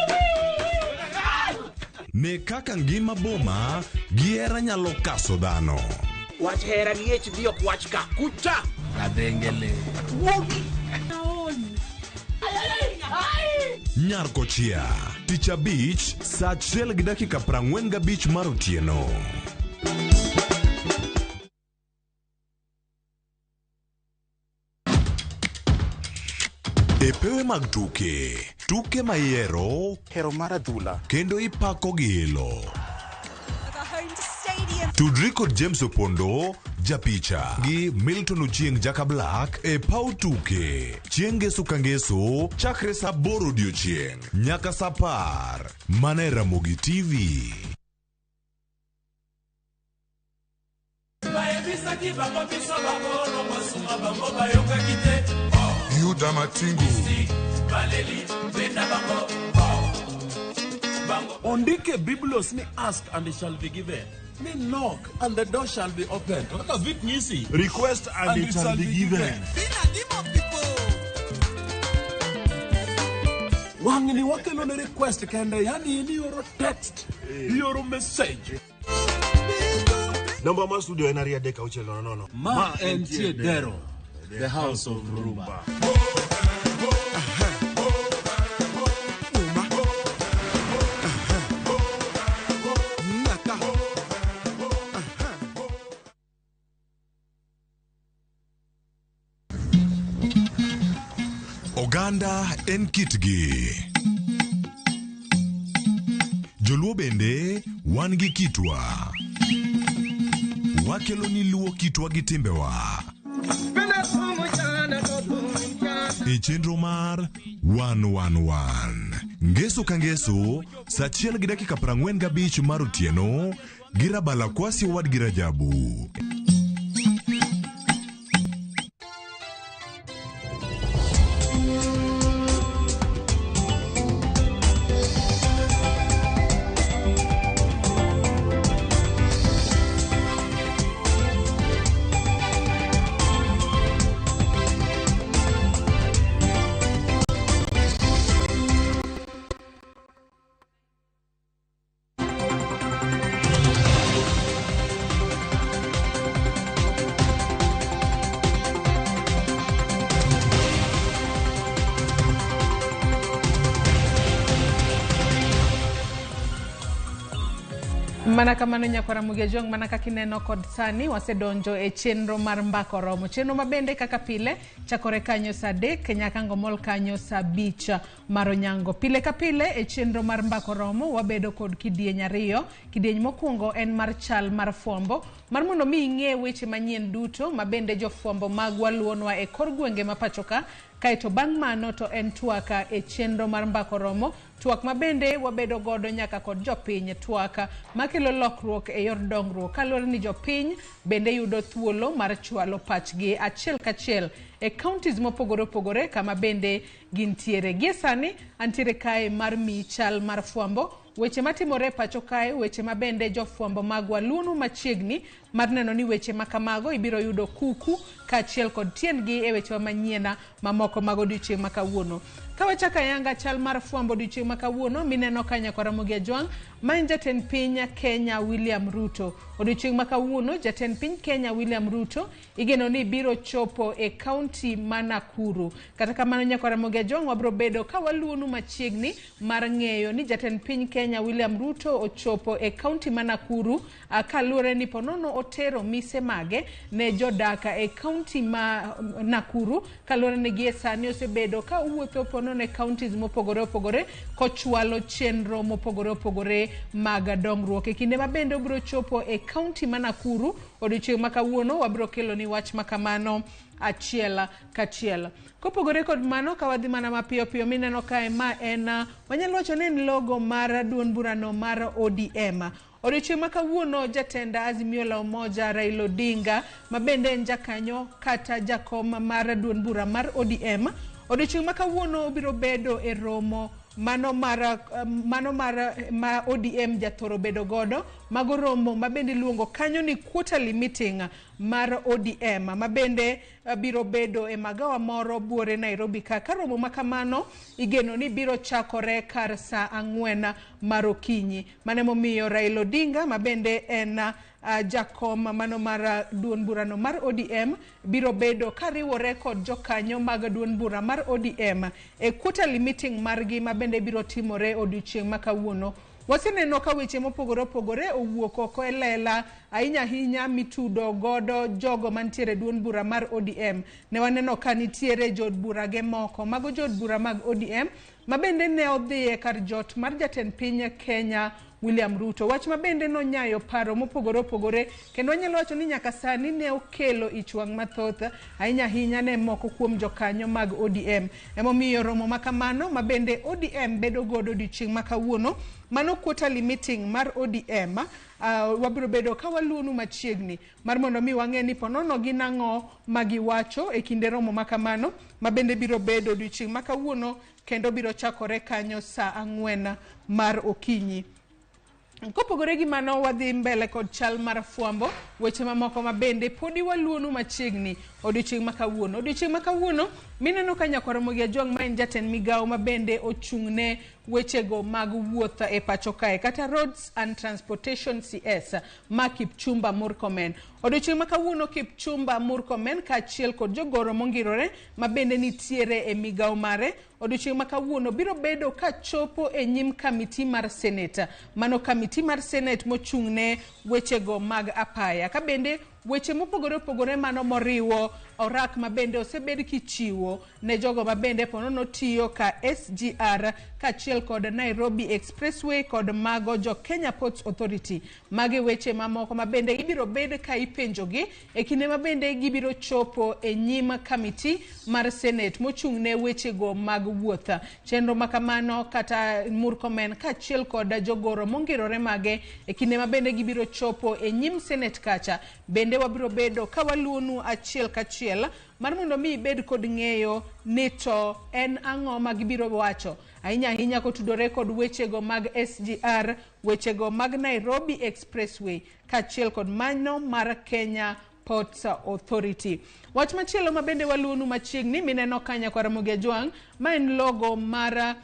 S16: Ne kaka ngima boma gi hera nyalo kaso dhano.
S15: Wach hera gi HD ok wach ka. Kucha. Kadhengele.
S26: Wuogi.
S16: Nyarkochia. Tich abich, sa achiel gi dakika 45 mar otieno. E pewe mag tuke, tuke ma ihero,
S2: hero mar adhula,
S16: kendo ipako gi ilo. Tudri kod James Opondo, japicha, gi Milton Ochieng Jaka Black e paw tuke. Chieng' ngeso ka ngeso, chakre sa 8 odiochieng' nyaka sa 10. Mana e Ramogi TV.
S6: Bayebisaki bango biso bakolo masuka bango bayokaki te.
S8: Yuda Matingu.
S6: Baleli benda bango. Bango.
S12: Ondike Biblos ni ask and it shall be given. Ni knock and the door shall be opened. Kaka vit nyisi.
S17: Request and it shall be given.
S12: Wang'ni wakelo ne request kende, yani in ioro text, ioro message.
S17: Namba mar studio en 23600.
S12: Ma entie Dero, the house of Rumba.
S16: Oganda en kitgi. Joluo bende wan gi kitwa. Wakelo ni luo kitwa gi timbewa. E chenro mar 111. Ngeso ka ngeso, sa achiel gi dakika 45 mar otieno, gi Rabala Kwasi owadgi Rajabu.
S13: Mana kamano nyakwara Mugejong, mana kaka ineno kod sani wasedonjo e chenro mar Mbaka Oromo. Chenro mabende kaka pile chakore kanyo saa 3 nyaka ngomol kanyo saa 5 mar onyango. Pile ka pile e chenro mar Mbaka Oromo wabedo kod kidieny ariyo. Kidieny mokwongo en mar chal mar fwambo, mar mondo mi ing'e weche manyien duto mabende jofwambo magwa luonwa e kor gwenge ma pacho ka. Kaeto bang' mano to en twaka e chenro mar Mbaka Oromo, twak mabende wabedo godo nyaka kod jopiny, twaka makelo lokruok e yor dongruok kaluwore ni jopiny bende yudo thuolo mar chwalo pachgi achiel kachiel e counties mopogore opogore kama bende gintiere. Gie sani antiere kae mar miyi chal mar fwambo, weche matimore e pacho kae, weche mabende jofwambo magwa luonu machiegni mar neno ni weche makamago ibiro yudo kuku kaachiel kod tiendgi e weche manyiena mamoko mag odiochieng' ma kawuono. Ka wachako ayanga chal mar fwambo odiochieng' ma kawuono, mineno ka nyakwara Ramogi Ajwang' ma en jatend piny Kenya William Ruto. Odiochieng' ma kawuono jatend piny Kenya William Ruto igeno ni biro chopo e kaunti ma Nakuru. Kata kamano nyakwara Ramogi Ajwang' wabiro bedo ka waluonu machiegni mar ng'eyo ni jatend piny Kenya William Ruto ochopo e kaunti ma Nakuru kaluwore ni ponono otero mise mage ne jodaka e kaunti ma Nakuru kaluwore ni gie sani osebedo ka owuotho ponono e counties mopogore opogore kochwalo chenro mopogore opogore mag dongruok. E kinde ma bende obiro chopo e kaunti ma Nakuru odiochieng' ma kawuono wabiro kelo ni wach makamano achiel kachiel. Kopogore kod mano, ka wadhi mana mapiyo piyo mineno kae ma en wanyalo wacho ni en logo mar duond burano mar ODM. Odiochieng' ma kawuono jatend Azimio la Umoja Raila Odinga ma bende en jakanyo kata jakom mar duond bura mar ODM, odiochieng' ma kawuono obiro bedo e romo mano mar ma ODM jathoro bedo godo, mago romo ma bende iluongo kanyo ni quarterly meeting mar ODM ma bende biro bedo e magawa moro buore Nairobi ka. Ka romo ma kamano igeno ni biro chakore kar saa 4 mar okinyi. Mano emomiyo Raila Odinga ma bende en jakom mano mar duond burano mar ODM biro bedo kariwore kod jokanyo mag duond bura mar ODM e quarterly meeting margi ma bende biro timore odiochieng' ma kawuono. Waseneno ka weche mopogore opogore owuok oko e lela ahinya ahinya mitudo godo jogo mantiere duond bura mar ODM. Ne waneno ka nitiere jood bura ge moko, mago jood bura mag ODM ma bende ne odhi e kar jot mar jatend piny Kenya William Ruto. Wach ma bende nonyayo paro mopogore opogore kendo wanyalo wacho ni nyaka sani ne okelo ich wang' mathoth ahinya ahinya ne moko kuom jokanyo mag ODM. Emomiyo romo ma kamano ma bende ODM bedo godo odiochieng' ma kawuono, mano quarterly meeting mar ODM, wabiro bedo ka waluonu machiegni mar mondo mi wang'e ni ponono gin ang'o ma giwacho e kinde romo ma kamano ma bende biro bedo odiochieng' ma kawuono kendo biro chakore kanyo saa 4 mar okinyi. Kopogore gi mano, wadhi mbele kod chal mar fwambo weche mamoko ma bende podi waluonu machiegni odiochieng' ma kawuono. Odiochieng' ma kawuono mineno ka Nyakwar Ramogi Ajwang' ma en jatend migawo ma bende ochung' ne wechego mag wuoth e pacho kae kata Roads and Transportation CS ma Kipchumba Murkomen. Odiochieng' ma kawuono Kipchumba Murkomen kaachiel kod jogoro mongirore ma bende nitiere e migawo mare odiochieng' ma kawuono biro bedo kachopo e nyim kamiti mar Senate. Mano kamiti mar Senate mochung' ne wechego mag apaya. Ka bende weche mopogore opogore mano moriwo orak ma bende osebed kichiwo ne jogo ma bende ponono tiyo ka SGR kaachiel kod Nairobi Expressway kod mago jo Kenya Ports Authority. Magi weche mamoko ma bende ibiro bed ka ipenjogi e kinde ma bende gibiro chopo e nyim kamiti mar Senate mochung' ne wechego mag wuoth. Chenro ma kamano kata Murkomen kaachiel kod jogoro mongirore mage e kinde ma bende gibiro chopo e nyim Senate kacha bende wabiro bedo ka waluonu achiel kachiel mar mondo mi ibed kod ng'eyo ni to en ang'o ma gibiro wacho ahinya ahinya kotudore kod wechego mag SGR, wechego mag Nairobi Expressway kaachiel kod mano mar Kenya Ports Authority. Wach machielo ma bende waluonu machiegni mineno ka Nyakwar Ramogi Ajwang' ma en logo mar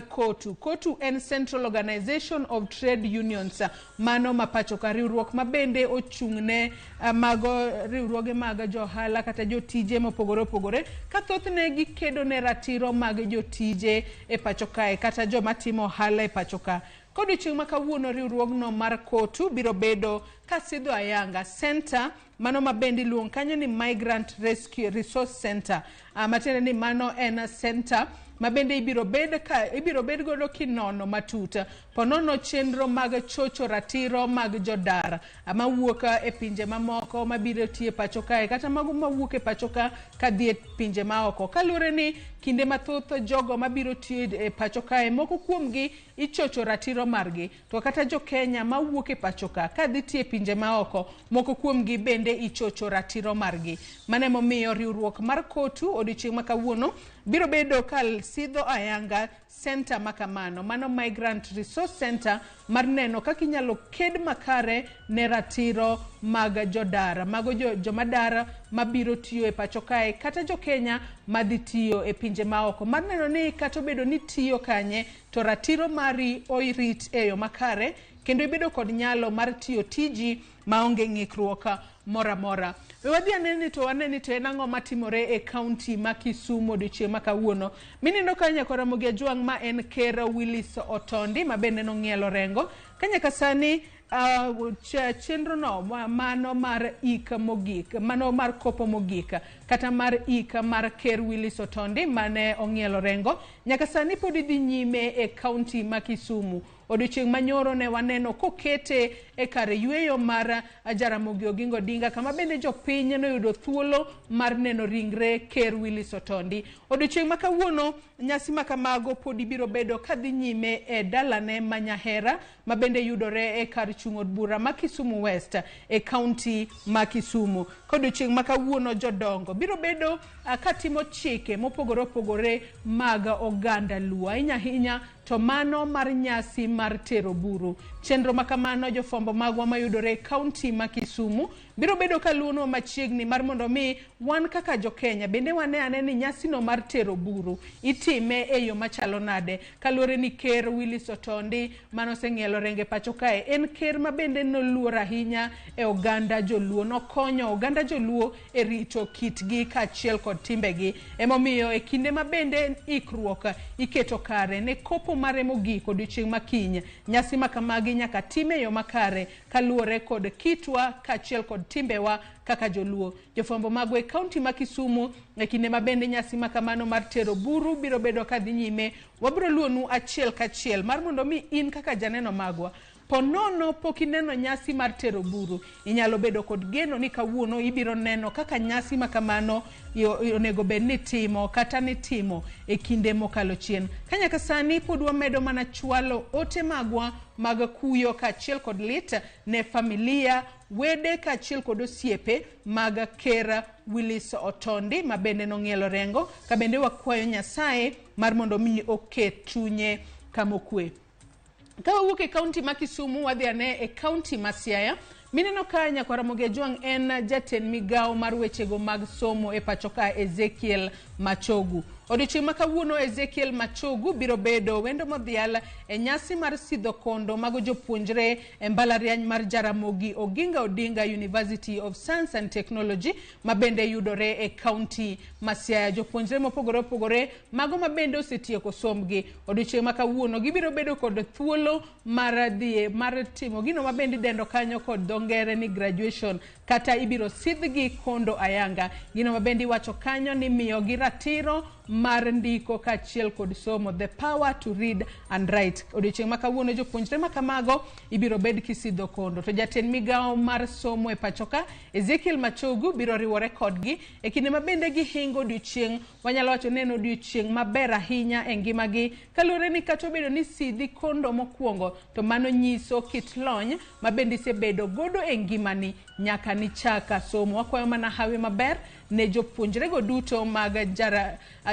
S13: COTU. COTU en Central Organization of Trade Unions, mano ma pacho ka, riwruok ma bende ochung' ne mago riwruoge mag johala kata jotije mopogore opogore ka thothne gikedo ne ratiro mag jotije e pacho kae kata joma timo ohala e pacho ka. Kodiochieng' ma kawuono riwruogno mar COTU biro bedo ka sidho ayanga center mano ma bende iluongo kanyo ni Migrant Rescue Resource Center, matiende ni mano en center ma bende ibiro bed godo kinono matut ponono chenro mag chocho ratiro mag jodar mawuok e pinje mamoko mabiro tiyo e pacho kae kata mago mawuok e pacho ka kadhi e pinje maoko. Kaluwore ni kinde mathoth jogo mabiro tiyo e pacho kae moko kuomgi ichocho ratiro margi, to kata jo Kenya mawuok e pacho ka kadhi tiyo e pinje maoko moko kuomgi bende ichocho ratiro margi. Mano emomiyo riwruok mar COTU odiochieng' ma kawuono biro bedo ka sidho ayanga center makamano, mano Migrant Resource Center, mar neno kaka inyalo ked makare ne ratiro mag jodar, mago joma dar mabiro tiyo e pacho kae kata jo Kenya madhi tiyo e pinje maoko, mar neno ni kata obedo ni tiyo kanye to ratiro mari orit e yo makare kendo ibedo kod nyalo mar tiyo tiji maonge ng'ikruok moro amora. We wadhi ane to wane ni to en ang'o matimore e kaunti ma Kisumu odiochieng' ma kawuono. Mineno ka Nyakwar Ramogi Ajwang' ma en ker Willis Otondi ma bende nong'ielo rengo ka nyaka sani chenro no mano mar ik mogik, mano mar kopo mogik kata mar ik mar ker Willis Otondi mane ong'ielo rengo nyaka sani pod idhi nyime e kaunti ma Kisumu. Odiochieng' manyoro ne waneno kokete e kar yweyo mar Jaramogi Oginga Odinga kama bende jopiny noyudo thuolo mar neno ringre ker Willis Otondi. Odiochieng' ma kawuono nyasi ma kamago pod ibiro bedo kadhi nyime e dalane ma Nyahera ma bende yudore e kar chung' od bura ma Kisumu West e kaunti ma Kisumu. Kodiochieng' ma kawuono jodongo biro bedo katimo chike mopogore opogore mag oganda Luo ahinya ahinya to mano mar nyasi mar tero buru. Chenro ma kamano jofwambo magwa mayudore e kaunti ma Kisumu biro bedo kaluonwa machiegni mar mondo mi wan kaka jo-Kenya bende wane ane ni nyasino mar tero buru itime e yo machalo nade, kaluwore ni ker Willis Otondi manoseng'ielo renge pacho kae en ker ma bende noluor ahinya e oganda joluo, nokonyo oganda joluo e rito kitgi kaachiel kod timbegi. Emomiyo e kinde ma bende ikruok iketo kare ne kopo mare mogik odiochieng' ma kiny, nyasi ma kamagi nyaka tim e yo makare kaluwore kod kitwa kaachiel kod timbewa kaka joluo. Jofwambo magwa e kaunti ma Kisumu e kinde ma bende nyasi ma kamano mar tero buru biro bedo kadhi nyime, wabiro luonu achiel kachiel mar mondo mi in kaka janeno magwa ponono pok ineno nyasi mar tero buru, inyalo bedo kod geno ni kawuono ibiro neno kaka nyasi ma kamano onego bed ni timo kata ni timo e kinde mokalo chien. Ka nyaka sani pod wamedo mana chwalo ote magwa mag kuyo kaachiel kod lit ne familia, wede kaachiel kod osiepe mag ker Willis Otondi ma bende nong'ielo rengo, ka bende wakwayo Nyasaye mar mondo mi oket chunye kamokwe. Ka wawuok e kaunti ma Kisumu wadhi ane e kaunti ma Siaya. Mineno ka Nyakwar Ramogi Ajwang' en jatend migawo mar wechego mag somo e pacho ka Ezekiel Machogu. Odiochieng' ma kawuono Ezekiel Machogu biro bedo wendo modhial e nyasi mar sidho kondo mago jopuonjre e mbalariany mar Jaramogi Oginga Odinga University of Science and Technology ma bende yudore e kaunti ma Siaya. Jopuonjre mopogore opogore mago ma bende osetieko sombgi odiochieng' ma kawuono gibiro bedo kod thuolo mar dhi mar timo gino ma bende idendo kanyo kod dho ngere ni graduation, kata ibiro sidhgi kondo ayanga. Gino ma bende iwacho kanyo ni miyogi ratiro mar ndiko kaachiel kod somo, the power to read and write. Odiochieng' ma kawuono jopuonjre ma kamago ibiro bed kisidho kondo. To jatend migawo mar somo e pacho ka Ezekiel Machogu biro riwore kodgi e kinde ma bende gihingo odiochieng', wanyalo wacho ni en odiochieng' maber ahinya e ngimagi, kaluwore ni kata obedo ni sidhi kondo mokwongo to mano nyiso kit lony ma bende isebedo godo e ngimani nyaka nichaka somo. Wakwayo mana hawi maber ne jopuonjrego duto mag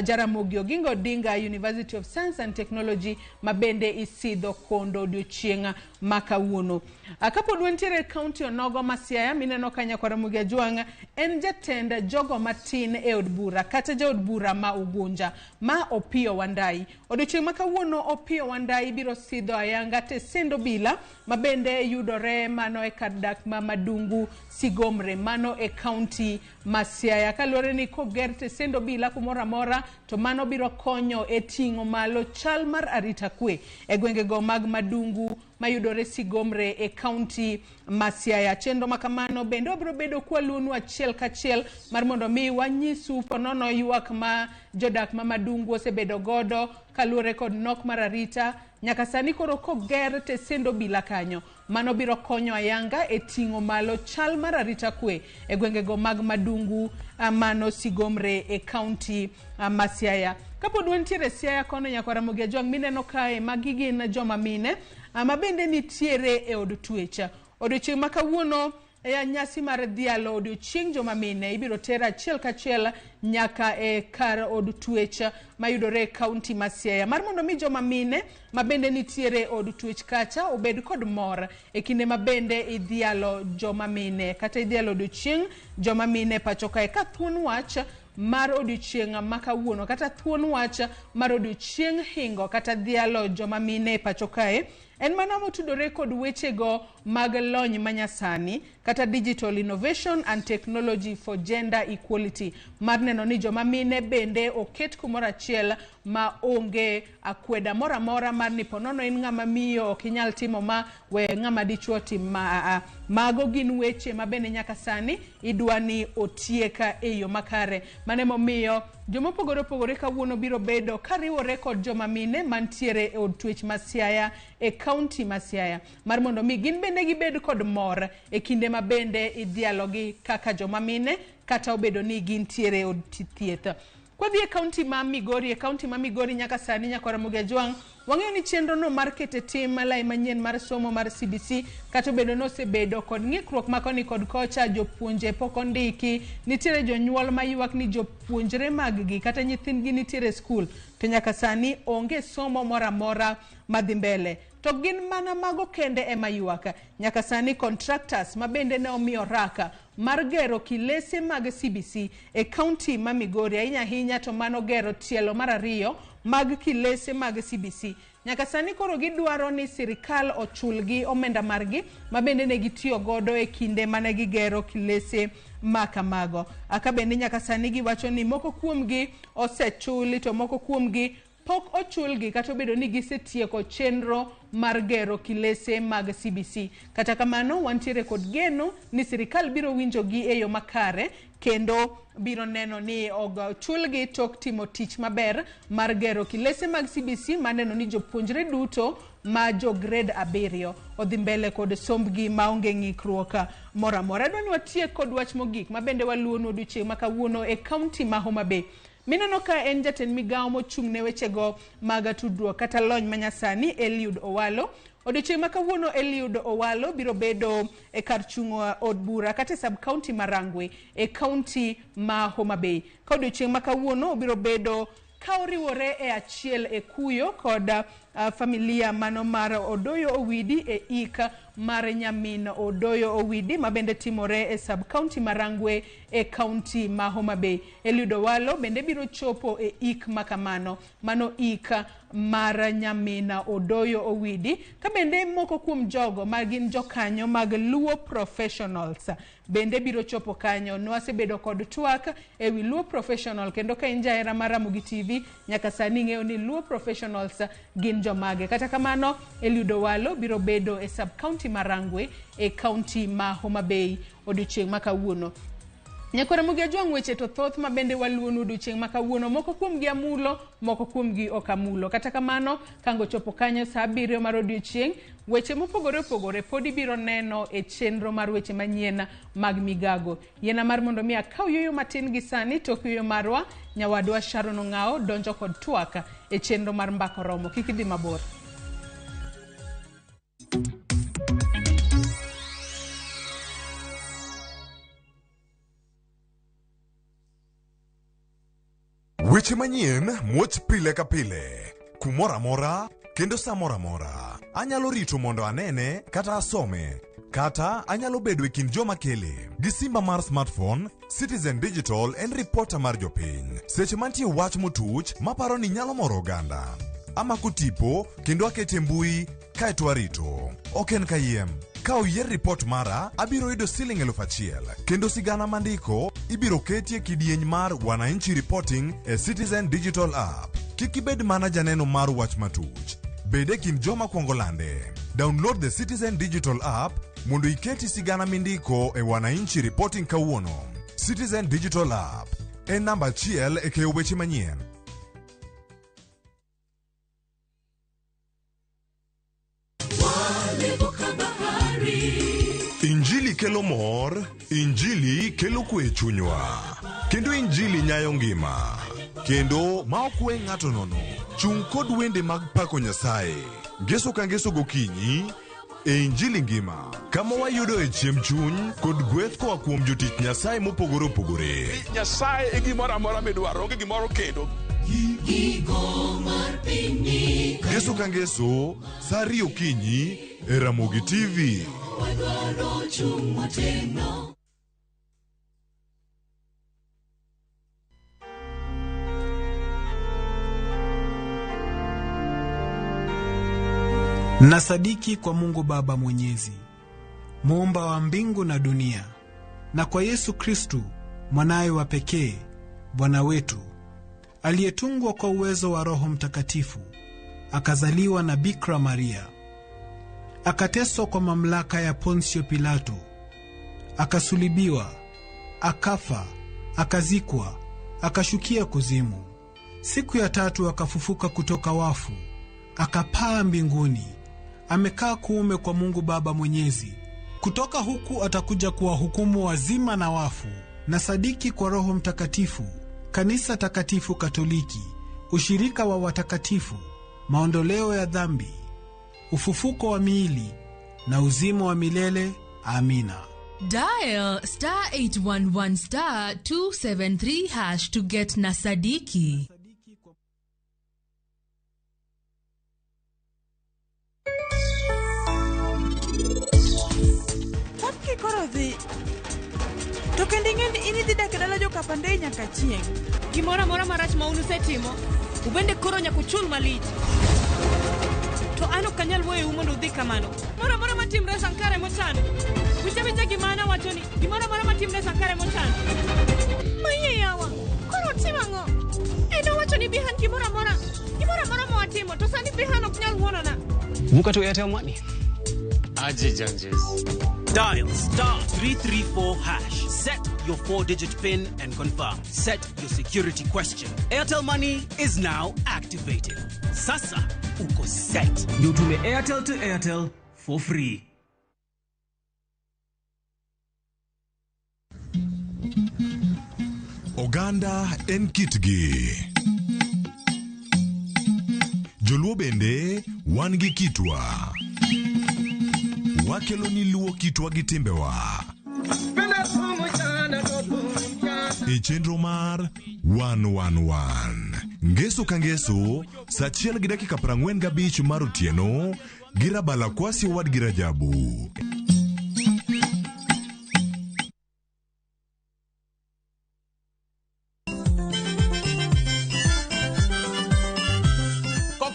S13: Jaramogi Oginga Odinga University of Science and Technology ma bende isidho kondo odiochieng' ma kawuono. Kapod wantiere e kaunti onogo ma Siaya, mineno ka Nyakwar Ramogi Ajwang' en jatend jogo matin e od bura kata jaod bura ma Ugunja ma Opiyo Wandayi. Odiochieng' ma kawuono Opiyo Wandayi biro sidho ayanga tesend obila ma bende yudore mano e kar dak ma Madungu Sigomre mano e kaunti ma Siaya. Kaluwore ni koger tesend obila kumoro amora to mano biro konyo e ting'o malo chal mar arita kwe e gwengego mag Madungu mayudore Sigomre e kaunti ma Siaya. Chenro ma kamano bende wabiro bedo kwaluonu achiel kachiel mar mondo mi wanyisu ponono ywak ma jodak ma Madungu osebedo godo kaluwore kod nok mar arita. Nyaka sani koro koger tesend obila kanyo, mano biro konyo ayanga e ting'o malo chal mar arita kwe e gwengego mag Madungu mano Sigomre e kaunti ma Siaya. Kapod wantiere Siaya kono Nyakwar Ramogi Ajwang' mineno kae magi gin joma mine ma bende nitiere e od twech. Odiochieng' ma kawuono e nyasi mar dhialo odiochieng' joma mine ibiro ter achiel kachiel nyaka e kar od twech mayudore e kaunti ma Siaya mar mondo mi joma mine ma bende nitiere e od twech kacha obed kod mor e kinde ma bende idhialo joma mine kata idhialo odiochieng' joma mine pacho kae. Ka thuon wach mar odiochieng' ma kawuono kata thuon wach mar odiochieng' hingo kata dhialo joma mine pacho kae en mana motudore kod wechego mag lony manyasani kata digital innovation and technology for gender equality mar neno ni joma mine bende oket kumoro achiel ma onge akweda moro amora mar ni ponono in ng'ama miyo ok inyal timo ma, we ng'ama dichuo tim ma. Mago gin weche ma bende nyaka sani idwa ni otiek e yo makare. Mano emomiyo joma opogore opogore kawuono biro bedo kariwore kod joma mine mantiere e od twech ma Siaya e kaunti ma Siaya mar mondo mi gin bende gibed kod mor e kinde ma bende idhialogi kaka joma mine kata obedo ni gintiere e od thieth. Kwadhi e kaunti ma Migori, e kaunti ma Migori nyaka sani Nyakwar Ramogi Ajwang' wang'eyo ni chenro no mar keto e tim lai manyien mar somo mar CBC kata obedo ni osebedo kod ng'ikruok ma koni kod kocha, jopuonje pok ondiki, nitiere jonyuol maywak ni jopuonjre mag gi kata nyithindgi nitiere e skul to nyaka sani onge somo moro amora madhi mbele. To gin mana mago kende ema ywak. Nyaka sani contractors ma bende ne omiyo raka mar gero kilese mag CBC e kaunti ma Migori, ahinya ahinya to mano gero tielo mar ariyo mag kilese mag CBC. Nyaka sani koro gidwaro ni sirikal ochulgi omenda margi ma bende ne gitiyo godo e kinde mane gigero kilese ma kamago. Aka bende nyaka sani giwacho ni moko kuomgi osechuli to moko kuomgi pok ochulgi kata obedo ni gisetieko chenro mar gero kilese mag CBC. Kata kamano wantiere kod geno ni sirikal biro winjogi e yo makare kendo biro neno ni ochulgi tok timo tich maber mar gero kilese mag CBC maneno ni jopuonjre duto ma jo grade 7 odhi mbele kod sombgi maonge ng'ikruok moro amora. Adwa ni watiek kod wach mogik ma bende waluwonu odiochieng' ma kawuono e kaunti ma Homa Bay. Mineno ka en jatend migawo mochung' ne wechego mag tudruok kata lony manyasani Eliud Owalo. Odiochieng' ma kawuono Eliud Owalo biro bedo e kar chung' od bura kata e sub county ma Rangwe e kaunti ma Homa Bay. Ka odiochieng' ma kawuono biro bedo ka oriwore e achiel e kuyo kod familia mano mar Odoyo Owidi e ik mar nyamin Odoyo Owidi ma bende timore e sub county ma Rangwe e kaunti ma Homa Bay. Eliud Owalo bende biro chopo e ik makamano, mano ik mar nyamin Odoyo Owidi, ka bende moko kuom jogo ma gin jokanyo mag Luo Professionals bende biro chopo kanyo. Nwasebedo kod twak e wi Luo Professional, kendo ka in jahera mar Ramogi TV nyaka sani ing'eyo ni Luo Professionals gin jomage. Kata kamano Eliud Owalo biro bedo e sub county ma Rangwe e kaunti ma Homa Bay odiochieng' ma kawuono. Nyakwar Ramogi Ajwang', weche to thoth ma bende waluwonu odiochieng' ma kawuono, moko kuomgi amulo, moko kuomgi ok amulo. Kata kamano kango chopo kanyo saa 7 mar odiochieng', weche mopogore opogore pod ibiro neno e chenro mar weche manyien mag migago. Yiena mar mondo mi akaw yueyo matin gi sani, tok yueyo marwa nyawadwa Sharon Ong'ao donjo kod twak e chenro mar Mbaka Oromo. Kik idhi mabor.
S16: Weche manyien muoch pile ka pile, kumoro amora kendo sa moro amora. Anyalo rito mondo anene kata asome, kata anyalo bedo e kind joma kele. Gi simba mar smartphone, Citizen Digital en ripota mar jopiny. Seche mantie wach motuch maparo ni nyalo moro oganda, amako tipo kendo akete mbui kaeto arito. Ok en kayiem. Ka oyier ripot mara, abiro yudo siling 1000 kendo sigana mandiko ibiro ketie kidieny mar Wananchi Reporting e Citizen Digital App. Kik ibed mana janeno mar wach matuch, bed e kind joma kwongo lande. Download the Citizen Digital App mondo iketi sigana mindiko e Wananchi Reporting kawuono. Citizen Digital App en namba 1 e keyo weche manyien. Injili kelo mor, Injili kelo kwe e chunywa, kendo Injili nyayo ngima, kendo ma ok we ng'ato nono. Chung' kod wende mag pako Nyasaye, ngeso ka ngeso gokinyi e Injili ngima, kama wayudo e chiemb chuny kod gweth koa kuom jotich Nyasaye mopogore opogore.
S4: Nyasaye e gimoro amora midwaro, onge gimoro kendo.
S16: Ngeso ka ngeso, saa 2 okinyi e Ramogi TV.
S2: Nasadiki kwa Mungu Baba Mwenyezi, muumba wa mbingu na dunia, na kwa Yesu Kristu mwanaye wa pekee, Bwana wetu, aliyetungwa kwa uwezo wa Roho Mtakatifu, akazaliwa na Bikira Maria, akateswa kwa mamlaka ya Ponsio Pilato, akasulibiwa, akafa, akazikwa, akashukia kuzimu. Siku ya tatu akafufuka kutoka wafu, akapaa mbinguni, amekaa kuume kwa Mungu Baba Mwenyezi. Kutoka huku atakuja kuwahukumu wazima na wafu. Na sadiki kwa Roho Mtakatifu, Kanisa Takatifu Katoliki, ushirika wa watakatifu, maondoleo ya dhambi, ufufuko wa miili na uzima wa milele. Amina.
S14: Dial star 811 star 273 hash to get Nasadiki.
S19: Nyathini koro dhi. To kendo ing'e ni in idhi dak e dala jokapandei nyaka chieng'.
S20: Gimoro amora marach ma un usetimo, ubende koro nyaka uchul malich. To an ok anyal weyou mondo udhi kamano. Moro amora matimre Sankara emochano. Winj awinja gima an awachoni. Gimoro amora matimre Sankara emochano. Maiye yawa, koro otim ang'o? En owacho ni Bihan gimoro amora, gimoro amora mowatimo, to sani Bihan ok nyal ng'wonona.
S21: Vuka to Airtel Money.
S22: Aje Janjes.
S23: Dial star 334 hash. Set your 4-digit PIN and confirm. Set your security question. Airtel Money is now activated. Sasa uko set.
S24: Ndio utume Airtel to Airtel for free.
S16: Oganda en kitgi. Joluo bende wan gi kitwa. Wakelo ni luo kitwa gi timbewa. E chenro mar 111. Ngeso ka ngeso, saa 1:45 mar otieno, gi Rabala Kwasi owadgi Rajabu.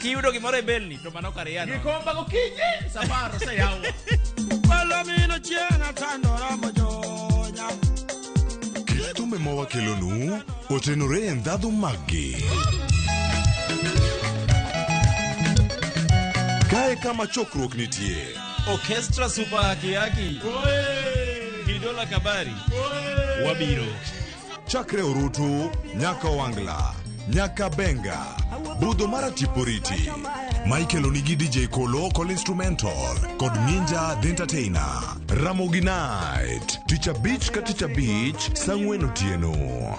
S17: Kiyudo gimoro e belni to mano kar yano.
S15: Gikomba gokinyi safar oseyawo.
S6: Palomino chieng' atandora mojonya.
S16: Kit thumbe ma wakelonu otenore e ndhadhu maggi. Kae kama chokruok nitie.
S17: Orchestra Super Haki Haki. Gidola Kabari. Wabiro.
S16: Chakre Orutu, nyaka Owangla, nyaka Benga, budho mar Tiporiti. Michael onigi DJ Kolo Kol Instrumental kod Ninja The Entertainer. Ramogi Night, tich abich ka tich abich, saa 4 otieno.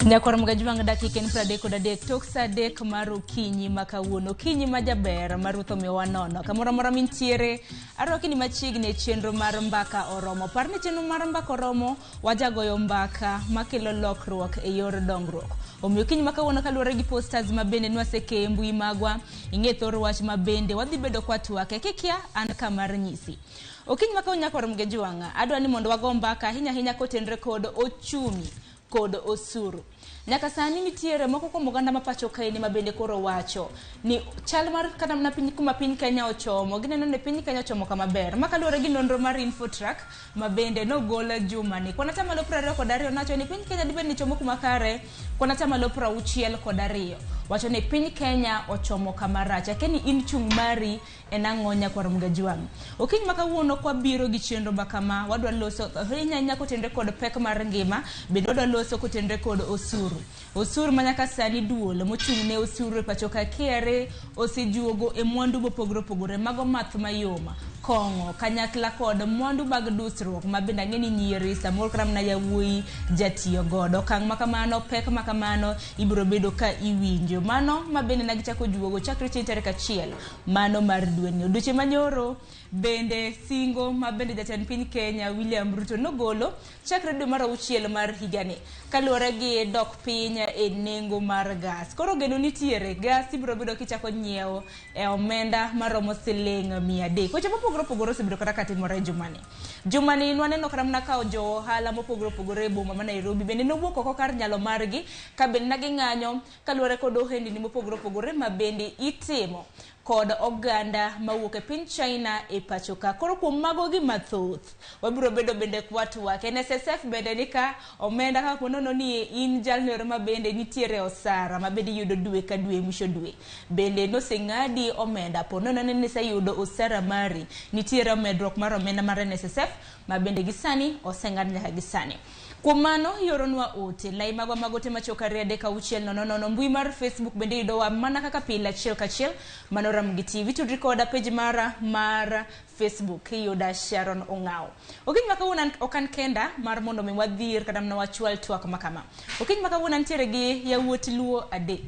S25: Nyakwar Mgajwang' dakika en 33 tok saa 3 mar okinyi ma kawuono. Okinyi ma jaber ma Ruoth omiyowa nono. Kamoro amora mintiere, arwaki ni machiegni e chenro mar Mbaka Oromo. Par ni chenro mar Mbaka Oromo wajagoyo mbaka makelo lokruok e yor dongruok. Omiyo okinyi ma kawuono kaluwore gi posters ma bende nwasekeye e mbui magwa, ing'e thor wach ma bende wadhi bedo kwatwake. Kikia an kamar nyisi. Okinyi ma kawuono Nyakwar Mgajwang', adwa ni mondo wago mbaka ahinya ahinya kotenre kod ochumi kod osuru. Nyaka sani nitiere moko kuom oganda ma pacho kaeni ma bende koro wacho ni chal mar kata mana piny kuma piny Kenya ochomo, gineno ni piny Kenya ochomo kama ber. Ma kaluwore gi nonro mar Infotrack ma bende nogol jumani. Kwan atamalo 22 nowacho ni piny Kenya dibed ni chomo kuma kare, kwan atamalo 62 wacho ni piny Kenya ochomo kama rach. Akia ni in chung' mari en ang'o Nyakwar Mgajwang'. Okinyi ma kawuono kwabiro gi chenro ma kama, wadwa loso ahinya ahinya kotenre kod pek mar ngima, bende wadwa loso kotenre kod osuru. Osuru ma nyaka sani duol mochung' ne osuru e pacho ka KRA osejuogo e mwandu mopogore opogore mago math mayom, kong'o kanyakla kod mwandu mag dusruok ma bende ang'e ni nyieri samoro kata mana yawuoyi jatiyo godo. Okang' ma kamano, pek ma kamano ibiro bedo ka iwinjo. Mano ma bende ne gichako juogo chakre chieng' tarik 1 mano mar dweni. Odiochieng' manyoro bende singo ma bende jatend piny Kenya William Ruto nogolo chakre dwe mar 6 mar higani kaluwore gi dok piny e nengo mar gas. Koro geno nitiere, gas ibiro bedo kichako nyiewo e omenda maromo siling 300. Weche mopogore opogore osebedo kata katimore jumani. Jumani nwaneno kata mana ka jo ohala mopogore opogore e boma ma Nairobi bende nowuok oko kar nyalo margi ka bende ne ging'anyo kaluwore kod ohendni mopogore opogore ma bende itimo kod oganda mawuok e piny China e pacho ka. Koro kuom mago gi mathoth, wabiro bedo bende kwatwak. NSSF bende nika omenda ka ponono ni in jalno ma bende nitiere osara ma bende iyudo dwe ka dwe mwisho dwe. Bende noseng'adi omenda ponono ni niseyudo osara mari, nitiere medruok mar omenda mar NSSF ma bende gi sani oseng'ad nyaka gi sani. Kuom mano ioronwa ote lai magwa mag ote machopo 2 3 6 0 0 mbui mar Facebook bende yudowa mana kaka pile achiel kachiel mano Ramogi TV. Tudri koda page mara mar Facebook iyuda Sharon Ong'awo. Okinyi ma kawuono ok an kenda mar mondo mi wadhir kata mana wachwal twak ma kama. Okinyi ma kawuono antiere gi yawuot Luo 3.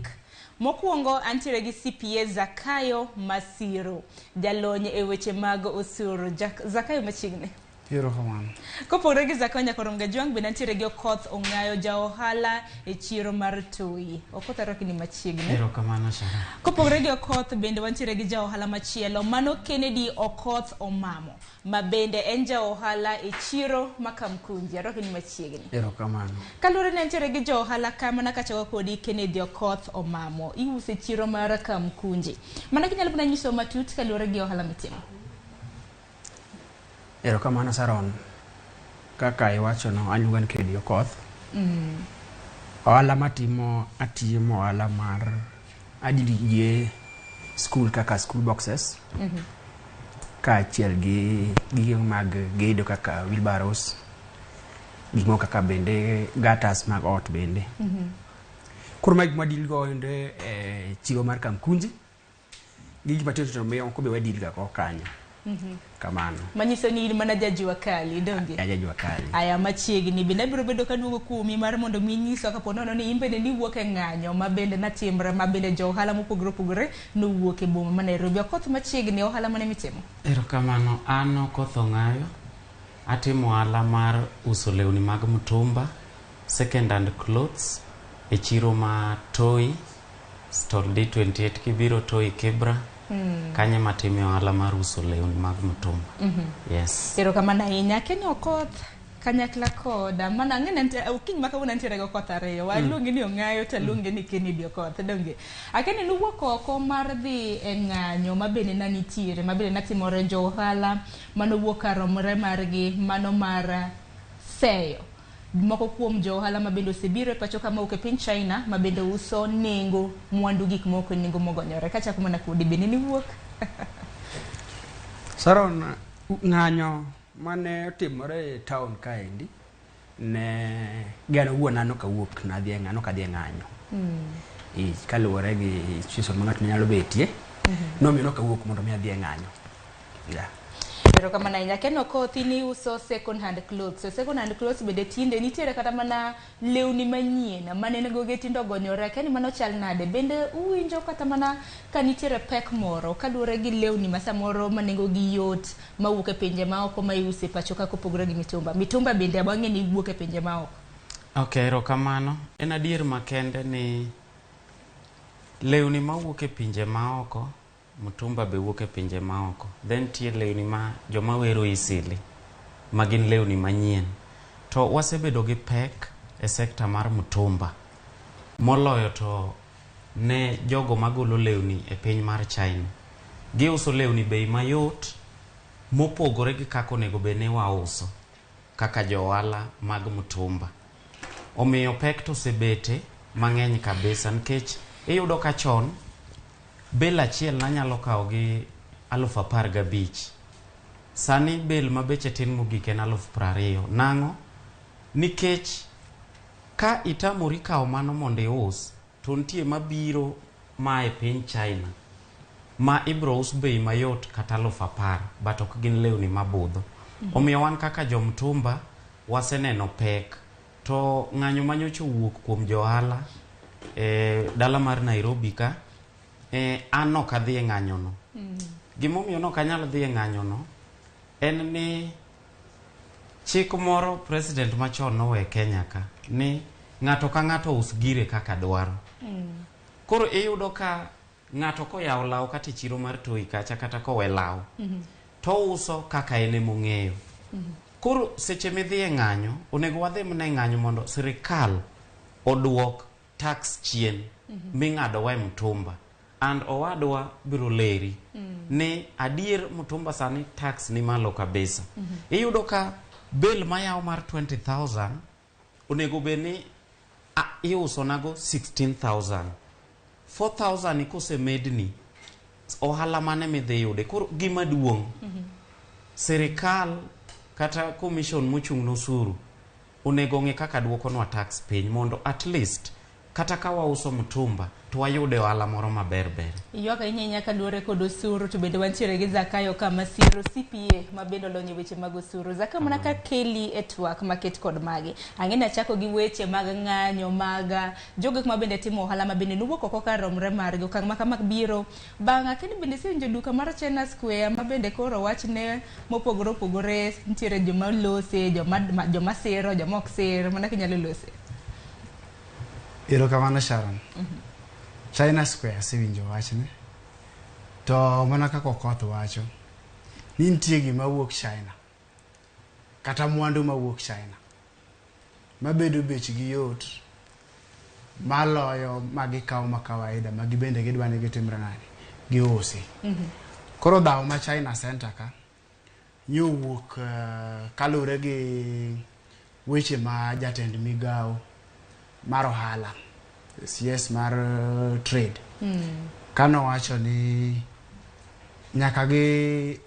S25: Mokwongo antiere gi CPA Zakayo Masiro, jalony e weche mag osuru. Zakayo machiegni.
S1: Erokamano.
S25: Kopogore gi Zakayo Nyakorom Gajwang' bende nitiere gi Okoth Ong'ayo ja ohala e chiro mar Toi. Okoth arwaki ni machiegni.
S22: Erokamano Shara.
S25: Kopogore gi Okoth bende wantiere gi ja ohala machielo mano Kennedy Okoth Omamo ma bende en ja ohala e chiro ma Kamkunji. Arwaki ni machiegni.
S1: Erokamano.
S25: Kaluwore ni antiere gi jo ohala ka mana kachako kodi Kennedy Okoth Omamo iuso e chiro mar Kamkunji. Mana kinyalo mana nyiso matut kaluwore gi ohala mitimo.
S1: Erokamano Saron. Kaka iwachono, aluonga ni Kennedy Okoth. Ohala matimo, atimo ohala mar adili gi skul kaka school boxes kaachiel gi gige mag gedo kaka wheelbarrows, gik moko kaka bende gutters mag ot bende. Koro mae gik mwadil godo e chiro mar Kamkunji gi gik matindo tindo moko be wadil ga go kanyo. Kamano.
S25: Manyiso ni in mana jajua kali, donge?
S1: Aja jua kali.
S25: Aya machiegni bende abiro bedo kaduogo kuomi mar mondo mi nyiswa kapo nono ni in bende niwuok e ng'anyo ma bende natimre ma bende jo ohala mopogore opogore nowuok e boma ma Nairobi. Okoth machiegni ohala mane mitimo?
S22: Erokamano, an Okoth Ong'ayo. Atimo ohala mar uso lewni mag mtumba, second hand clothes e chiro ma Toi, stall D28 kibiro Toi Kibra. Kanyo ema atime ohala mar uso lewni mag mtumba. Yes.
S25: Erokamano ahinya. Kenny Okoth kanyakla koda mana ang'e ni okinyi ma kawuono antiere gi Okoth ariyo. Waluongi ni Ong'ayo to aluongi ni Kennedy Okoth. Donge? Akeni nuwuok oko mar dhi e ng'anyo ma bende ne nitiere ma bende natimore jo ohala manowuok karomre margi mano mar seyo moko kuom jo ohala ma bende osebiro e pacho ka mowuok e piny China ma bende uso nengo mwandu gik moko e nengo mogonyore. Kachako mana kodi bende niwuok.
S1: Saron, ng'anyo mane otimore e town kaendi ne gan owuon an ok awuok nadhi e ng'anyo ok adhi e ng'anyo. Kaluwore gi situation ma ng'ato nyalo betie, nomiyo nok awuok mondo mi adhi e ng'anyo. Yeah.
S25: Erokamano ahinya. Ken Okoth in iuso second hand clothes. So second hand clothes bende tinde nitiere kata mana lewni manyien ma nengogi tinde ogonyore. Akia ni mano chal nade? Bende uwinjo kata mana ka nitiere pek moro kaluwore gi lewni ma samoro ma nengogi yot mawuok e pinje maoko ma iuso e pacho ka kopogore gi mitumba. Mitumba bende wang'e ni wuok e pinje maoko.
S22: Ok, erokamano. En adier makende ni lewni mawuok e pinje maoko, mtumba be wuok e pinje maoko. Then nitie lewni ma joma wero easily, ma gin lewni manyien. To wasebedo gi pek e sekta mar mtumba. Moloyo to ne jogo magolo lewni e piny mar China. Giuso lewni bei mayot mopogore gi kaka onego bed ni wauso kaka jo ohala mag mtumba. Omiyo pek to osebete mang'eny kabisa nikech iyudo ka chon bel achiel nanyalo kawo gi 15,000. Sani bel ma beche tin mogik en 20,000. Nang'o? Nikech ka itamori kawo mano mondo ius, to nitie mabiro ma e piny China ma ibro us bei mayot kata 10,000 but ok gin lewni mabudho. Omiyo wan kaka jomtumba waseneno pek. To ng'anyo manyocha owuok kuom jo ohala e dala mar Nairobi ka, an ok adhi e ng'anyo no. Gimomiyo nok anyal dhi e ng'anyo no en ni chik moro president machon nowe Kenya ka ni ng'ato ka ng'ato us gire kaka dwaro. Koro iyudo ka ng'ato koyawo law kata e chiro mar Toi kacha kata kowe law to ouso kaka en emong'eyo. Koro seche midhi e ng'anyo, onego wadhi mana e ng'anyo mondo sirikal oduok tax chien ming'adowa e mtumba. And owadwa biro leri ni adier mtumba sani tax ni malo kabisa. Iyudo ka bel mayaw mar 20,000 onego bed ni iuso nago 16,000. 4,000 kosemedni, ohala mane midhi yude? Koro gima duong', sirikal kata commission mochung' ne osuru onego ong'e kaka duokonwa tax piny mondo at least Kata ka wauso mtumba to wayude ohala moro maber ber.
S25: Ywak ahinya ahinya kaluwore kod osuru to bende wantiere gi Zakayo Kamasiero CPA ma bende olony e weche mag osuru. Zakayo mana ka keli e twak maket kod magi. Ang'e ni achako gi weche mag ng'anyo mag jogo ma bende timo ohala ma bende nowuok oko kar romre margi. Okang' ma kama biro bang' akeni bende isewinjo duka mar China Square ma bende koro wachne mopogore opogore nitiere joma lose, joma siro, joma ok sir, mana kinyalo lose.
S3: Erokamano Sharon. China Square asewinjo wachne. To mana kaka Okoth wacho, ni nitie gima wuok China kata mwandu mawuok China mabedo bechgi yot maloyo ma gikawo ma kawaida ma gibende gidwa ni gitimre nade giusi. Koro dhawo ma China Center ka nyowuok kaluwore gi weche ma jatend migawo mar ohala CS mar trade kanowacho ni nyaka gi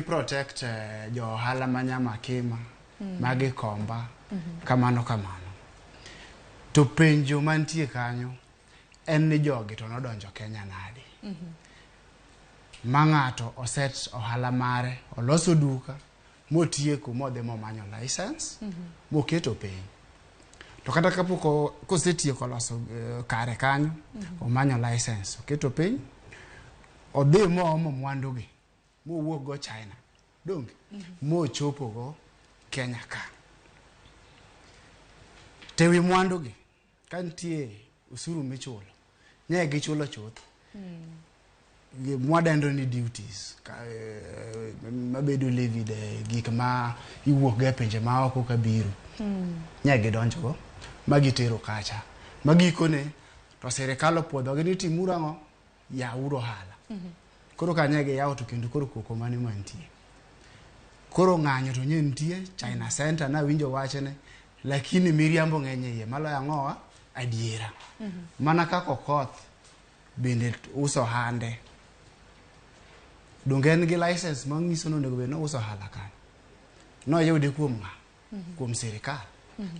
S3: protect jo ohala ma Nyamakima ma Gikomba kamano kamano. To penjo mantie kanyo en ni jogi to nodonjo Kenya nade? Ma ng'ato oset ohala mare, oloso duka, motieko modhi momanyo license, moketo piny. To kata kapok kosetieko loso kare kanyo, omanyo license, oketo piny, odhi moomo mwandugi, mowuok go China, donge? Mochopo go Kenya ka. To ewi mwandugi, ka nitie osuru michulo, ne gichulo chuth. Mwadendo ni duties mabedo levied gik ma iwuok go e pinje maoko kabiro. Ne gidonjo go ma gitero kacha. Ma gikone to sirikal opuodhogi ni timuru ang'o? Yawuru ohala. Koro ka ne giyawo to kendo koro koko mane mantie. Koro ng'anyo to nye nitie China Center nawinjo wachne, lakini miriambo ng'eny e iye maloyo ang'owa adiera. Mana kaka Okoth bende uso hande. Donge en gi license manyiso ni onego bed ni ouso ohala kanyo. Noyude kuom ng'a? Kuom sirikal.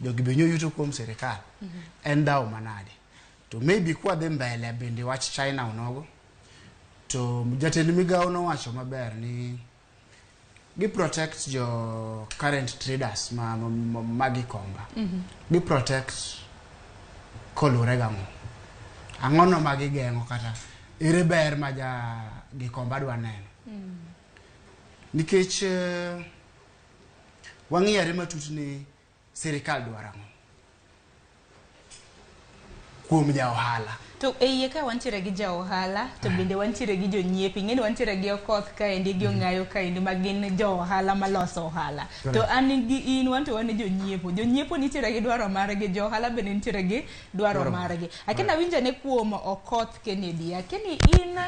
S3: Jogi be nyoyuto kuom sirikal. En dhawo manade? To maybe kwadhi mbele bende wach China onogo. To jatend migawo nowacho maber ni gi protect jo current traders ma Gikomba. Gi protect koluwore gang'o? Ang'ono ma gigeng'o kata ere ber ma ja Gikomba dwa neno? Nikech wang'iyore matut ni sirikal dwaro ang'o kuom ja ohala.
S25: To e iye ka wantiere gi ja ohala to bende wantiere gi jonyiepo. Ing'e ni wantiere gi Okoth kaendi gi Ong'ayo kaendi ma gin jo ohala maloso ohala. To an gi in wan to wan jonyiepo. Jonyiepo nitiere gi dwaro margi, jo ohala bende nitiere gi dwaro margi. Akena winjo ne kuom Okoth Kennedy. Akeni in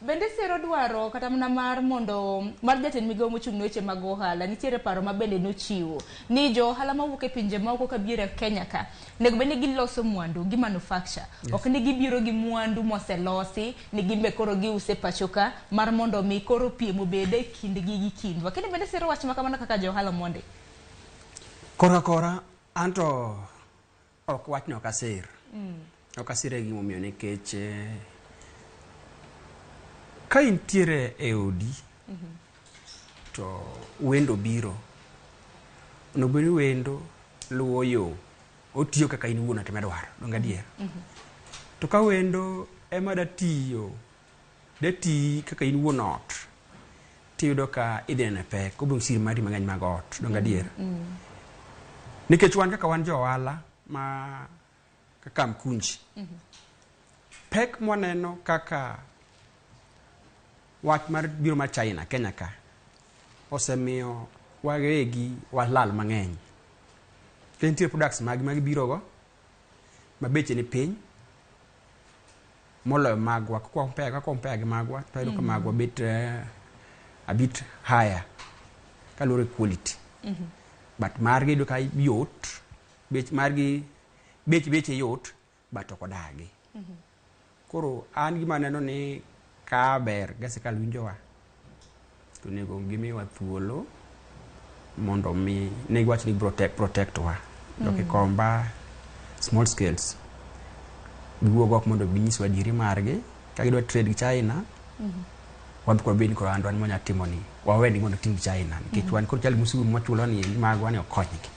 S25: bende sero dwaro kata mana mar mondo mar jatend migawo mochung' ne weche mag ohala nitiere paro ma bende nochiwo ni jo ohala mawuok e pinje maoko kabiro e Kenya ka onego bed ni giloso mwandu gi manufacture. Ok ni gibiro gi mwandu moselosi ni gimbe koro giuse pacho ka mar mondo mi koro piem obed e kindgi gi kindwa. Kendo bende sero wach ma kamano kaka jo ohala mondi.
S1: Kora kora anto ok wachno ok asir. Ok asir e gimomiyo nikech ka intiere e odi to wendo biro, onego bed ni wendo luwo yo, otiyo kaka in iwuon ot midwaro, donge adier? To ka wendo ema da tiyo, da ti kaka in wuon ot, tiyudo ka idhi neno e pek, obiro sir mari mang'eny mag ot, donge adier? Nikech wan kaka wan jo ohala ma kaka Mkunji, pek mwaneno kaka wach mar biro mar China Kenya ka osemiyo wawegi walal mang'eny. Nikech nitie products mag magibiro go ma beche ni piny moloyo magwa. Ka compare gi magwa to wayudo ka magwa bet a bit higher kaluwore gi quality. But margi iyudo ka yot, bech margi beche yot but ok odagi. Koro an gima aneno ni ka ber ga sirikal winjowa to onego gimiwa thuolo mondo mi ne giwach ni protect wa. Jo Gikomba small scales. Giwuog oko mondo ginyiswa adieri margi. Ka gidwa trade gi China, wan kod bed ni koro an wan mwanya timo ni wawenigi mondo tim gi China nikech wan koro chal gi osuru mwachulo ni magwa ni okonygi.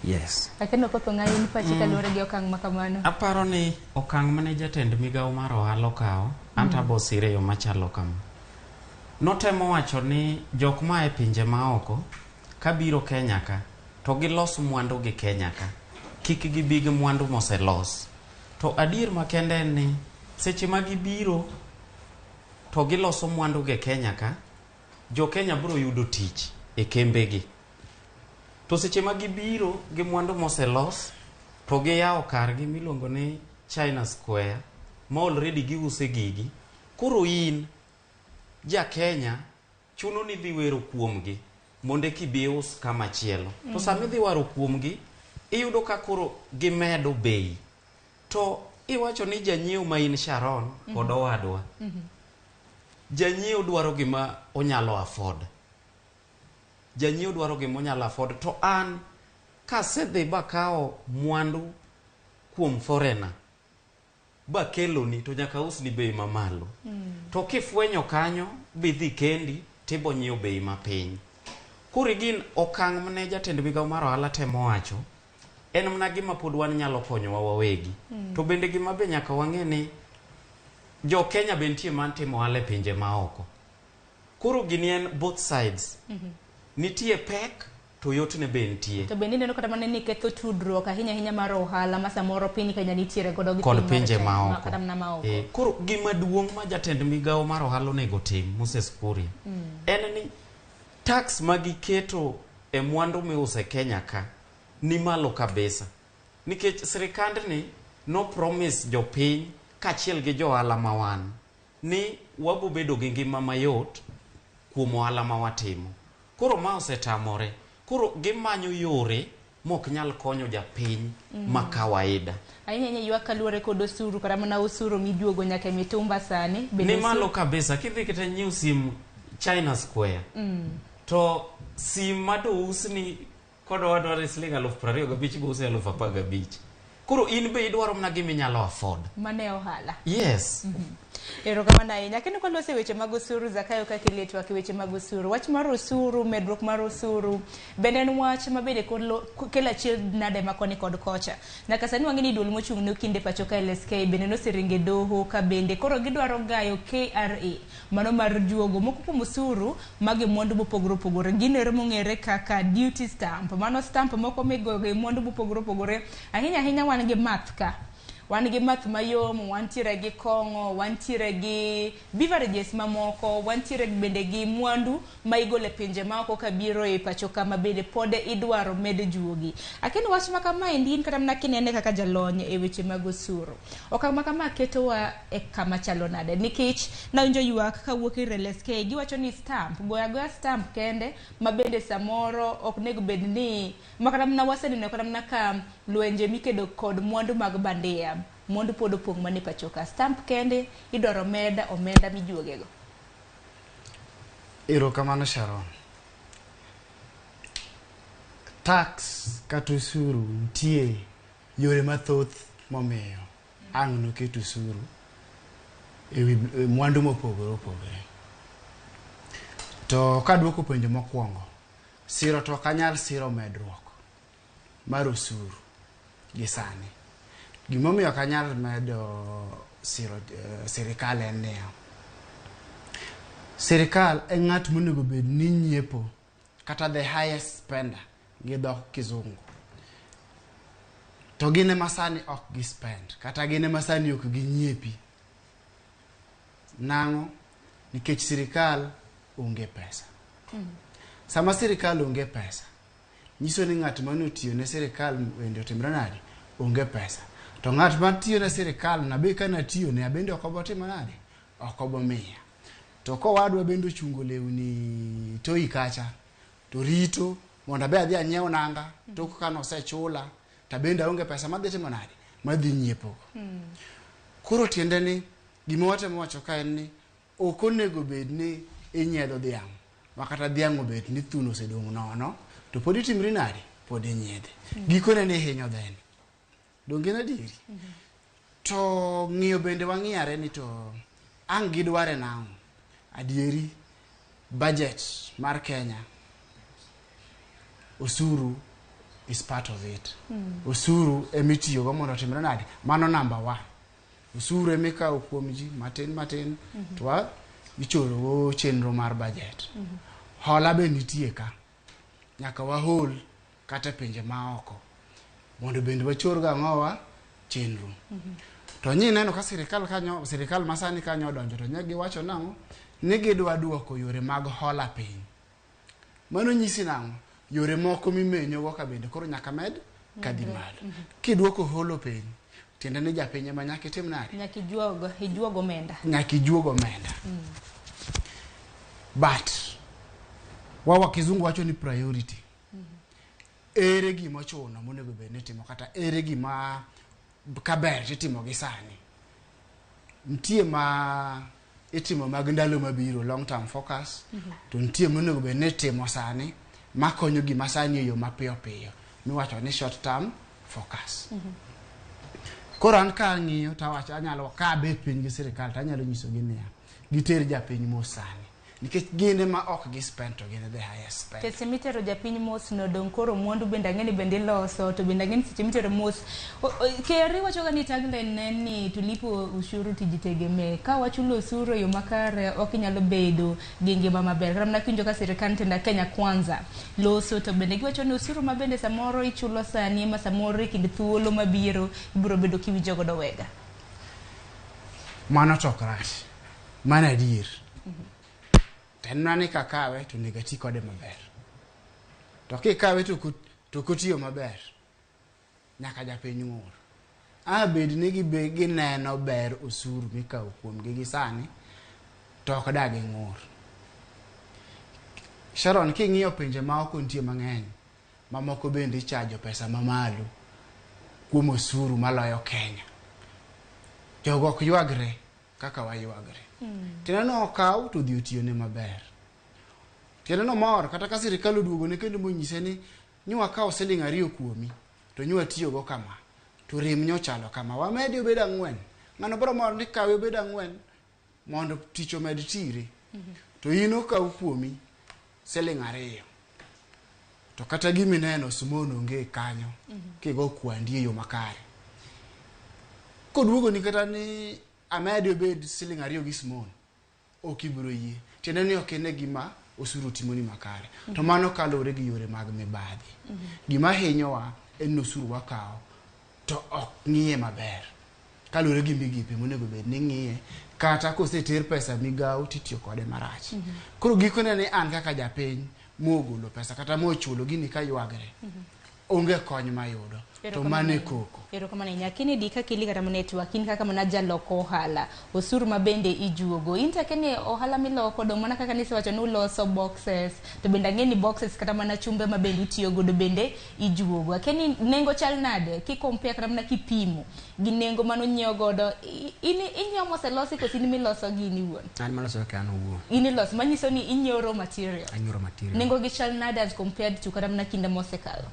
S1: Yes.
S25: Akeno Okoth Ong'ayi in pachi kaluwore gi okang' ma kamano.
S22: Aparo ni okang' mane jatend migawo mar ohala okawo, an to abo sire e yo machalo kama. Notemo wacho ni jok maa e pinje maoko kabiro Kenya ka to gilos mwandu gi Kenya ka. Kik gibi gi mwandu moselos. To adier makende en ni seche ma gibiro to giloso mwandu gi Kenya ka, jo Kenya biro yudo tich e kembegi. To seche ma gibiro gi mwandu moselos to giyawo kargi miluongo ni China Square ma already giuse gigi, koro in ja Kenya chuno ni dhi wero kuomgi mondo eka ibi ius kama chielo. To sama idhi waro kuomgi, iyudo ka koro gimedo bei. To iwacho ni janyiewo ma in Sharon kod owadwa, janyiewo dwaro gima onyalo afford. Janyiewo dwaro gima onyalo afford. To an kasedhi bakawo mwandu kuom foreigner bakeloni to nyaka ausni bei mamalo. To kifwenyo kanyo bidhi kendi tibo nyiewo bei mapiny. Koro igin okang' mane jatend migawo mar ohala temo wacho en mana gima pod wan nyalo konyowa wawegi. To bende gima be nyaka wang'e ni jo Kenya be nitie man timo ohala e pinje maoko. Koro gini en both sides. Nitie pek to yotne be nitie.
S25: To bende ineno kata mana ni ketho tudruok ahinya ahinya mar ohala ma samoro piny Kenya nitiere godo gi
S22: kod
S25: piny mar
S22: pinje
S25: China,
S22: maoko.
S25: kata mana maoko.
S22: Koro gima duong' ma jatend migawo mar ohala onego tim Moses Kuria en ni tax ma giketo e mwandu miuso e Kenya ka ni malo kabisa. Nikech sirikandni no promise jopiny kaachiel gi jo ohala ma wan ni wabo bedo gi ngima mayot kuom ohala ma watimo. Koro ma osetamore. Koro gimanyo yore mok nyal konyo japiny ma kawaida.
S25: Ahinya ahinya ywak kaluwore kod osuru kata mana osuru mijuogo nyaka e mitumba sani. Bende
S22: Ni malo kabisa. Kidhi kata nyiew sim China Square to sim madousni kod owadwa ni siling 25,000 ibo use 15,000. Koro in be idwaro mana gima inyalo afford.
S25: Mane ohala.
S22: Yes.
S25: Erokamano ahinya. Kendo kwaloso e weche mag osuru, Zakayo kaka ilie twak e weche mag osuru. Wach mar osuru, medruok mar osuru, bende en wach ma bende kelo achiel nade ma koni kod kocha. Nyaka sani wang'e ni duol mochung' ne okinde pacho ka LSK bende noseringo e doho ka bende koro gidwaro gayo KRA mano mar juogo moko kuom osuru mag mwandu mopogore opogore. Gino ero mong'ere kaka duty stamp. Mano stamp moko migoyo e mwandu mopogore opogore. Ahinya ahinya wan gi math ka. Wan gi math mayom, wantiere gi kong'o, wantiere gi beverages mamoko, wantiere bende gi mwandu ma igolo e pinje maoko kabiro e pacho ka ma bende pod idwaro med juogi. Akeno wach ma kamaendi in kata mana kinene kaka jalony e weche mag osuru. Okang' ma kama ketowa e kama chalo nade? Nikech nawinjo ywak kawuok ir LSK, giwacho ni stamp, goyo agoya stamp kende ma bende samoro ok nego bed ni ma kata mana waseneno kata mana ka lwenje mikedo kod mwandu mag bandia, mwandu pod opong' mana e pacho ka. Stamp kende idwaro meda omenda mijuogego.
S3: Erokamano Sharon. Tax kata osuru nitie yore mathoth momiyo ang' noket osuru ewi mwandu mopogore opogore. To kaduoko penjo mokwongo, siro to ok anyal siro medruok mar osuru gi sani. Gimomiyo ok anyal medo siro sirikal en niya, sirikal en ng'at monego bed ni nyiepo kata the highest spender gi dho kizungu. To gin ema sani ok gi spend kata gin ema sani ok ginyiepi. Nang'o? Nikech sirikal onge pesa. Sama sirikal onge pesa, nyiso ni ng'at mane otiyo ne sirikal bende otimre nade? Onge pesa. To ng'at matiyo ne sirikal na be kanatiyo ne abende ok obo timo nade? Ok obo miya. To kowadwa bende ochungo lewni toi kacha, to rito mondo abe adhi anyiew nanga, tok kanosechula, to abende aonge pesa madhi timo nade? Madhi nyiepo go. Koro tiende ni gima watemo wacho ka en ni ok onego bed ni inyiedho dhiang' ma kata dhiang' obet ni thuno osedong' nono to pod itimri nade? Pod inyiedhe. Gikone ni ihinyo dheni. Donge en adieri? To ng'iyo bende wang'iyare ni to ang' gidware nang'o? Adieri budget mar Kenya, osuru is part of it. Osuru emitiyogo mondo otimre nade? Mano number one. Osuru emikawo kuom ji matin matin to ichorogo chenro mar budget. Hola be nitie ka. Nyaka wahol kata e pinje maoko mondo bende wachor go ang'owa chenro. To nyineno ka sirikal kanyo, sirikal masani kanyo odonjo to ne giwacho nang'o? Ni gidwa duoko yore mag hola piny. Mano nyisi nang'o? Yore moko mimenyogo ka bende koro nyaka med kadhi malo. Kiduoko holo piny, tiende ni japiny ema nyaka itim nade?
S25: Nyaka ijuog, ijuog omenda.
S3: Nyaka ijuog omenda. But wawa kizungu wacho ni priority. Ere gima ochuno monego bed ni itimo kata ere gima kaber titimo gi sani. Nitie ma itimo mag ndalo mabiro, long term focus, to nitie monego bed ni itimo sani makonyo gima sani e yo mapiyo piyo miwacho ni short term focus. Koro an ka ang'iyo tawacho anyalo ka abet piny gi sirikal to anyalo nyisogi niya, giter japiny mos sani nikech gin ema ok gi spend to gin the highest spend.
S25: Seche mitero japiny mos no dong' koro mwandu bende ang'e ni bende iloso to bende ang'e ni seche mitero mos ker iwacho ga ni tagline ne en ni tulipe ushuru tujitegemee. Ka wachulo osuru e yo makare ok inyalo bedo gi ngima maber. Kata mana kiwinjo ka sirikal tenda Kenya Kwanza loso to bende giwacho ni osuru ma bende samoro ichulo sani ema samoro e kind thuolo mabiro ibiro bedo kiwinjo godo wega.
S3: Mano to ok rach. Mano adier. To en mana ni kakawe to onego ati kode maber. To kikawe to ok otiyo maber, nyaka japiny ng'ur. A bed ni gineno ber osuru mikawo kuomgi gi sani, to ok da ging'ur. Sharon, king'iyo pinje ma oko nitie mang'eny, mamoko bende ichajo pesa mamalo kuom osuru maloyo Kenya. Jogo ok ywagre kaka waywagre. Tiende ni okaw to odhi otiyone maber. Tiende ni omor kata ka sirikal oduogone kendo monyise ni nywa kawo siling 2 kuomi to nywa tiyogo kama to rem nyochalo kama wamedi obed 4. Ng'ano biro mor ni kawe obed 4 mondo tich omed tire. To in okaw kuomi siling 2. To kata gimineno Simon onge kanyo kigo kwandi e yo makare. Koduogoni kata ni amedi obed siling 2 gi Simon, ok ibiro yie. Tiende ni ok ine gima osuru timoni makare. To mano kaluwore gi yore mag mibadhi. Gima hinyowa en ni osuru wakawo to ok ng'iye maber. Kaluwore gi migepe monego bed ni ng'iye, kata koseter pesa migawo titiyo kode marach. Koro gikone ni an kaka japiny mogolo pesa kata mochulo gini kaywagre, onge kony mayudo. To mano e koko.
S25: Erokamano ahinya. Kennedy kaka ili kata mana e twak, in kaka mana jalok ohala, osuru ma bende ijuogo. In to akia ni ohala miloko dong' mana kaka nisewacho ni uloso boxes, to bende ang'e ni boxes kata mana chumbe ma bende utiyo godo bende ijuogo. Akia ni nengo chal nade ki compare kata mana kipimo gi nengo mane unyiewo godo. In inyiewo moselosi koso in miloso gi in iwuon?
S1: An maloso kaka an owuon.
S25: In iloso, manyiso ni inyiewo raw material.
S1: Anyiewo raw material.
S25: Nengo gi chal nade as compared to kata mana kinde mosekalo?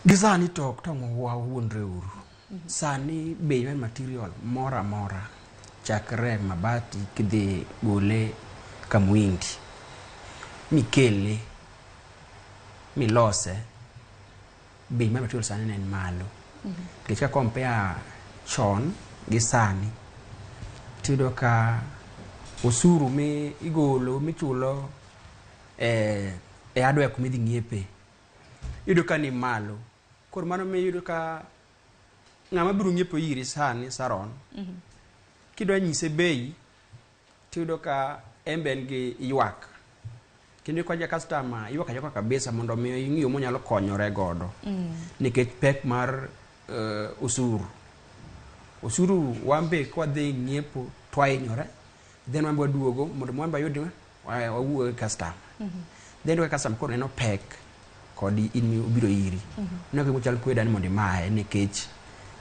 S1: Gi sani to ok tang' wawuondre uru. Sani bei mar material moro amora chakre mabati kidhi gole Kamwindi mikele milose, bei mar material sani ne en malo. Nikech ka compare chon gi sani, tiyudo ka osuru mi igolo michulo e hardware kuma idhi ng'iepe, iyudo ka ni malo. Koro mano miyo iyudo ka ng'ama biro ng'iepo iri sani Sharon, kidwa nyise bei, tiyudo ka en be en gi ywak. Kendo ka ja customer ywak aywaka kabisa mondo mi ing'i yo monyalo konyore godo. Nikech pek mar osuru. Osuru wan be kwadhi ng'iepo twahinyore, then wan be waduogo mondo wan be wayud wawuo gi customer. Then ka customer koro neno pek kod in obiro iri. Oneno ka gima chal kweda ni mondo imaye nikech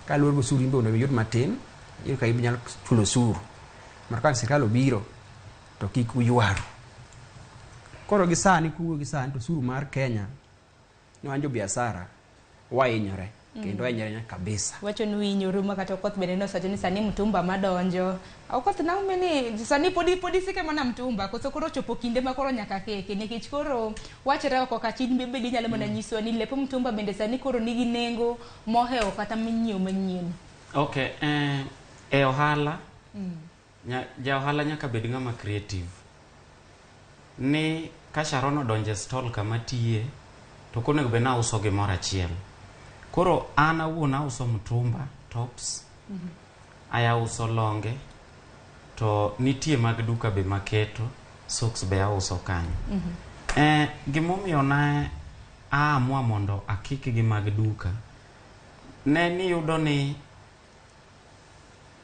S1: kaluwore gi osuru in be onego iyud matin, iyud ka inyalo chulo osuru. Mondo ka sirikal obiro to kik uywaru. Koro gi sani kuwuoyo gi sani to osuru mar Kenya ne wan jo biashara wahinyore. Kendo ahinyore kabisa.
S25: Wacho ni winyoru ma kata Okoth bende nosewacho ni sani mtumba madonjo. Okoth naume ni sani podi podi sike mana mtumba koso koro chopo kinde ma koro nyaka keke nikech koro wachre oko ka chin bende inyalo mana nyiswa ni lep mtumba bende sani koro nigi nengo mohewo kata minyiewo manyien.
S22: Okay, e ohala ja ohala nyaka bed ng'ama creative. Ni ka Sharon odonjo e stall kama tiye to ok onego bed ni auso gimoro achiel. Koro an awuon auso mtumba tops, aya uso longe, to nitie mag duka be maketo, socks be auso kanyo. Gimomiyo ne aamua mondo akik gi mag duka, ne niyudo ni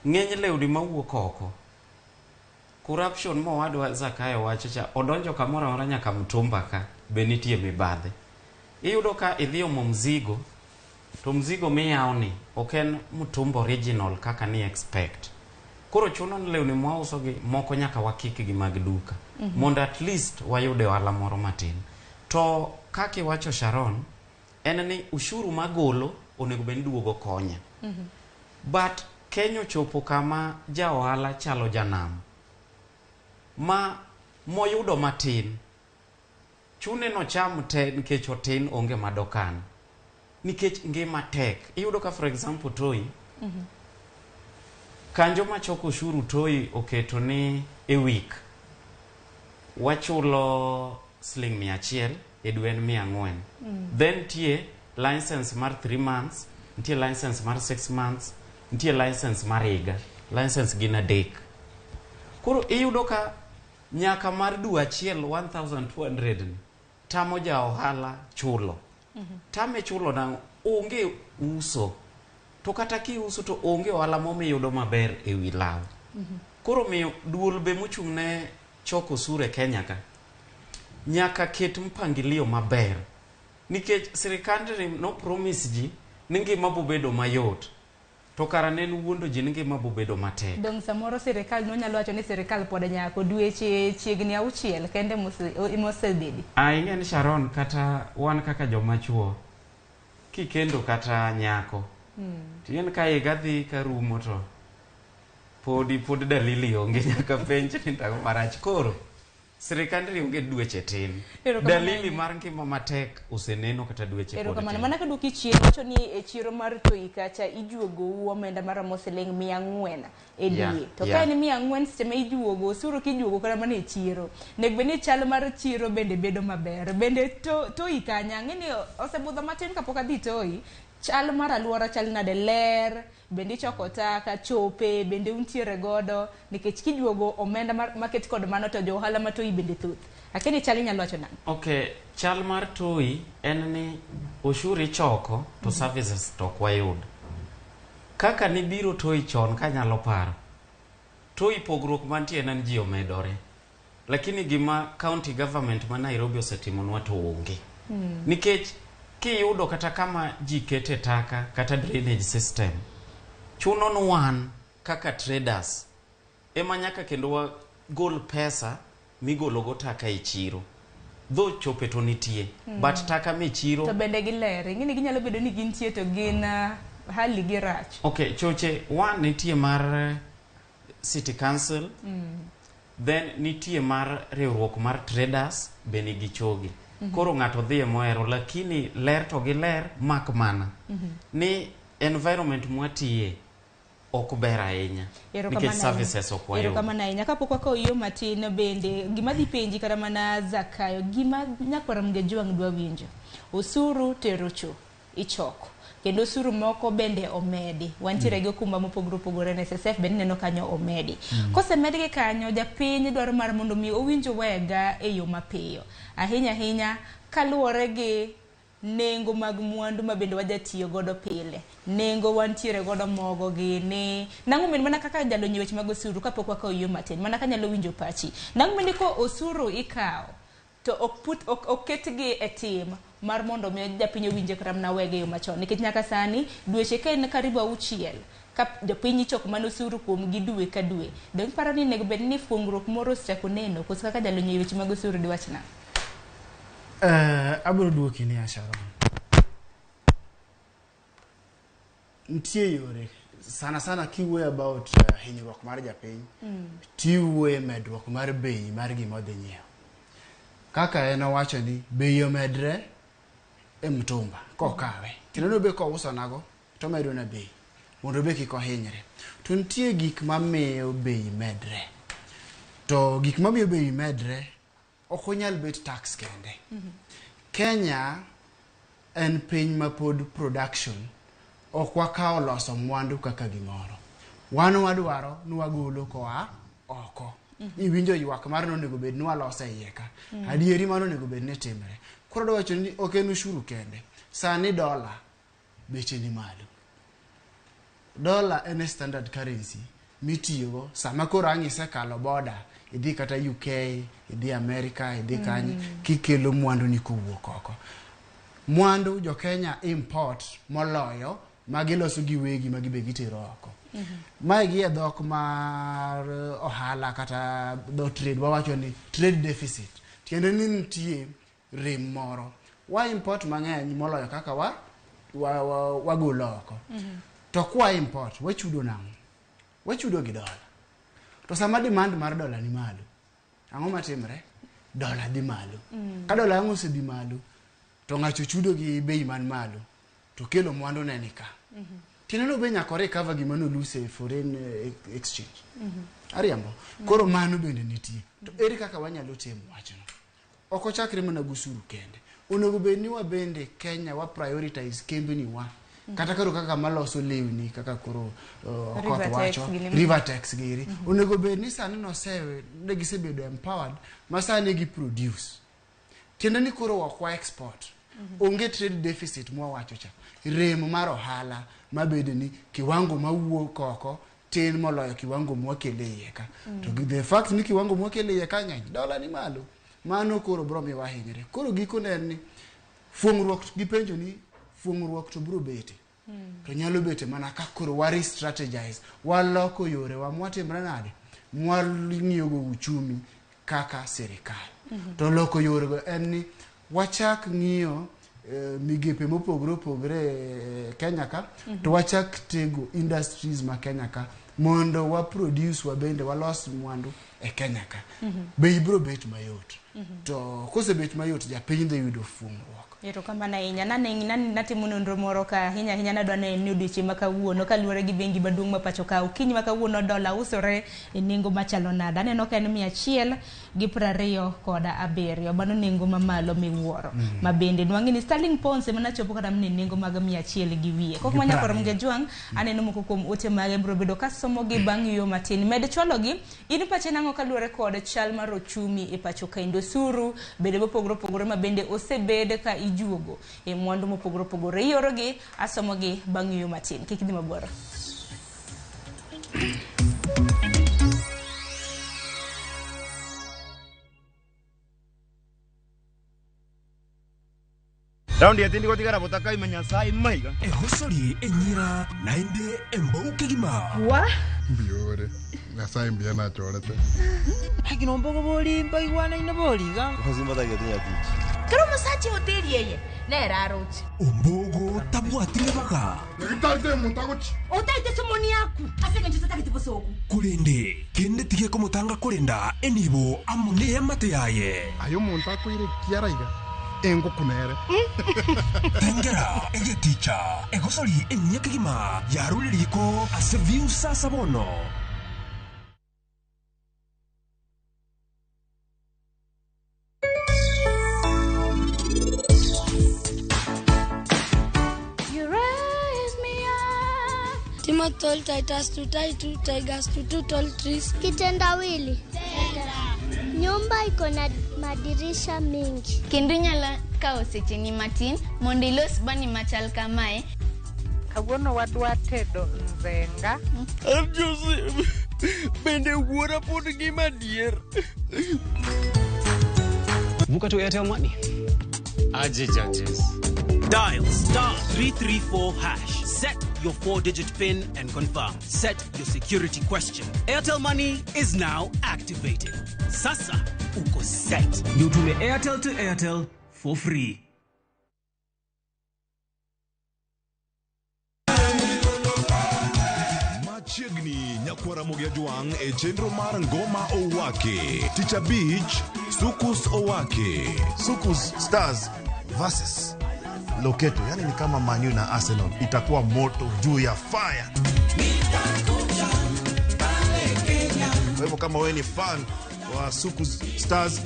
S22: ng'eny lewni mawuok oko, corruption mowadwa Zakayo wacho cha, odonjo kamoro amora nyaka mtumba ka, be nitie mibadhi. Iyudo ka idhi omo mzigo, to mzigo miyawo ni ok en mtumba original kaka ni expect. Koro chuno ni lewni mwauso gi moko nyaka wakik gi mag duka, mondo at least wayude ohala moro matin. To kaka iwacho Sharon, en ni ushuru magolo onego bed ni duogo konya. But Kenya ochopo kama ja ohala chalo janam ma moyudo matin chune nocham te nikech otin onge madokan nikech ngima tek. Iyudo ka for example Toi, kanjo machoko ushuru Toi oketo ni e week wachulo siling 100 e dwe en 400. Then nitie license mar 3 months, nitie license mar 6 months, nitie license mar higa. License gin 3. Koro iyudo ka nyaka mar dwe achiel 1200 ni tamo ja ohala chulo. Tame chulo nang'o? Onge uso. To kata kiuso to onge ohala momiyudo maber e wi law. Koro miyo duol be mochung' ne choko osuru e Kenya ka nyaka ket mpangilio maber nikech sirikandni no promise ji ni ngima bobedo mayot to kara ne en wuondo ji ni ngima bobedo matek.
S25: Dong samoro sirikal nonyalo wacho ni sirikal pod nyako dweche chiegni 6 kende mosebedi.
S22: Ing'e ni Sharon, kata wan kaka joma chuo kikendo kata nyako tien ka higa dhi karumo to podi dalili onge nyaka penj ni tang'o marach. Koro sirikandni onge dweche tin. Dalili mar ngima matek oseneno kata dweche pod tin.
S25: Mana kaduoki chien, wacho ni e chiro mar Toi kacha ijuogo omenda maromo siling 400 e dwe. To ka en 400 seche ma ijuogo osuru kijuogo kata mana e chiro, nego bed ni chal mar chiro bende bedo maber. Bende Toi kanya ang'e ni osebudho matin kapok adhi Toi, chal mar aluora chal nade? Ler bende ichoko taka, chope bende untiere godo nikech kijuogo omenda maket kod mano to jo ohala ma Toi bende thoth. Akia ni chal inyalo wacho nang'o?
S22: Okay, chal mar Toi en ni osuru ichoko to services to ok wayud. Kaka nibiro Toi chon kanyalo paro, Toi pogruok mantie en ni ji omedore. Lakini gima county government ma Nairobi osetimonwa to onge. Nikech kiyudo kata kama ji kete taka kata drainage system, chuno ni wan kaka traders ema nyaka kendo wagol pesa migologo taka e chiro. Dho chope to nitie, but taka me chiro
S25: to bende giler. Ing'e ni ginyalo bedo ni gintie to gin hali gi rach.
S22: Okay, choche one nitie mar city council, then nitie mar riwruok mar traders be nigi chogi. Koro ng'ato dhi e mohero, lakini ler to gi ler mak mana ni environment mwatiye ok ber ahinya nikech services ok wayud.
S25: Erokamano ahinya. Kapok wakawo yo matin bende gima dhi penji kata mana Zakayo, gima nyakwar Mgejwang' dwa winjo, osuru tero cho ichoko kendo osuru moko bende omedi. Wantiere gi okumba mopogore opogore, NSSF bende ineno kanyo omedi. Kosemedgi kanyo, japiny dwaro mar mondo mi owinj wega e yo mapiyo ahinya ahinya kaluwore gi nengo mag mwandu ma bende wajatiyo godo pile. Nengo wantiere godo mogo gi ni nang'o min mana kaka jalony e weche mag osuru kapok wakawo yo matin mana kanyalo winjo pachi. Nang'o min ko osuru ikawo to ok ketgi e tim mar mondo mi japiny owinje kata mana wege yo machon, nikech nyaka sani dweche ka en karibu 6 ka jopiny ichoko mana osuru kuom gi dwe ka dwe. Dong iparo ni onego bed ni fungruok moro osechako neno koso kaka jalony e weche mag osuru diwach nang'o?
S3: Abiro duoki ni Sharon. Nitie yore sana sana kiwuoyo about hinyruok mar japiny, tiwuoye medruok mar bei mar gima odhi nyiewo. Kaka en owacho ni bei omedre e mtumba kokawe. Kendo be kouso nago to omedo na bei mondo be kik ohinyre. To nitie gik mamiyo bei medre. To gik mamiyo bei medre ok onyal bet tax kende. Kenya en piny ma pod production ok wakawo loso mwandu kaka gimoro. Wan wadwaro ni wagolo koa oko. Iwinjo ywak mar nonego bed ni waloso e iye ka. Adieri mano onego bed ni timre. Koro adwa wacho ni ok en ushuru kende. Sani dola beche ni malo. Dola en a standard currency mitiyogo sama koro ang' isekalo boda idhi kata UK, idhi America, idhi kanye kikelo mwandu ni kowuok oko. Mwandu jo Kenya import moloyo magiloso giwegi ma gibe gitero oko. Mae gi e dhok mar ohala kata dho trade wawacho ni trade deficit. Tiende ni nitie rem moro. Wa import mang'eny moloyo kaka wagolo oko. To kwa import wachudo nang'o? Wachudo gi dola. To sama demand mar dola ni malo, ang'o matimre? Dola dhi malo. Ka dola ang' osedhi malo, to ng'acho chudo gi bei man malo, to kelo mwandu ne ni ka. Tiende no be nyaka o recover gima no lose e foreign exchange. Ariambo. Koro mano bende nitie. To ere kaka wanyalo timo wachno? Ok ochakre mana gi osuru kende. Onego bed ni wabende Kenya wa prioritize kembni wa. Kata koro kaka maloso lewni kaka koro Okoth wacho Rivatex giri. Onego bed ni sani ne gisebedo empowered ma sani gi produce. Tiende ni koro ok wa export. Onge trade deficit mwawacho cha. Rem mar ohala mabede ni kiwango mawuok oko tin moloyo kiwango mwakele iye ka. To the fact ni kiwango mwakele iye ka ng'eny, dola ni malo. Mano koro bro miwa hinyre. Koro gikone en ni fuong'ruok gi penjo ni fuong'ruok to bro bete. To nyalo bete mana ka koro wa re-strategize, waloko yorewa mwatimre nade, mwang'iyogo uchumi kaka sirikal. To loko yorego en ni wachak ng'iyo migepe mopogore opogore Kenya ka, to wachak tego industries ma Kenya ka mondo wa produce wabende walos mwandu e Kenya ka. Bei bro bet mayot. To kosebet mayot japiny dhi yudo fuong'ruok.
S25: Erokamano ahinya. Natimo nonro moro ka ahinya ahinya nadwa neno ni odiochieng' ma kawuono kaluwore gi bengi maduong' ma pacho ka okinyi ma kawuono dola usore e nengo machalo nade. Aneno ka en 127. Mano nengo mamalo miwuoro. Ma bende nwang'e ni sterling pounds ema nachopo kata mana e nengo mag 100 gi wiye. Kok manya koro Mgejwang', aneno moko kuom ote mage biro bedo kasomogi bang' yueyo matin. Med chwalogi, in pache nang'o kaluwore kod chal mar ochumi e pacho kaendi, osuru bende mopogore opogore ma bende osebed ka ijuogo e mwandu mopogore opogore. Iorogi, asomogi bang' yueyo matin. Kik idhi mabor.
S5: Raundi etindi gotigara botakaima Nyasaye maiga.
S7: Ehosori enyira naende embouke gima.
S9: Wa?
S8: Mbiore. Nyasaye mbiya nachorete.
S26: Hagino mbogo boli mbaigwana ine boliga.
S5: Hozimba tagetinya tich.
S9: Kero musachi hoteli yeye. Nera aroche.
S7: Ombogo tabwatire baga.
S8: Ngitarite muntagochi.
S9: Otaite somoni yaku. Aseke ncho tatagete bosoku.
S7: Kurende kende tige komutanga kurenda enibo amune yamate yaye.
S8: Ayo muntu akwire kiaraiga. Engo kunere.
S7: Tengera egeticha egosori enyekigima yaruririko ase view sasa bono.
S10: You raise me up. Timo tall Titus to tie two tigers to two tall trees.
S11: Kitendawili. Nyumba iko na madirisha mingi.
S18: Kendo inyalo kawo secheni matin mondo ilos bani machal kamae.
S21: Kawuono wadwa tedo nzenga.
S28: Joseph, bende wuora pod ngima adier?
S24: Vuka to Airtel Money.
S22: Aje judges.
S23: Dial star 334 hash. Set your 4-digit PIN and confirm. Set your security question. Airtel Money is now activated. Sasa uko set.
S24: Ndio Airtel to Airtel for free.
S16: machiegni nyakwara Ramogi Ajwang' e chenro mar Ngoma Owake. Tich abich, Sukus Owake.
S2: Sukus Stars versus Loketo, yani ni kama Man U na Arsenal, itakuwa moto juu ya fire. Kwa hivyo kama wewe ni fan wa Sukus Stars,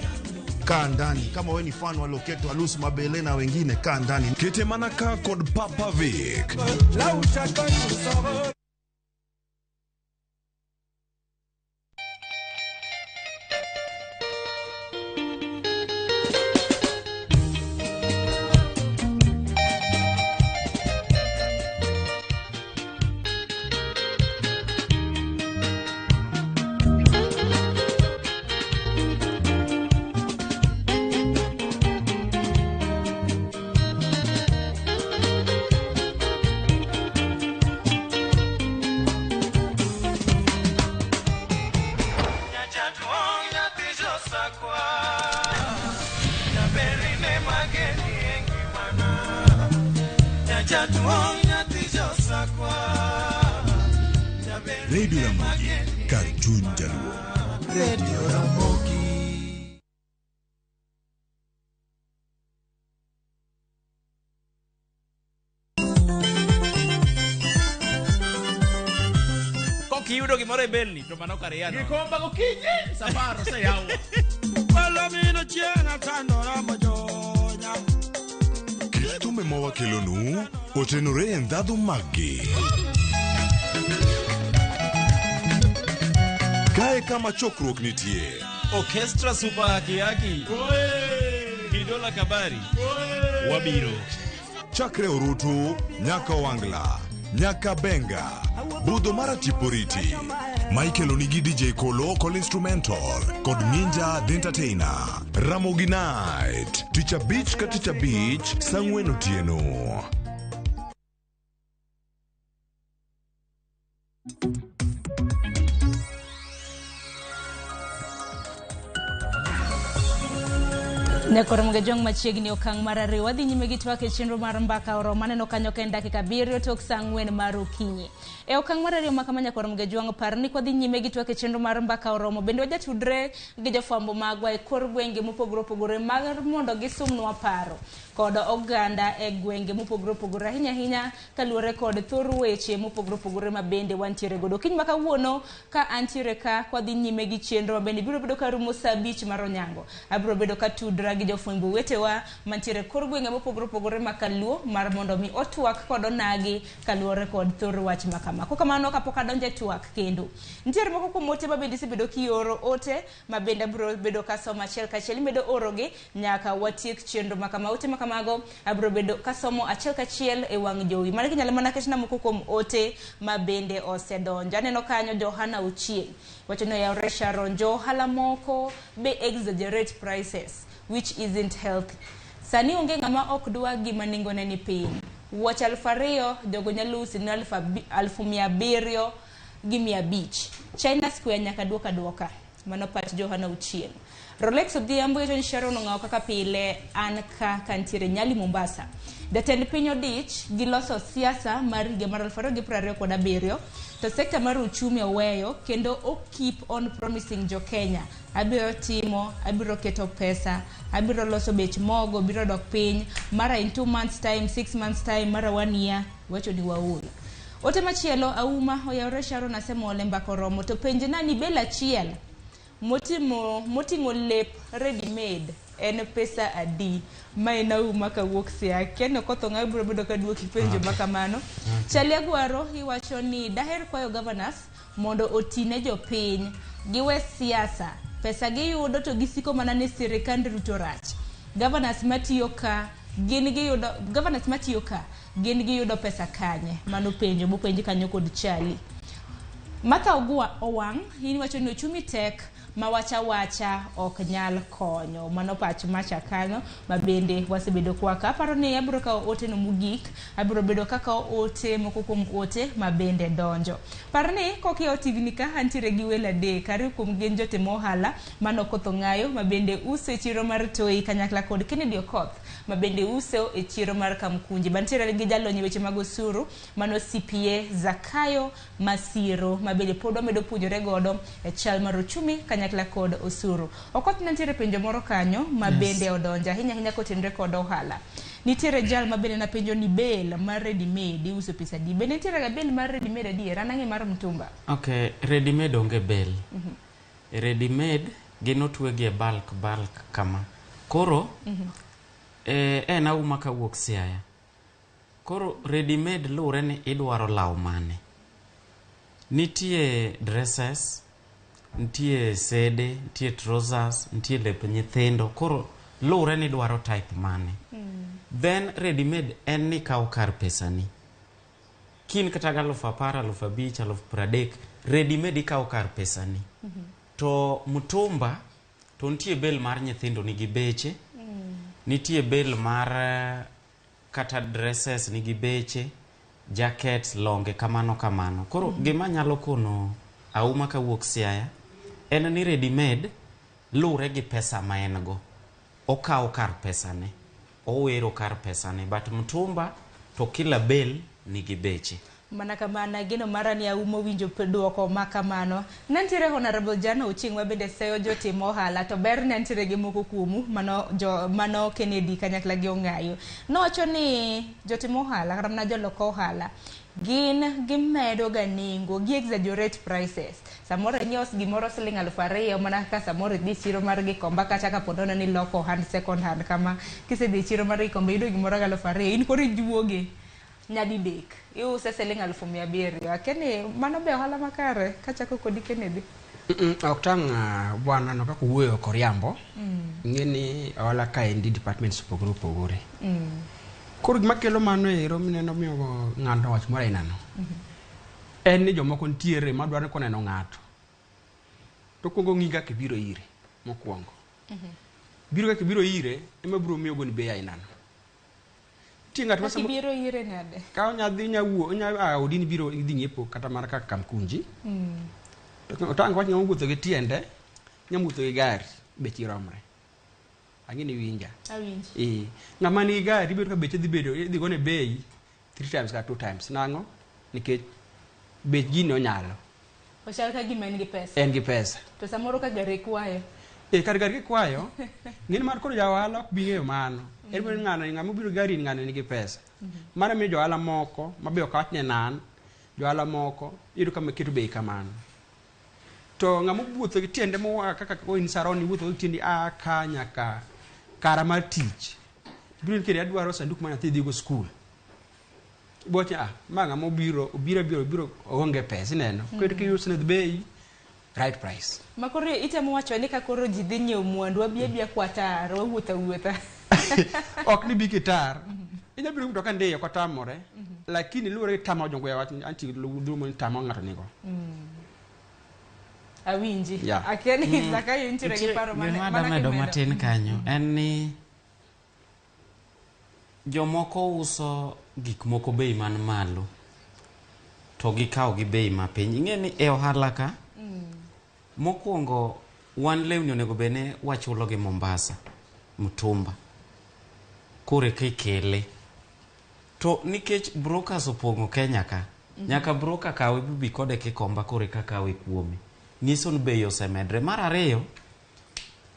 S2: kaa ndani. Kama wewe ni fan wa Loketo, Alus Mabele na wengine, kaa ndani.
S16: Kete manaka kod Papa Vic.
S7: Radio Ramogi, kar chuny Jaluo.
S6: Radio Ramogi.
S17: Kokiyudo gimoro e belni to mano kar yano.
S15: Gikomba gokinyi safar oseyawo.
S6: Palomino chieng' atandora mojonya.
S16: Kit thumbe mawakelonu otenore e ndhadhu maggi. Kae kama chokruok nitie.
S17: Orchestra Super Haki Haki. Bidola Kabari. Wabiro.
S16: Chakre Orutu, nyaka Wangla, nyaka Benga, budho mar Atiporiti. Michael Onigi DJ Kolo kod instrumental kod Ninja The Entertainer. Ramogi Night, tich abich ka tich abich, saa ang'wen otieno.
S25: Nyakoro Mugejwang' machiegni okang' mar ariyo wadhi nyime gi twak e chenro mar mbaka oromo aneno kanyo ka en dakika 7 tok saa 4 mar okinyi. E okang' mar ariyo makama Nyakoro Mugejwang' par ni kwadhi nyime gi twak e chenro mar mbaka oromo bende wajatudre gi jofwambo magwa e kor gwenge mopogore opogore mar mondo gisumnwa paro kod oganda e gwenge mopogore opogore ahinya ahinya kaluwore kod thor weche mopogore opogore ma bende wantiere godo. Kiny ma kawuono ka antiere ka kwadhi nyime gi chenro ma bende biro bedo ka rumo saa 5 mar onyango. Abiro bedo ka tudra gi jofwambo wetewa mantiere kor gwenge mopogore opogore ma kaluo mar mondo mi otwak kod onagi kaluwore kod thor wach ma kama. Kokamano kapok adonjo e twak kendo nitiere moko kuom ote ma bende isebedo kioro ote ma bende abiro bedo kasomo achiel kachiel imedo orogi nyaka watiek chenro ma kama. Ote ma kamago abiro bedo kasomo achiel kachiel e wang' jowi. Mano kinyalo mana ketna moko kuom ote ma bende osedonjo. Aneno kanyo Johana Ochieng wacho ni oyawre Sharon, jo ohala moko be exaggerate prices which isn't healthy. Sani onge ng'ama ok dwa gima nengone ni piny. Wuoch 2000 jogo nyalo usi ni 7,500. China Square nyaka duoka duoka. Mano pach Johana Ochieng. Rolex Odhiambo wacho ni Sharon ong'awo kaka pile an ka kantiere Nyali Mombasa. Jatend piny odich gi loso siasa mar higa mar 2027 to sekta mar uchumi oweyo kendo o keep on promising jo Kenya. Abiro timo, abiro keto pesa, abiro loso bech mogo, biro dok piny, mara in 2 months time, 6 months time, mara 1 year, wacho ni waol. Ote machielo auma oyawre Sharon asemole mbaka oromo to penje nani bel achiel moting'o lep ready made en pesa adi? Ma en auma kawuok Siaya. Kendo koth ong'aw biro bedo ka duoki penjo ma kamano. Chali Agwaro iwacho ni daher kwayo governors mondo oti ne jopiny, giwe siasa, pesa giyudo to gisiko mana ni sirikand Ruto rach. Governors matiyo ka gin giyudo, governors matiyo ka gin giyudo pesa kanye? Mano penjo mopenji kanyo kod Chali. Martha Ogua Owang' in iwacho ni ochumi tek ma wacha wacha ok nyal konyo. Mano pach macha kanyo ma bende wasebedo kwaka. Aparo ni abiro kawo ote no mogik, abiro bedo kakawo ote moko kuom ote ma bende donjo. Par ni kokiyawo TV ni ka antiere gi welo adek, ariyo kuom gin jotim ohala mano Okoth Ong'ayo ma bende uso e chiro mar Toi kanyakla kod Kennedy Okoth ma bende uso e chiro mar Kamkunji. Bantiere gi jalony e weche mag osuru mano CPA Zakayo Masiro ma bende pod wamedo puonjore godo e chal mar uchumi kanyakla kod osuru. Okoth ne nitiere penjo moro kanyo ma
S22: Yes.
S25: bende odonjo ahinya ahinya kotenore kod ohala. Nitiere jal ma bende napenjo ni bale mar ready made iuso pesa adi? Bende nitiere ga bale mar ready made adier? An ang'e mar mtumba.
S22: Okay, ready made onge bale. Ready made gin otwegi e bulk bulk kama. Koro en auma kawuok Siaya. Koro ready made luwre ni idwaro law mane. Nitie dresses, nitie sede, nitie trousers, nitie lep nyithindo. Koro luwre ni idwaro type mane. Then ready made en ni ikawo kar pesani. Kin kata gi 10,000, 5,000, 30,000, ready made ikawo kar pesani. To mtumba to nitie bale mar nyithindo nigi beche, nitie bale mar kata dresses nigi beche, jackets, longe kamano kamano. Koro gima nyalo kono auma kawuok Siaya en ni ready made luwre gi pesa ma en go. Okawo kar pesane, owero kar pesane, but mtumba to kila bale nigi beche.
S25: Mana kamano geno mara ni aumo winjo duoko ma kamano. Nantiere Honorable Jano Ochieng' ma bende seyo jotim ohala to ber ne ntiere gi moko kuomu mano, jo, mano Kennedy kanyakla gi Ong'ayo. Nowacho ni jotim ohala kata mana jolok ohala gin gimedo ga nengo, gi exaggerate prices. Samoro inyiewo gimoro siling 2,000 mana kaka samoro idhi chiro mar Gikomba kata kapo nono ni loko hand second hand kama kisedhi e chiro mar Gikomba iyudo gimoro gi 2,000 in koro ijuoge nyadidek iuse siling 700,000. Akia ni mano be ohala makare kachako kodi Kennedy.
S1: Ok tang' bwana no kaka owuoyo ok oriambo. Ing'e ni ohala kaendi departments opogore opogore. Koro gima kelo mano ero mineno miyo ng'ato wach moro ainano. En ni jomoko nitiere madwaro ni koneno ng'ato to okuongo ng'i kaka ibiro ire mokwongo. Biro kaka ibiro ire ema biro miyo ogoni bei ainano. Nitie ng'at ma
S25: Kaka ibiro ire nade?
S1: Ka onya dhi onya wuo onya a odi ni biro idhi ng'iepo kata mana kaka Kamkunji. To otang' wach ng'ama wuotho gi tiende, ng'ama wuotho gi gari beche romre. Ang'e ni iwinja.
S25: Awinji.
S1: Ng'ama nigi gari ibiro ka beche dhi bedo idhi gone bei 3 times kata 2 times. Nang'o? Nikech bech gini onyalo.
S25: Ochal ka gima en gi pesa.
S1: En gi pesa.
S25: To samoro ka gari kwayo.
S1: Kar gari kikwayo, ng'eni mar koro ja ohala ok bi ng'eyo mano. En biro ni ng'ano ng'ama obiro gi gari ni ng'ano nigi pesa. Mano miyo jo ohala moko mabe ok awach ni en an, jo ohala moko iyudo ka keto bei kamano. To ng'ama owuotho gi tiende moa kaka in Saron iwuotho gi tiendi a ka nyaka kara mar tich. Biro ni kendo adwaro sanduk ma nyathi dhigo skul. Ibowacho ah ma ng'ama obiro obiro abiro obiro oonge pesa ineno. Koro kiuso ne bei right price.
S25: Ma koro itemo wacho ni ka koro ji dhi nyiewo mwandu wabi abiya kwatar wawuotho awuotha.
S1: Ok ni bi kitar. Inya biro mtoka ndiyo ok otamore. Lakini luwore gi tama jongwe wach anti lumo ni tama ng'ato nigo.
S25: Awinji.
S1: Yeah.
S25: Akia ni Zakayo intiere gi paro mane
S22: Gima
S25: mana
S22: adwa medo
S25: kimedo.
S22: matin kanyo en ni jomoko uso gik moko bei man malo to gikawo gi bei mapiny. Ing'e ni e ohala ka mokwongo wan lewni onego bed ni wachulo gi Mombasa mtumba koro eka ikele to nikech brokers opong'o Kenya ka nyaka broker kawe bi kode Kikomba koro eka kawe kuome nyiso ni bei osemedre. Mar ariyo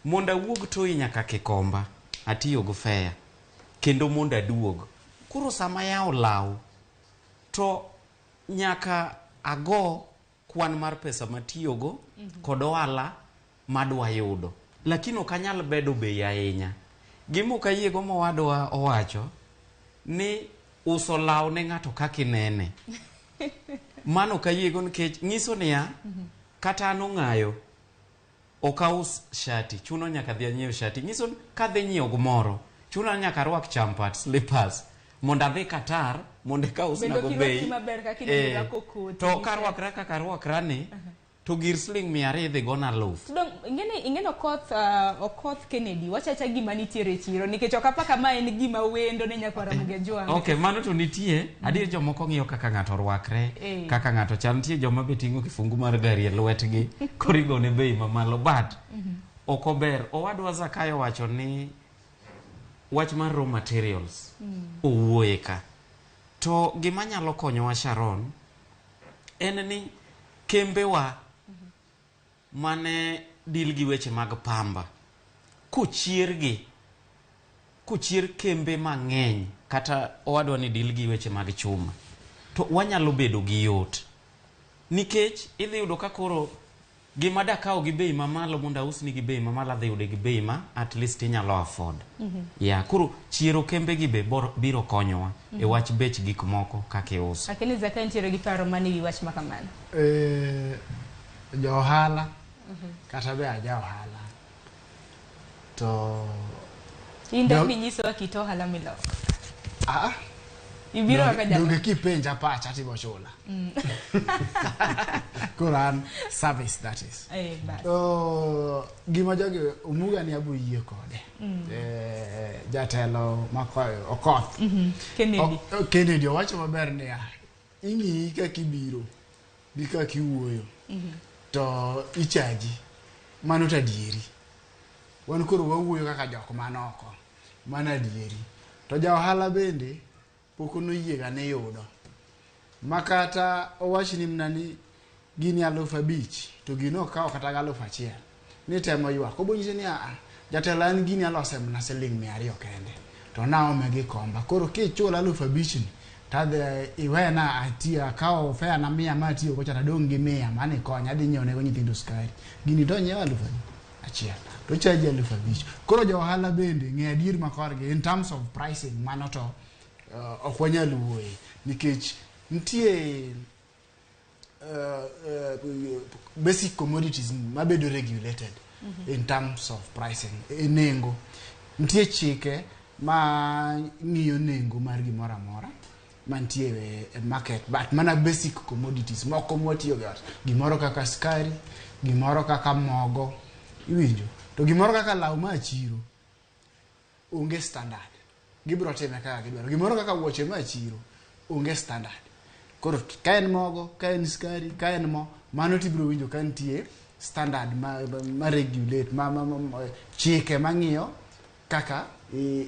S22: mondo awuog Toi nyaka Kikomba atiyo gi fare kendo mondo aduog koro sama yawo law to nyaka ago kwan mar pesa matiyogo kod ohala madwa yudo lakini ok anyal bedo bei ahinya. Gima ok ayiego mowadwa owacho ni uso law ne ng'ato kaka inene mano ok ayiego nikech nyiso niya kata an ong'ayo ok aus shati chuno nyaka dhi anyiew shati nyiso ni kadhi nyiewo gimoro chuno ni nyaka arwak champat slippers mondo adhi Qatar mondo eka
S25: Bende
S22: usnago
S25: ok irwakri
S22: bei
S25: maber kaka
S22: Eh,
S25: irwako koti
S22: to
S25: gi
S22: karwakra kaka arwakra ni To gir siling 200 idhi gona 1000.
S25: To dong ing'eni Okoth, Okoth Kennedy wachacha gima nitiere e chiro nikech ok apa kama en gima wendo ne nyakwar Ramogi Ajwang'.
S22: Okay, mano to nitie. Adier jomoko ng'iyo kaka ng'ato orwakre, kaka ng'ato chal. Nitie joma be ting'o kifungu mar gari e lwetgi, koro igone bei mamalo. But ok ober. Owadwa Zakayo wacho ni wach mar raw materials owuoye ka. To gima nyalo konyowa Sharon en ni kembewa mane deal gi weche mag pamba kochiergi, kochier kembe mang'eny kata owadwa ni deal gi weche mag chuma, to wanyalo bedo gi yot nikech idhi yudo ka koro gima dakaw gi bei mamalo mondo ausni gi bei mamalo adhi yude gi bei ma at least inyalo afford. Ya koro chiero kembe gi be biro konyowa e wach bech gik moko kaka iuso.
S25: Lakini Zakayo nitiere gi paro mane wi wach ma kamano?
S3: Jo ohala kata be aja ohala to
S25: In dak ninyisowa kit ohala miloko. Ibiro kaka jalo.
S3: Donge kipenja pacha tibo chula. Koro an service that is.
S25: Bas.
S3: To gima jogi Omuga ni abo yie kode. Jatelo makoyo Okoth.
S25: Kennedy.
S3: Kennedy owacho maber niya, ing'iyi kaka ibiro gi kaka iwuoyo to ichaji mano to adieri. Wan koro wawuoyo kaka jok man oko, mano adieri. To ja ohala bende pok noyiega ni yudo. Makata owachni mana ni gini 5,000 to gino okawo kata 1,000 ni temo ywak. Obo nyisi ni aa, jatelo an gini alose mana siling 200 kende to naome gi komba. Koro kichula 5,000 ni tadhi iwena ati akawo fare na 100 ma atiyogo cha tadong' gi 100 mane konya adhi nyiewo nego nyithindo sukari. Gini to nyiewo 1,000 to chaji 5,000. Koro jo ohala bende ng'e adier ma korgi in terms of pricing mano to ok wanyal wuoye nikech nitie basic commodities mabedo regulated in terms of pricing e nengo. Nitie chike ma ng'iyo nengo mar gimoro amora mantie e market, but mana basic commodities moko mwatiyo go, gimoro kaka sukari, gimoro kaka mogo, iwinjo. To gimoro kaka law ma chiro onge standard, gibiro time kaka gidwaro. Gimoro kaka wuoche ma chiro onge standard. Koro ka en mogo, ka en sukari, ka en mo, mano tibiro winjo ka nitie standard ma regulate ma chike mang'iyo kaka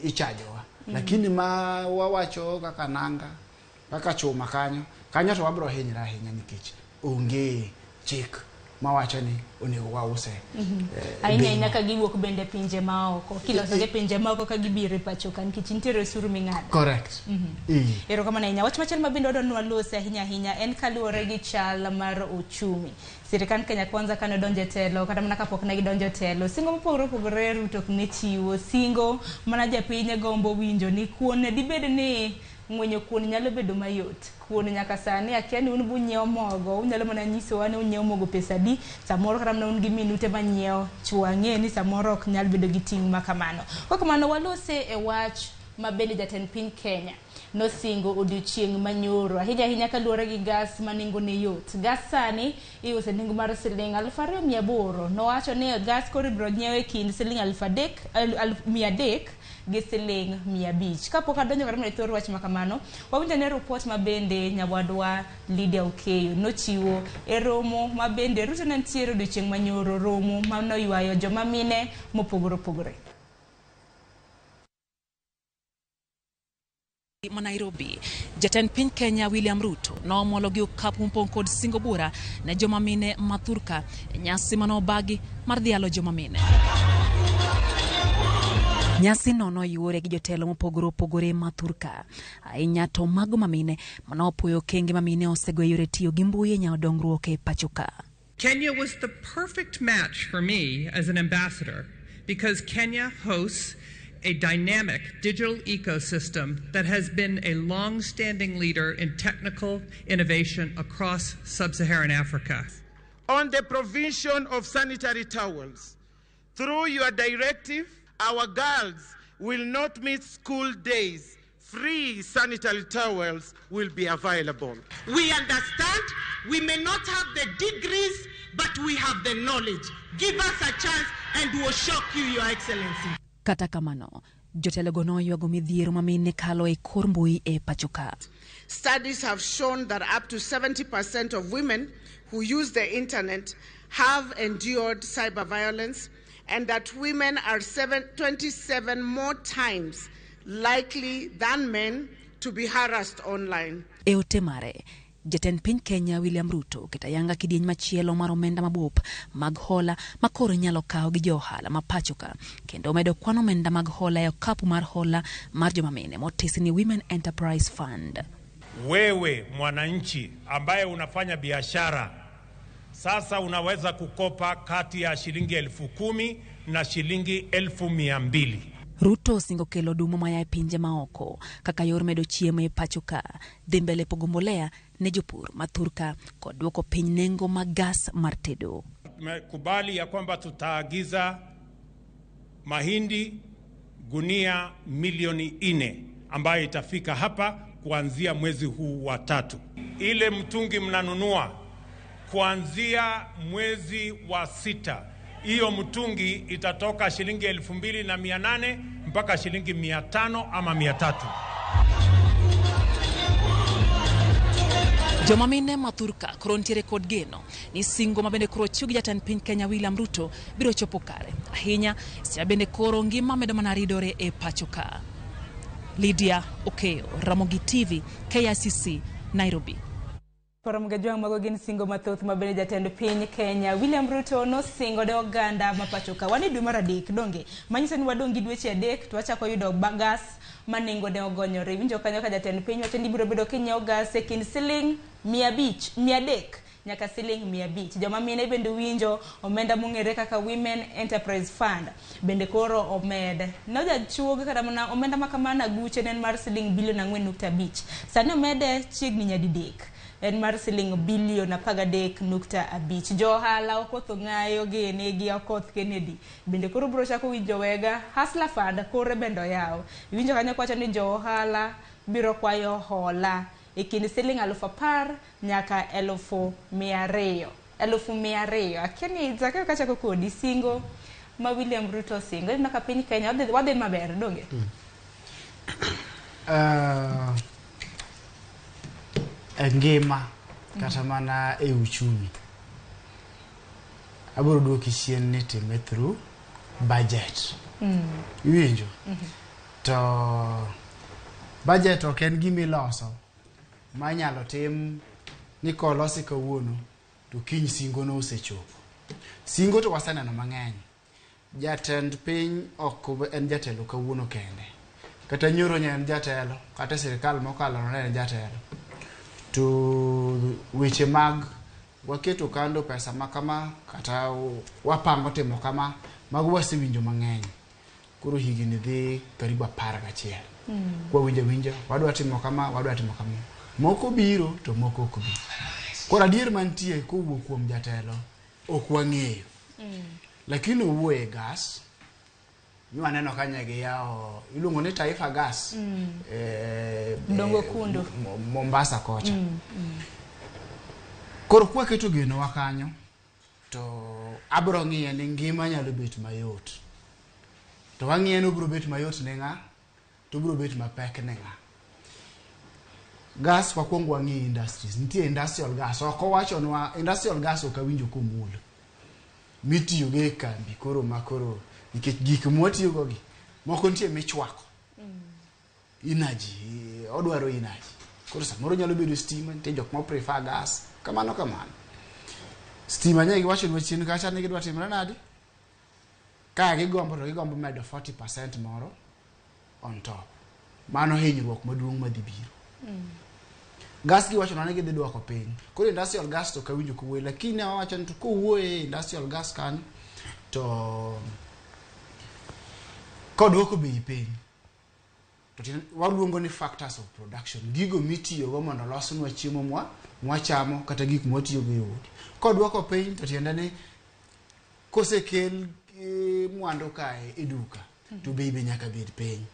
S3: ichajowa. Lakini ma wawacho kaka nanga, kaka chuma kanyo, kanyo to wabiro hinyre ahinya nikech onge chik mawacho ni onego wause.
S25: Ahinya ahinya ka giwuok bende pinje maoko, kiloso gi pinje maoko ka gibiro e pacho ka nikech nitiere osuru ming'ado.
S3: Correct.
S25: Erokamano ahinya. Wach machielo ma bende wadwa ni walose ahinya ahinya en kaluwore gi chal mar uchumi. Sirikand Kenya Kwanza kane odonjo e telo, kata mana kapok ne gidonjo e telo, singo mopogore opogore Ruto ok ne chiwo. Singo mana japiny gombo winjo ni kuon dibed ni ng'wenyo kuon nyalo bedo mayot. Kuon nyaka sani akia ni un bunyiewo mogo, unyalo mana nyisowa ni unyiewo mogo pesa adi, samoro kata mana un gi minute manyiewo, chwo ang'e ni samoro ok nyal bedo gi ting' ma kamano. Kok kamano walose e wach ma bende jatend piny Kenya nosingo odiochieng' manyoro ahinya ahinya kaluwore gi gas ma nengone yot. Gas sani iuso e nengo mar siling 2,800. Nowacho ni gas koro ibiro nyiew e kind siling 300,000 gi siling 500. Kapok adonjo kata mana e thor wach ma kamano, wawinjo ne report ma bende nyawadwa Lydia Okeyo nochiwo e romo ma bende Ruto ne nitiere odiochieng' manyoro, romo manoywayo joma mine mopogore opogore.
S4: Ma Nairobi, jatend piny Kenya William Ruto noomolo gi okapu mopong' kod singo bura ne joma mine ma thurka e nyasi manobagi mar dhialo joma mine. Nyasi no noyuore gi jotelo mopogore opogore ma thurka, ahinya to mago mamine manopuoyo okenge ma mine osego e yore tiyo gi mbui e nyawo dongruok e pacho ka.
S12: Kenya was the perfect match for me as an ambassador because Kenya hosts a dynamic digital ecosystem that has been a long-standing leader in technical innovation across sub-Saharan Africa.
S13: On the provision of sanitary towels, through your directive, our girls will not miss school days Free sanitary towels will be available.
S5: We understand we may not have the degrees, but we have the knowledge. Give us a chance and we'll shock you, Your Excellency.
S4: Kata kamano, jotelogo noywago midhiero ma mine kalo e kor mbui e pacho ka.
S5: Studies have shown that up to 70% of women who use the internet have endured cyber violence and that women are 27 more times likely than men to be harassed online.
S4: E ote mare, jatend piny Kenya William Ruto oketo ayanga kidieny machielo mar omenda mabup mag hola ma koro inyalo kaw gi jo ohala ma pacho ka kendo omedo kwan omenda mag hola e okapu mar hola mar joma mine motisi ni Women Enterprise Fund.
S8: Wewe mwananchi ambaye unafanya biashara sasa unaweza kukopa kati ya shilingi 10,000 na shilingi 200,000.
S4: Ruto osingo kelo oduma maya e pinje maoko kaka yor medo chiemo e pacho ka, dhi mbele pogo mbolea ne jopur ma thurka kod duoko piny nengo mag gas mar tedo.
S8: Tumekubali ya kwamba tutaagiza mahindi gunia milioni 4 ambayo itafika hapa kuanzia mwezi huu wa 3. Ile mtungi mnanunua kuanzia mwezi wa 6, hiyo mtungi itatoka shilingi 2,800 mpaka shilingi 500 ama 300.
S4: Joma mine ma thurka koro nitiere kod geno ni singo ma bende koro ochiw gi jatend piny Kenya William Ruto biro chopo kare ahinya seche bende koro ngima medo mana ridore e pacho ka. Lydia Okeyo, Ramogi TV, KICC, Nairobi.
S25: Koro Mgajwang' mago gin singo mathoth ma bende jatend piny Kenya William Ruto nosingo ne oganda ma pacho ka. Wan e dwe mar 3 donge? Manyiso ni wadong' gi dweche 3 to wachako yudo gas ma nengo ne ogonyore. Iwinjo kanyo ka jatend piny wacho ni ibiro bedo kinyiewo gas e kind siling 500, 300 nyaka siling 500. Joma mine bende winjo omenda mong'ere kaka Women Enterprise Fund bende koro omed. Nojachuog kata mana omenda ma kamano aguche ne en mar siling bilion 4.5. Sani omede chiegni nyadidek. En mar siling bilion 13.5. Jo ohala Okoth Ong'ayo gene gi Okoth Kennedy bende koro biro chako winjo wega. Hustler Fund kore bende oyaw. Iwinjo kanyo kwacho ni jo ohala biro kwayo hola e kind siling 10,000 nyaka 200,000. 200,000. Akia ni Zakayo kachako kodi singo ma William Ruto osingo. Ineno ka piny Kenya wadhi maber donge?
S3: E ngima kata mana e uchumi abiro duoki chien ni time through budget. Iwinjo? To budget ok en gima iloso ma inyalo tim ni kolosi kawuono to kiny singo no osechopo. Singo to waseneno mang'eny. Jatend piny ok en jatelo kawuono kende. Kata nyoro ne en jatelo, kata sirikal mokalo ne en jatelo. To weche mag waketo kando pesa ma kama kata wapango timo kama mago wasewinjo mang'eny. Koro higni dhi karibu 11. Kwa winjo winjo wadwa timo kama, wadwa timo kama. Moko biro to moko ok bi. Koro adier mantie kowuok kuom jatelo ok wang'eyo. Lakini owuoye e gas nwaneno ka ne giyawo iluongo ni Taifa Gas.
S25: Dongo Kundu.
S3: Mombasa kocha. Koro kwaketo genowa kanyo to abro ng'iye ni ngima nyalo bet mayot. To wang'iye ni obiro bet mayot ne ng'a to obiro bet mapek ne ng'a. Gas wakwongo wang'i industries. Nitie industrial gas. Ok owachonwa industrial gas ok awinjo komulo. Mitiyogo e kambi koro ma koro nikech gik mwatiyogo gi moko nitie michwako. Energy, odwaro energy. Koro samoro nyalo bedo stima, nitie jok ma prefer gas, kamano kamano. Stima nye giwachonwa chien kacha ni gidwa timre nade? Ka gigombo to gigombo medo 40% moro on top. Mano hinyruok maduong' madhi biro. Gas giwachonwa ni gidhi duoko piny. Koro industrial gas to ok awinjo kowuoye, lakini awacho ni to kowuoye industrial gas kanyo to koduoko bei piny to waluongo ni factors of production, gigo mitiyogo mondo olosnwa chiemo mwachamo kata gik mwatiyogo e udi. Koduoko piny to tiende ni kosekel mwandu kae e duka to bei be nyaka bed piny.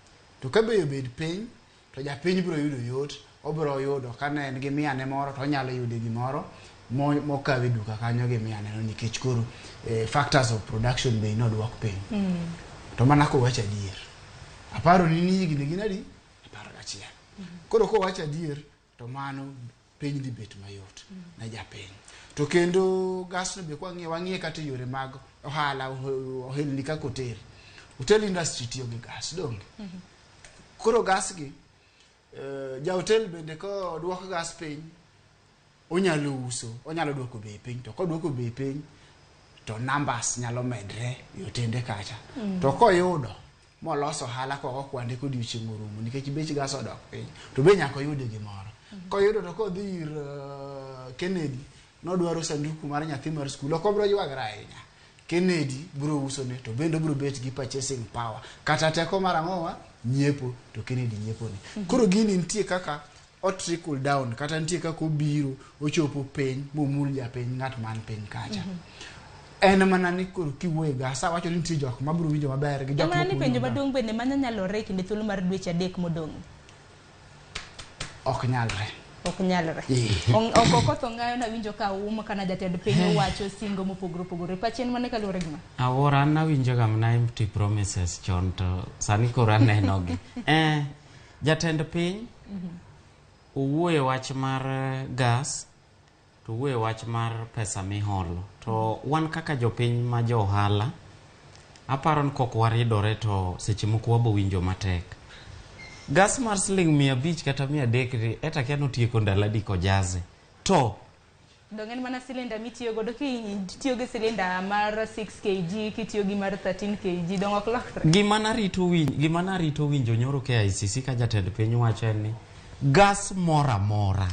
S3: To ka bei obed piny To japiny biro yudo yot, obiro yudo ka ne en gi miane moro to onyalo yude gimoro mokaw e duka kanyo gi miane no nikech koro factors of production bei nodwok piny. To mana kowacho adier. Aparo ni ni higni gin adi? 11. Koro kowacho adier to mano piny dhi bet mayot ne japiny. To kendo gas no be kwang'iyo wang'iye kata e yore mag ohala ohelni kaka hotel. Hotel industry tiyo gi gas donge? Koro gas gi ja hotel bende kodwok gas piny onyalo uso, onyalo dwoko bei piny to kodwoko bei piny to numbers nyalo medre e otende kacha. To koyudo moloso ohala kogo kwande kodiochieng' orumo nikech bech gas odok piny to be nyaka oyude gimoro. Koyudo to kodhi ir Kennedy nodwaro sanduku mar nyathi mar skul ok obiro ywagre ahinya. Kennedy biro usone to bende obiro bet gi purchasing power kata teko mar ang'owa nyiepo to Kennedy nyiepone. Koro gini nitie kaka o trickle down kata nitie kaka obiro ochopo piny momul japiny ng'at man piny kacha. En mana ni koro kiwuoyo e gas awacho ni nitie jok mabiro winjo maber gi jok
S25: Mana ni
S3: mok
S25: penjo
S3: winjo maber.
S25: maduong' bende mano nyalore e kinde thuolo mar dweche 3 modong'.
S3: Ok nyalre.
S25: Ok nyalre. Ok okoth ong'ayo nawinjo ka um kana jatend piny owacho singo mopogore opogore. Pachi en mane kaluwore gi ma?
S22: Awuoro an nawinjo ga mana empty promises chon to sani koro anenogi. Jatend piny owuoyo wach mar gas to owuoyo wach mar pesa miholo. To wan kaka jopiny ma jo ohala, aparo ni kok waridore to seche moko wabo winjo matek. Gas mar siling 500 kata 300 ni eta kia notieko ndalo adi kojaze. To
S25: Dong' en mana silinda mitiyo godo kitiyo gi silinda mar 6 kg kitiyo gi mar 13 kg dong' ok lokre.
S22: Gima narito winjo nyoro KICC ka jatend piny wacho en ni gas moro amora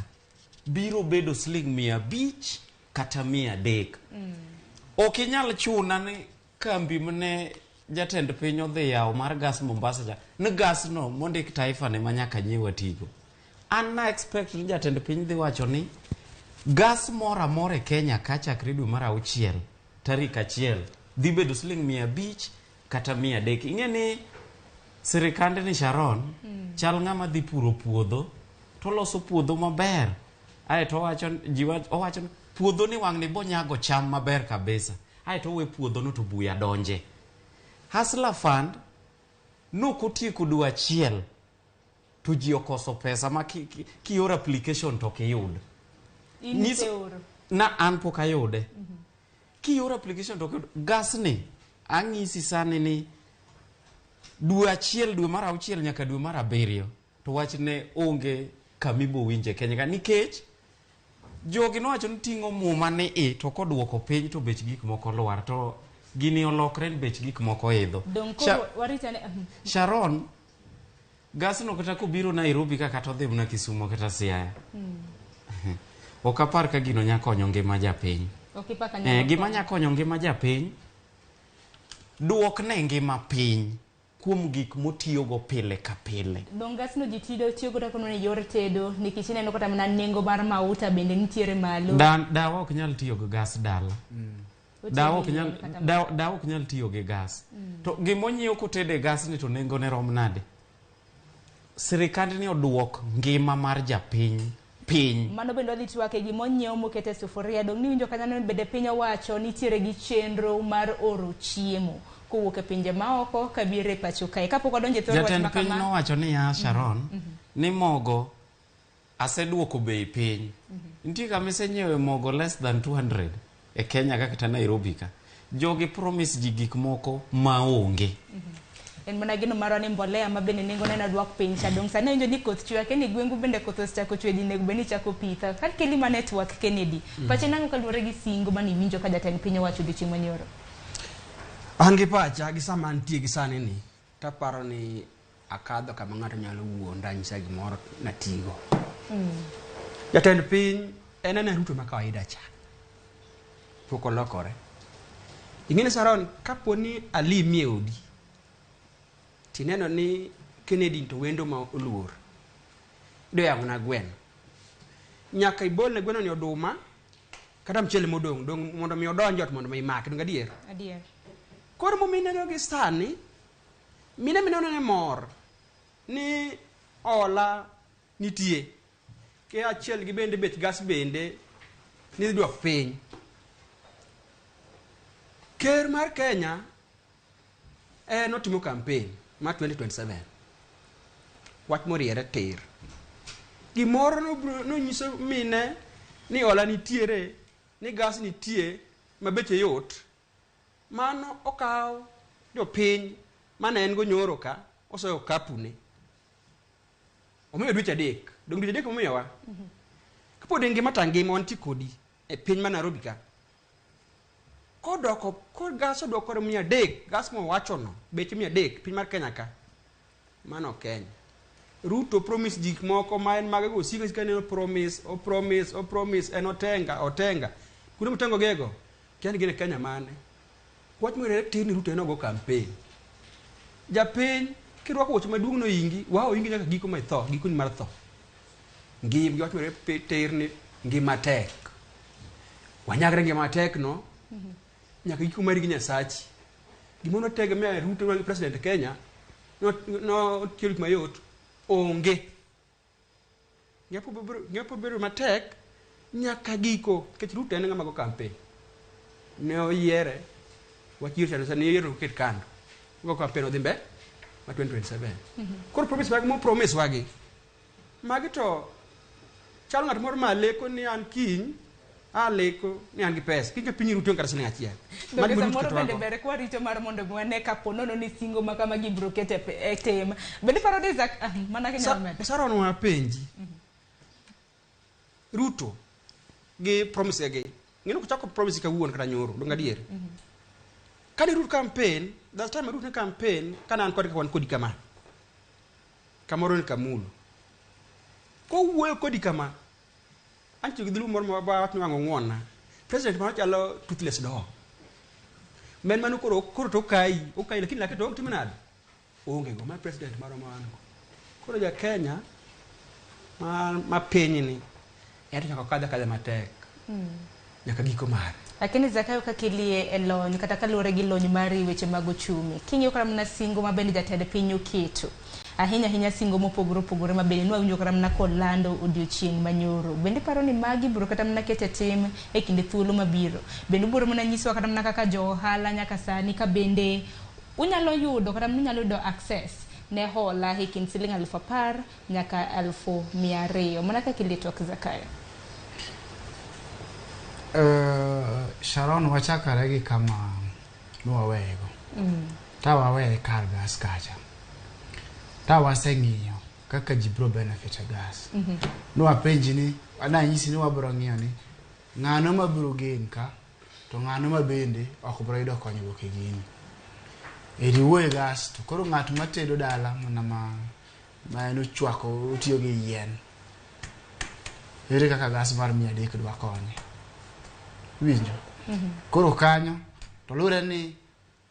S22: biro bedo siling 500 kata 300. Ok inyal chuna ni kambi mane jatend piny odhi yawo mar gas Mombasa cha ni gas no mondik Taifa ne manyaka nyiew atigo. An na expect ni jatend piny dhi wacho ni gas moro amora e Kenya ka chakre dwe mar 6 tarik 1 dhi bedo siling 500 kata 300. Ing'e ni sirikand ni Sharon chal ng'ama dhi puro puodho to loso puodho maber aeto owacho ni puodho ni wang' ni bonyago cham maber kabisa aeto owe puodho no to buya donje. Hustler Fund nokotieko dwe 1 to ji okoso pesa ma kioro application to ok iyud. Na an pok ayude. Kioro application to ok iyud. Gas ni ang'isi sani ni dwe 1 dwe mar 6 nyaka dwe mar 7 to wachne onge kamibo winje Kenya ka nikech jogi nowacho ni ting'o muma ni i to koduoko piny to bech gik moko lwar to gini olokre ni bech gik moko idho.
S25: Dong' koro warita ne
S22: Sharon gas no kata kobiro Nairobi ka kata odhi mana Kisumo kata Siaya. Ok apar ka gino nya konyo ngima japiny.
S25: Ok ipar ka nyalo
S22: Gima
S25: konyo.
S22: nya konyo ngima japiny duok ne ngima piny kuom gik motiyogo pile ka pile.
S25: Dong' gas no ji tiyo godo kono e yor tedo nikech ineno kata mana nengo mar mauta bende nitiere malo.
S22: Dawa ok nyal tiyo gi gas dala. Dawa ok nyal dawa ok nyal tiyo gi gas. To gimonyiew kotede gas ni to nengo ne rom nade? Sirikand ni oduok ngima mar japiny piny.
S25: Mano bende wadhi twake gimonyiew mokete sufuria. Dong' niwinjo kanyo ni bende piny owacho nitiere gi chenro mar oro chiemo kowuok e pinje maoko kabiro e pacho kae. Kapok wadonjo e thor wach
S22: Jatend
S25: ma
S22: piny
S25: kama.
S22: nowacho niya Sharon ni mogo aseduoko bei piny. Nitie kama isenyiewe mogo less than 200 e Kenya ka kata Nairobi ka. Jogi promise ji gik moko maonge.
S25: En mana geno marwa ni mbolea ma bende nengone nodwok piny cha. Dong' sani awinjo ni koth chwe, akia ni gwengu bende koth osechako chwe ji onego bed ni chako pitho. Ka keli mana e twak Kennedy. Pache nang'o kaluwore gi singo mane iwinjo ka jatend piny owacho odiochieng' manyoro?
S1: An gi pacha gi sama antie gi sani ni taparo ni akadho kama ng'ato nyalo wuonda nyisa gimoro natigo. Jatend piny en ena Ruto ma kawaida cha. Pok olokore. Ing'e ni Sharon kapo ni alimi e odi tineno ni Kennedy to wendo ma oluor. Idwa yang'ona gweno. Nyaka ibolne gweno ni oduma kata mchele modong' dong' mondo mi odonj ot mondo mi imake. Dong' adier?
S25: Adier.
S1: Koro momineno gi sani, mine mineno ne mor ni hola nitie. Ke achiel gi bende bech gas bende ni dwok piny. Ker mar Kenya en otimo campaign mar 2027. Wach moriere tir. Gimoro nonyiso mine ni hola nitiere, ni gas nitie, ma beche yot. Mano okaw jopiny mane en go nyoro ka, osoyo okapune. Omiyo dweche 3. Dong dweche 3 omiyowa. Kapod ngima ta ngima wantie kodi e piny ma Nairobi ka. Kodoko, kod gas odwokore 300, gas mowachono, beche 300, piny mar Kenya ka. Mano Kenya. Ruto promise gik moko ma en mage go osiko asika ni promise, o promise, o promise, en otenga, otenga. Kuonde motengo gego, kia ni gin e Kenya mane. Wach moriere tir ni Ruto en ogo campaign. Japiny, kirwako wuoche maduong' noingi, wa oingi nyaka giko ma itho, gikoni mar tho. Ngima, gi wach moriere tir ni ngima tek. Wanyagre ngima matek no, nyaka giko mari gi Nyasachi. Gimoro notegemea Ruto mar president Kenya, no tiyo gik mayot, onge. Ng'epo bedo matek nyaka giko, nikech Ruto en ng'ama go campaign. Ne oyiere, wach yiero cha ne yiero oket kando. Go campaign odhi mbele ma 2027. Koro promise mag mo promise wagi. Magi to chalo ng'at moro ma leko ni an kiny, aleko ni an gi pesa. Kiny ka piny Ruto kata siling achiel.
S25: Donge
S1: Magi Ruto
S25: samoro
S1: keto
S25: bende
S1: wago.
S25: ber kwarito mar mondo wane kapo nono ni singo ma kama gibiro keto e tim. Bende iparo ni Zak, mana kinyalo medo.
S1: Sarah no apenji. Ruto gi promise gi. Ng'eno kuchako promise kawuono kata nyoro, donge adier? Kane Ruto campaign, that time Ruto ne campaign, kana an kode ka wan kodi kama. Kamoro ni Kamulu. Kowuoyo kodi kama, antie gi dholuo moro ma wach ni wang' ong'wona. President mano chalo toothless dog. Men mano koro to okayi, okayi lakini lake to ok tim nade? Onge go, ma president marwa ma wan go. Koro ja Kenya ma piny ni, en to nyaka okadh akadha matek. Nyaka giko mare.
S25: Lakini Zakayo kaka ilie e lony, kata kaluwore gi lony mari weche mag ochumi, king'iyo kata mana singo ma bende jatend piny oketo, ahinya ahinya singo mopogore opogore ma bende nwawinjo kata mana kolando odiochieng' manyoro. Bende iparo ni magi biro kata mana keto e tim e kinde thuolo mabiro? Bende ubiro mana nyisowa kata mana kaka jo ohala nyaka sani ka bende unyalo yudo kata mana unyalo yudo access ne hola e kind siling 10,000 nyaka 200,000. Mana kaka ilie twak Zakayo.
S3: Sharon, wachakore gi kama nwaweyego. Ta waweye kar gas kacha. Ta waseng'iyo kaka ji biro benefit e gas. Nwapenji ni, nanyisi ni wabiro ng'iyo ni ng'ano mabiro gain ka, to ng'ano ma bende ok biro yudo konyruok e gini. Eri wuoye gas, to koro ng'at matedo dala mana ma en ochwako otiyo gi yien. Ere kaka gas mar 300 dwa konye? Winjo? Koro kanyo, to luwore ni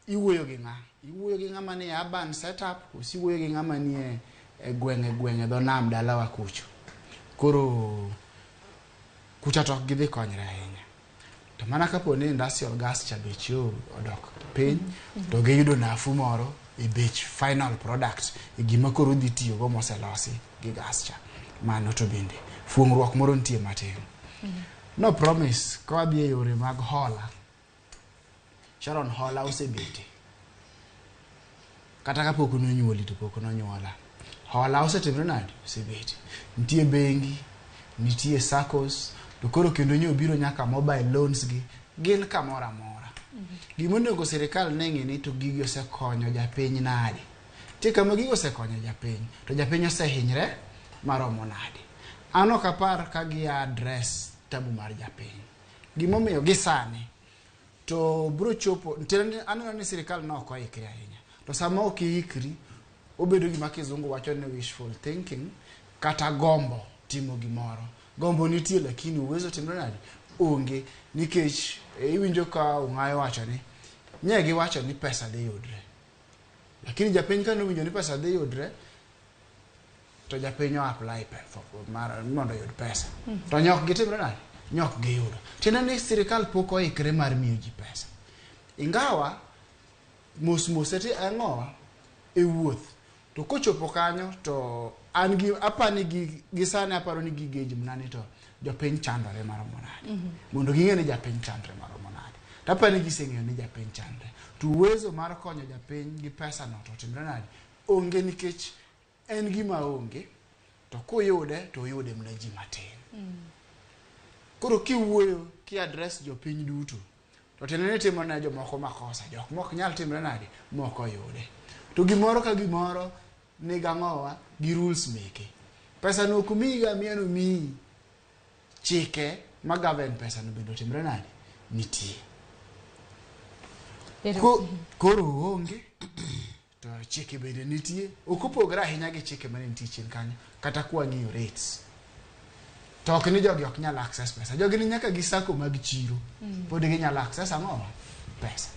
S3: iwuoyo gi ng'a? Iwuoyo gi ng'ama nie urban setup, koso iwuoyo gi ng'ama nie e gwenge dho nam dalawa kucho. Koro kucha to ok gidhi konyre ahinya. To mana kapo ni industrial gas cha bech yo odok piny, to giyudo nafuu moro e bech final product, e gima koro dhi tiyogo moselosi gi gas cha. Mano to bende fuong'ruok moro nitie matin. No promise ka wadhi e yore mag hola. Sharon, hola osebete. Kata kapok nonyuoli to pok nonyuola. Hola osetimre nade? Osebete. Nitie bengi, nitie SACCOs, to koro kendo nyo biro nyaka mobile loans gi, gin kamoro amora. Gimonego sirikal ne ng'e ni to gigi osekonyo japiny nade. Nitie kama gigo osekonyo japiny, to japiny osehinyre maromo nade. An ok apar ka gi address tabu mar japiny. Gimomiyo gi sani, to bro chopo, aneno ni sirikal ne ok oikre ahinya. To sama ok iikri, obedo gima kizungu wacho ni wishful thinking, kata gombo timo gimoro. Gombo nitie lakini uwezo timre nade? Onge, nikech iwinjo ka Ong'ayo wacho ni, nye giwacho ni pesa dhi yudre. Lakini japiny ka nowinjo ni pesa dhi yudre, to japiny o apply mar mondo oyud pesa. To nyok gitimre nade? Nyok giyudo. Tiende ni sirikal pok oikre mar miyo ji pesa. Ingawa mos mos eti ang'owa e wuoth. To kochopo kanyo to an gi apani gi sani aparo ni gi gauge mnani to jopiny chandore maromo nade. Mondo ging'e ni japiny chandre maromo nade. To apani giseng'eyo ni japiny chandre. To uwezo mar konyo japiny gi pesa no to timre nade? Onge nikech en gima onge to kuyude to uyude mana ji matin. Koro kiwuoyo ki address jopiny duto to tiende ni timo ne jomoko makosa, jok mok nyal timre nade mok oyude. To gimoro ka gimoro nigang'owa gi rules meke. Pesa no ok miyi ga miya nomiyi chike ma govern pesa no bende otimre nade nitie. Koro onge to chike bende nitie ok opogore ahinya gi chike mane nitie chien kanyo kata kwang'iyo rates. To ok ni jogi ok nyal access pesa. Jogi ni nyaka gi sako mag chiro. Pod ginyalo access ang'owa? Pesa.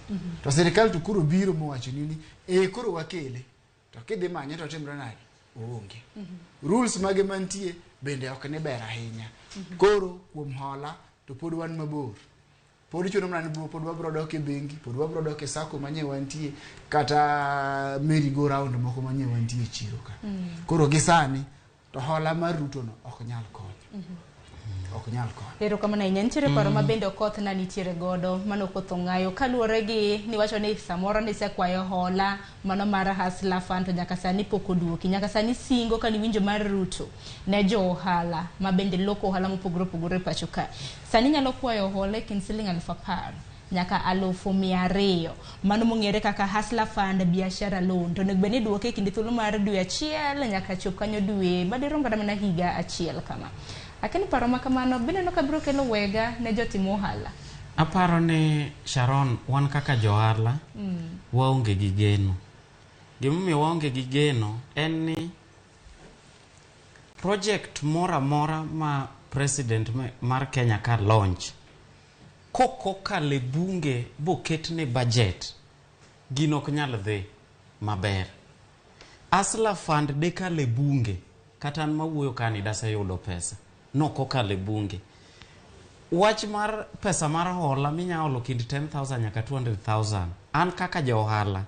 S3: To sirikal to koro biro mowacho ni koro wakele. To kidhi manye to timre nade? Oonge. Rules mage mantie bende ok ni ber ahinya. Koro kuom hola to pod wan mabor. Pod chuno mana ni pod wabro dok e bengi, pod wabro dok e sako manye wantie, kata merry go round moko manye wantie e chiro ka. Koro gi sani to hola mar Ruto no ok nyal konyo. Ok nyal konyo.
S25: Erokamano ahinya. Nitiere paro ma bende Okoth na nitiere godo mano Okoth Ong'ayo kaluwore gi niwacho ni samoro nisekwayo hola mano mar Hustler Fund to nyaka sani pok oduoki. Nyaka sani singo kaniwinjo mar Ruto ne jo ohala ma bende loko ohala mopogore opogore e pacho ka. Sani nyalo kwayo hola e kind siling 10,000 nyaka 200,000 mano mong'ere kaka Hustler Fund biashara loan to onego bed ni iduoke e kind thuolo mar dwe achiel nyaka chop kanyo dwe madirom kata mana higa achiel kama. Lakini paro ma kamano bineno ka biro kelo wega ne jotim ohala.
S22: Aparo ni Sharon, wan kaka johala waonge gi geno. Gimomiyo waonge gi geno en ni project moro amora ma president mar Kenya ka launch kokokalo e bunge boketne budget, gino ok nyal dhi maber. Hustler Fund dekalo e bunge, kata an mawuoyo kani daseyudo pesa, nokokalo e bunge. Wach mar pesa mar hola minya holo kind 10,000 nyaka 200,000, an kaka ja ohala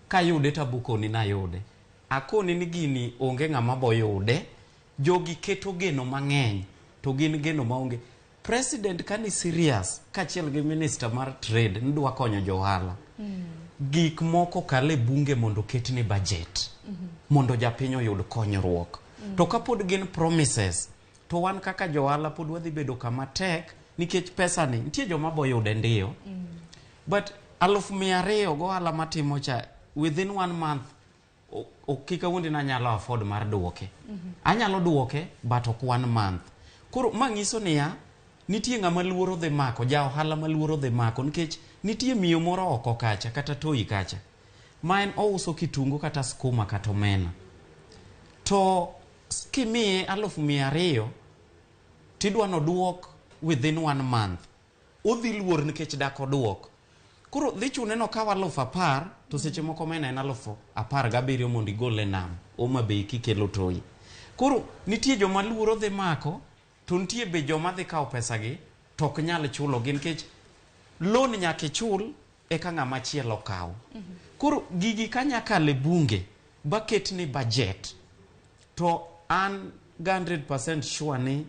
S22: kayude tabukoni nayude. Akoni ni gini onge ng'ama boyude, jogi keto geno mang'eny to gin geno maonge. President kani serious kaachiel gi minister mar trade nidwa konyo jo ohala. Gik moko kale bunge mondo oketne budget mondo japiny oyud konyruok. To kapod gin promises to wan kaka jo ohala pod wadhi bedo kama tek nikech pesa ni nitie joma boyude ndiyo. But 200,000 go ohala matimo cha within 1 month kik awuondi ni anyalo afford mar duoke. Anyalo duoke but ok 1 month. Koro ma nyiso niya nitie ng'ama luoro dhi mako, ja ohala ma luoro dhi mako nikech nitie miyo moro oko kacha kata toi kacha ma en ouso kitungu kata skuma kata omena. To kimiye 200,000 tidwa noduok within 1 month. Odhi luor nikech dak oduok. Koro dhi chune no kaw 10,000 to seche moko omena en 17,000 mondo igol e nam Homa Bay kikelo toi. Koro nitie joma luoro dhi mako to nitie be joma dhi kawo pesa gi to ok nyal chulo gi nikech loan nyaka ichul eka ng'ama chielo kaw. Koro gigi ka nyakalo e bunge baketne budget to an 100% sure ni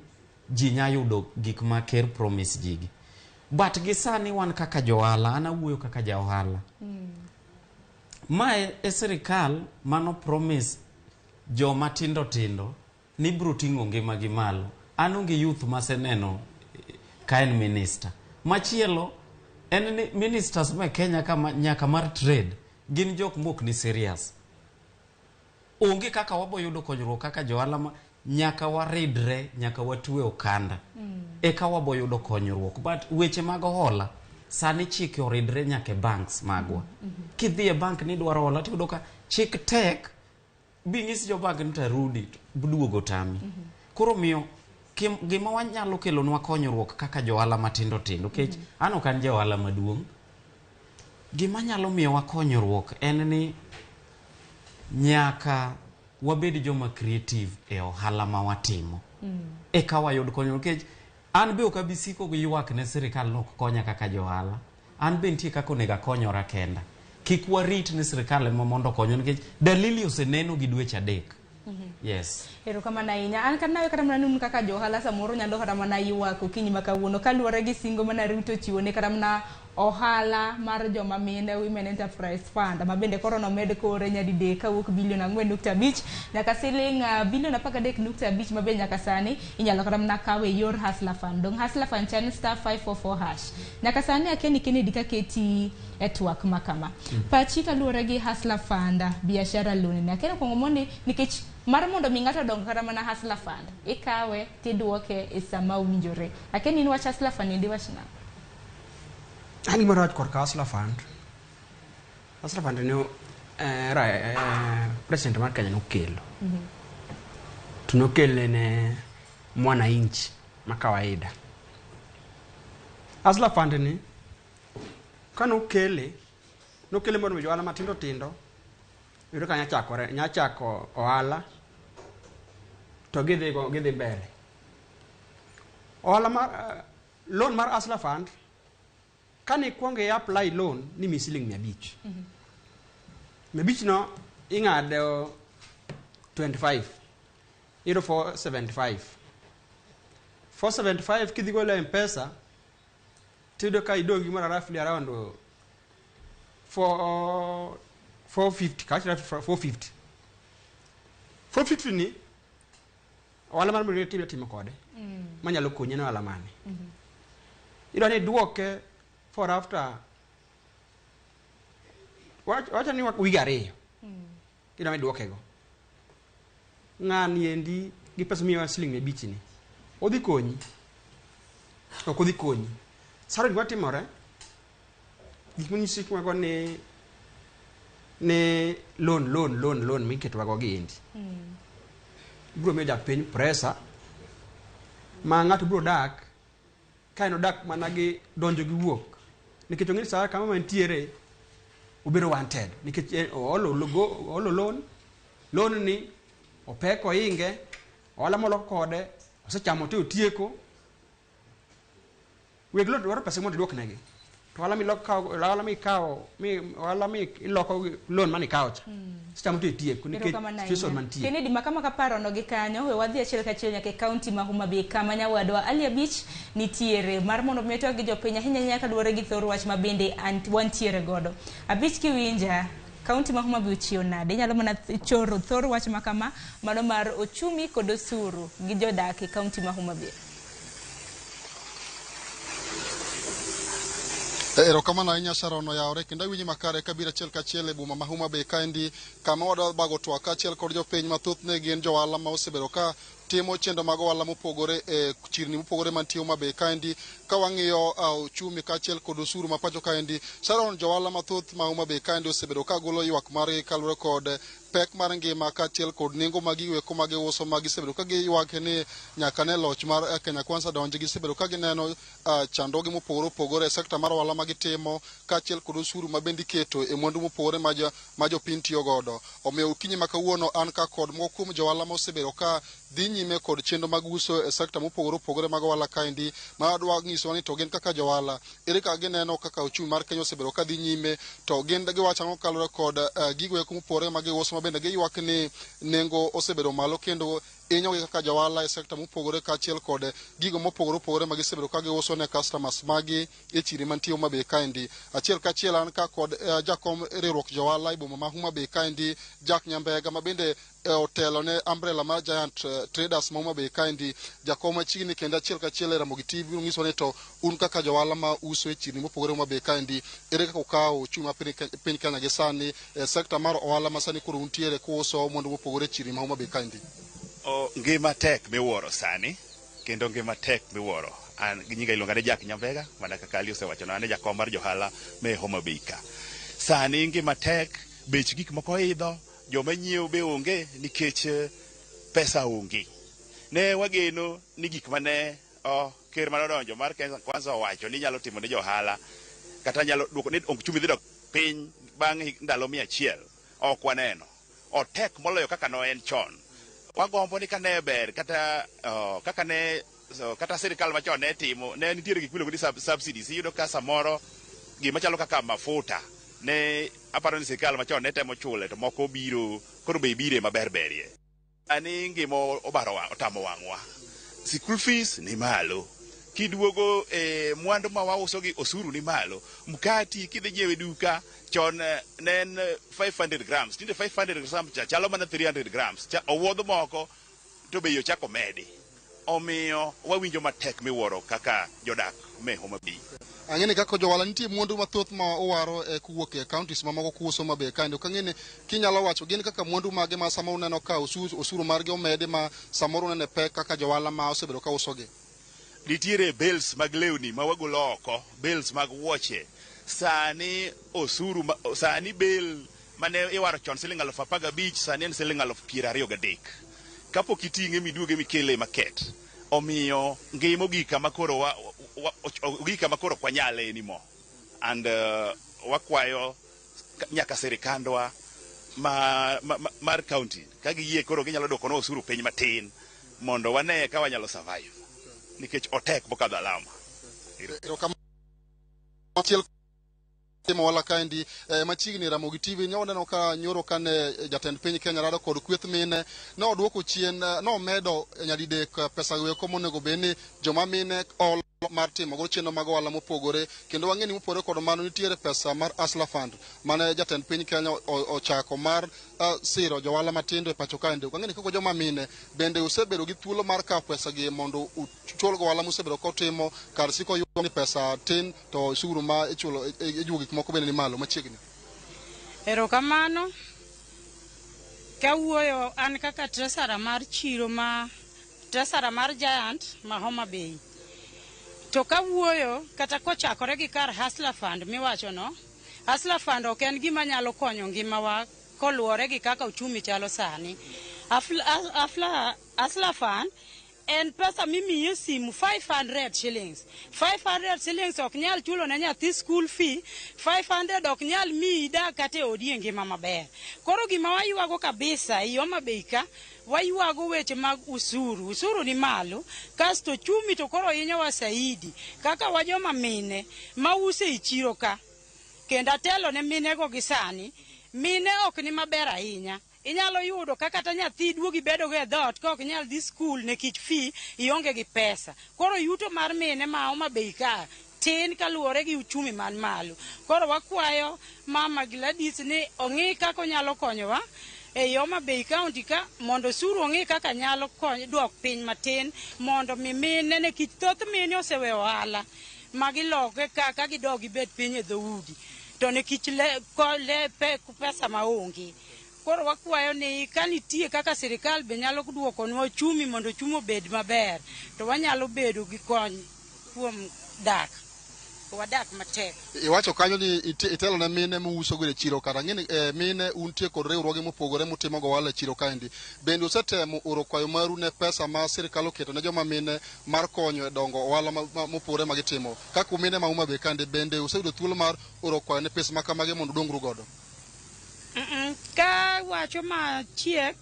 S22: ji nya yudo gik ma ker promise jigi. But gi sani wan kaka johala, an awuoyo kaka ja ohala. Mae e sirikal mano promise joma tindo tindo ni biro ting'o ngima gi malo. An onge youth maseneno ka en minister. Machielo en ni ministers me Kenya kama nyaka mar trade gin jok mok ni serious. Onge kaka waboyudo konyruok kaka johala ma nyaka waridre, nyaka watwe okanda. Eka waboyudo konyruok. But weche mag hola sani chike oridre nyaka e banks magwa. Kidhi e bank ni idwaro hola tiyudo ka chik tek bing'is jo bank ni tarudi duogo tami. Koro miyo gima wanyalo kelonwa konyruok kaka johala matindo tindo nikech an ok an ja ohala maduong'. Gima nyalo miyowa konyruok en ni nyaka wabed joma creative e ohala ma watimo. Eka wayud konyruok nikech an be ok abi siko gi ywak ne sirikal nok konya kaka johala. An be nitie kaka onego akonyora kenda. Kik warit ni sirikal ema mondo okonywa nikech dalili oseneno gi dweche 3. Yes.
S25: Erokamano ahinya. An kata nawe kata mana nun kaka johala samoro nyalo kata mana ywak okinyi ma kawuono kaluwore gi singo mane Ruto ochiwo ne kata mana ohala mar joma mine Women Enterprise Fund ma bende koro nomed kore nyadidek kawuok bilion 4.5 nyaka siling bilion 13.5 ma be nyaka sani inyalo kata mana kawe e yor Hustler Fund. Dong Hustler Fund chan star 544 hash. Nyaka sani akia ni Kennedy kaketi e twak ma kama. Pachi kaluwore gi Hustler Fund biashara loan ni. Akia ni okuongo mondi nikech mar mondo mi ng'ato odong kata mana Hustler Fund ikawe tiduoke e sama owinjore. Akia ni in wach Hustler Fund endi wach nang'o?
S1: An gimoro wach korka Hustler Fund. Hustler Fund ne president mar Kenya nokelo. To nokele ne mwananchi ma kawaida. Hustler Fund ni kanokele nokele mondo mi johala matindo tindo yudo ka nyachakore nyachako ohala to gidhi go gidhi mbele. Ohala mar loan mar Hustler Fund kane ikwongo i apply loan ni mi siling 500. 500 no ing'ado 25 iyudo 475. 475 kidhi golo e M-Pesa tiyudo ka idong' gi moro roughly around 4 450 kawacho 450. 450 ni ohala mar milion timo timo kode manyalo konyi en ohala mane. Iyudo ni iduoke for after wacha ni wige 2 iyudo ni iduoke go. Ng'ani endi gi pesa miyo siling 500 ni odhi konyi ok odhi konyi. Saro gima timore gik manyisi go ni loan miketo go gi endi biro miyo japiny pressure ma ng'ato biro dak ka en odak mana gi donjo gi wuok nikech ong'e ni sa kama mantiere obedo wanted nikech oolo loan ni opek oinge ohala molok kode osechamo te otieko. Weg loan dwaro pesa mondo iduoknegi to ohala miloko ohala mi iloko loan mane ikawo cha osechamo te otieko nikech situation mantie.
S25: Kennedy makama kaparo no gi kanyo we wadhi achiel kachiel nyaka e kaunti ma Homa Bay kama nyawadwa Ali Abich nitiere mar mondo mi twag gi jopiny ahinya ahinya kaluwore gi thor wach ma bende wantiere godo. Abich kiwinja kaunti ma Homa Bay ochiew nade? Inyalo mana choro thor wach ma kama mano mar ochumi kod osuru gi jodak e kaunti ma Homa Bay.
S9: Erokamano ahinya Sharon oyawore kendo awinji makare kabiro achiel kachiel e boma ma Homa Bay kaendi kama wadwa bago twak kaachiel kod jopiny mathothne gin johala ma osebedo ka timo chenro mag ohala mopogore e chirni mopogore mantie Homa Bay kaendi ka wang'iyo uchumi kaachiel kod osuru ma pacho kaendi. Sharon, johala mathoth ma Homa Bay kaendi osebedo ka golo ywak margi kaluwore kod pek mar ngima kaachiel kod nengo mag gigo ma giuso ma gisebedo ka giywak ni nyaka ne loch mar Kenya Kwanza donji gisebedo ka gineno chandruoge mopogore opogore e sekta mar ohala ma gitimo kaachiel kod osuru ma bende iketo e mwandu mopogore ma jopiny tiyo godo. Omiyo okinyi ma kawuono an ka kod moko kuom johala ma osebedo ka dhi nyime kod chenro mag uso e sekta mopogore opogore mag ohala kaendi ma adwa nyisowa ni to gin kaka johala ere kaka gineno kaka uchumi mar Kenya osebedo ka dhi nyime to gin giwacho ang'o kaluwore kod gigo eko mopogore ma giuso ma bende giywak ni nengo osebedo malo kendo inyogi kaka johala e sekta mopogore kaachiel kod gigo mopogore opogore ma gisebedo ka giuso ne customers magi e chirni mantie Homa Bay kaendi. Achiel kachiel an ka kod jakom riwruok johala e boma ma Homa Bay kaendi Jack Nyambega ma bende otelo ne umbrella mar Giant Traders ma Homa Bay kaendi. Jakom machiegni kendo achiel kachiel e Ramogi TV biro nyisowa ni to un kaka johala ma uso e chirni mopogore Homa Bay kaendi ere kaka ukawo uchumi ma piny Kenya gi sani e sekta mar ohala ma sani koro untiere kuuso mwandu mopogore e chirni ma Homa Bay kaendi.
S10: Ngima tek miwuoro sani kendo ngima tek miwuoro. An nyinga iluonga ni Jack Nyambega mana kaka Ali osewachona, an e jakom mar johala me Homa Bay ka. Sani ngima tek, bech gik moko oidho, joma nyiewo be onge nikech pesa onge. Ne wageno ni gik mane ker manodonjo mar Kenya Kwanza owacho ni nyalo timo ne johala kata nyalo duoko ni ochumi dhi dok piny bang' ndalo 100 ok waneno. Otek moloyo kaka no en chon. Wagombo ni kane ber kata kaka ne kata sirikal machon ne timo ne nitiere gik miluongo ni subsidies. Iyudo ka samoro gima chalo kaka mafuta Ne aparo ni sirikal machon ne temo chule to moko biro koro be bire maber berie. Ani ngima obaro wang, otamo wang'wa. School fees ni malo. Kiduogo e mwandu ma wauso gi osuru ni malo. Mkati kidhi nyiewe duka chon ne en 500 grams. Tinde 500 grams cha chalo mana 300 grams. Cha owuodh moko to bei ochako medi. Omiyo wawinjo matek miwuoro kaka jodak me Homa Bay.
S9: Ang'e ni kaka johala nitie mwandu mathoth ma owaro e kowuok e counties mamoko kuuso Homa Bay kaendi. Ok ang'e ni kinyalo wacho gin kaka mwandu mage ma sama uneno ka osuru margi omedi ma samoro unene pek kaka johala ma osebedo ka usogi.
S10: Nitiere bales mag lewni ma wagolo oko, bales mag wuoche. Sani osuru ma, sani bale mane iwaro chon siling 15,000 sani en siling 23,000. Kapok iting'e miduoge mikele e market. Omiyo ngima ogik kama koro ogik kama koro ok wanyale anymore. And wakwayo nyaka sirikandwa mar county ka giyie koro ginyalo duokonwa osuru piny matin mondo wane ka wanyalo survive nikech otek mokadho alama.
S9: Erokamano achiel timo ohala kaendi machiegni Ramogi TV ne waneno ka nyoro kane jatend piny Kenya rado kod kweth mine ne oduoko chien nomedo nyadidek pesa goeko monego bed ni joma mine olo mar timo go chenro mag ohala mopogore kendo wang'e ni mopogore kod mano nitiere pesa mar Hustler Fund mane jatend piny Kenya ochako mar siro johala matindo e pacho kaendi. Wang'e ni kaka joma mine bende usebedo gi thuolo mar kawo pesa gi mondo uchul go ohala musebedo kotimo kar siko yudo ni pesa tin to osuru ma ichulo ijuo gik moko bende ni malo machiegni.
S11: Erokamano. Kawuoyo an kaka treasurer mar chiro ma treasurer mar Giant ma Homa Bay. To kawuoyo kata kochakore gi kar Hustler Fund miwachono, Hustler Fund ok en gima nyalo konyo ngimawa koluwore gi kaka uchumi chalo sani. Hustler Fund en pesa mimiyi e simu 500 shillings. 500 shillings ok nyal chulo ne nyathi school fee, 500 ok nyal miyi dak kata e odi e ngima maber. Koro gima waywago kabisa ei Homa Bay ka, waywago weche mag usuru. Usuru ni malo, kasto chumi to koro hinyowa saidi. Kaka wajoma mine mauso ei chiro ka, kendo atelo ne minego gi sani, mine ok ni maber ahinya. Inyalo yudo ka kata nyathi duogi bedogo e dhoot ka ok nyal dhi skul nikech fee ionge gi pesa. Koro yuto mar mine ma Homa Bay ka tin kaluwore gi uchumi man malo. Koro wakwayo Mama Gladys ni ong'i kaka onyalo konyowa ei Homa Bay County ka mondo osuru ong'i kaka nyalo dwok piny matin mondo mi mine nikech thoth mine oseweyo ohala ma giloke ka gidog gibet piny e dhoudi to nikech pesa maonge. Koro wakwayo ni ka nitie kaka sirikal be nyalo duokonwa uchumi mondo uchumi obed maber to wanyalo bedo gi kony kuom dak. Wadak matek.
S9: Iwacho kanyo ni itelo ne mine muuso go e chiro kata ang'e ni mine untie kod riwruoge mopogore mutimo go ohala e chiro kaendi. Bende usetemo oro kwayo maru ne pesa ma sirikal oketo ne joma mine mar konyo e dongo ohala mopogore ma gitimo. Kaka mine ma Homa Bay kaendi bende useyudo thuolo mar oro kwayo ne pesa ma kamagi mondo udongru godo?
S11: Ka wacho machiek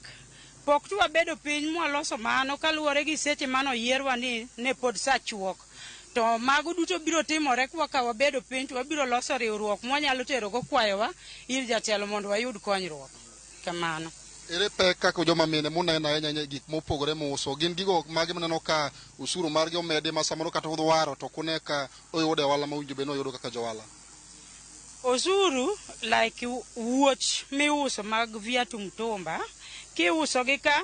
S11: pok to wabedo piny mwaloso mano kaluwore gi seche mane oyierwa ni ne pod sa chuok. To mago duto biro timore ka wabedo piny to wabiro loso riwruok mwanyalo terogo kwayowa ir jatelo mondo wayud konyruok. Kamano.
S9: Ere pek kaka joma mine muneno ahinya ahinya gik mopogore muuso gin gigo mage muneno ka osuru margi omedi ma samoro kata udwaro to kune ka oyude ohala mowinjo bed ni oyudo kaka johala?
S11: Osuru like wuoch miuso mag viatu mtumba kiuso gi ka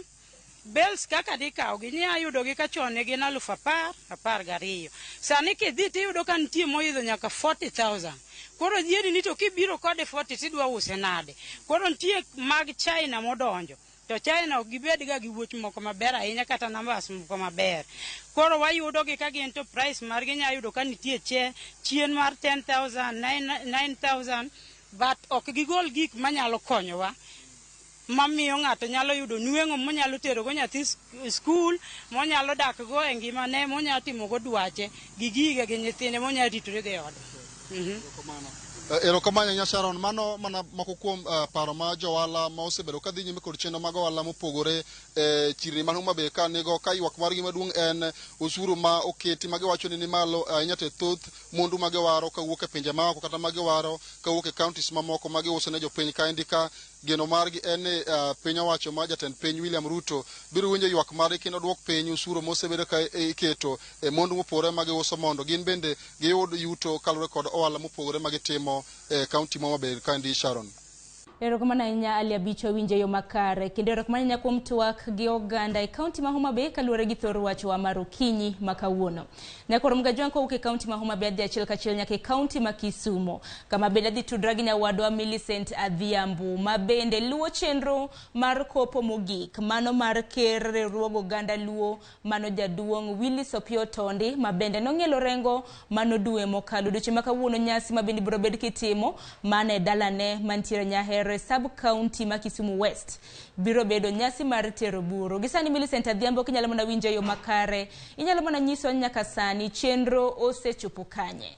S11: bales kaka dikawogi inya yudogi ka chon ne gin 10,000, 12. Sani kidhi tiyudo ka nitie moidho nyaka 40,000. Koro yieni ni to kibiro kode 40 tidwa use nade? Koro nitie mag China modonjo. To China ok gibed ga gi wuoch moko maber ahinya kata numbers moko maber. Koro wayudo gi ka gin to price margi nya yudo ka nitie chien mar 10,000, 9,000 but ok gigol gik manyalo konyowa mamiyo ng'ato nyalo yudo nweng'o monyalo terogo nyathi skul, monyalo dak go e ngimane, monyalo timogo dwache gi gige gi nyithinde, monyalo ritorego e ode.
S9: Erokamano ahinya Sharon, mano mana moko kuom paro ma johala ma osebedo ka dhi nyime kod chenro mag ohala mopogore e chirni man Homa Bay ka nigo ka ywak margi maduong' en osuru ma oketi ma giwacho ni ni malo ahinya to thoth mwandu ma giwaro kawuok e pinje maoko kata ma giwaro kawuok e counties mamoko ma giuso ne jopiny kaendi ka geno margi en ni piny owacho ma jatend piny William Ruto biro winjo ywak margi kendo duok piny osuru mosebedo ka iketo e mwandu mopogore ma giuso mondo gin bende giyud yuto kaluwore kod ohala mopogore ma gitimo e kaunti ma Homa Bay kaendi Sharon.
S25: Erokamano ahinya Ali Abicho winjo yo makare kendo erokamano ahinya kuom twak gi oganda e kaunti ma Homa Bay kaluwore gi thor wachwa mar okinyi ma kawuono. Nyakoro Mgajwang' kowuok e kaunti ma Homa Bay adhi achiel kachiel nyaka e kaunti ma Kisumo kama bende adhi tudra gi nyawadwa Millicent Adhiambo ma bende luwo chenro mar kopo mogik mano mar ker riwruog oganda Luo mano jaduong' Willis Opiyo Tondi ma bende nong'ielo rengo mano dwe mokalo. Odiochieng' ma kawuono nyasi ma bende ibiro bed kitimo mana e dalane mantiere Nyahere sub county ma Kisumu West biro bedo nyasi mar tero buru. Gi sani Millicent Adhiambo kinyalo mana winjo e yo makare, inyalo mana nyiso ni nyaka sani chenro osechopo kanye?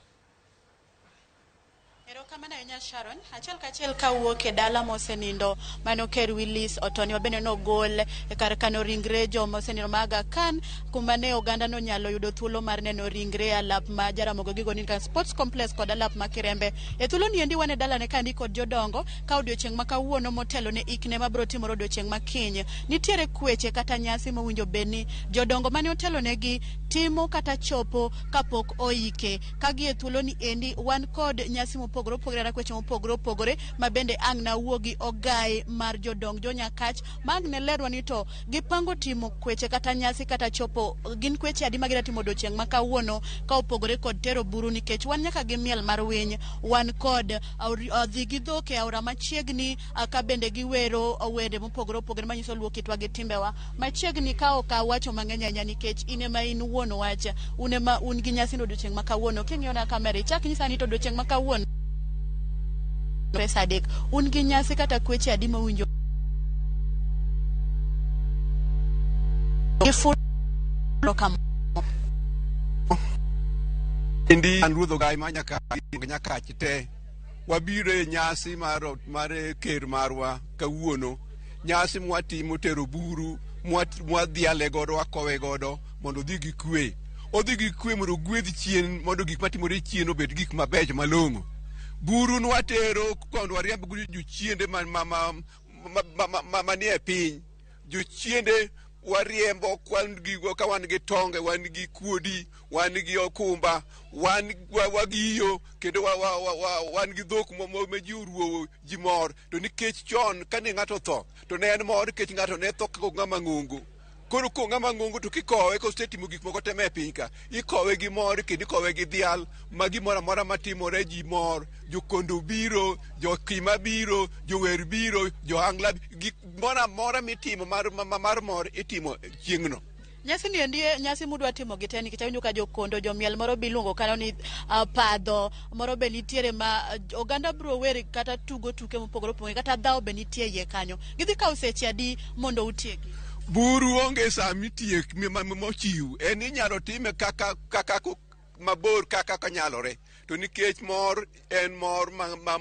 S14: Erokamano ahinya Sharon. Achiel kachiel kawuok e dala mosenindo mano Ker Willis Otoni mabende nogol e kar kano ringre joma osenindo ma Aga Khan kuma ne oganda nonyalo yudo thuolo mar neno ringre alap ma Jaramogi Oginga Odinga Sports Complex kod alap ma Kirembe. E thuolo ni endi wan e dalane kandi kod jodongo ka odiochieng' ma kawuono motelo ne ikne mabiro timore odiochieng' ma kiny. Nitiere kweche kata nyasi mowinjo bed ni jodongo mane otelo negi timo kata chopo kapok oike. Ka gi e thuolo ni endi wan kod nyasi mopogore opogore kata kweche mopogore opogore ma bende ang' nawuo gi ogai mar jodong jonyakach ma ang' ne lerwa ni to gipango timo kweche kata nyasi kata chopo gin kweche adi ma gidwa timo odiochieng' ma kawuono ka opogore kod tero buru nikech wan nyaka gi miel mar winy, wan kod dhi gi dhok e aora machiegni ka bende giwero wende mopogore opogore manyiso luo kitwa gi timbewa machiegni ka ok awacho mang'eny ahinya nikech in ema in wuon wach, un ema un gi nyasi no odiochieng' ma kawuono. King'iyo na kamera ichak inyisa ni to odiochieng' ma kawuono pesa adek un gi nyasi kata kweche adi mowinjo gifulo kama
S18: Endi an ruodh ogai ma Nyakach te wabiro e nyasi mar ker marwa kawuono, nyasi mwatimo tero buru mwadhiale godo wakowe godo mondo odhi gi kwe, odhi gi kwe mondo ogwedh chien mondo gik matimore chien obed gik mabecho malong'o. Buru nwatero mondo wariemb go jochiende manie piny, jochiende wariembo ka wan gi tonge, wan gi kuodi, wan gi okumba, wan wagiyo kendo wan gi dhok ma ji oruowo ji mor. To nikech chon kane ng'ato otho to ne en mor nikech ng'ato ne tho kaka ng'ama ng'ongo. Koro ko ng'ama ng'ongo to kikowe kosetimo gik moko te e piny ka, ikowe gi mor kendo ikowe gi dhial ma gimoro amora matimore ji mor. Jokondo biro, jokima biro, jower biro, johangla, gik moro amora mitimo mar mor itimo chieng'no.
S14: Nyasi ni endi nyasi mudwa timo gi te nikech awinjo ka jokondo jomiel moro be iluongo kanyo ni padho moro be nitiere ma oganda biro wer kata tugo tuke mopogore opogore kata dhawo be nitie iye kanyo. Gidhi kawo seche adi mondo utieki?
S18: Buru onge sa mitiek mochiw, en inyalo time kaka mabor kaka kanyalore. To nikech mor en mor ma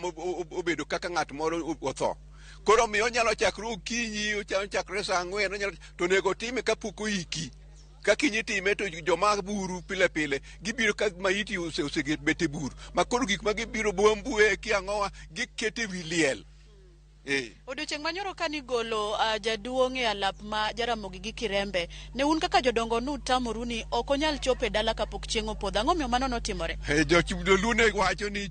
S18: obedo kaka ng'at moro otho. Koro miyo onyalo chakre okinyi, onyalo chakre saa 4, onyalo to onego otime kapok oiki. Ka kiny itime to joma buru pile pile gibiro ka maiti osebet e bur. Ma koro gik ma gibiro bwambue ki ang'owa gikete wi liel.
S14: Odiochieng' manyoro kane igolo jaduong' e alap ma Jaramogi gi Kirembe, ne un kaka jodongo nutamoru ni ok onyal chopo e dala kapok chieng' opodho. Ang'o miyo mano notimore?
S18: Joluo ne wacho ni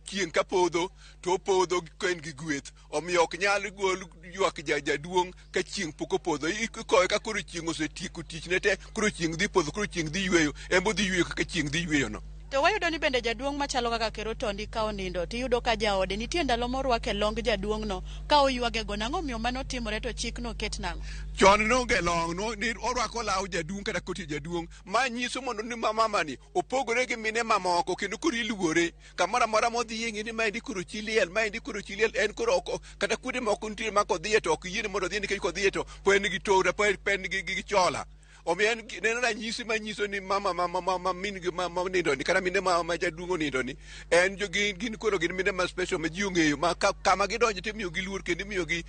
S18: chieng' kapodho to opodho ka en gi gweth. Omiyo ok nyal gol ywak jaduong' ka chieng' pok opodho. Ikowe ka koro chieng' osetieko tichne te, koro chieng' dhi podho, koro chieng' dhi yweyo, en bo dhi yweyo kaka chieng' dhi yweyo no.
S14: To wayudo ni bende jaduong' machalo kaka Ker Otondi ka onindo tiyudo ka jaode nitie ndalo morwake long jaduong' no ka oywage go. Nang'o omiyo mano timore to chik no ket nang'o?
S18: Chon noonge long, ni orwako law jaduong' kata koti jaduong'. Ma nyiso mondo ni mama ni opogore gi mine mamoko kendo koro iluore. Kamoro amora modhiye ng'e ni maendi koro chi liel, maendi koro chi liel, en koro ok, kata kuonde moko nitie ma kodhiye to ok yiene mondo odhiye nikech kodhiye to po en gi tora, po en gi chola. Omiyo en en ranyisi manyiso ni mama ma min gi ma onindo ni kata mine ma jaduong' onindo ni en jo gin koro gin mine ma special ma ji ong'eyo ma kama gidonjo timiyo gi luor kendo imiyo gi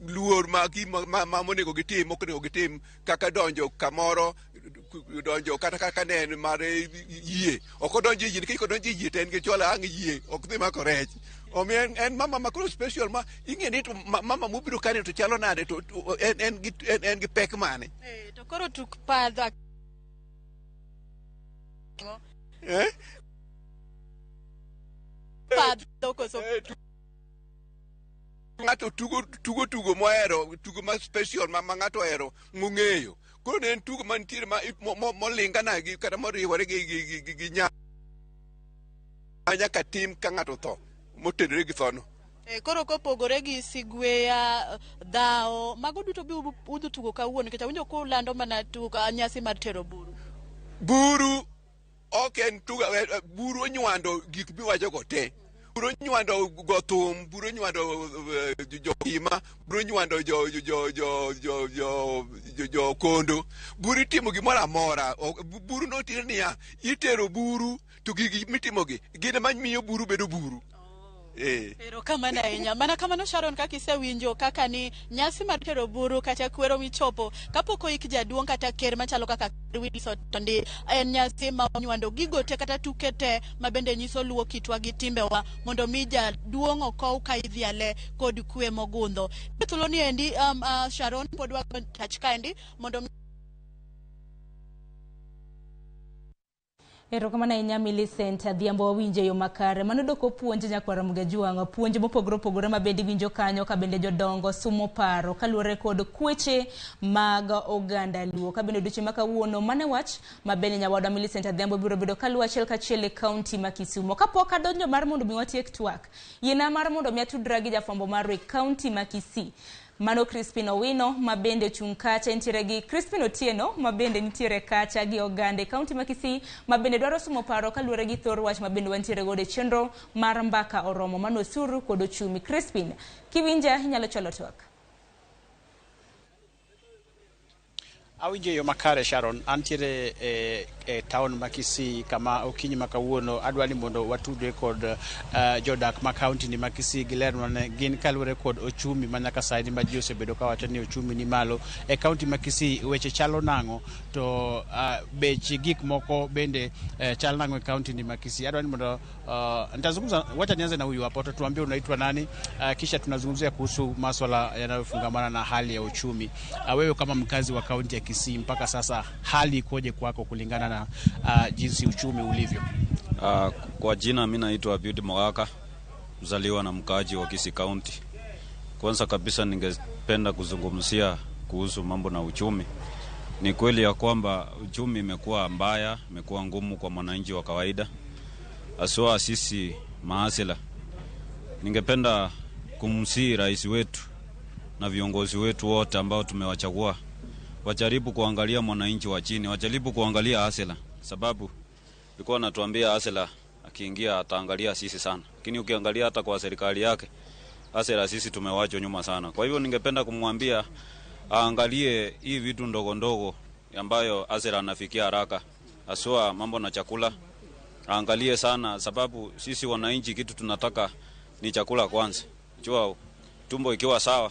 S18: luor ma ma monego gitim ok onego gitim kaka donjo kamoro donjo kata kaka ne en mar yie ok odonjo e yie nikech kodonjo e yie to en gi chwala ang' yie ok dhi mako rech. Omiyo en mama ma koro special ma ing'e ni to mama mobiro kare to chalo nade to en gi pek mane.
S14: To koro tuk padho padho koso
S18: ng'ato tugo mohero, tugo ma special ma ng'ato ohero mong'eyo. Koro ne en tugo mantiere ma molingana gi kata moriwore gi nya nyaka tim ka ng'ato tho motenore gi thono.
S14: Koro kopogore gi sigweya, dhawo, mago duto bi udhi tugo kawuono nikech awinjo kulando mana tugo nyasi mar tero buru.
S18: Buru ok en tugo, buru onywando gik miwachogo te. Buru onywando go thum, buru onywando jokima, buru onywando jo kondo. Buru itimo gimoro amora. Buru notir niya, itero buru to gigi mitimogi gin ema miyo buru bedo buru.
S14: Erokamano ahinya. Mana kamano Sharon, kaka isewinjo kaka ni nyasi mar tero buru kata kwero michopo kapok oik jaduong' kata ker machalo kaka Willis Otondi en nyasi ma onywando gigo te kata tuke te ma bende nyiso luwo kitwa gi timbewa mondo mi jaduong' okow ka idhiale kod kwe mogundho. Thuolo ni endi Sharon pod wago tach kaendi mondo
S25: Erokamano ahinya Millicent Adhiambo, wawinjo e yo makare. Mano doko puonj nyakwar Mgajwang', puonj mopogore opogore ma bende iwinjo kanyo ka bende jodongo sumo paro kaluwore kod kweche mag oganda Luo. Ka bende odiochieng' ma kawuono mane wach ma bende nyawadwa Millicent Adhiambo biro bedo kaluwo achiel kachiel e kaunti ma Kisumo. Kapok adonjo mar mondo mi watiek twak, yiena mar mondo mi atudra gi jafwambo marwa e kaunti ma Kisii. Mano Crispin Owino ma bende ochung' kacha, entiere gi Crispin Otieno ma bende nitiere kacha gi oganda e kaunti ma Kisii ma bende dwaro sumo paro kaluwore gi thor wach ma bende wantiere godo e chenro mar mbaka oromo mano osuru kod ochumi. Crispin, kiwinja inyalo chwalo twak.
S19: Awinjo yo makare Sharon, antiere e town ma Kisii kama okinyi ma kawuono adwa ni mondo watudre kod jodak ma kaunti ni ma Kisii gilernwa ne gin kaluwore kod ochumi ma nyaka sani ma ji osebedo kawacho ni ochumi ni malo e kaunti ma Kisii. Weche chalo nang'o to bech gik moko bende chal nang'o e kaunti ni ma Kisii? Adwa ni mondo nitazungumza, wacha nianze na huyu hapo, tuambie unaitwa nani, kisha tunazungumzia kuhusu masuala yanayofungamana na hali ya uchumi. Wewe kama mkazi wa kaunti ya Kisii, mpaka sasa hali ikoje kwako kulingana na jinsi uchumi ulivyo?
S20: Kwa jina mimi naitwa Beauty Mogaka, mzaliwa na mkaaji wa Kisii County. Kwanza kabisa ningependa kuzungumzia kuhusu mambo na uchumi. Ni kweli ya kwamba uchumi imekuwa mbaya, imekuwa ngumu kwa mwananchi wa kawaida, haswa sisi maasila. Ningependa kumsihi rais wetu na viongozi wetu wote ambao tumewachagua wajaribu kuangalia mwananchi wa chini, wajaribu kuangalia asila, sababu alikuwa anatuambia asila akiingia ataangalia sisi sana, lakini ukiangalia hata kwa serikali yake asila sisi tumewachwa nyuma sana. Kwa hivyo ningependa kumwambia aangalie hii vitu ndogo ndogo ambayo asila anafikia haraka, haswa mambo na chakula. Aangalie sana, sababu sisi wananchi kitu tunataka ni chakula kwanza. Jua tumbo ikiwa sawa,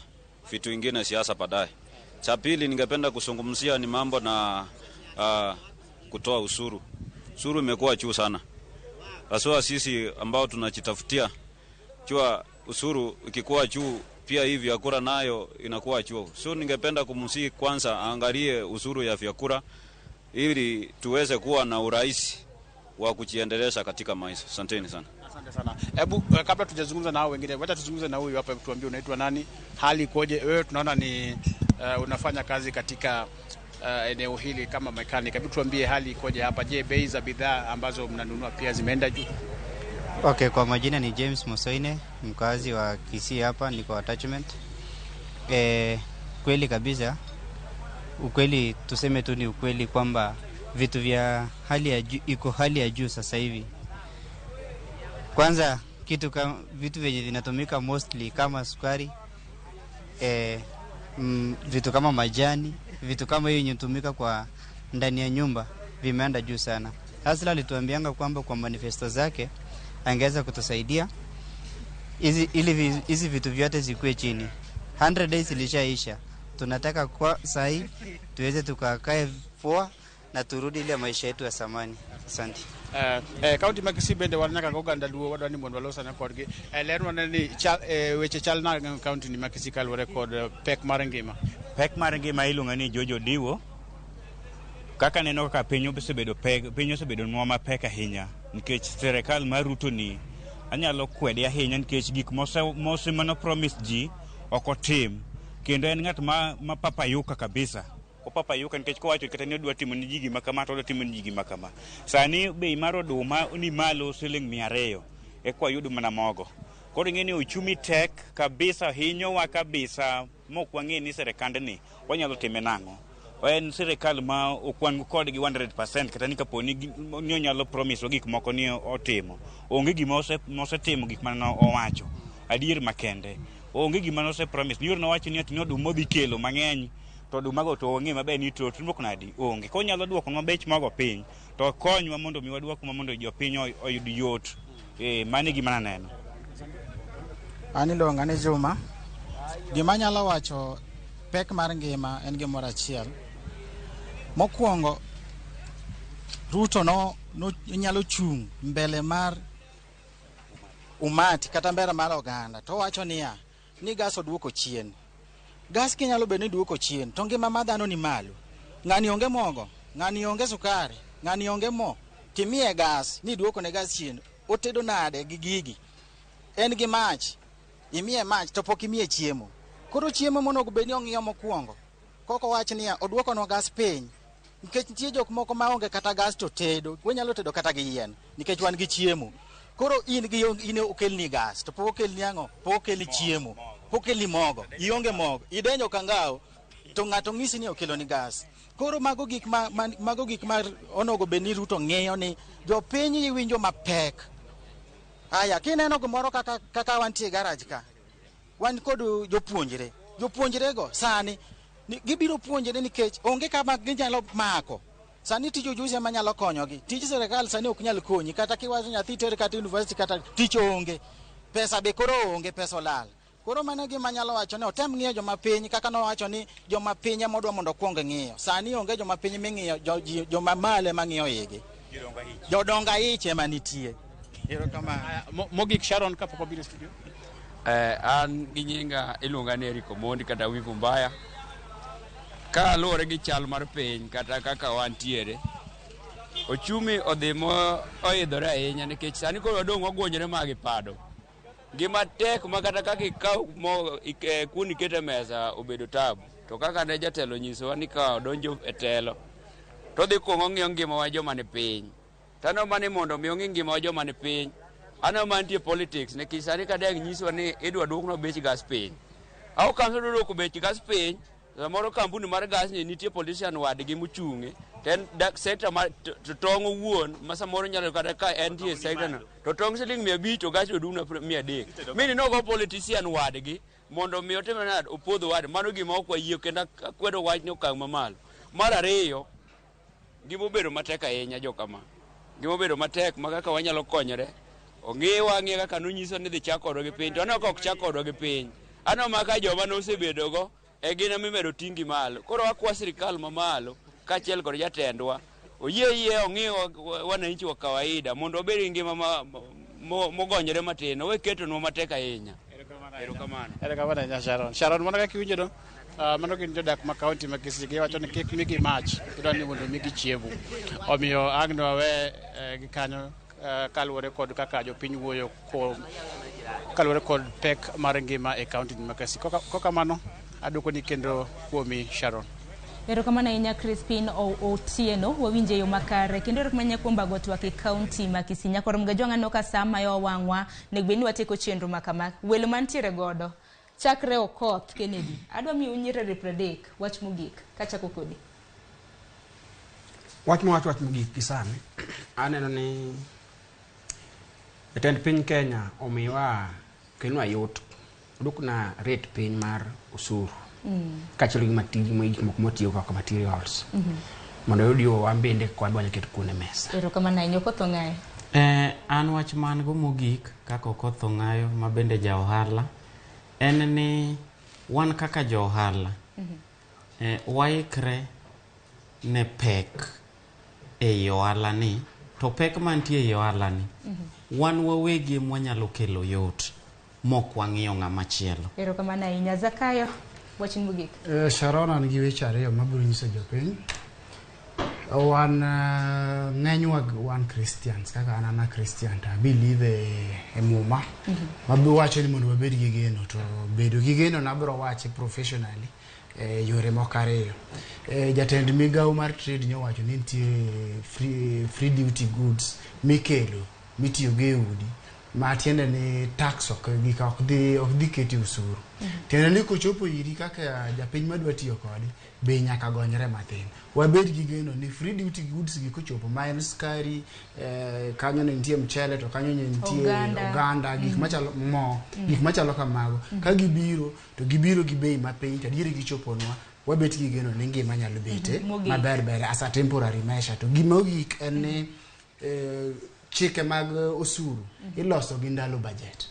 S20: vitu vingine siasa baadaye. Cha pili ningependa kuzungumzia ni mambo na kutoa usuru. Usuru imekuwa juu sana. Haswa sisi ambao tunajitafutia, jua usuru ikikuwa juu pia hivi vyakula nayo inakuwa juu. So ningependa kumsihi kwanza aangalie usuru ya vyakula ili tuweze kuwa na urahisi wa kujiendeleza katika maisha. Asanteni sana.
S19: Asante sana. Hebu kabla tujazungumza na hao wengine, wacha tuzungumze na huyu hapa, tuambie unaitwa nani, hali ikoje? Wewe tunaona ni unafanya kazi katika eneo hili kama mechanic. Hebu tuambie hali ikoje hapa? Je, bei za bidhaa ambazo mnanunua pia zimeenda juu?
S21: Okay, kwa majina ni James Mosoine, mkazi wa Kisii hapa, niko attachment. Kweli kabisa, ukweli tuseme tu ni ukweli kwamba vitu vya hali ya juu, iko hali ya juu sasa hivi. Kwanza kitu kama vitu vyenye vinatumika mostly kama sukari, vitu kama majani, vitu kama hiyo inatumika kwa ndani ya nyumba vimeenda juu sana. Hustler alituambianga kwamba kwa manifesto zake angeweza kutusaidia hizi ili hizi vitu vyote zikuwe chini. 100 days ilishaisha, tunataka kwa sahi tuweze tukakae poa na turudi ile maisha yetu ya zamani. Asante.
S19: Kaunti ma Kisii bende wan nyaka gi oganda luo wadwa ni mondo walos ane kodgi. Lernwa ne ni chal, weche chal nade e kaunti ni ma Kisii kaluwore kod pek mar ngima.
S2: Pek mar ngima iluongo ni Jojo Diwo. Kaka neno kaka piny osebedo pek, piny osebedo nwa mapek ahinya nikech sirikal mar Ruto ni anyalo kwede ahinya nikech gik mose, mose mano promise ji ok otim, kendo en ng'at ma papayuka kabisa. Opapayuka nikech kowacho kata ni odwa timo ne ji gima kama to odwa timo ne ji gima kama. Sani bei mar oduma ni malo siling 200 eka wayud mana mogo. Koro ing'e ni uchumi tek kabisa, hinyowa kabisa mok wang'e ni sirikandni wanyalo time nang'o. En sirikal ma ok wan kodgi 100% kata ni kapo ni onyalo promise wa gik moko ni otimo. Onge gima mosetimo gik mane owacho. Adier makende. Onge gima nose promise. Nior nowacho ni ati ni oduma odhi kelo mang'eny to oduma go to wang'e maber ni to dwoko nadi onge. Konyalo dwokonwa bech mogo piny to konywa mondo mi wadwokwa mondo jopiny oyud yot. Mano e gima naneno.
S7: An iluonga ni Juma. Gima anyalo wacho pek mar ngima en gimoro achiel. Mokwongo, Ruto no nyalo chung' mbele mar umati kata mbele mar oganda to owacho niya ni gas oduoko chien. Gas kinyalo bedo ni duoko chien to ngima mar dhano ni malo. Ng'ani onge mogo, ng'ani onge sukari, ng'ani onge mo, timiye gas ni duoko ne gas chien. Otedo nade gi gigi? En gi mach, imiye mach to pok imiye chiemo. Koro chiemo monego bed ni ong'iyo mokwongo. Koko wach niya oduokonwa gas piny. Nikech nitie jok moko maonge kata gas to tedo, wanyalo tedo kata gi yien nikech wan gi chiemo. Koro in gi in okelni gas to pok okelni ang'o? Pok okelni chiemo, pok okelni mogo, ionge mogo, idenyo kangao to ng'ato ng'isi ni okeloni gas. Koro mago gik ma, mago gik ma onego bed ni Ruto ng'iyo ni jopiny winjo mapek. Aya, kineno gimoro kaka wantie e garage ka, wan kod jopuonjre. Jopuonjrego sani gibiro puonjre nikech onge kama ginyalo mako. Sani tij ujuzi ema nyalo konyogi. Tij sirikal sani ok nyal konyi. Kata kiwacho nyathi ter kata university kata tich onge. Pesa be koro onge, pesa olal. Koro mano gima anyalo wacho ni otem ng'iyo joma piny kaka nowacho ni joma piny ema odwa mondo okuong ng'iyo. Sani onge joma piny ming'iyo, joma malo ema ng'iyo igi. Jodongo aich ema nitie. Erokamano.
S19: Mogik Sharon kapok obiro e studio.
S25: An gi nyinga iluonga ni Eric Omondi kata Wivu Mbaya. Ka luwore gi chal mar piny kata kaka wantiere, ochumi odhi moidhore ahinya nikech sani koro wadong' waguonyore ma gi pado. Ngima tek ma kata kaka ikaw mo kuon iket e mesa obedo tabu. To kaka ne jatelo onyisowa ni ka odonjo e telo to odhi kuongo ong'iyo ngimawa joma ni piny. To aneno mana ni mondo mi ong'i ngimawa joma ni piny, aneno mana nitie politics nikech sani ka dang' nyiswa ni idwa duoknwa bech gas piny. Au kamso dwa duoko bech gas piny, samoro kampuni mar gas ni nitie politician wadgi mochung'e to en sector mar to tong' owuon ma samoro nyalo kata ka entie e sector no to tong' siling 500 to gas odung'na 300. Mini nogo politician wadgi mondo mi otimre nade opodh wad. Mano gima ok wayie kendo akwedo wachni okang' mamalo. Mar ariyo, gima obedo matek ahinya jokama. Gima obedo matek ma kaka wanyalo konyore, ong'iwa ang'iya kaka nonyiso ni dhi chak kodwa gi piny to aneno ka ok chak kodwa gi piny. Aneno ma ka joma nosebedogo e gin ema imedo ting' gi malo. Koro wakwa sirikal mamalo kaachiel kod jatendwa oyie yie ong'i wananchi wa kawaida mondo wabed gi ngima mogonyore matin, owe ketonwa matek ahinya. Erokamano.
S19: Erokamano ahinya Sharon. Sharon, mana kaka iwinjo no, mano gin jodak ma kaunti ma Kisii giwacho ni kik migi mach, gidwa ni mondo migi chiemo. Omiyo ang' ne wawe gi kanyo kaluwore kod kaka jopiny wuoyo kaluwore kod pek mar ngima e kaunti ma Kisii. Kokamano, aduoko ni kendo kuomi Sharon.
S25: Erokamano ahinya Crispin Otieno, wawinje yo makare kendo erokamano ahinya kuom bago twak e kaunti ma Kisii. Nyakwar Mgajwang' aneno ka sa mayo wang'wa, onego bed ni watieko chenro ma kama. Welo mantiere godo, chakre Okoth Kennedy, adwa miyo nyiriri 30, wach mogik, kachako kodi.
S1: Wach mowach wach mogik gi sani, aneno ni jatend piny Kenya omiwa kelnwa yot, odwokna rate piny mar osuru. Kaachiel gi gik moko mwatiyo kaka materials. Mondo oyud yo wan bende kwan wanyalo keto kuon e mesa.
S25: Erokamano ahinya Okoth Ong'ayo.
S22: An wach ma an go mogik kaka Okoth Ong'ayo ma bende ja ohala en ni wan kaka jo ohala waikre ne pek ei ohala ni to pek mantie ei ohala ni wan wawegi ema wanyalo kelo yot mok wang'iyo ng'ama chielo.
S25: Erokamano ahinya Zakayo, wachni mogik.
S3: Sharon an gi weche ariyo mabiro nyiso jopiny. Wan ng'enywa wan Christians kaka an a Christian to I believe e muma mabiro wacho ni mondo wabed gi geno to bedo gi geno nabiro wache professionally e yore moko ariyo. Jatend migawo mar trade nyowacho ni nitie free duty goods mikelo mitiyogo e udi ma tiende ni tax ok gika ok dhi keti osuru. Tiende ni kochopo iri kaka japiny madwa tiyo kode be nyaka gonyre mathin. Wabed gi geno ni free duty goods gi kochopo ma en sukari, kanyo ne nitie mchele to kanyo ne nitie oganda gik machalo mo, gik machalo kamago. Ka gibiro to gibiro gi bei mapiny to adieri gichoponwa wabet gi geno ni ngima nyalo bete maber ber as a temporary measure. To gima ogik en ni chike mag osuru iloso gi ndalo budget.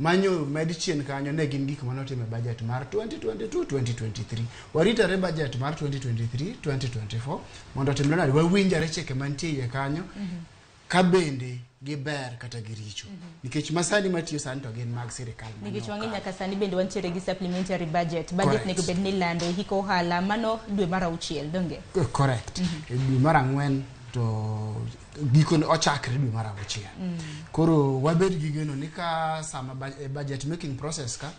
S3: Manyo med chien kanyo ne gin gik manotim e budget mar 2022-2023. Waritare budget mar 2023-2024 mondo otimre nade wawinjare chike mantie iye kanyo ka bende giber kata giricho. Nikech masani matiyo sani to gin mag sirikal.
S25: Nikech wang'e nyaka sani bende wantiere gi supplementary budget. Budget nego bed ni ilando e hik ohala mano dwe mar auchiel donge?
S3: Correct. Dwe mar ang'wen to giko ochakre dwe mar auchiel. Koro wabed gi geno ni ka sama budget making process ka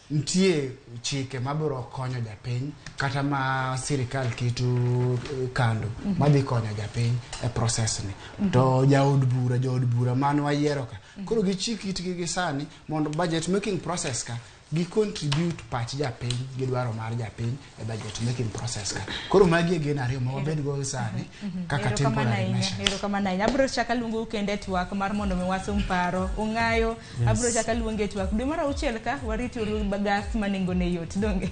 S3: nitie chike mabiro konyo japiny kata ma sirikal keto kando madhi konyo japiny e process ni. To jaod bura mane wayiero ka koro gichik itgi gi sani mondo budget making process ka gi contribute pach japiny gi dwaro mar japiny e budget making process ka. Koro magi e geno ariyo ma wabed go sani kaka temporary measures.
S25: Erokamano ahinya. Abiro chako aluongou kendo e twak mar mondo mi wasum paro. Ung'ayo, abiro chako aluongi e twak. Dwe mar auchiel ka warituru gas ma nengone yot donge?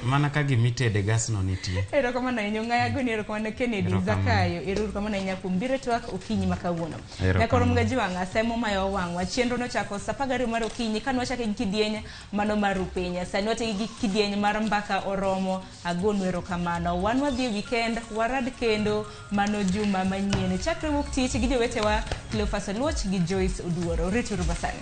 S22: Mana ka gimitede gas no nitie.
S25: Erokamano ahinya Ung'ayo, agoni erokamano Kennedy Zakayo. Erokamano ahinya kuom biro e twak okinyi ma kawuono. Nyakoro Mgajwang'a semo mayo wang'wa. Chenro nochako saa 12 mar okinyi kane wachake gi kidieny mano mar Rupenya. Sani wategi gi kidieny mar mbaka oromo. Agonu erokamano. Wan wadhi e weekend, warad kendo mano juma manyien. Chakre wuok tich gi jowetewa Cleophas Oluoch gi Joyce Oduoro. Rituru masani.